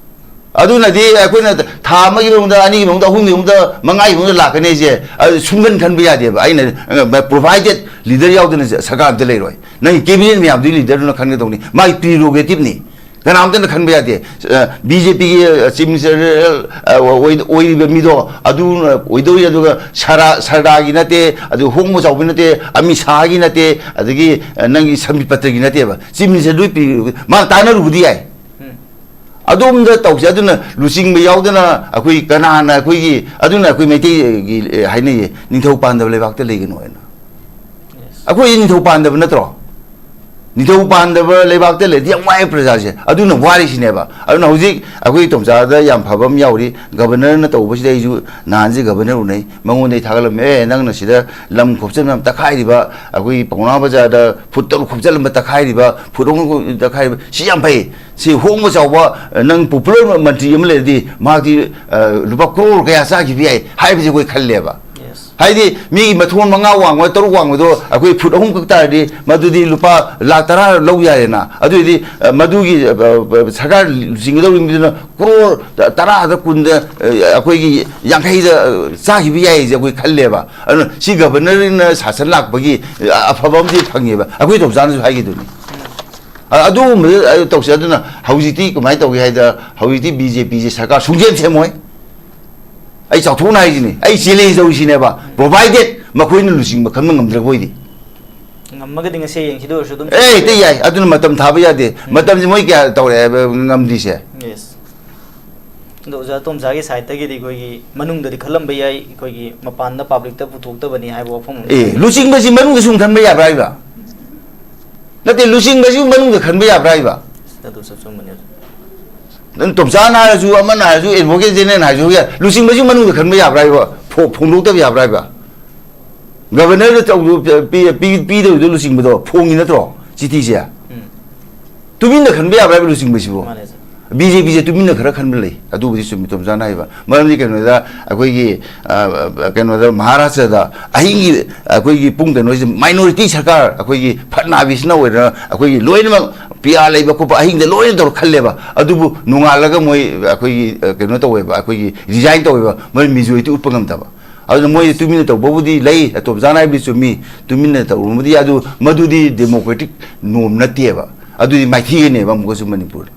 ꯑꯗꯨꯅꯗꯤ ꯑꯩꯈꯣꯏꯅ ꯊꯥ ꯑꯃꯒꯤ ꯃꯅꯨꯡꯗ, ꯑꯅꯤꯒꯤ ꯃꯅꯨꯡꯗ, ꯑꯍꯨꯝꯒꯤ ꯃꯅꯨꯡꯗ, ꯃꯉꯥꯒꯤ ꯃꯅꯨꯡꯗ ꯂꯥꯛꯀꯅꯤ ꯍꯥꯏꯁꯦ, ꯑ, ꯁꯨꯡꯈꯟ ꯈꯟꯕ ꯌꯥꯗꯦꯕ꯫ ꯑꯩꯅ, ꯑ, provided leader ꯌꯥꯎꯗꯅ ꯁꯔꯀꯥꯔ ꯑꯝꯇ ꯂꯩꯔꯣꯏ꯫ ꯅꯪꯒꯤ cabinet ꯃꯌꯥꯝꯗꯨꯒꯤ leaderꯗꯨꯅ ꯈꯟꯒꯗꯧꯅꯤ꯫ ꯃꯥꯒꯤ prerogativeꯅꯤ꯫ ꯀꯅꯥꯝꯇꯅ ꯈꯟꯕ ꯌꯥꯗꯦ꯫ ꯑ, B J Pꯒꯤ, ꯑ, chief minister, ꯑ, ꯑꯣꯏ-, ꯑꯣꯏꯔꯤꯕ ꯃꯤꯗꯣ ꯑꯗꯨꯅ ꯑꯣꯏꯗꯧꯔꯤ, ꯑꯗꯨꯒ ꯁꯔꯥ-, ꯁꯔꯗꯥꯒꯤ ꯅꯠꯇꯦ, ꯑꯗꯨ ꯍꯣꯡꯕ ꯆꯥꯎꯕ ꯅꯠꯇꯦ, ꯑꯃꯤꯠ ꯁꯥꯍꯒꯤ ꯅꯠꯇꯦ, ꯑꯗꯒꯤ, ꯑ, ꯅꯪꯒꯤ ꯁꯝꯕꯤꯠ ꯄꯇ꯭ꯔꯒꯤ ꯅꯠꯇꯦꯕ꯫ Chief minister ꯂꯣꯏ ꯄꯤ-, ꯃꯥꯅ ꯇꯥꯟꯅꯔꯨꯕꯗꯤ ꯌꯥꯏ꯫ ꯎꯝ꯫ ꯑꯗꯣꯝꯗ ꯇꯧꯁꯦ꯫ ꯑꯗꯨꯅ ꯂꯨꯆꯤꯡꯕ ꯌꯥꯎꯗꯅ ꯑꯩꯈꯣꯏ ꯀꯅꯥꯅ ꯑꯩꯈꯣꯏꯒꯤ, ꯑꯗꯨꯅ ꯑꯩꯈꯣꯏ ꯃꯩꯇꯩꯒꯤ, ꯑ, ꯍꯥꯏꯅꯩꯌꯦ, "ꯅꯤꯡꯊꯧ ꯄꯥꯟꯗꯕ ꯂꯩꯕꯥꯛꯇ ꯂꯩꯒꯅꯨ" ꯍꯥꯏꯅ꯫ Yes. ꯑꯩꯈꯣꯏ ꯅꯤꯡꯊꯧ ꯄꯥꯟꯗꯕ ꯅꯠꯇ꯭ꯔꯣ? ꯅꯤꯡꯊꯧ ꯄꯥꯟꯗꯕ ꯂꯩꯕꯥꯛꯇ ꯂꯩꯔꯗꯤ ꯌꯥꯝ ꯋꯥꯏ ꯄ꯭ꯔꯖꯥꯁꯦ꯫ ꯑꯗꯨꯅ ꯋꯥꯔꯤꯁꯤꯅꯦꯕ꯫ ꯑꯗꯨꯅ ꯍꯧꯖꯤꯛ ꯑꯩꯈꯣꯏ ꯇꯣꯝꯆꯥꯗ ꯌꯥꯝ ꯐꯕ ꯑꯃ ꯌꯥꯎꯔꯤ, governorꯅ ꯇꯧꯕꯁꯤꯗ ꯑꯩꯁꯨ ꯅꯍꯥꯟꯁꯦ governor ꯎꯅꯩ, ꯃꯉꯣꯟꯗ ꯑꯩ ꯊꯥꯒꯠꯂꯝꯃꯦ, "ꯑꯦ, ꯅꯪꯅ ꯁꯤꯗ ꯂꯝ ꯈꯣꯞꯆꯟꯕ ꯌꯥꯝ ꯇꯛꯈꯥꯏꯔꯤꯕ, ꯑꯩꯈꯣꯏꯒꯤ ꯄꯥꯎꯅꯥ ꯕꯖꯥꯔꯗ ꯐꯨꯠ ꯇꯔꯨꯛ ꯈꯣꯞꯆꯜꯂꯝꯕ ꯇꯛꯈꯥꯏꯔꯤꯕ, ꯐꯨꯠ ꯑꯍꯨꯝ ꯇꯛꯈꯥꯏꯔꯤꯕ, ꯁꯤ ꯌꯥꯝ ꯐꯩ꯫ ꯁꯤ ꯍꯣꯡꯕ ꯆꯥꯎꯕ, ꯅꯪ popular ꯃꯟꯇ꯭ꯔꯤ ꯑꯃ ꯂꯩꯔꯗꯤ ꯃꯍꯥꯛꯇꯤ, ꯑ, ꯂꯨꯄꯥ ꯀ꯭ꯔꯣꯔ ꯀꯌꯥ ꯆꯥꯈꯤꯕ ꯌꯥꯏ" ꯍꯥꯏꯕꯁꯦ ꯑꯩꯈꯣꯏ ꯈꯜꯂꯦꯕ꯫ Yes. ꯍꯥꯏꯗꯤ ꯃꯤꯒꯤ ꯃꯊꯣꯟ ꯃꯉꯥ ꯋꯥꯡꯕ, ꯇꯔꯨꯛ ꯋꯥꯡꯕꯗꯣ ꯑꯩꯈꯣꯏ ꯐꯨꯠ ꯑꯍꯨꯝ ꯈꯛ ꯇꯥꯔꯗꯤ ꯃꯗꯨꯗꯤ ꯂꯨꯄꯥ ꯂꯥꯈ ꯇꯔꯥ ꯂꯧ ꯌꯥꯔꯦꯅ꯫ ꯑꯗꯨ ꯑꯣꯏꯗꯤ, ꯑ, ꯃꯗꯨꯒꯤ, ꯑ, ꯑ, ꯁꯔꯀꯥꯔ ꯂꯨꯆꯤꯡꯒꯗꯧꯔꯤꯕ ꯃꯤꯗꯨꯅ ꯀ꯭ꯔꯣꯔ ꯇꯔꯥꯗ, ꯀꯨꯟꯗ, ꯑ, ꯑꯩꯈꯣꯏꯒꯤ ꯌꯥꯡꯈꯩꯗ, ꯑ, ꯆꯥꯈꯤꯕ ꯌꯥꯏꯁꯦ ꯑꯩꯈꯣꯏ ꯈꯜꯂꯦꯕ꯫ ꯑꯗꯨꯅ ꯁꯤ governorꯅ ꯁꯥꯁꯟ ꯂꯥꯛꯄꯒꯤ, ꯑ, ꯑꯐꯕ ꯑꯃꯗꯤ ꯐꯪꯉꯦꯕ꯫ ꯑꯩꯈꯣꯏ ꯇꯣꯝꯆꯥꯅꯁꯨ ꯍꯥꯏꯈꯤꯗꯨꯅꯤ꯫ ꯑ, ꯑꯗꯨꯒꯨꯝꯕꯗ, ꯑ, ꯇꯧꯁꯦ꯫ ꯑꯗꯨꯅ ꯍꯧꯖꯤꯛꯇꯤ ꯀꯃꯥꯏꯅ ꯇꯧꯒꯦ ꯍꯥꯏꯗ, ꯍꯧꯖꯤꯛꯇꯤ B J Pꯁꯦ ꯁꯔꯀꯥꯔ ꯁꯨꯡꯁꯦꯝ ꯁꯦꯝꯃꯣꯏ꯫ ꯑꯩ ꯆꯥꯎꯊꯣꯛꯅ ꯍꯥꯏꯁꯤꯅꯤ, ꯑꯩ challenge ꯇꯧꯔꯤꯁꯤꯅꯦꯕ, provided ꯃꯈꯣꯏꯅ ꯂꯨꯆꯤꯡꯕ ꯈꯟꯕ ꯉꯝꯗ꯭ꯔꯕ ꯑꯣꯏꯗꯤ꯫ ꯉꯝꯃꯒꯗꯤ ꯉꯁꯤ ꯍꯌꯦꯡꯁꯤꯗ ꯑꯣꯏꯔꯁꯨ ꯑꯗꯨꯝ ꯑꯦ, ꯍꯦꯛꯇ ꯌꯥꯏ, ꯑꯗꯨꯅ ꯃꯇꯝ ꯊꯥꯕ ꯌꯥꯗꯦ꯫ ꯎꯝ꯫ ꯃꯇꯝꯁꯤ ꯃꯣꯏ ꯀꯌꯥ ꯇꯧꯔꯛꯑꯦꯕ ꯉꯝꯗ꯭ꯔꯤꯁꯦ? Yes. ꯑꯗꯣ ꯑꯣꯖꯥ ꯇꯣꯝꯆꯥꯒꯤ sideꯇꯒꯤꯗꯤ ꯑꯩꯈꯣꯏꯒꯤ ꯃꯅꯨꯡꯗꯗꯤ ꯈꯜꯂꯝꯕ ꯌꯥꯏ, ꯑꯩꯈꯣꯏꯒꯤ ꯃꯄꯥꯟꯗ publicꯇ ꯄꯨꯊꯣꯛꯇꯕꯅꯤ ꯍꯥꯏꯕ ꯋꯥꯐꯝ ꯑꯃ ꯑꯦ, ꯂꯩ꯫ ꯂꯨꯆꯤꯡꯕꯁꯤ ꯃꯅꯨꯡꯗ ꯁꯨꯝ ꯈꯟꯕ ꯌꯥꯕ꯭ꯔꯥ ꯍꯥꯏꯕ? ꯅꯠꯇꯦ, ꯂꯨꯆꯤꯡꯕꯁꯤ ꯃꯅꯨꯡꯗ ꯈꯟꯕ ꯌꯥꯕ꯭ꯔꯥ ꯍꯥꯏꯕ? ꯑꯗꯨꯁꯨ ꯑꯆꯨꯝꯕꯅꯤ꯫ ꯅꯪ ꯇꯣꯝꯆꯥꯅ ꯍꯥꯏꯔꯁꯨ, ꯑꯃꯅ ꯍꯥꯏꯔꯁꯨ, ꯑꯦꯗꯚꯣꯀꯦꯠ ꯖꯦꯅꯔꯦꯜꯅ ꯍꯥꯏꯔꯁꯨ, ꯂꯨꯆꯤꯡꯕꯁꯤ ꯃꯅꯨꯡꯗ ꯈꯟꯕ ꯌꯥꯕ꯭ꯔꯥ ꯍꯥꯏꯕ? ꯐꯣ-, ꯐꯣꯡꯗꯣꯛꯇꯕ ꯌꯥꯕ꯭ꯔꯥ ꯍꯥꯏꯕ? ꯒꯕꯔꯅꯔꯗ ꯇꯧꯗ-, ꯄꯤ-, ꯄꯤ-, ꯄꯤꯗꯧꯗꯣ ꯂꯨꯆꯤꯡꯕꯗꯣ ꯐꯣꯡꯉꯤ ꯅꯠꯇ꯭ꯔꯣ ꯆꯤꯊꯤꯁꯦ? ꯎꯝ꯫ ꯇꯨꯃꯤꯟꯅ ꯈꯟꯕ ꯌꯥꯕ꯭ꯔꯥ ꯍꯥꯏꯕ ꯂꯨꯆꯤꯡꯕꯁꯤꯕꯨ? ꯃꯥꯅꯦ, ꯁꯥꯔ꯫ ꯕꯤ ꯖꯦ ꯄꯤꯁꯦ ꯇꯨꯃꯤꯟꯅ ꯈꯔ ꯈꯟꯕ ꯂꯩ, ꯑꯗꯨꯕꯨꯗꯤ ꯆꯨꯝꯃꯤ ꯇꯣꯝꯆꯥꯅ ꯍꯥꯏꯕ꯫ ꯃꯔꯝꯗꯤ ꯀꯩꯅꯣꯗ ꯑꯩꯈꯣꯏꯒꯤ, ꯑ, ꯀꯩꯅꯣꯗ ꯃꯍꯥꯔꯥꯁꯇ꯭ꯔꯗ ꯑꯍꯤꯡꯒꯤ ꯑꯩꯈꯣꯏꯒꯤ ꯄꯨꯡ ꯀꯩꯅꯣꯁꯦ ꯃꯥꯏꯅꯣꯔꯤꯇꯤ ꯁꯔꯀꯥꯔ, ꯑꯩꯈꯣꯏꯒꯤ ꯐꯠꯅꯥꯕꯤꯁꯤꯅ ꯑꯣꯏꯔ ꯑꯩꯈꯣꯏꯒꯤ ꯂꯣꯏꯅꯃꯛ ꯄꯤ ꯑꯥꯔ ꯂꯩꯕ ꯈꯣꯠꯄ ꯑꯍꯤꯡꯗ ꯂꯣꯏꯅ ꯇꯧꯔ ꯈꯜꯂꯦꯕ꯫ ꯑꯗꯨꯕꯨ ꯅꯣꯡꯉꯥꯜꯂꯒ ꯃꯣꯏ ꯑꯩꯈꯣꯏꯒꯤ, ꯑ, ꯀꯩꯅꯣ ꯇꯧꯋꯦꯕ, ꯑꯩꯈꯣꯏꯒꯤ ꯔꯤꯖꯥꯏꯟ ꯇꯧꯋꯦꯕ, ꯃꯣꯏ ꯃꯦꯖꯣꯔꯤꯇꯤ ꯎꯠꯄ ꯉꯝꯗꯕ꯫ ꯑꯗꯨꯅ ꯃꯣꯏ ꯇꯨꯃꯤꯟꯅ ꯇꯧꯕꯕꯨꯗꯤ ꯂꯩ, ꯇꯣꯝꯆꯥꯅ ꯍꯥꯏꯕꯗꯤ ꯆꯨꯝꯃꯤ, ꯇꯨꯃꯤꯟꯅ ꯇꯧꯔꯨꯕꯗꯤ ꯌꯥꯏ, ꯑꯗꯨ ꯃꯗꯨꯗꯤ ꯗꯦꯃꯣꯀ꯭ꯔꯦꯇꯤꯛ ꯅꯣꯝ ꯅꯠꯇꯦꯕ, ꯑꯗꯨꯗꯤ ꯃꯥꯏꯊꯤꯅꯦꯕ ꯑꯃꯨꯛꯀꯁꯨ ꯃꯅꯤꯄꯨꯔꯗ꯫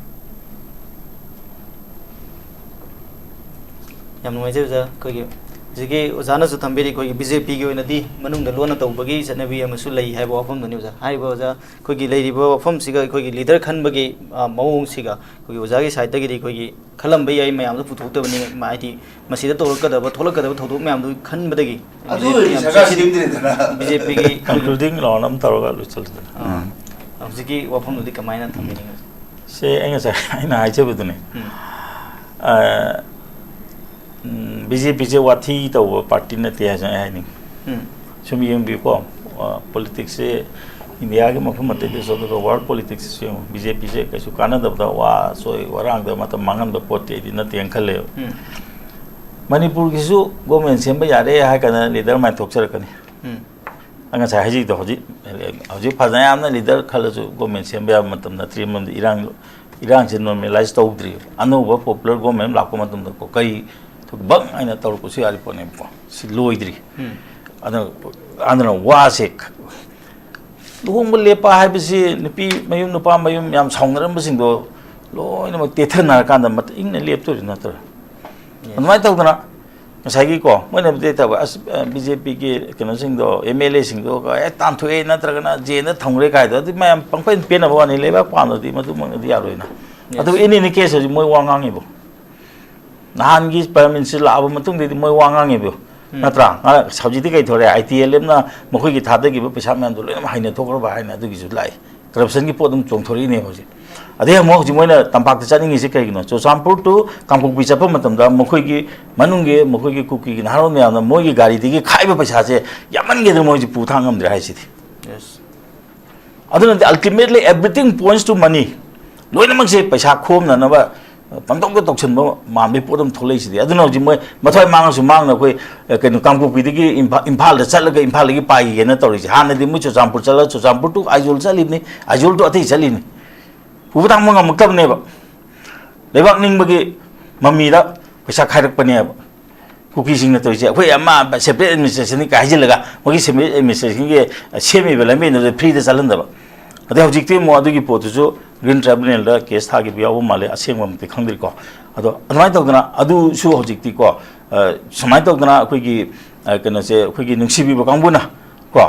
ꯌꯥꯝ ꯅꯨꯡꯉꯥꯏꯖꯩ ꯑꯣꯖꯥ꯫ ꯑꯩꯈꯣꯏꯒꯤ ꯍꯧꯖꯤꯛꯀꯤ ꯑꯣꯖꯥꯅꯁꯨ ꯊꯝꯕꯤꯔꯤ, ꯑꯩꯈꯣꯏꯒꯤ ꯕꯤ ꯖꯦ ꯄꯤꯒꯤ ꯑꯣꯏꯅꯗꯤ ꯃꯅꯨꯡꯗ ꯂꯣꯟꯅ ꯇꯧꯕꯒꯤ ꯆꯠꯅꯕꯤ ꯑꯃꯁꯨ ꯂꯩ ꯍꯥꯏꯕ ꯋꯥꯐꯝꯗꯨꯅꯤ ꯑꯣꯖꯥ꯫ ꯍꯥꯏꯔꯤꯕ ꯑꯣꯖꯥ, ꯑꯩꯈꯣꯏꯒꯤ ꯂꯩꯔꯤꯕ ꯋꯥꯐꯝꯁꯤꯒ ꯑꯩꯈꯣꯏꯒꯤ ꯂꯤꯗꯔ ꯈꯟꯕꯒꯤ, ꯑ, ꯃꯑꯣꯡꯁꯤꯒ ꯑꯩꯈꯣꯏꯒꯤ ꯑꯣꯖꯥꯒꯤ ꯁꯥꯏꯠꯇꯒꯤꯗꯤ ꯑꯩꯈꯣꯏꯒꯤ ꯈꯜꯂꯝꯕ ꯌꯥꯏ, ꯃꯌꯥꯝꯗ ꯄꯨꯊꯣꯛꯇꯕꯅꯤ, ꯃ-, ꯍꯥꯏꯗꯤ ꯃꯁꯤꯗ ꯇꯧꯔꯛꯀꯗꯕ, ꯊꯣꯛꯂꯛꯀꯗꯕ ꯊꯧꯗꯣꯛ ꯃꯌꯥꯝꯗꯨ ꯈꯟꯕꯗꯒꯤ ꯑꯗꯨ ꯑꯣꯏꯔꯗꯤ ꯁꯔꯀꯥꯔ ꯁꯦꯝꯗ꯭ꯔꯦꯗꯅ꯫ ꯕꯤ ꯖꯦ ꯄꯤꯒꯤ ꯀꯟꯀ꯭ꯂꯨꯗꯤꯡ ꯂꯥꯎꯟ ꯑꯃ ꯇꯧꯔꯒ ꯂꯣꯏꯁꯤꯜꯂꯁꯤꯅ꯫ ꯑ, ꯍꯧꯖꯤꯛꯀꯤ ꯋꯥꯐꯝꯗꯨꯗꯤ ꯀꯃꯥꯏꯅ ꯊꯝꯕꯤꯅꯤꯡꯉꯤ? ꯁꯦ, ꯑꯩ ꯉꯁꯥꯏ ꯑꯩꯅ ꯍꯥꯏꯖꯕꯗꯨꯅꯦ꯫ ꯎꯝ꯫ ꯑ, ꯎꯝ, ꯕꯤ ꯖꯦ ꯄꯤꯁꯦ ꯋꯥꯊꯤ ꯇꯧꯕ ꯄꯥꯔꯇꯤ ꯅꯠꯇꯦ ꯍꯥꯏꯁꯦ ꯑꯩ ꯍꯥꯏꯅꯤꯡꯉꯤ꯫ ꯎꯝ꯫ ꯁꯨꯝ ꯌꯦꯡꯕꯤꯌꯨꯀꯣ, ꯑ, ꯄꯣꯂꯤꯇꯤꯛꯁꯁꯦ ꯏꯟꯗꯤꯌꯥꯒꯤ ꯃꯐꯝ ꯑꯇꯩꯗꯁꯨ, ꯑꯗꯨꯒ ꯋꯥꯔꯜ ꯄꯣꯂꯤꯇꯤꯛꯁꯁꯨ ꯌꯦꯡꯉꯨ, ꯕꯤ ꯖꯦ ꯄꯤꯁꯦ ꯀꯩꯁꯨ ꯀꯥꯟꯅꯗꯕꯗ, ꯋꯥ ꯆꯣꯏ ꯋꯥꯔꯥꯡꯗ ꯃꯇꯝ ꯃꯥꯡꯍꯟꯕ ꯄꯣꯠꯇꯤ ꯑꯩꯗꯤ ꯅꯠꯇꯦꯅ ꯈꯜꯂꯦꯕ꯫ ꯎꯝ꯫ ꯃꯅꯤꯄꯨꯔꯒꯤꯁꯨ ꯒꯣꯔꯃꯦꯟ ꯁꯦꯝꯕ ꯌꯥꯔꯦ ꯍꯥꯏ ꯀꯥꯟꯗ ꯂꯤꯗꯔ ꯃꯥꯏꯅ ꯊꯣꯛꯆꯔꯛꯀꯅꯤ꯫ ꯎꯝ꯫ ꯑꯩ ꯉꯁꯥꯏ ꯍꯥꯏꯖꯈꯤꯗꯣ, ꯍꯧꯖꯤꯛ, ꯍꯧꯖꯤꯛ ꯐꯅꯌꯥꯝꯅ ꯂꯤꯗꯔ ꯈꯜꯂꯁꯨ ꯒꯣꯔꯃꯦꯟ ꯁꯦꯝꯕ ꯌꯥꯕ ꯃꯇꯝ ꯅꯠꯇ꯭ꯔꯤ, ꯃꯔꯝꯗꯤ ꯏꯔꯥꯡ, ꯏꯔꯥꯡꯁꯦ ꯅꯣꯔꯃꯦꯂꯥꯏꯁ ꯇꯧꯗ꯭ꯔꯤꯕ꯫ ꯑꯅꯧꯕ ꯄꯣꯄꯨꯂꯔ ꯒꯣꯔꯃꯦꯟ ꯂꯥꯛꯄ ꯃꯇꯝꯗꯀꯣ, ꯀꯔꯤ ꯊꯕꯛ ꯍꯥꯏꯅ ꯇꯧꯔꯛꯄꯁꯨ ꯌꯥꯔꯤ ꯄꯣꯠꯅꯦꯕꯀꯣ, ꯁꯤ ꯂꯣꯏꯗ꯭ꯔꯤ꯫ ꯎꯝ꯫ ꯑꯗꯨꯅ, ꯑꯗꯨꯅ ꯋꯥꯁꯦ, ꯂꯨꯍꯣꯡꯕ ꯂꯦꯞꯄ ꯍꯥꯏꯕꯁꯤ ꯅꯨꯄꯤ ꯃꯌꯨꯝ ꯅꯨꯄꯥ ꯃꯌꯨꯝ ꯌꯥꯝ ꯁꯥꯎꯅꯔꯝꯕꯁꯤꯡꯗꯣ ꯂꯣꯏꯅꯃꯛ ꯇꯦꯊꯅꯔꯀꯥꯟꯗ ꯃꯇ-, ꯏꯪꯅ ꯂꯦꯞꯇꯣꯔꯤ ꯅꯠꯇ꯭ꯔꯣ? Yes. ꯑꯗꯨꯃꯥꯏꯅ ꯇꯧꯗꯅ ꯉꯁꯥꯏꯒꯤꯀꯣ, ꯃꯣꯏꯅ ꯇꯧꯕ ꯑꯁ, ꯕꯤ ꯖꯦ ꯄꯤꯒꯤ ꯀꯩꯅꯣꯁꯤꯡꯗꯣ, ꯑꯦꯝ ꯑꯦꯜ ꯑꯦꯁꯤꯡꯗꯣ ꯍꯦꯛ ꯇꯥꯟꯊꯣꯛꯑꯦ ꯅꯠꯇ꯭ꯔꯒꯅ ꯖꯦꯜꯗ ꯊꯝꯈ꯭ꯔꯦ ꯀꯥꯏꯗꯣ, ꯑꯗꯨꯗꯤ ꯃꯌꯥꯝ ꯄꯪꯄꯦꯟ ꯄꯦꯟꯅꯕ ꯋꯥꯅꯤ, ꯂꯩꯕꯥꯛ ꯄꯥꯟꯗꯗꯤ ꯃꯗꯨꯃꯛꯅꯗꯤ ꯌꯥꯔꯣꯏꯅ꯫ Yes. ꯑꯗꯨ in any case ꯍꯧꯖꯤꯛ ꯃꯣꯏ ꯋꯥ ꯉꯥꯡꯉꯤꯕꯣ? ꯅꯍꯥꯟꯒꯤ ꯄ꯭ꯔꯥꯏꯝ ꯃꯤꯅꯤꯁꯇꯔ ꯂꯥꯛꯑꯕ ꯃꯇꯨꯡꯗꯗꯤ ꯃꯣꯏ ꯋꯥ ꯉꯥꯡꯉꯤꯕꯣ? ꯎꯝ꯫ ꯅꯠꯇ꯭ꯔꯥ? ꯉꯔꯥꯡ ꯍꯧꯖꯤꯛꯇꯤ ꯀꯩ ꯊꯣꯔꯛꯑꯦ? ꯑꯥꯏ ꯇꯤ ꯑꯦꯜ ꯑꯦꯐꯅ ꯃꯈꯣꯏꯒꯤ ꯊꯥꯗꯈꯤꯕ ꯄꯩꯁꯥ ꯃꯌꯥꯝꯗꯣ ꯂꯣꯏꯅꯃꯛ ꯍꯥꯏꯅ ꯊꯣꯛꯈ꯭ꯔꯕ ꯍꯥꯏꯅ ꯑꯗꯨꯒꯤꯁꯨ ꯂꯥꯛꯑꯦ꯫ ꯀꯔꯞꯁꯟꯒꯤ ꯄꯣꯠ ꯑꯗꯨꯝ ꯆꯣꯡꯊꯣꯔꯛꯏꯅꯦꯕ ꯍꯧꯖꯤꯛ꯫ ꯑꯗꯩ ꯑꯃꯨꯛ ꯍꯧꯖꯤꯛ ꯃꯣꯏꯅ ꯇꯝꯄꯥꯛꯇ ꯆꯠꯅꯤꯡꯉꯤꯁꯦ ꯀꯩꯒꯤꯅꯣ? ꯆꯨꯔꯆꯥꯟꯄꯨꯔ to ꯀꯥꯡꯄꯣꯛꯄꯤ ꯆꯠꯄ ꯃꯇꯝꯗ ꯃꯈꯣꯏꯒꯤ ꯃꯅꯨꯡꯒꯤ ꯃꯈꯣꯏꯒꯤ ꯀꯨꯀꯤꯒꯤ ꯅꯍꯥꯔꯣꯜ ꯃꯌꯥꯝꯅ ꯃꯣꯏꯒꯤ ꯒꯥꯔꯤꯗꯒꯤ ꯈꯥꯏꯕ ꯄꯩꯁꯥꯁꯦ ꯌꯥꯝꯃꯟꯒꯦꯗꯅ ꯃꯣꯏꯁꯦ ꯄꯨ ꯊꯥꯡ ꯉꯝꯗ꯭ꯔꯦ ꯍꯥꯏꯁꯤꯗꯤ꯫ ꯑꯗꯨꯅꯗꯤ ultimately everything points to money꯫ ꯂꯣꯏꯅꯃꯛꯁꯦ ꯄꯩꯁꯥ ꯈꯣꯝꯅꯅꯕ ꯄꯪꯇꯧꯗ ꯇꯧꯁꯟꯕ ꯃꯥꯟꯕꯒꯤ ꯄꯣꯠ ꯑꯃ ꯊꯣꯛꯂꯛꯏꯁꯤꯗꯤ꯫ ꯑꯗꯨꯅ ꯍꯧꯖꯤꯛ ꯃꯣꯏ ꯃꯊ꯭ꯋꯥꯏ ꯃꯥꯡꯉꯁꯨ ꯃꯥꯡꯅ ꯑꯩꯈꯣꯏ, ꯑ, ꯀꯩꯅꯣ, ꯀꯥꯡꯄꯣꯛꯄꯤꯗꯒꯤ ꯏꯝꯐꯥ-, ꯏꯝꯐꯥꯜꯗ ꯆꯠꯂꯒ ꯏꯝꯐꯥꯜꯗꯒꯤ ꯄꯥꯏꯈꯤꯒꯦꯅ ꯇꯧꯔꯤꯁꯦ꯫ ꯍꯥꯟꯅꯗꯤ ꯃꯣꯏ ꯆꯨꯔꯆꯥꯟꯄꯨꯔ ꯆꯠꯂꯒ ꯆꯨꯔꯆꯥꯟꯄꯨꯔ to ꯑꯥꯏꯖꯣꯜ ꯆꯠꯂꯤꯕꯅꯤ, ꯑꯥꯏꯖꯣꯜ to ꯑꯇꯩ ꯆꯠꯂꯤꯅꯤ꯫ ꯄꯨꯕ ꯊꯥꯡꯕ ꯉꯝꯃꯛꯇꯕꯅꯦꯕ꯫ ꯂꯩꯕꯥꯛ ꯅꯤꯡꯕꯒꯤ ꯃꯃꯤꯗ ꯄꯩꯁꯥ ꯈꯥꯏꯔꯛꯄꯅꯦꯕ꯫ ꯀꯨꯀꯤꯁꯤꯡꯅ ꯇꯧꯔꯤꯁꯦ, ꯑꯩꯈꯣꯏ ꯑꯃ separate administrationꯅꯤ ꯀꯥꯏ ꯍꯥꯏꯖꯤꯜꯂꯒ ꯃꯣꯏꯒꯤ separate administrationꯒꯤ ꯁꯦꯝꯃꯤꯕ ꯂꯝꯕꯦꯟꯗꯨꯗ freeꯗ ꯆꯠꯍꯟꯗꯕ꯫ ꯑꯗꯩ ꯍꯧꯖꯤꯛꯇꯤ ꯑꯃꯨꯛ ꯑꯗꯨꯒꯤ ꯄꯣꯠꯇꯨꯁꯨ Green Tribunalꯗ case ꯊꯥꯈꯤꯕ ꯌꯥꯎꯕ ꯃꯥꯜꯂꯦ, ꯑꯁꯦꯡꯕꯃꯛꯇꯤ ꯈꯪꯗ꯭ꯔꯤꯀꯣ꯫ ꯑꯗꯣ ꯑꯗꯨꯃꯥꯏꯅ ꯇꯧꯗꯅ ꯑꯗꯨꯁꯨ ꯍꯧꯖꯤꯛꯇꯤꯀꯣ, ꯑ, ꯁꯨꯃꯥꯏꯅ ꯇꯧꯗꯅ ꯑꯩꯈꯣꯏꯒꯤ, ꯑ, ꯀꯩꯅꯣꯁꯦ, ꯑꯩꯈꯣꯏꯒꯤ ꯅꯨꯡꯁꯤꯕꯤꯕ ꯀꯥꯡꯕꯨꯅ ꯀꯣ,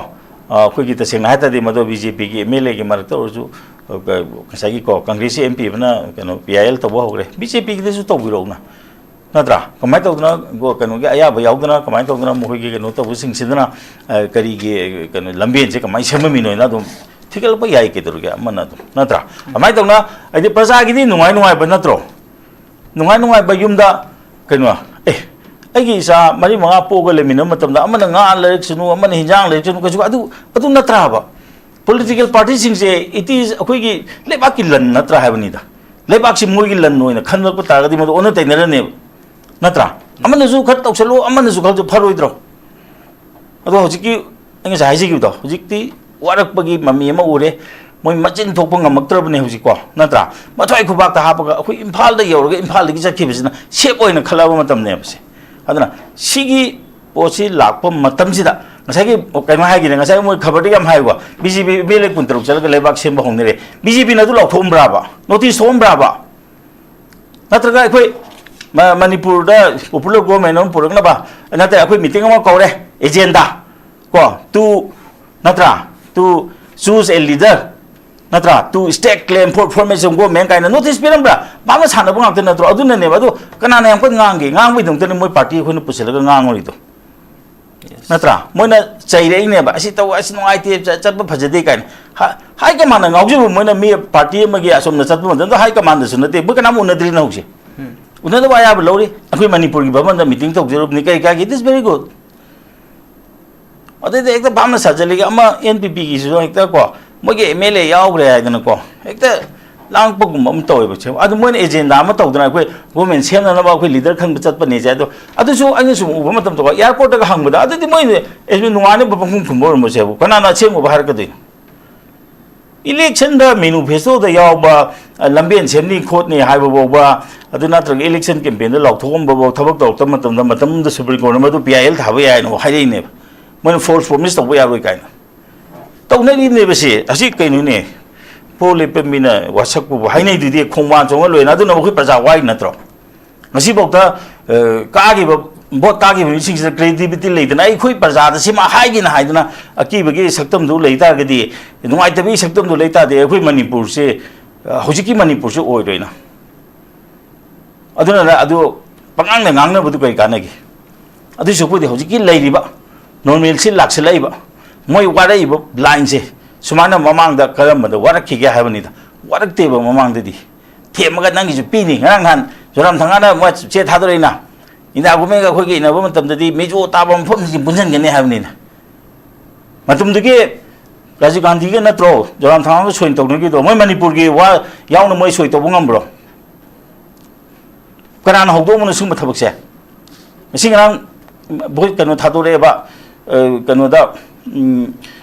ꯑ, ꯑꯩꯈꯣꯏꯒꯤ ꯇꯁꯦꯡꯅ ꯍꯥꯏ ꯇꯥꯔꯗꯤ ꯃꯗꯨ BJPꯒꯤ MLAꯒꯤ ꯃꯔꯛꯇ ꯑꯣꯏꯔꯁꯨ, ꯑ, ꯀ-, ꯉꯁꯥꯏꯒꯤ ꯀꯣ, ꯀꯪꯒ꯭ꯔꯦꯁꯀꯤ MP ꯑꯃꯅ ꯀꯩꯅꯣ PIL ꯇꯧꯕ ꯍꯧꯈ꯭ꯔꯦ, BJPꯒꯤꯗꯁꯨ ꯇꯧꯕꯤꯔꯛꯎꯅ꯫ ꯅꯠꯇ꯭ꯔꯥ? ꯀꯃꯥꯏꯅ ꯇꯧꯗꯅ ꯒꯣ-, ꯀꯩꯅꯣꯒꯤ ꯑꯌꯥꯕ ꯌꯥꯎꯗꯅ ꯀꯃꯥꯏꯅ ꯇꯧꯗꯅ ꯃꯈꯣꯏꯒꯤ ꯀꯩꯅꯣ ꯇꯧꯕꯁꯤꯡꯁꯤꯗꯅ, ꯑ, ꯀꯔꯤꯒꯤ ꯀꯩꯅꯣ ꯂꯝꯕꯦꯟꯁꯦ ꯀꯃꯥꯏꯅ ꯁꯦꯝꯃꯝꯃꯤꯅꯣꯅ ꯑꯗꯨꯝ ꯊꯤꯒꯠꯂꯛꯄ ꯌꯥꯏ, ꯀꯩꯗꯧꯔꯒꯦ? ꯑꯃꯅ ꯑꯗꯨꯝ, ꯅꯠꯇ꯭ꯔꯥ? ꯀꯃꯥꯏꯅ ꯇꯧꯅ ꯍꯥꯏꯗꯤ ꯄ꯭ꯔꯖꯥꯒꯤꯗꯤ ꯅꯨꯡꯉꯥꯏ ꯅꯨꯡꯉꯥꯏꯕ ꯅꯠꯇ꯭ꯔꯣ? ꯅꯨꯡꯉꯥꯏ ꯅꯨꯡꯉꯥꯏꯕ ꯌꯨꯝꯗ ꯀꯩꯅꯣ, ꯑꯦ, ꯑꯩꯒꯤ ꯏꯆꯥ ꯃꯔꯤ ꯃꯉꯥ ꯄꯣꯛꯑꯒ ꯂꯩꯃꯤꯟꯅꯕ ꯃꯇꯝꯗ ꯑꯃꯅ ꯉꯥ ꯂꯩꯔꯛꯁꯅꯨ, ꯑꯃꯅ ꯍꯤꯟꯖꯥꯡ ꯂꯩꯔꯛꯁꯅꯨ, ꯀꯩꯁꯨ ꯑꯗꯨ, ꯑꯗꯨ ꯅꯠꯇ꯭ꯔꯥꯕ? Political partyꯁꯤꯡꯁꯦ it is ꯑꯩꯈꯣꯏꯒꯤ ꯂꯩꯕꯥꯛꯀꯤ ꯂꯟ ꯅꯠꯇ꯭ꯔꯥ ꯍꯥꯏꯕꯅꯤꯗ꯫ ꯂꯩꯕꯥꯛꯁꯤ ꯃꯣꯏꯒꯤ ꯂꯟ ꯑꯣꯏꯅ ꯈꯟꯂꯛꯄ ꯇꯥꯔꯒꯗꯤ ꯃꯗꯨ ꯑꯣꯟꯅ ꯇꯩꯅꯔꯅꯦꯕ꯫ ꯅꯠꯇ꯭ꯔꯥ? ꯑꯃꯅꯁꯨ ꯈꯔ ꯇꯧꯁꯜꯂꯣ, ꯑꯃꯅꯁꯨ ꯈꯔꯁꯨ ꯐꯔꯣꯏꯗ꯭ꯔꯣ? ꯑꯗꯣ ꯍꯧꯖꯤꯛꯀꯤ ꯑꯩ ꯉꯁꯥꯏ ꯍꯥꯏꯖꯈꯤꯕꯗꯣ, ꯍꯧꯖꯤꯛꯇꯤ ꯋꯥꯔꯛꯄꯒꯤ ꯃꯃꯤ ꯑꯃ ꯎꯔꯦ꯫ ꯃꯣꯏ ꯃꯆꯤꯟ ꯊꯣꯛꯄ ꯉꯝꯃꯛꯇ꯭ꯔꯕꯅꯦ ꯍꯧꯖꯤꯛꯀꯣ, ꯅꯠꯇ꯭ꯔꯥ? ꯃꯊ꯭ꯋꯥꯏ ꯈꯨꯕꯥꯛꯇ ꯍꯥꯞꯄꯒ ꯑꯩꯈꯣꯏ ꯏꯝꯐꯥꯜꯗ ꯌꯧꯔꯒ ꯏꯝꯐꯥꯜꯗꯒꯤ ꯆꯠꯈꯤꯕꯁꯤꯅ safe ꯑꯣꯏꯅ ꯈꯜꯂꯕ ꯃꯇꯝꯅꯦꯕꯁꯦ꯫ ꯑꯗꯨꯅ ꯁꯤꯒꯤ ꯄꯣꯠꯁꯤ ꯂꯥꯛꯄ ꯃꯇꯝꯁꯤꯗ ꯉꯁꯥꯏꯒꯤ ꯀꯩꯅꯣ ꯍꯥꯏꯈꯤꯅꯦ, ꯉꯁꯥꯏ ꯃꯣꯏ ꯈꯕꯔꯗꯒꯤ ꯌꯥꯝ ꯍꯥꯏꯀꯣ, BJP MLA ꯀꯨꯟꯇꯔꯨꯛ ꯆꯠꯂꯒ ꯂꯩꯕꯥꯛ ꯁꯦꯝꯕ ꯍꯧꯅꯔꯦ꯫ BJPꯅ ꯑꯗꯨ ꯂꯥꯎꯊꯣꯛꯑꯝꯕ꯭ꯔꯥꯕ? Notice ꯊꯣꯛꯑꯝꯕ꯭ꯔꯥꯕ? ꯅꯠꯇ꯭ꯔꯒ ꯑꯩꯈꯣꯏ ꯃ-, ꯃꯅꯤꯄꯨꯔꯗ popular government ꯑꯃ ꯄꯨꯔꯛꯅꯕ, ꯅꯠꯇ꯭ꯔꯒ ꯑꯩꯈꯣꯏ meeting ꯑꯃ ꯀꯧꯔꯦ, agenda ꯀꯣ, to, ꯅꯠꯇ꯭ꯔꯥ, to choose a leader, ꯅꯠꯇ꯭ꯔꯥ, to stake claim for formation of government ꯀꯥꯏꯅ notice ꯄꯤꯔꯝꯕ꯭ꯔꯥ? ꯄꯥꯛꯅ ꯁꯥꯟꯅꯕ ꯉꯥꯛꯇ ꯅꯠꯇ꯭ꯔꯣ? ꯑꯗꯨꯅꯅꯦꯕ꯫ ꯑꯗꯣ ꯀꯅꯥꯅ ꯌꯥꯝ ꯀꯟꯅ ꯉꯥꯡꯒꯦ? ꯉꯥꯡꯕꯩꯗꯃꯛꯇꯅꯦ ꯃꯣꯏ party ꯑꯩꯈꯣꯏꯅ ꯄꯨꯁꯤꯜꯂꯒ ꯉꯥꯡꯉꯨꯔꯤꯗꯣ꯫ ꯅꯠꯇ꯭ꯔꯥ? ꯃꯣꯏꯅ ꯆꯩꯔꯛꯏꯅꯦꯕ, "ꯑꯁꯤ ꯇꯧ, ꯑꯁꯤ ꯅꯨꯡꯉꯥꯏꯇꯦ, ꯆ-, ꯆꯠꯄ ꯐꯖꯗꯦ" ꯀꯥꯏꯅ꯫ ꯍꯥ-, ꯍꯥꯏ ꯀꯃꯥꯟꯗ ꯉꯥꯎꯖꯕ ꯃꯣꯏꯅ ꯃꯤ ꯄꯥꯔꯇꯤ ꯑꯃꯒꯤ ꯑꯁꯣꯝꯗ ꯆꯠꯄ ꯃꯇꯝꯗ ꯍꯥꯏ ꯀꯃꯥꯟꯗꯁꯨ ꯅꯠꯇꯦ, ꯃꯣꯏ ꯀꯅꯥꯝ ꯎꯅꯗ꯭ꯔꯤꯅ ꯍꯧꯖꯤꯛ꯫ ꯎꯅꯗꯕ ꯑꯌꯥꯕ ꯂꯧꯔꯤ꯫ ꯑꯩꯈꯣꯏ ꯃꯅꯤꯄꯨꯔꯒꯤ ꯚꯕꯟꯗ ꯃꯤꯇꯤꯡ ꯇꯧꯖꯔꯨꯕꯅꯤ, ꯀꯩ ꯀꯥꯏꯒꯦ? It is very good꯫ ꯑꯗꯩꯗꯤ ꯍꯦꯛꯇ ꯚꯥꯞꯅ ꯁꯥꯖꯜꯂꯤꯒ ꯑꯃ ꯑꯦꯟ ꯄꯤ ꯄꯤꯒꯤꯁꯤꯁꯨ ꯍꯦꯛꯇ ꯀꯣ, ꯃꯣꯏꯒꯤ ꯑꯦꯝ ꯑꯦꯜ ꯑꯦ ꯌꯥꯎꯈ꯭ꯔꯦ ꯍꯥꯏꯗꯅꯀꯣ, ꯍꯦꯛꯇ ꯂꯥꯡꯉꯛꯄꯒꯨꯝꯕ ꯑꯃ ꯇꯧꯋꯦꯕ꯫ ꯁꯦ-, ꯑꯗꯨ ꯃꯣꯏꯅ ꯑꯦꯖꯦꯟꯗꯥ ꯑꯃ ꯇꯧꯗꯅ ꯑꯩꯈꯣꯏ ꯒꯣꯔꯃꯦꯟ ꯁꯦꯝꯅꯅꯕ ꯑꯩꯈꯣꯏ ꯂꯤꯗꯔ ꯈꯟꯕ ꯆꯠꯄꯅꯦꯁꯦ꯫ ꯑꯗꯣ ꯑꯗꯨꯁꯨ ꯑꯩꯅ ꯁꯨꯝ ꯎꯕ ꯃꯇꯝꯗꯀꯣ, ꯑꯦꯌꯥꯔꯄꯣꯔꯠꯇꯒ ꯍꯪꯕꯗ, ꯑꯗꯨꯗꯤ ꯃꯣꯏ ꯑꯦ, ꯅꯨꯡꯉꯥꯏꯅꯕ ꯄꯪꯈꯨꯝ ꯈꯨꯝꯕ ꯑꯣꯏꯔꯝꯕꯁꯦꯕꯨ ꯀꯅꯥꯅ ꯑꯁꯦꯡꯕꯕꯨ ꯍꯥꯏꯔꯛꯀꯗꯣꯏꯅꯣ? ꯏꯂꯦꯛꯁꯟꯗ ꯃꯦꯅꯤꯐꯦꯁꯇꯣꯗ ꯌꯥꯎꯕ, ꯑ, ꯂꯝꯕꯦꯟ ꯁꯦꯝꯅꯤ ꯈꯣꯠꯅꯤ ꯍꯥꯏꯕ ꯐꯥꯎꯕ, ꯑꯗꯨ ꯅꯠꯇ꯭ꯔꯒ ꯏꯂꯦꯛꯁꯟ ꯀꯦꯝꯄꯦꯟꯗ ꯂꯥꯎꯊꯣꯛꯑꯝꯕ ꯐꯥꯎ ꯊꯕꯛ ꯇꯧꯔꯛꯇꯕ ꯃꯇꯝꯗ, ꯃꯇꯝꯗꯨꯗ ꯁꯨꯄ꯭ꯔꯤꯝ ꯀꯣꯔꯠꯅ ꯃꯗꯨ ꯄꯤ ꯑꯥꯏ ꯑꯦꯜ ꯊꯥꯕ ꯌꯥꯏꯅ ꯍꯥꯏꯔꯛꯏꯅꯦꯕ꯫ ꯃꯣꯏꯅ ꯐꯣꯜꯁ ꯄ꯭ꯔꯣꯃꯤꯁ ꯇꯧꯕ ꯌꯥꯔꯣꯏ ꯀꯥꯏꯅ ꯇꯧꯅꯔꯤꯕꯅꯦꯕ꯫ ꯁꯤ ꯑꯁꯤ ꯀꯩꯅꯣꯅꯦ? ꯄꯣ ꯂꯦꯞꯄ ꯃꯤꯅ ꯋꯥꯁꯛꯄꯕꯨ ꯍꯥꯏꯅꯩꯗꯨꯗꯤ, ꯈꯣꯡꯕꯥꯟ ꯆꯣꯡꯍꯜꯂꯣꯏꯅ꯫ ꯑꯗꯨꯅ ꯑꯩꯈꯣꯏ ꯄ꯭ꯔꯖꯥ ꯋꯥꯔꯤ ꯅꯠꯇ꯭ꯔꯣ? ꯉꯁꯤꯐꯥꯎꯗ, ꯑ, ꯀꯥꯈꯤꯕ, ꯚꯣꯠ ꯀꯥꯈꯤꯕ ꯃꯤꯁꯤꯡꯁꯤꯗ ꯀ꯭ꯔꯦꯗꯤꯕꯤꯂꯤꯇꯤ ꯂꯩꯗꯅ, ꯑꯩꯈꯣꯏ ꯄ꯭ꯔꯖꯥꯗ ꯁꯤꯃ ꯍꯥꯏꯒꯦꯅ ꯍꯥꯏꯗꯅ ꯑꯀꯤꯕꯒꯤ ꯁꯛꯇꯝꯗꯨ ꯂꯩ ꯇꯥꯔꯒꯗꯤ, ꯅꯨꯡꯉꯥꯏꯇꯕꯒꯤ ꯁꯛꯇꯝꯗꯨ ꯂꯩ ꯇꯥꯔꯗꯤ, ꯑꯩꯈꯣꯏ ꯃꯅꯤꯄꯨꯔꯁꯦ, ꯑ, ꯍꯧꯖꯤꯛꯀꯤ ꯃꯅꯤꯄꯨꯔꯁꯦ ꯑꯣꯏꯔꯣꯏꯅ꯫ ꯑꯗꯨꯅ ꯑꯗꯨ ꯄꯉꯥꯡꯗ ꯉꯥꯡꯅꯕꯗꯨ ꯀꯔꯤ ꯀꯥꯟꯅꯒꯦ? ꯑꯗꯨꯏ ꯁꯔꯨꯛꯄꯨꯗꯤ ꯍꯧꯖꯤꯛꯀꯤ ꯂꯩꯔꯤꯕ ꯅꯣꯔꯃꯦꯜꯁꯤ ꯂꯥꯛꯁꯤꯜꯂꯛꯏꯕ, ꯃꯣꯏ ꯋꯥꯔꯛꯏꯕ ꯂꯥꯏꯟꯁꯦ ꯁꯨꯃꯥꯏꯅ ꯃꯃꯥꯡꯗ ꯀꯔꯝꯕꯗ ꯋꯥꯔꯛꯈꯤꯒꯦ ꯍꯥꯏꯕꯅꯤꯗ꯫ ꯋꯥꯔꯛꯇꯦꯕ ꯃꯃꯥꯡꯗꯗꯤ꯫ ꯊꯦꯝꯃꯒ ꯅꯪꯒꯤꯁꯨ ꯄꯤꯅꯤ꯫ ꯉꯔꯥꯡ ꯅꯍꯥꯟ ꯖꯣꯔꯥꯝ ꯊꯪꯒꯥꯅ ꯃꯣꯏ ꯆꯦ ꯊꯥꯗꯣꯔꯛꯏꯅ, ꯏꯟꯗꯤꯌꯥ ꯒꯣꯔꯃꯦꯟꯒ ꯑꯩꯈꯣꯏꯒ ꯏꯟꯅꯕ ꯃꯇꯝꯗꯗꯤ ꯃꯤꯖꯣ ꯇꯥꯕ ꯃꯐꯝꯁꯤꯡ ꯄꯨꯟꯁꯤꯟꯒꯅꯤ ꯍꯥꯏꯕꯅꯤꯅ꯫ ꯃꯇꯝꯗꯨꯒꯤ ꯔꯥꯖꯤꯕ ꯒꯥꯟꯙꯤꯒ ꯅꯠꯇ꯭ꯔꯣ ꯖꯣꯔꯥꯝ ꯊꯪꯒꯥꯒ ꯁꯣꯏ ꯇꯧꯅꯈꯤꯗꯣ? ꯃꯣꯏ ꯃꯅꯤꯄꯨꯔꯒꯤ ꯋꯥ ꯌꯥꯎꯅ ꯃꯣꯏ ꯁꯣꯏ ꯇꯧꯕ ꯉꯝꯕ꯭ꯔꯣ? ꯀꯅꯥꯅ ꯍꯧꯗꯣꯛꯑꯝꯕꯅꯣ ꯁꯤꯒꯨꯝꯕ ꯊꯕꯛꯁꯦ? ꯉꯁꯤ ꯉꯔꯥꯡ ꯚꯣꯏ-, ꯀꯩꯅꯣ ꯊꯥꯗꯣꯔꯛꯑꯦꯕ, ꯑ, ꯀꯩꯅꯣꯗ, ꯎꯝ,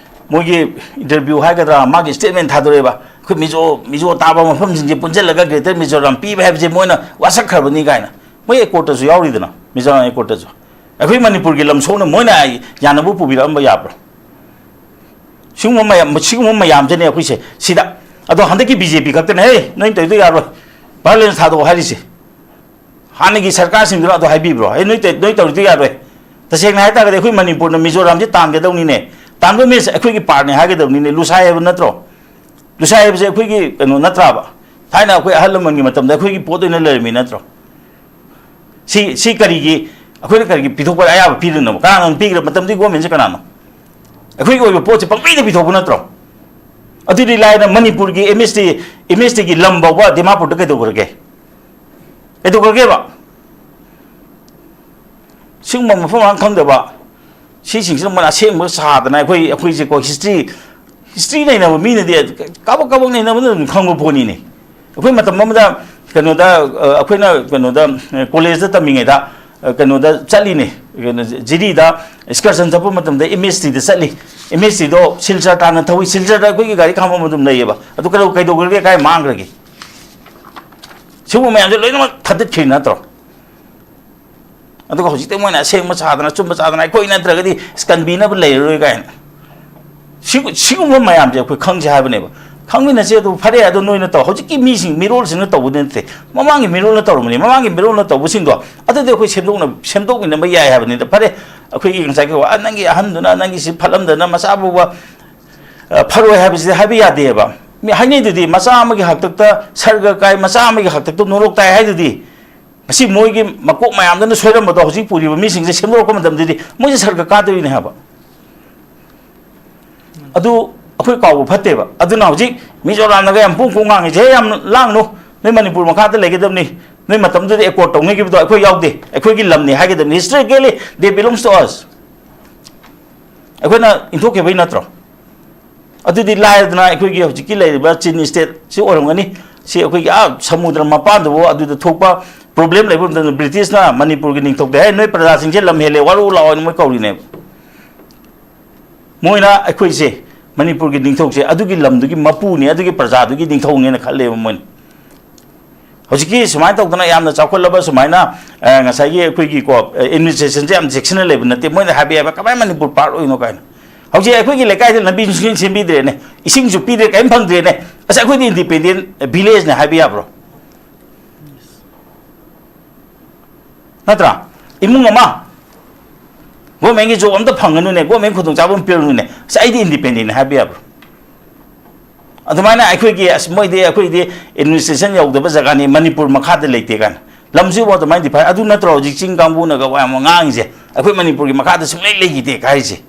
ꯃꯣꯏꯒꯤ ꯏꯟꯇꯔꯚ꯭ꯌꯨ ꯍꯥꯏꯒꯗ꯭ꯔꯥ, ꯃꯥꯒꯤ ꯁ꯭ꯇꯦꯠꯃꯦꯟ ꯊꯥꯗꯣꯔꯛꯑꯦꯕ, "ꯑꯩꯈꯣꯏ ꯃꯤꯖꯣ, ꯃꯤꯖꯣ ꯇꯥꯕ ꯃꯐꯝꯁꯤꯡꯁꯦ ꯄꯨꯟꯁꯤꯜꯂꯒ ꯒ꯭ꯔꯦꯇꯔ ꯃꯤꯖꯣꯔꯥꯝ ꯄꯤꯕ ꯍꯥꯏꯕꯁꯦ ꯃꯣꯏꯅ ꯋꯥꯁꯛꯈ꯭ꯔꯕꯅꯤ" ꯀꯥꯏꯅ꯫ ꯃꯣꯏ ꯑꯦꯀꯣꯔꯠꯇꯁꯨ ꯌꯥꯎꯔꯤꯗꯅ, ꯃꯤꯖꯣꯔꯥꯝ ꯑꯦꯀꯣꯔꯠꯇꯁꯨ꯫ ꯑꯩꯈꯣꯏ ꯃꯅꯤꯄꯨꯔꯒꯤ ꯂꯝ ꯁꯣꯛꯅ ꯃꯣꯏꯅ ꯌꯥꯅꯕ ꯄꯨꯕꯤꯔꯛꯑꯝꯕ ꯌꯥꯕ꯭ꯔꯣ? ꯁꯤꯒꯨꯝꯕ ꯃꯌꯥꯝ, ꯁꯤꯒꯨꯝꯕ ꯃꯌꯥꯝꯁꯤꯅꯦ ꯑꯩꯈꯣꯏꯁꯦ ꯁꯤꯗ꯫ ꯑꯗꯣ ꯍꯟꯗꯛꯀꯤ ꯕꯤ ꯖꯦ ꯄꯤ ꯈꯛꯇꯅꯦ, "ꯍꯦ, ꯅꯣꯏ ꯇꯧꯔꯤꯗꯣ ꯌꯥꯔꯣꯏ, ꯚꯥꯏꯑꯣꯂꯦꯟꯁ ꯊꯥꯗꯣꯛꯑꯣ" ꯍꯥꯏꯔꯤꯁꯦ꯫ ꯍꯥꯟꯅꯒꯤ ꯁꯔꯀꯥꯔꯁꯤꯡꯗꯨꯅ ꯑꯗꯨ ꯍꯥꯏꯕꯤꯕ꯭ꯔꯣ? "ꯑꯦ, ꯅꯣꯏ ꯇꯧ-, ꯅꯣꯏ ꯇꯧꯔꯤꯗꯣ ꯌꯥꯔꯣꯏ"? ꯇꯁꯦꯡꯅ ꯍꯥꯏ ꯇꯥꯔꯒꯗꯤ ꯑꯩꯈꯣꯏ ꯃꯅꯤꯄꯨꯔꯅ ꯃꯤꯖꯣꯔꯥꯝꯁꯤ ꯇꯥꯟꯒꯗꯧꯅꯤꯅꯦ꯫ ꯇꯥꯟꯕ ꯃꯤꯟꯁ ꯑꯩꯈꯣꯏꯒꯤ ꯄꯥꯔꯠꯅꯦ ꯍꯥꯏꯒꯗꯧꯅꯤꯅꯦ꯫ ꯂꯨꯁꯥꯏ ꯍꯥꯏꯕ ꯅꯠꯇ꯭ꯔꯣ? ꯂꯨꯁꯥꯏ ꯍꯥꯏꯕꯁꯦ ꯑꯩꯈꯣꯏꯒꯤ ꯀꯩꯅꯣ ꯅꯠꯇ꯭ꯔꯥꯕ? ꯊꯥꯏꯅ ꯑꯩꯈꯣꯏ ꯑꯍꯜ ꯂꯃꯟꯒꯤ ꯃꯇꯝꯗ ꯑꯩꯈꯣꯏꯒꯤ ꯄꯣꯠ ꯑꯣꯏꯅ ꯂꯩꯔꯝꯃꯤ ꯅꯠꯇ꯭ꯔꯣ? ꯁꯤ, ꯁꯤ ꯀꯔꯤꯒꯤ ꯑꯩꯈꯣꯏꯅ ꯀꯔꯤꯒꯤ ꯄꯤꯊꯣꯛꯄ ꯑꯌꯥꯕ ꯄꯤꯗꯣꯏꯅꯣ? ꯀꯅꯥꯅ ꯄꯤꯈ꯭ꯔ ꯃꯇꯝꯗꯨꯒꯤ ꯒꯣꯔꯃꯦꯟꯁꯦ ꯀꯅꯥꯅꯣ? ꯑꯩꯈꯣꯏꯒꯤ ꯑꯣꯏꯕ ꯄꯣꯠꯁꯦ ꯄꯪꯄꯤꯗ ꯄꯤꯊꯣꯛꯄ ꯅꯠꯇ꯭ꯔꯣ? ꯑꯗꯨꯗꯤ ꯂꯥꯏꯅ ꯃꯅꯤꯄꯨꯔꯒꯤ ꯑꯦꯝ ꯑꯦꯁ ꯇꯤ ꯑꯦꯝ ꯑꯦꯁ ꯇꯤꯒꯤ ꯂꯝ ꯐꯥꯎꯕ ꯗꯤꯃꯥꯄꯨꯔꯗ ꯀꯩꯗꯧꯈ꯭ꯔꯒꯦ? ꯀꯩꯗꯧꯈ꯭ꯔꯒꯦꯕ? ꯁꯤꯒꯨꯝꯕ ꯃꯐꯝ ꯃꯔꯥꯡ ꯈꯪꯗꯕ ꯁꯤꯁꯤꯡꯁꯤꯅ ꯃꯣꯏꯅ ꯑꯁꯦꯡꯕ ꯁꯥꯗꯅ ꯑꯩꯈꯣꯏ ꯑꯩꯈꯣꯏꯁꯦꯀꯣ ꯍꯤꯁꯇ꯭ꯔꯤ ꯍꯤꯁꯇ꯭ꯔꯤ ꯅꯩꯅꯕ ꯃꯤꯅꯗꯤ ꯀꯥꯕꯛ ꯀꯥꯕꯛ ꯅꯩꯅꯕꯅ ꯑꯗꯨꯝ ꯈꯪꯕ ꯄꯣꯠꯅꯤꯅꯦ꯫ ꯑꯩꯈꯣꯏ ꯃꯇꯝ ꯑꯃꯗ ꯀꯩꯅꯣꯗ ꯑ, ꯑꯩꯈꯣꯏꯅ ꯀꯩꯅꯣꯗ ꯑ, ꯀꯣꯂꯦꯖꯇ ꯇꯝꯃꯤꯉꯩꯗ ꯑ, ꯀꯩꯅꯣꯗ ꯆꯠꯂꯤꯅꯦ꯫ ꯀꯩꯅꯣ ꯖꯤꯔꯤꯗ ꯏꯁꯀꯔꯁꯟ ꯆꯠꯄ ꯃꯇꯝꯗ ꯑꯦꯝ ꯑꯦꯁ ꯇꯤꯗ ꯆꯠꯂꯤ꯫ ꯑꯦꯝ ꯑꯦꯁ ꯇꯤꯗꯣ ꯁꯤꯜꯆꯔ ꯇꯥꯟꯅ ꯊꯧꯏ꯫ ꯁꯤꯜꯆꯔꯗ ꯑꯩꯈꯣꯏꯒꯤ ꯒꯥꯔꯤ ꯈꯥꯝꯕꯝ ꯑꯗꯨꯝ ꯂꯩꯌꯦꯕ꯫ ꯑꯗꯨ ꯀꯩꯗꯧ ꯀꯩꯗꯧꯈ꯭ꯔꯒꯦ? ꯀꯥꯏ ꯃꯥꯡꯈ꯭ꯔꯒꯦ? ꯁꯤꯒꯨꯝꯕ ꯃꯌꯥꯝꯁꯦ ꯂꯣꯏꯅꯃꯛ ꯊꯥꯗꯠꯈ꯭ꯔꯤ ꯅꯠꯇ꯭ꯔꯣ? ꯑꯗꯨꯒ ꯍꯧꯖꯤꯛꯇꯤ ꯃꯣꯏꯅ ꯑꯁꯦꯡꯕ ꯁꯥꯗꯅ ꯑꯆꯨꯝꯕ ꯁꯥꯗꯅ ꯑꯩꯈꯣꯏ ꯅꯠꯇ꯭ꯔꯒꯗꯤ ꯀꯟꯕꯤꯅꯕ ꯂꯩꯔꯔꯣꯏ ꯀꯥꯏꯅ꯫ ꯁꯤꯒꯨ- ꯁꯤꯒꯨꯝꯕ ꯃꯌꯥꯝꯁꯦ ꯑꯩꯈꯣꯏ ꯈꯪꯁꯦ ꯍꯥꯏꯕꯅꯦꯕ꯫ ꯈꯪꯃꯤꯟꯅꯁꯦ꯫ ꯑꯗꯨ ꯐꯔꯦ, ꯑꯗꯣ ꯅꯣꯏꯅ ꯇꯧ꯫ ꯍꯧꯖꯤꯛꯀꯤ ꯃꯤꯁꯤꯡ, ꯃꯤꯔꯣꯜꯁꯤꯡꯅ ꯇꯧꯕꯗꯤ ꯅꯠꯇꯦ꯫ ꯃꯃꯥꯡꯒꯤ ꯃꯤꯔꯣꯜꯅ ꯇꯧꯔꯝꯕꯅꯤ꯫ ꯃꯃꯥꯡꯒꯤ ꯃꯤꯔꯣꯜꯅ ꯇꯧꯕꯁꯤꯡꯗꯣ ꯑꯗꯨꯗꯤ ꯑꯩꯈꯣꯏ ꯁꯦꯝꯗꯣꯛꯅ ꯁꯦꯝꯗꯣꯛꯃꯤꯟꯅꯕ ꯌꯥꯏ ꯍꯥꯏꯕꯅꯤꯗ꯫ ꯐꯔꯦ, ꯑꯩꯈꯣꯏꯒꯤ ꯉꯁꯥꯏꯒꯤ ꯋꯥ, "ꯑ, ꯅꯪꯒꯤ ꯑꯍꯟꯗꯨꯅ ꯅꯪꯒꯤ ꯁꯤ ꯐꯠꯂꯝꯗꯅ ꯃꯆꯥ ꯐꯥꯎꯕ, ꯑ, ꯐꯔꯣꯏ" ꯍꯥꯏꯕꯁꯤꯗꯤ ꯍꯥꯏꯕ ꯌꯥꯗꯦꯕ꯫ ꯃꯤ ꯍꯥꯏꯅꯩꯗꯨꯗꯤ, "ꯃꯆꯥ ꯑꯃꯒꯤ ꯍꯥꯛꯇꯛꯇ ꯁꯔꯒ ꯀꯥꯏ, ꯃꯆꯥ ꯑꯃꯒꯤ ꯍꯥꯛꯇꯛꯇ ꯅꯣꯔꯣꯛ ꯇꯥꯏ" ꯍꯥꯏꯗꯨꯗꯤ꯫ ꯃꯁꯤ ꯃꯣꯏꯒꯤ ꯃꯀꯣꯛ ꯃꯌꯥꯝꯗꯨꯅ ꯁꯣꯏꯔꯝꯕꯗꯣ ꯍꯧꯖꯤꯛ ꯄꯨꯔꯤꯕ ꯃꯤꯁꯤꯡꯁꯦ ꯁꯦꯝꯗꯣꯔꯛꯄ ꯃꯇꯝꯗꯗꯤ ꯃꯣꯏꯁꯦ ꯁꯔꯒ ꯀꯥꯗꯣꯏꯅꯦ ꯍꯥꯏꯕ꯫ ꯑꯗꯨ ꯑꯩꯈꯣꯏ ꯀꯥꯎꯕ ꯐꯠꯇꯦꯕ꯫ ꯑꯗꯨꯅ ꯍꯧꯖꯤꯛ ꯃꯤꯖꯣꯔꯥꯝꯅꯒ ꯌꯥꯝ ꯄꯣꯡ ꯄꯣꯡ ꯉꯥꯡꯉꯤꯁꯦ, "ꯍꯦ, ꯌꯥꯝ ꯂꯥꯡꯅꯨ, ꯅꯣꯏ ꯃꯅꯤꯄꯨꯔ ꯃꯈꯥꯗ ꯂꯩꯒꯗꯕꯅꯤ, ꯅꯣꯏ ꯃꯇꯝꯗꯨꯗ ꯑꯦꯀꯣꯔꯗ ꯇꯧꯅꯈꯤꯕꯗꯣ ꯑꯩꯈꯣꯏ ꯌꯥꯎꯗꯦ, ꯑꯩꯈꯣꯏꯒꯤ ꯂꯝꯅꯤ" ꯍꯥꯏꯒꯗꯕꯅꯤ꯫ Historically they belongs to us꯫ ꯑꯩꯈꯣꯏꯅ ꯏꯟꯊꯣꯛꯈꯤꯕꯩ ꯅꯠꯇ꯭ꯔꯣ? ꯑꯗꯨꯗꯤ ꯂꯥꯏꯔꯗꯅ ꯑꯩꯈꯣꯏꯒꯤ ꯍꯧꯖꯤꯛꯀꯤ ꯂꯩꯔꯤꯕ ꯆꯤꯟ ꯁ꯭ꯇꯦꯠꯁꯤ ꯑꯣꯏꯔꯝꯒꯅꯤ꯫ ꯁꯤ ꯑꯩꯈꯣꯏꯒꯤ ꯑꯥ ꯁꯃꯨꯗ꯭ꯔ ꯃꯄꯥꯟꯗꯕꯨ ꯑꯗꯨꯗ ꯊꯣꯛꯄ ꯄ꯭ꯔꯣꯕ꯭ꯂꯦꯝ ꯂꯩꯕ ꯃꯇꯝꯗ ꯕ꯭ꯔꯤꯇꯤꯁꯅ ꯃꯅꯤꯄꯨꯔꯒꯤ ꯅꯤꯡꯊꯧꯗ, "ꯍꯦ, ꯅꯣꯏ ꯄ꯭ꯔꯖꯥꯁꯤꯡꯁꯦ ꯂꯝ ꯍꯦꯜꯂꯦ, ꯋꯥꯔꯧ ꯂꯥꯛꯑꯣ" ꯍꯥꯏꯅ ꯃꯣꯏ ꯀꯧꯔꯤꯅꯦꯕ꯫ ꯃꯣꯏꯅ ꯑꯩꯈꯣꯏꯁꯦ, ꯃꯅꯤꯄꯨꯔꯒꯤ ꯅꯤꯡꯊꯧꯁꯦ ꯑꯗꯨꯒꯤ ꯂꯝꯗꯨꯒꯤ ꯃꯄꯨꯅꯤ, ꯑꯗꯨꯒꯤ ꯄ꯭ꯔꯖꯥꯗꯨꯒꯤ ꯅꯤꯡꯊꯧꯅꯦꯅ ꯈꯜꯂꯦꯕ ꯃꯣꯏꯅ꯫ ꯍꯧꯖꯤꯛꯀꯤ ꯁꯨꯃꯥꯏꯅ ꯇꯧꯗꯅ ꯌꯥꯝꯅ ꯆꯥꯎꯈꯠꯂꯕ ꯁꯨꯃꯥꯏꯅ, ꯑ, ꯉꯁꯥꯏꯒꯤ ꯑꯩꯈꯣꯏꯒꯤꯀꯣ, ꯑ, ꯑꯦꯗꯃꯤꯅꯤꯁꯇ꯭ꯔꯦꯁꯟꯁꯦ ꯌꯥꯝ ꯆꯦꯛꯁꯤꯟꯅ ꯂꯩꯕ ꯅꯠꯇꯦ꯫ ꯃꯣꯏꯅ ꯍꯥꯏꯕ ꯌꯥꯏꯕ, "ꯀꯃꯥꯏꯅ ꯃꯅꯤꯄꯨꯔ ꯄꯥꯔꯠ ꯑꯣꯏꯅꯣ?" ꯀꯥꯏꯅ꯫ ꯍꯧꯖꯤꯛ ꯑꯩꯈꯣꯏꯒꯤ ꯂꯩꯀꯥꯏꯗ ꯂꯝꯕꯤ ꯁꯨꯡꯁꯦꯝ ꯁꯦꯝꯕꯤꯗ꯭ꯔꯦꯅꯦ, ꯏꯁꯤꯡꯁꯨ ꯄꯤꯗ꯭ꯔꯦ, ꯀꯔꯤꯝ ꯐꯪꯗ꯭ꯔꯦꯅꯦ꯫ ꯑꯁ, ꯑꯩꯈꯣꯏꯗꯤ ꯏꯟꯗꯤꯄꯦꯟꯗꯦꯟ ꯚꯤꯂꯦꯖꯅꯦ ꯍꯥꯏꯕ ꯌꯥꯕ꯭ꯔꯣ? ꯅꯠꯇ꯭ꯔꯥ? ꯏꯃꯨꯡ ꯑꯃ ꯒꯣꯔꯃꯦꯟꯒꯤ ꯖꯣꯕ ꯑꯝꯇ ꯐꯪꯒꯅꯨꯅꯦ, ꯒꯣꯔꯃꯦꯟ ꯈꯨꯗꯣꯡꯆꯥꯕ ꯑꯃ ꯄꯤꯔꯅꯨꯅꯦ, ꯑꯁ, ꯑꯩꯗꯤ ꯏꯟꯗꯤꯄꯦꯟꯗꯦꯟꯅꯦ ꯍꯥꯏꯕ ꯌꯥꯕ꯭ꯔꯣ? ꯑꯗꯨꯃꯥꯏꯅ ꯑꯩꯈꯣꯏꯒꯤ, "ꯑꯁ, ꯃꯣꯏꯗꯤ, ꯑꯩꯈꯣꯏꯗꯤ ꯑꯦꯗꯃꯤꯅꯤꯁꯇ꯭ꯔꯦꯁꯟ ꯌꯧꯗꯕ ꯖꯒꯥꯅꯤ, ꯃꯅꯤꯄꯨꯔ ꯃꯈꯥꯗ ꯂꯩꯇꯦ" ꯀꯥꯏꯅ꯫ ꯂꯝꯁꯤꯕꯨ ꯑꯗꯨꯃꯥꯏꯅ define, ꯑꯗꯨ ꯅꯠꯇ꯭ꯔꯣ ꯍꯧꯖꯤꯛ ꯆꯤꯡ ꯀꯥꯡꯕꯨꯅꯒ ꯋꯥ ꯌꯥꯝ ꯉꯥꯡꯉꯤꯁꯦ, "ꯑꯩꯈꯣꯏ ꯃꯅꯤꯄꯨꯔꯒꯤ ꯃꯈꯥꯗ ꯁꯨꯡꯂꯩ ꯂꯩꯈꯤꯗꯦ" ꯍꯥꯏꯔꯤꯁꯦ?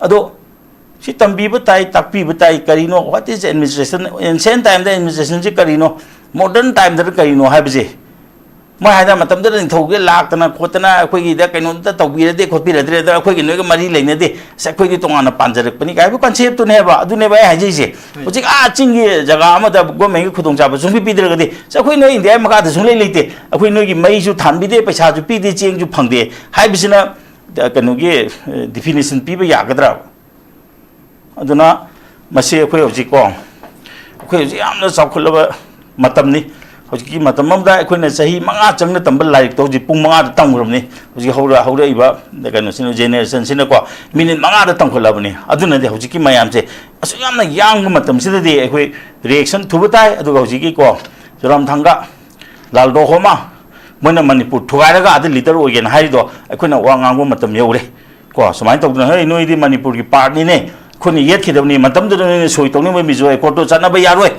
ꯑꯗꯣ ꯁꯤ ꯇꯝꯕꯤꯕ ꯇꯥꯏ, ꯇꯥꯛꯄꯤꯕ ꯇꯥꯏ, ꯀꯔꯤꯅꯣ, what is administration, ancient timeꯗ administrationꯁꯤ ꯀꯔꯤꯅꯣ, modern timeꯗꯅ ꯀꯔꯤꯅꯣ ꯍꯥꯏꯕꯁꯦ꯫ ꯃꯣꯏ ꯍꯥꯏꯗꯅ ꯃꯇꯝꯗꯨꯗ ꯅꯤꯡꯊꯧꯁꯦ ꯂꯥꯛꯇꯅ ꯈꯣꯠꯇꯅ ꯑꯩꯈꯣꯏꯒꯤꯗ ꯀꯩꯅꯣꯝꯇ ꯇꯧꯕꯤꯔꯗꯦ ꯈꯣꯠꯄꯤꯔꯗ꯭ꯔꯦ, ꯑꯗ ꯑꯩꯈꯣꯏꯒꯤ ꯅꯣꯏꯒ ꯃꯔꯤ ꯂꯩꯅꯗꯦ, ꯑꯁ, ꯑꯩꯈꯣꯏꯗꯤ ꯇꯣꯉꯥꯟꯅ ꯄꯥꯟꯖꯔꯛꯄꯅꯤ ꯀꯥꯏ ꯍꯥꯏꯕ conceptꯇꯨꯅꯦꯕ꯫ ꯑꯗꯨꯅꯦꯕ ꯑꯩ ꯍꯥꯏꯖꯩꯁꯦ꯫ ꯍꯧꯖꯤꯛ ꯑꯥ ꯆꯤꯡꯒꯤ ꯖꯒꯥ ꯑꯃꯗ governmentꯒꯤ ꯈꯨꯗꯣꯡꯆꯥꯕ ꯁꯨꯡꯄꯤ ꯄꯤꯗ꯭ꯔꯒꯗꯤ, ꯑꯁ, ꯑꯩꯈꯣꯏ ꯅꯣꯏ ꯏꯟꯗꯤꯌꯥꯒꯤ ꯃꯈꯥꯗ ꯁꯨꯡꯂꯩ ꯂꯩꯇꯦ, ꯑꯩꯈꯣꯏ ꯅꯣꯏꯒꯤ ꯃꯩꯁꯨ ꯊꯥꯟꯕꯤꯗꯦ, ꯄꯩꯁꯥꯁꯨ ꯄꯤꯗꯦ, ꯆꯦꯡꯁꯨ ꯐꯪꯗꯦ ꯍꯥꯏꯕꯁꯤꯅ, ꯑ, ꯀꯩꯅꯣꯒꯤ, ꯑ, definition ꯄꯤꯕ ꯌꯥꯒꯗ꯭ꯔꯥ? ꯑꯗꯨꯅ ꯃꯁꯤ ꯑꯩꯈꯣꯏ ꯍꯧꯖꯤꯛꯀꯣ, ꯑꯩꯈꯣꯏ ꯍꯧꯖꯤꯛ ꯌꯥꯝꯅ ꯆꯥꯎꯈꯠꯂꯕ ꯃꯇꯝꯅꯤ꯫ ꯍꯧꯖꯤꯛꯀꯤ ꯃꯇꯝ ꯑꯃꯗ ꯑꯩꯈꯣꯏꯅ ꯆꯍꯤ ꯃꯉꯥ ꯆꯪꯅ ꯇꯝꯕ ꯂꯥꯏꯔꯤꯛꯇꯣ ꯍꯧꯖꯤꯛ ꯄꯨꯡ ꯃꯉꯥꯗ ꯇꯝꯈ꯭ꯔꯕꯅꯤ꯫ ꯍꯧꯖꯤꯛ ꯍꯧꯔ-, ꯍꯧꯔꯛꯏꯕ ꯀꯩꯅꯣꯁꯤꯅ, generationꯁꯤꯅꯀꯣ, ꯃꯤꯅꯤꯠ ꯃꯉꯥꯗ ꯇꯝꯈꯠꯂꯕꯅꯤ꯫ ꯑꯗꯨꯅꯗꯤ ꯍꯧꯖꯤꯛꯀꯤ ꯃꯌꯥꯝꯁꯦ ꯑꯁꯨꯛ ꯌꯥꯝꯅ ꯌꯥꯡꯕ ꯃꯇꯝꯁꯤꯗꯗꯤ ꯑꯩꯈꯣꯏ reaction ꯊꯨꯕ ꯇꯥꯏ꯫ ꯑꯗꯨꯒ ꯍꯧꯖꯤꯛꯀꯤꯀꯣ, ꯆꯨꯔꯥꯝꯊꯥꯡꯒ ꯂꯥꯜꯗꯣ ꯍꯣꯃꯥ, ꯃꯣꯏꯅ ꯃꯅꯤꯄꯨꯔ ꯊꯨꯒꯥꯏꯔꯒ ꯑꯥꯗ leader ꯑꯣꯏꯒꯦꯅ ꯍꯥꯏꯔꯤꯗꯣ, ꯑꯩꯈꯣꯏꯅ ꯋꯥ ꯉꯥꯡꯕ ꯃꯇꯝ ꯌꯧꯔꯦ꯫ ꯀꯣ, ꯁꯨꯃꯥꯏꯅ ꯇꯧꯗꯅ, "ꯍꯦ, ꯅꯣꯏꯗꯤ ꯃꯅꯤꯄꯨꯔꯒꯤ partꯅꯤꯅꯦ, ꯑꯩꯈꯣꯏꯅ ꯌꯦꯠꯈꯤꯗꯕꯅꯤ, ꯃꯇꯝꯗꯨꯗ ꯅꯣꯏꯅ ꯁꯣꯏ ꯇꯧꯅꯤꯡꯕ ꯃꯤꯁꯨ ꯍꯥꯏ ꯀꯣꯔꯠꯇꯨ ꯆꯠꯅꯕ ꯌꯥꯔꯣꯏ,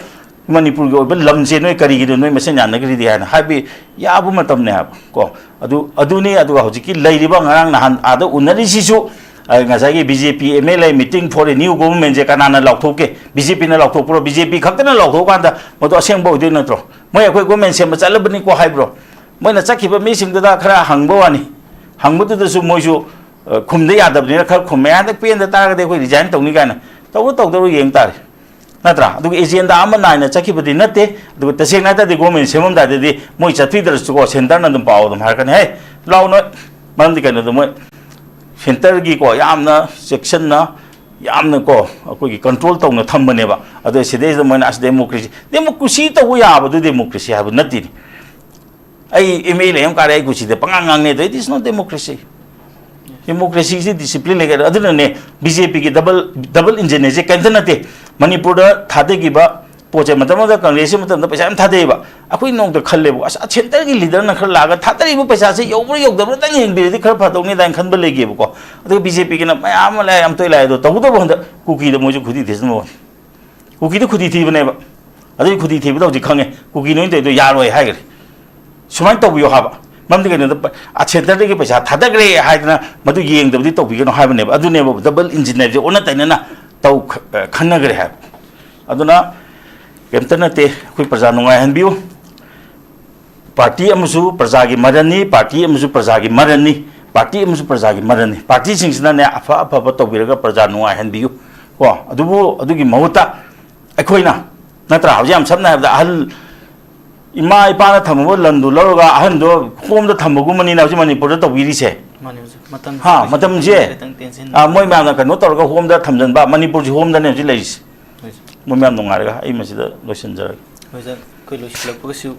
ꯃꯅꯤꯄꯨꯔꯒꯤ ꯑꯣꯏꯕ ꯂꯝꯁꯦ ꯅꯣꯏ ꯀꯔꯤꯒꯤꯅꯣ ꯅꯣꯏ ꯃꯁꯦꯟ ꯌꯥꯅꯈ꯭ꯔꯤꯗꯤ?" ꯍꯥꯏꯅ ꯍꯥꯏꯕ ꯌꯥꯕ ꯃꯇꯝꯅꯦ ꯍꯥꯏꯕ꯫ ꯀꯣ, ꯑꯗꯨ, ꯑꯗꯨꯅꯤ꯫ ꯑꯗꯨꯒ ꯍꯧꯖꯤꯛꯀꯤ ꯂꯩꯔꯤꯕ ꯉꯔꯥꯡ ꯅꯍꯥꯟ ꯑꯥꯗ ꯎꯅꯔꯤꯁꯤꯁꯨ, ꯑ, ꯉꯁꯥꯏꯒꯤ BJP MLA meeting for a new governmentꯁꯦ ꯀꯅꯥꯅ ꯂꯥꯎꯊꯣꯛꯀꯦ? BJPꯅ ꯂꯥꯎꯊꯣꯛꯄ꯭ꯔꯣ? BJP ꯈꯛꯇꯅ ꯂꯥꯎꯊꯣꯛꯑꯀꯥꯟꯗ ꯃꯗꯨ ꯑꯁꯦꯡꯕ ꯑꯣꯏꯗꯣꯏ ꯅꯠꯇ꯭ꯔꯣ? "ꯃꯣꯏ ꯑꯩꯈꯣꯏ government ꯁꯦꯝꯕ ꯆꯠꯂꯕꯅꯤꯀꯣ" ꯍꯥꯏꯕ꯭ꯔꯣ? ꯃꯣꯏꯅ ꯆꯠꯈꯤꯕ ꯃꯤꯁꯤꯡꯗꯨꯗ ꯈꯔ ꯍꯪꯕ ꯋꯥꯅꯤ꯫ ꯍꯪꯕꯗꯨꯗꯁꯨ ꯃꯣꯏꯁꯨ, ꯑ, ꯈꯨꯝꯗ ꯌꯥꯗꯕꯅꯤꯅ ꯈꯔ ꯈꯨꯝꯃꯦ꯫ "ꯍꯟꯗꯛ ꯄꯦꯟꯗ ꯇꯥꯔꯒꯗꯤ ꯑꯩꯈꯣꯏ resign ꯇꯧꯅꯤ" ꯀꯥꯏꯅ꯫ ꯇꯧꯕ ꯇꯧꯗꯕ ꯌꯦꯡ ꯇꯥꯔꯦ꯫ ꯅꯠꯇ꯭ꯔꯥ? ꯑꯗꯨꯒ agenda ꯑꯃ ꯅꯥꯏꯅ ꯆꯠꯈꯤꯕꯗꯤ ꯅꯠꯇꯦ꯫ ꯑꯗꯨꯒ ꯇꯁꯦꯡꯅ ꯍꯥꯏ ꯇꯥꯔꯗꯤ government ꯁꯦꯝꯃꯝꯗꯥꯏꯗꯗꯤ ꯃꯣꯏ ꯆꯠꯄꯤꯗ꯭ꯔꯁꯨꯀꯣ, centreꯅ ꯑꯗꯨꯝ ꯄꯥꯎ ꯑꯗꯨꯝ ꯍꯥꯏꯔꯛꯀꯅꯤ, "ꯍꯦ, ꯂꯥꯎ ꯅꯣꯏ"꯫ ꯃꯔꯝꯗꯤ ꯀꯩꯅꯣꯗ ꯃꯣꯏ centreꯒꯤꯀꯣ ꯌꯥꯝꯅ ꯆꯦꯛꯁꯤꯟꯅ, ꯌꯥꯝꯅꯀꯣ ꯑꯩꯈꯣꯏꯒꯤ control ꯇꯧꯅ ꯊꯝꯕꯅꯦꯕ꯫ ꯑꯗꯣ ꯁꯤꯗꯩꯁꯤꯗ ꯃꯣꯏꯅ, "ꯑꯁ, democracy, democracy ꯇꯧꯕ ꯌꯥꯕꯗꯨ democracy ꯍꯥꯏꯕ ꯅꯠꯇꯦꯅꯦ"꯫ ꯑꯩ MLA ꯑꯃ ꯀꯥꯔꯦ, ꯑꯩ ꯀꯨꯁꯤꯗ ꯄꯉꯥꯡ ꯉꯥꯡꯅꯦ, ꯑꯗꯣ it is not democracy꯫ Democracyꯁꯤ discipline ꯂꯩꯒꯗ꯭ꯔꯥ? ꯑꯗꯨꯅꯅꯦ BJPꯒꯤ double, double engineꯁꯦ ꯀꯩꯝꯇ ꯅꯠꯇꯦ꯫ ꯃꯅꯤꯄꯨꯔꯗ ꯊꯥꯗꯈꯤꯕ ꯄꯣꯠꯁꯦ, ꯃꯇꯝ ꯑꯃꯗ congressꯀꯤ ꯃꯇꯝꯗ ꯄꯩꯁꯥ ꯌꯥꯝ ꯊꯥꯗꯩꯑꯕ꯫ ꯑꯩꯈꯣꯏ ꯅꯣꯡꯃꯇ ꯈꯜꯂꯦꯕ, "ꯑꯁ, centreꯒꯤ leaderꯅ ꯈꯔ ꯂꯥꯛꯑꯒ ꯊꯥꯗꯔꯤꯕ ꯄꯩꯁꯥꯁꯦ ꯌꯧꯕ꯭ꯔꯥ ꯌꯧꯗꯕ꯭ꯔꯥ ꯇꯪ ꯌꯦꯡꯕꯤꯔꯗꯤ ꯈꯔ ꯐꯗꯧꯅꯤꯗꯥꯅ" ꯈꯟꯕ ꯂꯩꯒꯦꯕꯀꯣ꯫ ꯑꯗꯨꯒ BJPꯒꯤꯅ ꯃꯌꯥꯝ ꯑꯃ ꯂꯥꯛꯑꯦ, ꯌꯥꯝ ꯇꯣꯏ ꯂꯥꯛꯑꯦ꯫ ꯑꯗꯣ ꯇꯧꯕꯇꯕꯨ ꯍꯟꯗꯛ ꯀꯨꯀꯤꯗ ꯃꯣꯏꯁꯨ ꯈꯨꯗꯤ ꯊꯤꯖꯤꯟꯕ ꯋꯥꯅꯤ꯫ ꯀꯨꯀꯤꯗ ꯈꯨꯗꯤ ꯊꯤꯕꯗ ꯍꯧꯖꯤꯛ ꯈꯪꯉꯦ, ꯀꯨꯀꯤ ꯅꯣꯏꯅ ꯇꯧꯔꯤꯗꯣ ꯌꯥꯔꯣꯏ ꯍꯥꯏꯈ꯭ꯔꯦ꯫ ꯁꯨꯃꯥꯏꯅ ꯇꯧꯕꯤꯌꯣ ꯍꯥꯏꯕ꯫ ꯃꯔꯝꯗꯤ ꯀꯩꯅꯣꯗ, ꯁꯦꯟꯇꯔꯗꯒꯤ ꯄꯩꯁꯥ ꯊꯥꯗꯈ꯭ꯔꯦ ꯍꯥꯏꯗꯅ ꯃꯗꯨ ꯌꯦꯡꯗꯕꯗꯤ ꯇꯧꯕꯤꯒꯅꯨ ꯍꯥꯏꯕꯅꯦꯕ꯫ ꯑꯗꯨꯅꯦꯕ ꯗꯕꯜ ꯏꯟꯖꯤꯟ ꯍꯥꯏꯕꯁꯦ, ꯑꯣꯟꯅ ꯇꯩꯅꯅ ꯇꯧ-, ꯈꯟꯅꯈ꯭ꯔꯦ ꯍꯥꯏꯕ꯫ ꯑꯗꯨꯅ ꯀꯩꯝꯇ ꯅꯠꯇꯦ, ꯑꯩꯈꯣꯏ ꯄ꯭ꯔꯖꯥ ꯅꯨꯡꯉꯥꯏꯍꯟꯕꯤꯌꯨ꯫ ꯄꯥꯔꯇꯤ ꯑꯃꯁꯨ ꯄ꯭ꯔꯖꯥꯒꯤ ꯃꯔꯟꯅꯤ, ꯄꯥꯔꯇꯤ ꯑꯃꯁꯨ ꯄ꯭ꯔꯖꯥꯒꯤ ꯃꯔꯟꯅꯤ, ꯄꯥꯔꯇꯤ ꯑꯃꯁꯨ ꯄ꯭ꯔꯖꯥꯒꯤ ꯃꯔꯟꯅꯤ꯫ ꯄꯥꯔꯇꯤꯁꯤꯡꯁꯤꯅꯅꯦ, ꯑꯐ ꯑꯐꯕ ꯇꯧꯕꯤꯔꯒ ꯄ꯭ꯔꯖꯥ ꯅꯨꯡꯉꯥꯏꯍꯟꯕꯤꯌꯨ ꯀꯣ꯫ ꯑꯗꯨꯕꯨ ꯑꯗꯨꯒꯤ ꯃꯍꯨꯠꯇ ꯑꯩꯈꯣꯏꯅ, ꯅꯠꯇ꯭ꯔꯥ, ꯍꯧꯖꯤꯛ ꯌꯥꯝ ꯁꯝꯅ ꯍꯥꯏꯔꯕꯗ, ꯑꯍꯜ ꯏꯃꯥ ꯏꯄꯥꯅ ꯊꯝꯃꯝꯕ ꯂꯟꯗꯨ ꯂꯧꯔꯒ ꯑꯍꯟꯗꯣ ꯍꯣꯝꯗ ꯊꯝꯕꯒꯨꯝꯕꯅꯤꯅ ꯍꯧꯖꯤꯛ ꯃꯅꯤꯄꯨꯔꯗ ꯇꯧꯕꯤꯔꯤꯁꯦ꯫ ꯃꯥꯅꯦ, ꯍꯧꯖꯤꯛ ꯃꯇꯝꯁꯦ ꯍꯥ, ꯃꯇꯝꯁꯦ, ꯈꯤꯇꯪ tension ꯑꯥ, ꯃꯣꯏ ꯃꯌꯥꯝꯅ ꯀꯩꯅꯣ ꯇꯧꯔꯒ ꯍꯣꯝꯗ ꯊꯝꯖꯤꯟꯕ, ꯃꯅꯤꯄꯨꯔꯁꯤ ꯍꯣꯝꯗꯅꯦ ꯍꯧꯖꯤꯛ ꯂꯩꯔꯤꯁꯦ꯫ ꯍꯣꯏ, ꯁꯥꯔ꯫ ꯃꯣꯏ ꯃꯌꯥꯝ ꯅꯨꯡꯉꯥꯏꯔꯒ ꯑꯩ ꯃꯁꯤꯗ ꯂꯣꯏꯁꯤꯟꯖꯔꯒꯦ꯫ ꯍꯣꯏ, ꯁꯥꯔ, ꯑꯩꯈꯣꯏ ꯂꯣꯏꯁꯤꯜꯂꯛꯄꯒꯁꯨ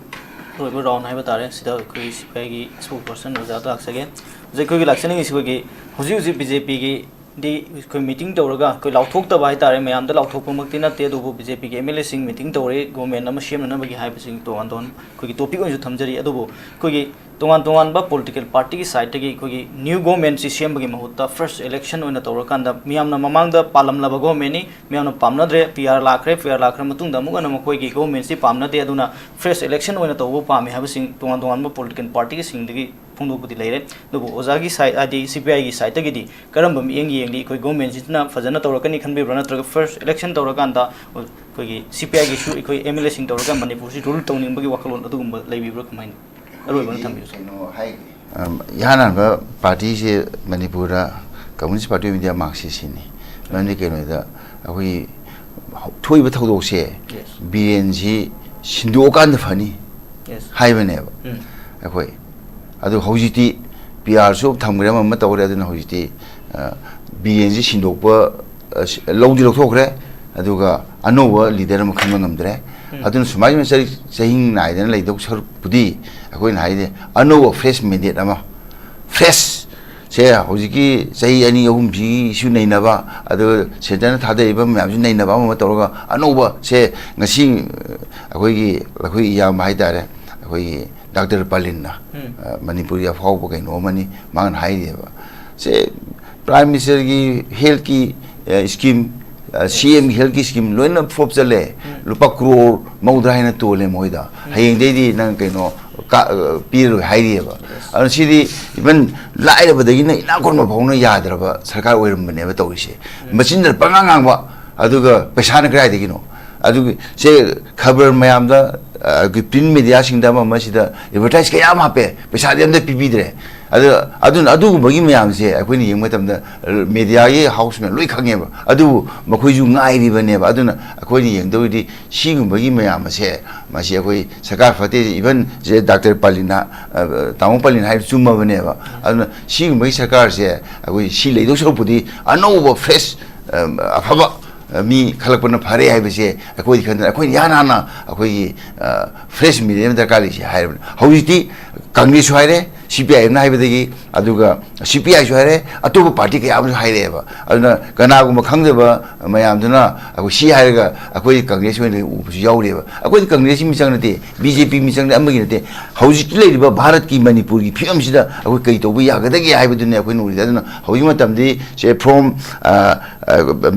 ꯑꯔꯣꯏꯕ round ꯍꯥꯏꯕ ꯇꯥꯔꯦ꯫ ꯁꯤꯗ ꯑꯩꯈꯣꯏ ꯁꯤ ꯄꯤ ꯑꯥꯏꯒꯤ spokesperson ꯑꯣꯖꯥꯗ ꯂꯥꯛꯆꯒꯦ꯫ ꯍꯧꯖꯤꯛ ꯑꯩꯈꯣꯏꯒꯤ ꯂꯥꯛꯆꯅꯤꯡꯉꯤꯁꯤ ꯑꯩꯈꯣꯏꯒꯤ ꯍꯧꯖꯤꯛ ꯍꯧꯖꯤꯛ ꯕꯤ ꯖꯦ ꯄꯤꯒꯤꯗꯤ ꯑꯩꯈꯣꯏ meeting ꯇꯧꯔꯒ ꯑꯩꯈꯣꯏ ꯂꯥꯎꯊꯣꯛꯇꯕ ꯍꯥꯏ ꯇꯥꯔꯦ, ꯃꯌꯥꯝꯗ ꯂꯥꯎꯊꯣꯛꯄꯃꯛꯇꯤ ꯅꯠꯇꯦ, ꯑꯗꯨꯕꯨ ꯕꯤ ꯖꯦ ꯄꯤꯒꯤ ꯑꯦꯝ ꯑꯦꯜ ꯑꯦꯁꯤꯡ meeting ꯇꯧꯔꯦ, government ꯑꯃ ꯁꯦꯝꯅꯅꯕꯒꯤ ꯍꯥꯏꯕꯁꯤꯡ ꯇꯣꯉꯥꯟ ꯇꯣꯉꯥꯟ ꯑꯩꯈꯣꯏꯒꯤ topic ꯑꯣꯏꯅꯁꯨ ꯊꯝꯖꯔꯤ꯫ ꯑꯗꯨꯕꯨ ꯑꯩꯈꯣꯏꯒꯤ ꯇꯣꯉꯥꯟ ꯇꯣꯉꯥꯟꯕ political partyꯒꯤ sideꯇꯒꯤ ꯑꯩꯈꯣꯏꯒꯤ new governmentꯁꯤ ꯁꯦꯝꯕꯒꯤ ꯃꯍꯨꯠꯇ first election ꯑꯣꯏꯅ ꯇꯧꯔꯀꯥꯟꯗ ꯃꯤꯌꯥꯝꯅ ꯃꯃꯥꯡꯗ ꯄꯥꯜꯂꯝꯂꯕ governmentꯅꯤ, ꯃꯤꯌꯥꯝꯅ ꯄꯥꯝꯅꯗ꯭ꯔꯦ, ꯄꯤ ꯑꯥꯔ ꯂꯥꯛꯈ꯭ꯔꯦ, ꯄꯤ ꯑꯥꯔ ꯂꯥꯛꯈ꯭ꯔ ꯃꯇꯨꯡꯗ ꯑꯃꯨꯛ ꯍꯟꯅ ꯃꯈꯣꯏꯒꯤ governmentꯁꯤ ꯄꯥꯝꯅꯗꯦ, ꯑꯗꯨꯅ fresh election ꯑꯣꯏꯅ ꯇꯧꯕ ꯄꯥꯝꯃꯤ ꯍꯥꯏꯕꯁꯤꯡ ꯇꯣꯉꯥꯟ ꯇꯣꯉꯥꯟꯕ political partyꯒꯤꯁꯤꯡꯗꯒꯤ ꯐꯣꯡꯗꯣꯛꯄꯗꯤ ꯂꯩꯔꯦ꯫ ꯑꯗꯨꯕꯨ ꯑꯣꯖꯥꯒꯤ side, ꯍꯥꯏꯗꯤ ꯁꯤ ꯄꯤ ꯑꯥꯏꯒꯤ sideꯇꯒꯤꯗꯤ ꯀꯔꯝꯕ ꯃꯤꯠꯌꯦꯡ ꯌꯦꯡꯂꯤ? ꯑꯩꯈꯣꯏ governmentꯁꯤꯅ ꯐꯖꯅ ꯇꯧꯔꯛꯀꯅꯤ ꯈꯟꯕꯤꯕ꯭ꯔꯥ, ꯅꯠꯇ꯭ꯔꯒ first election ꯇꯧꯔꯀꯥꯟꯗ ꯑꯩꯈꯣꯏꯒꯤ ꯁꯤ ꯄꯤ ꯑꯥꯏꯒꯤꯁꯨ ꯑꯩꯈꯣꯏ ꯑꯦꯝ ꯑꯦꯜ ꯑꯦꯁꯤꯡ ꯇꯧꯔꯒ ꯃꯅꯤꯄꯨꯔꯁꯤ rule ꯇꯧꯅꯤꯡꯕꯒꯤ ꯋꯥꯈꯜꯂꯣꯟ ꯑꯗꯨꯒꯨꯝꯕ ꯂꯩꯕꯤꯕ꯭ꯔꯥ, ꯀꯃꯥꯏꯅ? ꯑꯔꯣꯏꯕ ꯑꯃ ꯊꯝꯕꯤꯌꯨ, ꯁꯥꯔ꯫ ꯀꯩꯅꯣ ꯍꯥꯏꯒꯦ꯫ ꯑꯝ, ꯏꯍꯥꯟ ꯍꯥꯟꯕ partyꯁꯦ ꯃꯅꯤꯄꯨꯔꯗ Communist Party of India, Marxistꯁꯤꯅꯤ꯫ ꯃꯔꯝꯗꯤ ꯀꯩꯅꯣꯗ ꯑꯩꯈꯣꯏꯒꯤ ꯍꯧ-, ꯊꯣꯛꯏꯕ ꯊꯧꯗꯣꯛꯁꯦ Yes. ꯕꯤꯔꯦꯟꯁꯤ ꯁꯤꯟꯗꯣꯛꯑꯀꯥꯟꯗ ꯐꯅꯤ Yes. ꯍꯥꯏꯕꯅꯦꯕ ꯎꯝ꯫ ꯑꯩꯈꯣꯏ꯫ ꯑꯗꯨ ꯍꯧꯖꯤꯛꯇꯤ ꯄꯤ ꯑꯥꯔꯁꯨ ꯊꯝꯈ꯭ꯔꯦ, ꯑꯃ ꯑꯃ ꯇꯧꯈ꯭ꯔꯦ, ꯑꯗꯨꯅ ꯍꯧꯖꯤꯛꯇꯤ, ꯑ, ꯕꯤꯔꯦꯟꯁꯤ ꯁꯤꯟꯗꯣꯛꯄ, ꯑ, ꯁꯤ-, ꯂꯧꯗꯤ ꯂꯧꯊꯣꯛꯈ꯭ꯔꯦ, ꯑꯗꯨꯒ ꯑꯅꯧꯕ leader ꯑꯃ ꯈꯟꯕ ꯉꯝꯗ꯭ꯔꯦ꯫ ꯎꯝ꯫ ꯑꯗꯨꯅ ꯁꯨꯃꯥꯏꯅ ꯆꯍꯤ, ꯆꯍꯤ ꯅꯥꯏꯗꯅ ꯂꯩꯗꯧ ꯁꯔꯨꯛꯄꯨꯗꯤ ꯑꯩꯈꯣꯏꯅ ꯍꯥꯏꯁꯦ ꯑꯅꯧꯕ fresh mandate ꯑꯃ, fresh ꯁꯦ ꯍꯧꯖꯤꯛꯀꯤ ꯆꯍꯤ ꯑꯅꯤ ꯑꯍꯨꯝꯁꯤꯒꯤꯁꯨ ꯅꯩꯅꯕ, ꯑꯗꯨꯒ centreꯅ ꯊꯥꯗꯔꯤꯕ ꯃꯌꯥꯝꯁꯨ ꯅꯩꯅꯕ ꯑꯃ ꯑꯃ ꯇꯧꯔꯒ ꯑꯅꯧꯕ ꯁꯦ ꯉꯁꯤ, ꯑ, ꯑꯩꯈꯣꯏꯒꯤ, ꯑꯩꯈꯣꯏ ꯏꯌꯥꯝꯕ ꯍꯥꯏꯇꯥꯔꯦ, ꯑꯩꯈꯣꯏꯒꯤ ꯗꯥꯛꯇꯔ ꯄꯥꯂꯤꯟꯅ, ꯎꯝ꯫ ꯑ, ꯃꯅꯤꯄꯨꯔꯒꯤ ꯑꯐꯥꯎꯕ ꯀꯩꯅꯣ ꯑꯃꯅꯤ, ꯃꯥꯅ ꯍꯥꯏꯔꯤꯑꯕ꯫ ꯁꯦ Prime Ministerꯒꯤ healthꯀꯤ, ꯑ, scheme, ꯑ, CM healthꯀꯤ scheme ꯂꯣꯏꯅ flop ꯆꯠꯂꯦ꯫ ꯎꯝ꯫ ꯂꯨꯄꯥ crore ꯃꯧꯗ꯭ꯔꯥ ꯍꯦꯟꯅ ꯇꯣꯜꯂꯦ ꯃꯣꯏꯗ꯫ ꯎꯝ꯫ ꯍꯌꯦꯡꯗꯩꯗꯤ ꯅꯪ ꯀꯩꯅꯣ ꯀꯥ-, ꯑ, ꯄꯤꯔꯔꯣꯏ ꯍꯥꯏꯔꯤꯑꯕ꯫ ꯑꯗꯨꯅ ꯁꯤꯗꯤ even ꯂꯥꯏꯔꯕꯗꯒꯤꯅ ꯏꯅꯥꯛ ꯈꯨꯟꯕ ꯐꯥꯎꯅ ꯌꯥꯗ꯭ꯔꯕ ꯁꯔꯀꯥꯔ ꯑꯣꯏꯔꯝꯕꯅꯦꯕ ꯇꯧꯔꯤꯁꯦ꯫ ꯃꯆꯤꯟꯗ ꯄꯉꯥꯡ ꯉꯥꯡꯕ, ꯑꯗꯨꯒ ꯄꯩꯁꯥꯅ ꯀꯗꯥꯏꯗꯒꯤꯅꯣ? ꯑꯗꯨꯒꯤ ꯁꯦ ꯈꯕꯔ ꯃꯌꯥꯝꯗ, ꯑ, ꯑꯩꯈꯣꯏ print mediaꯁꯤꯡꯗ ꯑꯃ ꯑꯃꯁꯤꯗ advertise ꯀꯌꯥ ꯑꯃ ꯍꯥꯞꯄꯦ, ꯄꯩꯁꯥꯗꯤ ꯑꯝꯇ ꯄꯤꯕꯤꯗ꯭ꯔꯦ꯫ ꯑꯗꯨ, ꯑꯗꯨꯅ ꯑꯗꯨꯒꯨꯝꯕꯒꯤ ꯃꯌꯥꯝꯁꯦ ꯑꯩꯈꯣꯏꯅ ꯌꯦꯡꯕ ꯃꯇꯝꯗ mediaꯒꯤ house ꯃꯌꯥꯝ ꯂꯣꯏ ꯈꯪꯉꯦꯕ꯫ ꯑꯗꯨꯕꯨ ꯃꯈꯣꯏꯁꯨ ꯉꯥꯏꯔꯤꯕꯅꯦꯕ꯫ ꯑꯗꯨꯅ ꯑꯩꯈꯣꯏꯅ ꯌꯦꯡꯗꯧꯔꯤꯗꯤ ꯁꯤꯒꯨꯝꯕꯒꯤ ꯃꯌꯥꯝ ꯑꯁꯦ, ꯃꯁꯤ ꯑꯩꯈꯣꯏ ꯁꯔꯀꯥꯔ ꯐꯠꯇꯦ, even ꯁꯦ ꯗꯥꯛꯇꯔ ꯄꯥꯂꯤꯅ, ꯑ, ꯇꯥꯃꯣ ꯄꯥꯂꯤꯅ ꯍꯥꯏꯕ ꯆꯨꯝꯃꯕꯅꯦꯕ꯫ ꯑꯗꯨꯅ ꯁꯤꯒꯨꯝꯕꯒꯤ ꯁꯔꯀꯥꯔꯁꯦ ꯑꯩꯈꯣꯏ ꯁꯤ ꯂꯩꯗꯧ ꯁꯔꯨꯛꯄꯨꯗꯤ ꯑꯅꯧꯕ fresh, ꯑ, ꯑꯐꯕ, ꯑ, ꯃꯤ ꯈꯜꯂꯛꯄꯅ ꯐꯔꯦ ꯍꯥꯏꯕꯁꯦ ꯑꯩꯈꯣꯏꯗꯤ ꯈꯟꯗꯅ ꯑꯩꯈꯣꯏꯅ ꯏꯍꯥꯟ ꯍꯥꯟꯅ ꯑꯩꯈꯣꯏꯒꯤ, ꯑ, fresh ꯃꯤꯗꯤ ꯑꯃ ꯗꯔꯀꯥꯔ ꯂꯩꯁꯦ ꯍꯥꯏꯔꯕꯅꯤ꯫ ꯍꯧꯖꯤꯛꯇꯤ ꯀꯪꯒ꯭ꯔꯦꯁꯁꯨ ꯍꯥꯏꯔꯦ, ꯁꯤ ꯄꯤ ꯑꯥꯏ ꯑꯦꯝꯅ ꯍꯥꯏꯕꯗꯒꯤ, ꯑꯗꯨꯒ ꯁꯤ ꯄꯤ ꯑꯥꯏꯁꯨ ꯍꯥꯏꯔꯦ, ꯑꯇꯣꯞꯄ ꯄꯥꯔꯇꯤ ꯀꯌꯥ ꯑꯃꯁꯨ ꯍꯥꯏꯔꯛꯑꯦꯕ꯫ ꯑꯗꯨꯅ ꯀꯅꯥꯒꯨꯝꯕ ꯈꯪꯗꯕ ꯃꯌꯥꯝꯗꯨꯅ ꯑꯩꯈꯣꯏ ꯁꯤ ꯍꯥꯏꯔꯒ ꯑꯩꯈꯣꯏ ꯀꯪꯒ꯭ꯔꯦꯁ ꯑꯣꯏꯅ ꯎꯕꯁꯨ ꯌꯥꯎꯔꯤꯑꯕ꯫ ꯑꯩꯈꯣꯏꯗꯤ ꯀꯪꯒ꯭ꯔꯦꯁꯀꯤ ꯃꯤꯆꯪ ꯅꯠꯇꯦ, ꯕꯤ ꯖꯦ ꯄꯤ ꯃꯤꯆꯪ ꯅꯠꯇꯦ, ꯑꯃꯒꯤ ꯅꯠꯇꯦ꯫ ꯍꯧꯖꯤꯛꯀꯤ ꯂꯩꯔꯤꯕ ꯚꯥꯔꯠꯀꯤ ꯃꯅꯤꯄꯨꯔꯒꯤ ꯐꯤꯕꯝꯁꯤꯗ ꯑꯩꯈꯣꯏ ꯀꯩ ꯇꯧꯕ ꯌꯥꯒꯗꯒꯦ ꯍꯥꯏꯕꯗꯨꯅꯤ ꯑꯩꯈꯣꯏꯅ ꯎꯔꯤꯁꯦ꯫ ꯑꯗꯨꯅ ꯍꯧꯖꯤꯛ ꯃꯇꯝꯗꯤ ꯁꯦ from, ꯑ, ꯑ,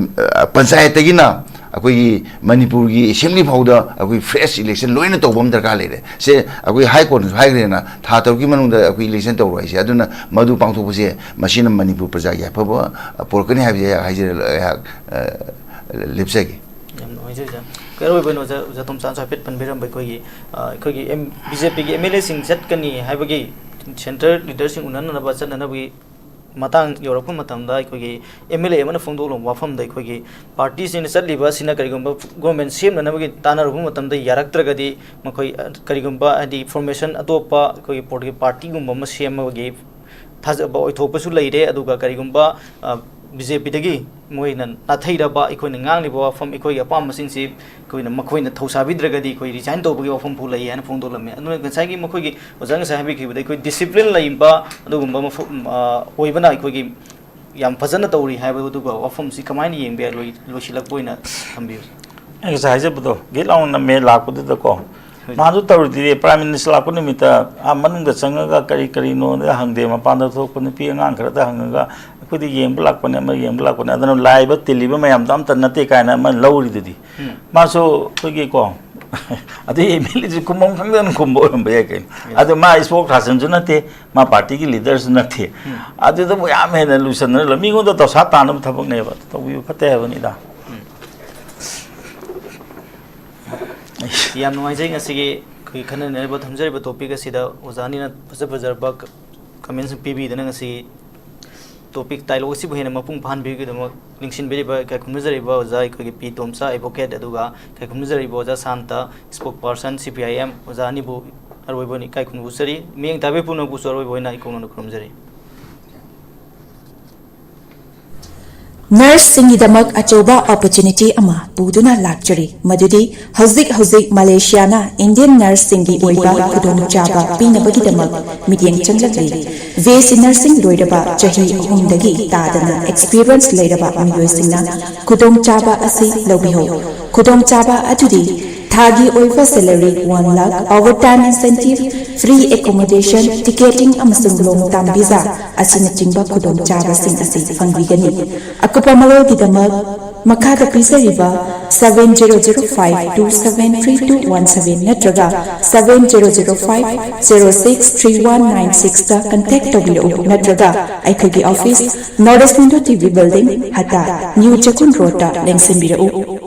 ꯑ, ꯄꯟꯆꯥꯌꯠꯇꯒꯤꯅ ꯑꯩꯈꯣꯏꯒꯤ ꯃꯅꯤꯄꯨꯔꯒꯤ assembly ꯐꯥꯎꯗ ꯑꯩꯈꯣꯏ fresh election ꯂꯣꯏꯅ ꯇꯧꯕ ꯑꯃ ꯗꯔꯀꯥꯔ ꯂꯩꯔꯦ꯫ ꯁꯦ ꯑꯩꯈꯣꯏ High Courtꯅꯁꯨ ꯍꯥꯏꯈ꯭ꯔꯦꯅ, ꯊꯥ ꯇꯔꯨꯛꯀꯤ ꯃꯅꯨꯡꯗ ꯑꯩꯈꯣꯏ election ꯇꯧꯔꯣꯏ ꯍꯥꯏꯁꯦ꯫ ꯑꯗꯨꯅ ꯃꯗꯨ ꯄꯥꯡꯊꯣꯛꯄꯁꯦ ꯃꯁꯤꯅ ꯃꯅꯤꯄꯨꯔ ꯄ꯭ꯔꯖꯥꯒꯤ ꯑꯐꯕ ꯄꯨꯔꯛꯀꯅꯤ ꯍꯥꯏꯕꯁꯦ ꯑꯩꯍꯥꯛ ꯍꯥꯏꯖꯔ-, ꯑꯩꯍꯥꯛ, ꯑ, ꯂꯦꯞꯆꯒꯦ꯫ ꯌꯥꯝ ꯅꯨꯡꯉꯥꯏꯖꯩ ꯑꯣꯖꯥ꯫ ꯀꯩꯅꯣ ꯑꯣꯏꯕ ꯑꯣꯖꯥ, ꯑꯣꯖꯥ ꯇꯣꯝꯆꯥꯅꯁꯨ ꯍꯥꯏꯐꯦꯠ ꯄꯟꯕꯤꯔꯝꯕ ꯑꯩꯈꯣꯏꯒꯤ, ꯑ, ꯑꯩꯈꯣꯏꯒꯤ ꯑꯦꯝ-, ꯕꯤ ꯖꯦ ꯄꯤꯒꯤ ꯑꯦꯝ ꯑꯦꯜ ꯑꯦꯁꯤꯡ ꯆꯠꯀꯅꯤ ꯍꯥꯏꯕꯒꯤ centre leaderꯁꯤꯡ ꯎꯅꯅꯅꯕ ꯆꯠꯅꯅꯕꯒꯤ ꯃꯇꯥꯡ ꯌꯧꯔꯛꯄ ꯃꯇꯝꯗ ꯑꯩꯈꯣꯏꯒꯤ ꯑꯦꯝ ꯑꯦꯜ ꯑꯦ ꯑꯃꯅ ꯐꯣꯡꯗꯣꯛꯂꯕ ꯋꯥꯐꯝꯗ ꯑꯩꯈꯣꯏꯒꯤ ꯄꯥꯔꯇꯤꯁꯤꯡꯅ ꯆꯠꯂꯤꯕ ꯑꯁꯤꯅ ꯀꯔꯤꯒꯨꯝꯕ government ꯁꯦꯝꯅꯅꯕꯒꯤ ꯇꯥꯟꯅꯔꯨꯕ ꯃꯇꯝꯗ ꯌꯥꯔꯛꯇ꯭ꯔꯒꯗꯤ ꯃꯈꯣꯏ, ꯑ, ꯀꯔꯤꯒꯨꯝꯕ ꯍꯥꯏꯗꯤ formation ꯑꯇꯣꯞꯄ ꯑꯩꯈꯣꯏꯒꯤ ꯄꯣꯂꯤꯇꯤꯀꯦꯜ ꯄꯥꯔꯇꯤꯒꯨꯝꯕ ꯑꯃ ꯁꯦꯝꯕꯒꯤ ꯊꯥꯖꯕ ꯑꯣꯏꯊꯣꯛꯄꯁꯨ ꯂꯩꯔꯦ꯫ ꯑꯗꯨꯒ ꯀꯔꯤꯒꯨꯝꯕ, ꯑ, ꯕꯤ ꯖꯦ ꯄꯤꯗꯒꯤ ꯃꯣꯏꯅ ꯅꯥꯊꯩꯔꯕ ꯑꯩꯈꯣꯏꯅ ꯉꯥꯡꯂꯤꯕ ꯋꯥꯐꯝ, ꯑꯩꯈꯣꯏꯒꯤ ꯑꯄꯥꯝꯕꯁꯤꯡꯁꯤ ꯑꯩꯈꯣꯏꯅ ꯃꯈꯣꯏꯅ ꯊꯧꯁꯥꯕꯤꯗ꯭ꯔꯒꯗꯤ ꯑꯩꯈꯣꯏ resign ꯇꯧꯕꯒꯤ ꯋꯥꯐꯝ ꯐꯥꯎ ꯂꯩ ꯍꯥꯏꯅ ꯐꯣꯡꯗꯣꯛꯂꯝꯃꯤ꯫ ꯑꯗꯨꯅ ꯉꯁꯥꯏꯒꯤ ꯃꯈꯣꯏꯒꯤ ꯑꯣꯖꯥ ꯉꯁꯥꯏ ꯍꯥꯏꯕꯤꯈꯤꯕꯗ ꯑꯩꯈꯣꯏ discipline ꯂꯩꯕ ꯑꯗꯨꯒꯨꯝꯕ ꯃꯐꯝ, ꯑ, ꯑꯣꯏꯕꯅ ꯑꯩꯈꯣꯏꯒꯤ ꯌꯥꯝ ꯐꯖꯅ ꯇꯧꯔꯤ ꯍꯥꯏꯕ ꯑꯗꯨꯒ ꯋꯥꯐꯝꯁꯤ ꯀꯃꯥꯏꯅ ꯌꯦꯡꯕ ꯌꯥꯏ? ꯂꯣꯏ-, ꯂꯣꯏꯁꯤꯜꯂꯛꯄ ꯑꯣꯏꯅ ꯊꯝꯕꯤꯌꯨ꯫ ꯑꯩ ꯉꯁꯥꯏ ꯍꯥꯏꯖꯕꯗꯣ, ꯒꯤꯠ ꯂꯥꯎꯅ ꯅꯝꯃꯦ ꯂꯥꯛꯄꯗꯨꯗꯀꯣ, ꯍꯣꯏ꯫ ꯃꯥꯗꯨ ꯇꯧꯔꯤꯗꯨꯗꯤ Prime Minister ꯂꯥꯛꯄ ꯅꯨꯃꯤꯠꯇ ꯑꯥ ꯃꯅꯨꯡꯗ ꯆꯪꯉꯒ ꯀꯔꯤ ꯀꯔꯤꯅꯣꯗ ꯍꯪꯗꯦ, ꯃꯄꯥꯟꯗ ꯊꯣꯛꯄ ꯅꯨꯄꯤ ꯑꯉꯥꯡ ꯈꯔꯗ ꯍꯪꯉꯒ ꯑꯩꯈꯣꯏꯗꯤ ꯌꯦꯡꯕ ꯂꯥꯛꯄꯅꯦ, ꯑꯃ ꯌꯦꯡꯕ ꯂꯥꯛꯄꯅꯦ, ꯑꯗꯨꯅ ꯂꯥꯛꯏꯕ ꯇꯤꯜꯂꯤꯕ ꯃꯌꯥꯝꯗꯣ ꯑꯝꯇ ꯅꯠꯇꯦ ꯀꯥꯏꯅ ꯑꯃ ꯂꯧꯔꯤꯗꯨꯗꯤ꯫ ꯎꯝ꯫ ꯃꯥꯁꯨ ꯑꯩꯈꯣꯏꯒꯤꯀꯣ, ꯑꯗꯨ ꯑꯦꯝ ꯑꯦꯜ ꯑꯦꯁꯤ ꯈꯨꯝꯐꯝ ꯈꯪꯗꯅ ꯈꯨꯝꯕ ꯑꯣꯏꯔꯝꯕ ꯌꯥꯏ ꯀꯩꯅꯣ꯫ ꯑꯗꯨ ꯃꯥ ꯏꯁꯄꯣꯛ ꯄꯥꯔꯁꯟꯁꯨ ꯅꯠꯇꯦ, ꯃꯥ ꯄꯥꯔꯇꯤꯒꯤ ꯂꯤꯗꯔꯁꯨ ꯅꯠꯇꯦ꯫ ꯑꯗꯨꯗꯕꯨ ꯌꯥꯝ ꯍꯦꯟꯅ ꯂꯨꯁꯟꯅꯔ ꯂꯩ꯫ ꯃꯤꯉꯣꯟꯗ ꯗꯣꯁꯥ ꯇꯥꯅꯕ ꯊꯕꯛꯅꯦꯕ꯫ ꯑꯗꯨ ꯇꯧꯕꯤꯕ ꯐꯠꯇꯦ ꯍꯥꯏꯕꯅꯤꯗ꯫ ꯌꯥꯝ ꯅꯨꯡꯉꯥꯏꯖꯩ ꯉꯁꯤꯒꯤ ꯑꯩꯈꯣꯏꯒꯤ ꯈꯟꯅ ꯅꯩꯅꯕ ꯊꯝꯖꯔꯤꯕ ꯇꯣꯄꯤꯛ ꯑꯁꯤꯗ ꯑꯣꯖꯥ ꯑꯅꯤꯅ ꯐꯖ ꯐꯖꯔꯕ ꯀꯃꯦꯟꯁꯤꯡ ꯄꯤꯕꯤꯗꯨꯅ ꯉꯁꯤꯒꯤ ꯇꯣꯄꯤꯛ ꯗꯥꯏꯂꯣꯒ ꯑꯁꯤꯕꯨ ꯍꯦꯟꯅ ꯃꯄꯨꯡ ꯐꯥꯍꯟꯕꯤꯕꯒꯤꯗꯃꯛ ꯅꯤꯡꯁꯤꯡꯕꯤꯔꯤꯕ ꯏꯀꯥꯏ ꯈꯨꯝꯅꯖꯔꯤꯕ ꯑꯣꯖꯥ ꯑꯩꯈꯣꯏꯒꯤ ꯄꯤ ꯇꯣꯝꯆꯥ ꯑꯦꯗꯚꯣꯀꯦꯠ, ꯑꯗꯨꯒ ꯏꯀꯥꯏ ꯈꯨꯝꯅꯖꯔꯤꯕ ꯑꯣꯖꯥ ꯁꯥꯟꯇ, ꯏꯁꯄꯣꯛ ꯄꯥꯔꯁꯟ ꯁꯤ ꯄꯤ ꯑꯥꯏ ꯑꯦꯝ, ꯑꯣꯖꯥ ꯑꯅꯤꯕꯨ ꯑꯔꯣꯏꯕ ꯑꯣꯏꯅ ꯏꯀꯥꯏ ꯈꯨꯝꯅꯕ ꯎꯠꯆꯔꯤ꯫ ꯃꯤꯠꯌꯦꯡ ꯇꯥꯕꯤꯕ ꯄꯨꯝꯅꯃꯛꯄꯨꯁꯨ ꯑꯔꯣꯏꯕ ꯑꯣꯏꯅ ꯏꯀꯥꯏ ꯈꯨꯝꯅꯅ ꯈꯨꯔꯨꯝꯖꯔꯤ꯫ ꯅꯔꯁꯁꯤꯡꯒꯤꯗꯃꯛ ꯑꯆꯧꯕ ꯑꯣꯄꯣꯔꯆꯨꯅꯤꯇꯤ ꯑꯃ ꯄꯨꯗꯨꯅ ꯂꯥꯛꯆꯔꯤ, ꯃꯗꯨꯗꯤ ꯍꯧꯖꯤꯛ ꯍꯧꯖꯤꯛ ꯃꯂꯦꯁꯤꯌꯥꯅ ꯏꯟꯗꯤꯌꯟ ꯅꯔꯁꯁꯤꯡꯒꯤ ꯑꯣꯏꯕ ꯈꯨꯗꯣꯡꯆꯥꯕ ꯄꯤꯅꯕꯒꯤꯗꯃꯛ ꯃꯤꯠꯌꯦꯡ ꯆꯪꯂꯛꯂꯤ꯫ ꯕꯤ ꯑꯦꯁ ꯁꯤ ꯅꯔꯁꯤꯡ ꯂꯣꯏꯔꯕ ꯆꯍꯤ ꯑꯍꯨꯝꯗꯒꯤ ꯇꯥꯗꯅ ꯑꯦꯛꯁꯄꯤꯔꯤꯌꯦꯟꯁ ꯂꯩꯔꯕ ꯃꯤꯑꯣꯏꯁꯤꯡꯅ ꯈꯨꯗꯣꯡꯆꯥꯕ ꯑꯁꯤ ꯂꯧꯕꯤꯍꯧ꯫ ꯈꯨꯗꯣꯡꯆꯥꯕ ꯑꯗꯨꯗꯤ ꯊꯥꯒꯤ ꯑꯣꯏꯕ salary one lakh, over time incentive, free accommodation, ticketing ꯑꯃꯁꯨꯡ ꯂꯣꯡ ꯇꯥꯔꯝ ꯚꯤꯖꯥ ꯑꯁꯤꯅꯆꯤꯡꯕ ꯈꯨꯗꯣꯡꯆꯥꯕꯁꯤꯡ ꯑꯁꯤ ꯐꯪꯕꯤꯒꯅꯤ꯫ ꯑꯀꯨꯞꯄ ꯃꯔꯣꯜꯒꯤꯗꯃꯛ ꯃꯈꯥꯗ ꯄꯤꯖꯔꯤꯕ seven zero zero five two seven three two one seven ꯅꯠꯇ꯭ꯔꯒ seven zero zero five zero six three one nine sixꯇ ꯀꯟꯇꯦꯛ ꯇꯧꯕꯤꯔꯛꯎ ꯅꯠꯇ꯭ꯔꯒ ꯑꯩꯈꯣꯏꯒꯤ office North East Window T V Building, Hatta, new Chekon ꯔꯣꯗꯇ ꯂꯦꯡꯁꯤꯟꯕꯤꯔꯛꯎ꯫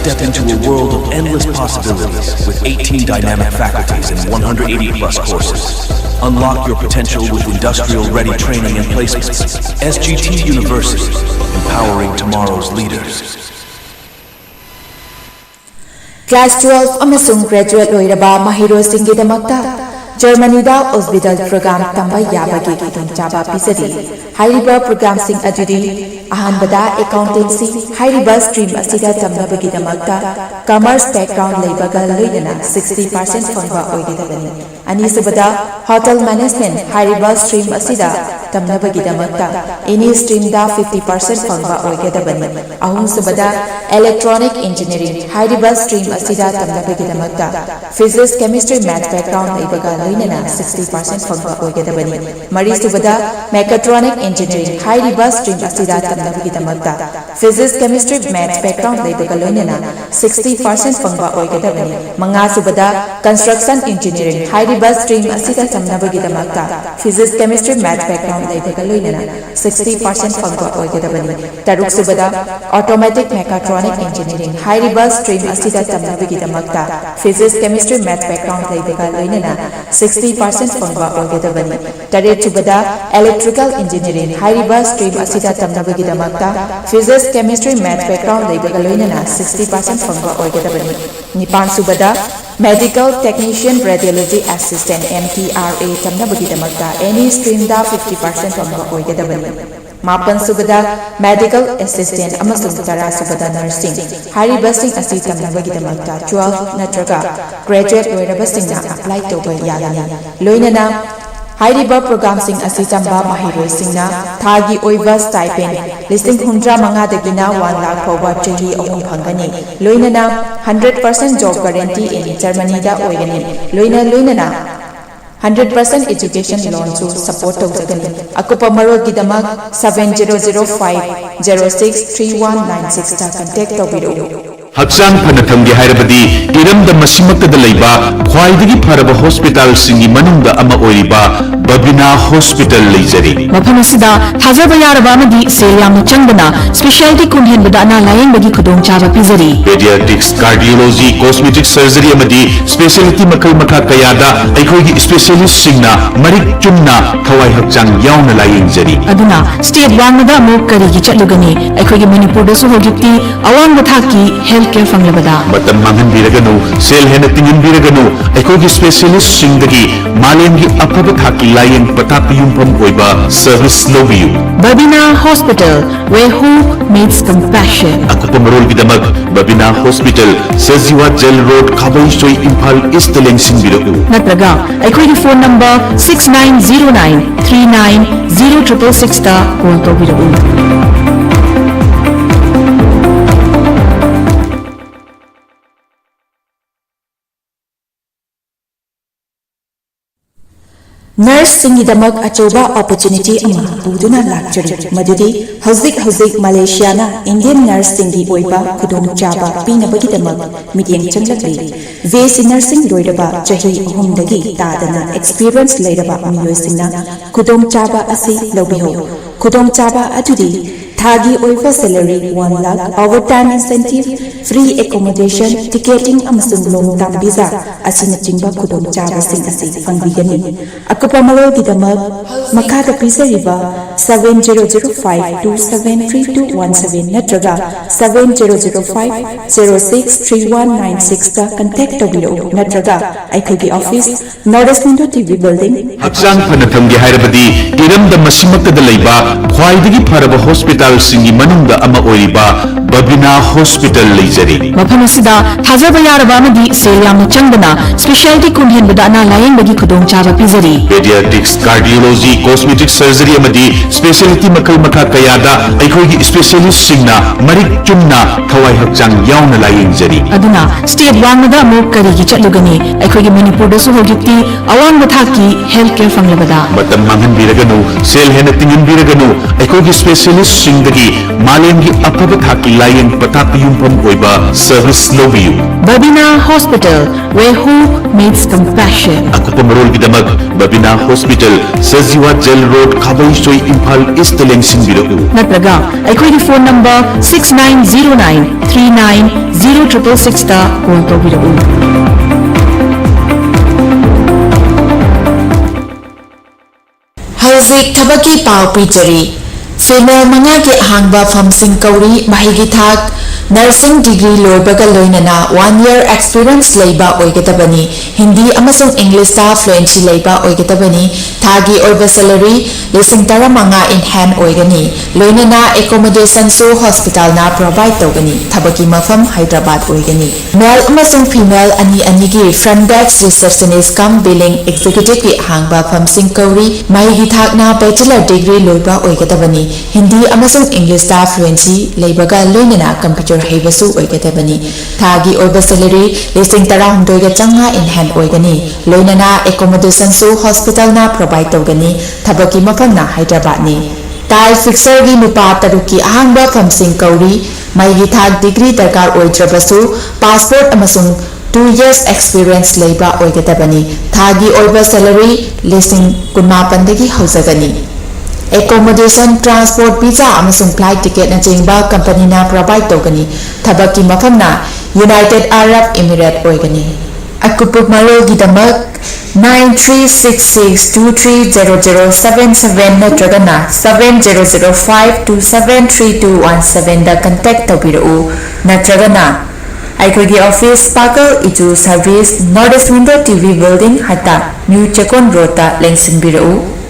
Step into a world of endless possibilities with eighteen dynamic faculties and one hundred eighty plus courses. Unlock your potential with industrial ready training and placements. S G T University, empowering tomorrow's leaders. Class twelve ꯑꯃꯁꯨꯡ graduate ꯂꯣꯏꯔꯕ ꯃꯍꯩꯔꯣꯏꯁꯤꯡꯒꯤꯗꯃꯛꯇ ꯖꯔꯃꯅꯤꯗ ꯑꯣꯁꯕꯤꯇꯥꯜ program ꯇꯝꯕ ꯌꯥꯕꯒꯤ ꯈꯨꯗꯣꯡꯆꯥꯕ ꯄꯤꯖꯔꯤ꯫ ꯍꯥꯏꯔꯤꯕ programꯁꯤꯡ ꯑꯗꯨꯗꯤ ꯑꯍꯥꯟꯕꯗ accountancy꯫ ꯍꯥꯏꯔꯤꯕ stream ꯑꯁꯤꯗ ꯇꯝꯅꯕꯒꯤꯗꯃꯛꯇ commerce background ꯂꯩꯕꯒ ꯂꯣꯏꯅꯅ sixty percent ꯐꯪꯕ ꯑꯣꯏꯒꯗꯕꯅꯤ꯫ ꯑꯅꯤꯁꯨꯕꯗ hotel management꯫ ꯍꯥꯏꯔꯤꯕ stream ꯑꯁꯤꯗ ꯇꯝꯅꯕꯒꯤꯗꯃꯛꯇ any streamꯗ fifty percent ꯐꯪꯕ ꯑꯣꯏꯒꯗꯕꯅꯤ꯫ ꯑꯍꯨꯝꯁꯨꯕꯗ electronic engineering꯫ ꯍꯥꯏꯔꯤꯕ stream ꯑꯁꯤꯗ ꯇꯝꯅꯕꯒꯤꯗꯃꯛꯇ physics, chemistry, math background ꯂꯩꯕꯒ ꯂꯣꯏꯅꯅ sixty percent ꯐꯪꯕ ꯑꯣꯏꯒꯗꯕꯅꯤ꯫ ꯃꯔꯤꯁꯨꯕꯗ mechatronic engineering꯫ ꯍꯥꯏꯔꯤꯕ stream ꯑꯁꯤꯗ ꯇꯝꯅꯕꯒꯤꯗꯃꯛꯇ physics, chemistry, math background ꯂꯩꯕꯒ ꯂꯣꯏꯅꯅ sixty percent ꯐꯪꯕ ꯑꯣꯏꯒꯗꯕꯅꯤ꯫ ꯃꯉꯥꯁꯨꯕꯗ construction engineering꯫ ꯍꯥꯏꯔꯤꯕ stream ꯑꯁꯤꯗ ꯇꯝꯅꯕꯒꯤꯗꯃꯛꯇ physics, chemistry, math background ꯂꯩꯕꯒ ꯂꯣꯏꯅꯅ sixty percent ꯐꯪꯕ ꯑꯣꯏꯒꯗꯕꯅꯤ꯫ ꯇꯔꯨꯛꯁꯨꯕꯗ automotive mechatronic engineering꯫ ꯍꯥꯏꯔꯤꯕ stream ꯑꯁꯤꯗ ꯇꯝꯅꯕꯒꯤꯗꯃꯛꯇ physics, chemistry, math background ꯂꯩꯕꯒ ꯂꯣꯏꯅꯅ sixty percent ꯐꯪꯕ ꯑꯣꯏꯒꯗꯕꯅꯤ꯫ ꯇꯔꯦꯠꯁꯨꯕꯗ electrical engineering꯫ ꯍꯥꯏꯔꯤꯕ stream ꯑꯁꯤꯗ ꯇꯝꯅꯕꯒꯤꯗꯃꯛꯇ physics, chemistry, math background ꯂꯩꯕꯒ ꯂꯣꯏꯅꯅ sixty percent ꯐꯪꯕ ꯑꯣꯏꯒꯗꯕꯅꯤ꯫ ꯅꯤꯄꯥꯟꯁꯨꯕꯗ medical technician radiology assistant, M T R A ꯇꯝꯅꯕꯒꯤꯗꯃꯛꯇ any streamꯗ fifty percent ꯐꯪꯕ ꯑꯣꯏꯒꯗꯕꯅꯤ꯫ ꯃꯥꯄꯟꯁꯨꯕꯗ medical assistant ꯑꯃꯁꯨꯡ ꯇꯔꯥꯁꯨꯕꯗ nursing꯫ ꯍꯥꯏꯔꯤꯕꯁꯤꯡ ꯑꯁꯤ ꯇꯝꯅꯕꯒꯤꯗꯃꯛꯇ twelve ꯅꯠꯇ꯭ꯔꯒ graduate ꯂꯣꯏꯔꯕꯁꯤꯡꯅ apply ꯇꯧꯕ ꯌꯥꯒꯅꯤ꯫ ꯂꯣꯏꯅꯅ ꯍꯥꯏꯔꯤꯕ programꯁꯤꯡ ꯑꯁꯤ ꯇꯝꯕ ꯃꯍꯩꯔꯣꯏꯁꯤꯡꯅ ꯊꯥꯒꯤ ꯑꯣꯏꯕ stipend ꯂꯤꯁꯤꯡ ꯍꯨꯝꯗ꯭ꯔꯥ ꯃꯉꯥꯗꯒꯤꯅ one lakh ꯐꯥꯎꯕ ꯆꯍꯤ ꯑꯍꯨꯝ ꯐꯪꯒꯅꯤ꯫ ꯂꯣꯏꯅꯅ hundred percent job guarantee in Germanyꯗ ꯑꯣꯏꯒꯅꯤ꯫ ꯂꯣꯏꯅ ꯂꯣꯏꯅꯅ hundred percent education loanꯁꯨ support ꯇꯧꯖꯒꯅꯤ꯫ ꯑꯀꯨꯞꯄ ꯃꯔꯣꯜꯒꯤꯗꯃꯛ seven zero zero five zero six three one nine sixꯇ contact ꯇꯧꯕꯤꯔꯛꯎ꯫ ꯍꯛꯆꯥꯡ ꯐꯅ ꯊꯝꯒꯦ ꯍꯥꯏꯔꯕꯗꯤ ꯏꯔꯝꯗꯝ ꯑꯁꯤꯃꯛꯇꯗ ꯂꯩꯕ ꯈ꯭ꯋꯥꯏꯗꯒꯤ ꯐꯔꯕ ꯍꯣꯁꯄꯤꯇꯥꯜꯁꯤꯡꯒꯤ ꯃꯅꯨꯡꯗ ꯑꯃ ꯑꯣꯏꯔꯤꯕ ꯕꯕꯤꯅꯥ ꯍꯣꯁꯄꯤꯇꯥꯜ ꯂꯩꯖꯔꯤ꯫ ꯃꯐꯝ ꯑꯁꯤꯗ ꯊꯥꯖꯕ ꯌꯥꯔꯕ ꯑꯃꯗꯤ ꯁꯦꯜ ꯌꯥꯝꯅ ꯆꯪꯗꯅ specialty ꯀꯨꯟ ꯍꯦꯟꯕꯗ ꯑꯅꯥ ꯂꯥꯌꯦꯡꯕꯒꯤ ꯈꯨꯗꯣꯡꯆꯥꯕ ꯄꯤꯖꯔꯤ꯫ Pediatrics, cardiology, cosmetic surgery ꯑꯃꯗꯤ specialty ꯃꯈꯜ ꯃꯈꯥ ꯀꯌꯥꯗ ꯑꯩꯈꯣꯏꯒꯤ specialistꯁꯤꯡꯅ ꯃꯔꯤꯛ ꯆꯨꯝꯅ ꯊꯋꯥꯏ ꯍꯛꯆꯥꯡ ꯌꯥꯎꯅ ꯂꯥꯌꯦꯡꯖꯔꯤ꯫ ꯑꯗꯨꯅ state ꯋꯥꯡꯃꯗ ꯑꯃꯨꯛ ꯀꯔꯤꯒꯤ ꯆꯠꯂꯨꯒꯅꯤ? ꯑꯩꯈꯣꯏꯒꯤ ꯃꯅꯤꯄꯨꯔꯗꯁꯨ ꯍꯧꯖꯤꯛꯇꯤ ꯑꯋꯥꯡꯕ ꯊꯥꯛꯀꯤ health ꯀꯦꯌꯔ ꯐꯪꯂꯕꯗ꯫ ꯃꯇꯝ ꯃꯥꯡꯍꯟꯕꯤꯔꯒꯅꯨ, ꯁꯦꯜ ꯍꯦꯟꯅ ꯇꯤꯡꯍꯟꯕꯤꯔꯒꯅꯨ, ꯑꯩꯈꯣꯏꯒꯤ ꯁ꯭ꯄꯦꯁꯤꯌꯦꯂꯤꯁꯁꯤꯡꯗꯒꯤ ꯃꯥꯂꯦꯝꯒꯤ ꯑꯐꯕ ꯊꯥꯛꯀꯤ ꯂꯥꯌꯦꯡ ꯄꯊꯥꯞꯀꯤ ꯌꯨꯝꯐꯝ ꯑꯣꯏꯕ ꯁꯔꯚꯤꯁ ꯂꯧꯕꯤꯌꯨ꯫ Babina Hospital, where hope meets compassion. ꯑꯀꯨꯞꯄ ꯃꯔꯣꯜꯒꯤꯗꯃꯛ Babina hospital, Sajiwa jail road, Khabeisoi, Imphal east ꯂꯦꯡꯁꯤꯟꯕꯤꯔꯛꯎ꯫ ꯅꯠꯇ꯭ꯔꯒ ꯑꯩꯈꯣꯏꯒꯤ phone number six nine zero nine three nine zero triple six ꯇ ꯀꯣꯜ ꯇꯧꯕꯤꯔꯛꯎ꯫ ꯅꯔꯁꯁꯤꯡꯒꯤꯗꯃꯛ ꯑꯆꯧꯕ ꯑꯣꯄꯣꯔꯆꯨꯅꯤꯇꯤ ꯑꯃ ꯄꯨꯗꯨꯅ ꯂꯥꯛꯆꯔꯤ, ꯃꯗꯨꯗꯤ ꯍꯧꯖꯤꯛ ꯍꯧꯖꯤꯛ ꯃꯂꯦꯁꯤꯌꯥꯅ ꯏꯟꯗꯤꯌꯟ ꯅꯔꯁꯁꯤꯡꯒꯤ ꯑꯣꯏꯕ ꯈꯨꯗꯣꯡꯆꯥꯕ ꯄꯤꯅꯕꯒꯤꯗꯃꯛ ꯃꯤꯠꯌꯦꯡ ꯆꯪꯂꯛꯂꯤ꯫ ꯕꯤ ꯑꯦꯁ ꯁꯤ ꯅꯔꯁꯤꯡ ꯂꯣꯏꯔꯕ ꯆꯍꯤ ꯑꯍꯨꯝꯗꯒꯤ ꯇꯥꯗꯅ ꯑꯦꯛꯁꯄꯤꯔꯤꯌꯦꯟꯁ ꯂꯩꯔꯕ ꯃꯤꯑꯣꯏꯁꯤꯡꯅ ꯈꯨꯗꯣꯡꯆꯥꯕ ꯑꯁꯤ ꯂꯧꯕꯤꯍꯧ꯫ ꯈꯨꯗꯣꯡꯆꯥꯕ ꯑꯗꯨꯗꯤ ꯊꯥꯒꯤ ꯑꯣꯏꯕ salary one lakh, overtime incentive, free accommodation, ticketing ꯑꯃꯁꯨꯡ ꯂꯣꯡ ꯇꯥꯔꯝ ꯚꯤꯖꯥ ꯑꯁꯤꯅꯆꯤꯡꯕ ꯈꯨꯗꯣꯡꯆꯥꯕꯁꯤꯡ ꯑꯁꯤ ꯐꯪꯕꯤꯒꯅꯤ꯫ ꯑꯀꯨꯞꯄ ꯃꯔꯣꯜꯒꯤꯗꯃꯛ ꯃꯈꯥꯗ ꯄꯤꯖꯔꯤꯕ seven zero zero five two seven three two one seven ꯅꯠꯇ꯭ꯔꯒ seven zero zero five zero six three one nine six ꯇ contact ꯇꯧꯕꯤꯔꯛꯎ, ꯅꯠꯇ꯭ꯔꯒ ꯑꯩꯈꯣꯏꯒꯤ office, north east window T V building. ꯍꯛꯆꯥꯡ ꯐꯅ ꯊꯝꯒꯦ ꯍꯥꯏꯔꯕꯗꯤ ꯏꯔꯝꯗꯝ ꯑꯁꯤꯃꯛꯇꯗ ꯂꯩꯕ ꯈ꯭ꯋꯥꯏꯗꯒꯤ ꯐꯔꯕ ꯍꯣꯁꯄꯤꯇꯥꯜꯁꯤꯡꯒꯤ ꯃꯅꯨꯡꯗ ꯑꯃ ꯑꯣꯏꯔꯤꯕ ꯕꯕꯤꯅꯥ ꯍꯣꯁꯄꯤꯇꯥꯜ ꯂꯩꯖꯔꯤ꯫ ꯃꯐꯝ ꯑꯁꯤꯗ ꯊꯥꯖꯕ ꯌꯥꯔꯕ ꯑꯃꯗꯤ ꯁꯦꯜ ꯌꯥꯝꯅ ꯆꯪꯗꯅ ꯁ꯭ꯄꯦꯁꯤꯌꯥꯂꯤꯇꯤ ꯀꯨꯟ ꯍꯦꯟꯕꯗ ꯑꯅꯥ ꯂꯥꯌꯦꯡꯕꯒꯤ ꯈꯨꯗꯣꯡꯆꯥꯕ ꯄꯤꯖꯔꯤ꯫ ꯄꯦꯗꯤꯌꯥꯇ꯭ꯔꯤꯛꯁ, ꯀꯥꯔꯗꯤꯑꯣꯂꯣꯖꯤ, ꯀꯣꯁꯃꯦꯇꯤꯛ ꯁꯔꯖꯔꯤ ꯑꯃꯗꯤ ꯁ꯭ꯄꯦꯁꯤꯌꯥꯂꯤꯇꯤ ꯃꯈꯜ ꯃꯈꯥ ꯀꯌꯥꯗ ꯑꯩꯈꯣꯏꯒꯤ ꯁ꯭ꯄꯦꯁꯤꯌꯥꯂꯤꯁꯁꯤꯡꯅ ꯃꯔꯤꯛ ꯆꯨꯝꯅ ꯊꯋꯥꯏ ꯍꯛꯆꯥꯡ ꯌꯥꯎꯅ ꯂꯥꯌꯦꯡꯖꯔꯤ꯫ ꯑꯗꯨꯅ ꯁ꯭ꯇꯦꯠ ꯋꯥꯡꯃꯗ ꯑꯃꯨꯛ ꯀꯔꯤꯒꯤ ꯆꯠꯂꯨꯒꯅꯤ? ꯑꯩꯈꯣꯏꯒꯤ ꯃꯅꯤꯄꯨꯔꯗꯁꯨ ꯍꯧꯖꯤꯛꯇꯤ ꯑꯋꯥꯡꯕ ꯊꯥꯛꯀꯤ ꯍꯦꯜꯊ ꯀꯦꯌꯔ ꯐꯪꯂꯕꯗ꯫ ꯃꯇꯝ ꯃꯥꯡꯍꯟꯕꯤꯔꯒꯅꯨ, ꯁꯦꯜ ꯍꯦꯟꯅ ꯇꯤꯡꯍꯟꯕꯤꯔꯒꯅꯨ, ꯑꯩꯈꯣꯏꯒꯤ ꯁ꯭ꯄꯦꯁꯤꯌꯥꯂꯤꯁꯁꯤꯡꯗꯒꯤ ꯃꯥꯂꯦꯝꯒꯤ ꯑꯐꯕ ꯊꯥꯛꯀꯤ ꯂꯥꯌꯦꯡ ꯄꯊꯥꯞꯀꯤ ꯌꯨꯝꯐꯝ ꯑꯣꯏꯕ ꯁꯔꯚꯤꯁ ꯂꯧꯕꯤꯌꯨ꯫ Babina Hospital, where hope meets compassion. ꯑꯀꯨꯞꯄ ꯃꯔꯣꯜꯒꯤꯗꯃꯛ Babina hospital, Sajiwa jail road, Khabeisoi, Imphal east ꯂꯦꯡꯁꯤꯟꯕꯤꯔꯛꯎ꯫ ꯅꯠꯇ꯭ꯔꯒ ꯑꯩꯈꯣꯏꯒꯤ phone number six nine zero nine three nine zero triple six ꯇ ꯀꯣꯜ ꯇꯧꯕꯤꯔꯛꯎ꯫ ꯍꯧꯖꯤꯛ ꯊꯕꯛꯀꯤ ꯄꯥꯎ ꯄꯤꯖꯔꯤ꯫ ꯐꯤꯃꯦꯜ ꯃꯉꯥꯒꯤ ꯑꯍꯥꯡꯕ ꯐꯝꯁꯤꯡ ꯀꯧꯔꯤ꯫ ꯃꯍꯩꯒꯤ ꯊꯥꯛ Nursing degree ꯂꯣꯏꯕꯒ ꯂꯣꯏꯅꯅ one year experience ꯂꯩꯕ ꯑꯣꯏꯒꯗꯕꯅꯤ꯫ ꯍꯤꯟꯗꯤ ꯑꯃꯁꯨꯡ ꯏꯪꯂꯤꯁꯇ fluency ꯂꯩꯕ ꯑꯣꯏꯒꯗꯕꯅꯤ꯫ ꯊꯥꯒꯤ ꯑꯣꯏꯕ salary ꯂꯤꯁꯤꯡ ꯇꯔꯥꯃꯉꯥ in hand ꯑꯣꯏꯒꯅꯤ꯫ ꯂꯣꯏꯅꯅ accommodationꯁꯨ hospitalꯅ provide ꯇꯧꯒꯅꯤ꯫ ꯊꯕꯛꯀꯤ ꯃꯐꯝ ꯍꯥꯏꯗ꯭ꯔꯕꯥꯗ ꯑꯣꯏꯒꯅꯤ꯫ Male ꯑꯃꯁꯨꯡ female ꯑꯅꯤ ꯑꯅꯤꯒꯤ front desk receptionist cum billing executiveꯀꯤ ꯑꯍꯥꯡꯕ ꯐꯝꯁꯤꯡ ꯀꯧꯔꯤ꯫ ꯃꯍꯩꯒꯤ ꯊꯥꯛꯅ bachelor degree ꯂꯣꯏꯕ ꯑꯣꯏꯒꯗꯕꯅꯤ꯫ ꯍꯤꯟꯗꯤ ꯑꯃꯁꯨꯡ ꯏꯪꯂꯤꯁꯇ fluency ꯂꯩꯕꯒ ꯂꯣꯏꯅꯅ computer ꯍꯩꯕꯁꯨ ꯑꯣꯏꯒꯗꯕꯅꯤ꯫ ꯊꯥꯒꯤ ꯑꯣꯏꯕ salary ꯂꯤꯁꯤꯡ ꯇꯔꯥꯍꯨꯝꯗꯣꯏꯒ ꯆꯥꯝꯃꯉꯥ in hand ꯑꯣꯏꯒꯅꯤ꯫ ꯂꯣꯏꯅꯅ accommodationꯁꯨ hospitalꯅ provide ꯇꯧꯒꯅꯤ꯫ ꯊꯕꯛꯀꯤ ꯃꯐꯝꯅ ꯍꯥꯏꯗ꯭ꯔꯕꯥꯗꯅꯤ꯫ Tile fixerꯒꯤ ꯅꯨꯄꯥ ꯇꯔꯨꯛꯀꯤ ꯑꯍꯥꯡꯕ ꯐꯝꯁꯤꯡ ꯀꯧꯔꯤ꯫ ꯃꯍꯩꯒꯤ ꯊꯥꯛ degree ꯗꯔꯀꯥꯔ ꯑꯣꯏꯗ꯭ꯔꯕꯁꯨ passport ꯑꯃꯁꯨꯡ two years experience ꯂꯩꯕ ꯑꯣꯏꯒꯗꯕꯅꯤ꯫ ꯊꯥꯒꯤ ꯑꯣꯏꯕ salary ꯂꯤꯁꯤꯡ ꯀꯨꯟꯃꯥꯄꯟꯗꯒꯤ ꯍꯧꯖꯒꯅꯤ꯫ Accommodation, transport, visa ꯑꯃꯁꯨꯡ flight ticketꯅꯆꯤꯡꯕ companyꯅ provide ꯇꯧꯒꯅꯤ꯫ ꯊꯕꯛꯀꯤ ꯃꯐꯝꯅ United Arab Emirates ꯑꯣꯏꯒꯅꯤ꯫ ꯑꯀꯨꯞꯄ ꯃꯔꯣꯜꯒꯤꯗꯃꯛ nine three six six two three zero zero seven seven ꯅꯠꯇ꯭ꯔꯒꯅ seven zero zero five two seven three two one sevenꯗ contact ꯇꯧꯕꯤꯔꯛꯎ꯫ ꯅꯠꯇ꯭ꯔꯒꯅ ꯑꯩꯈꯣꯏꯒꯤ office, ꯄꯥꯀꯜ ꯏꯆꯨ service, North East Window TV building, ꯍꯠꯇ, New ꯆꯦꯛꯀꯣꯟ roadꯇ ꯂꯦꯡꯁꯤꯟꯕꯤꯔꯛꯎ꯫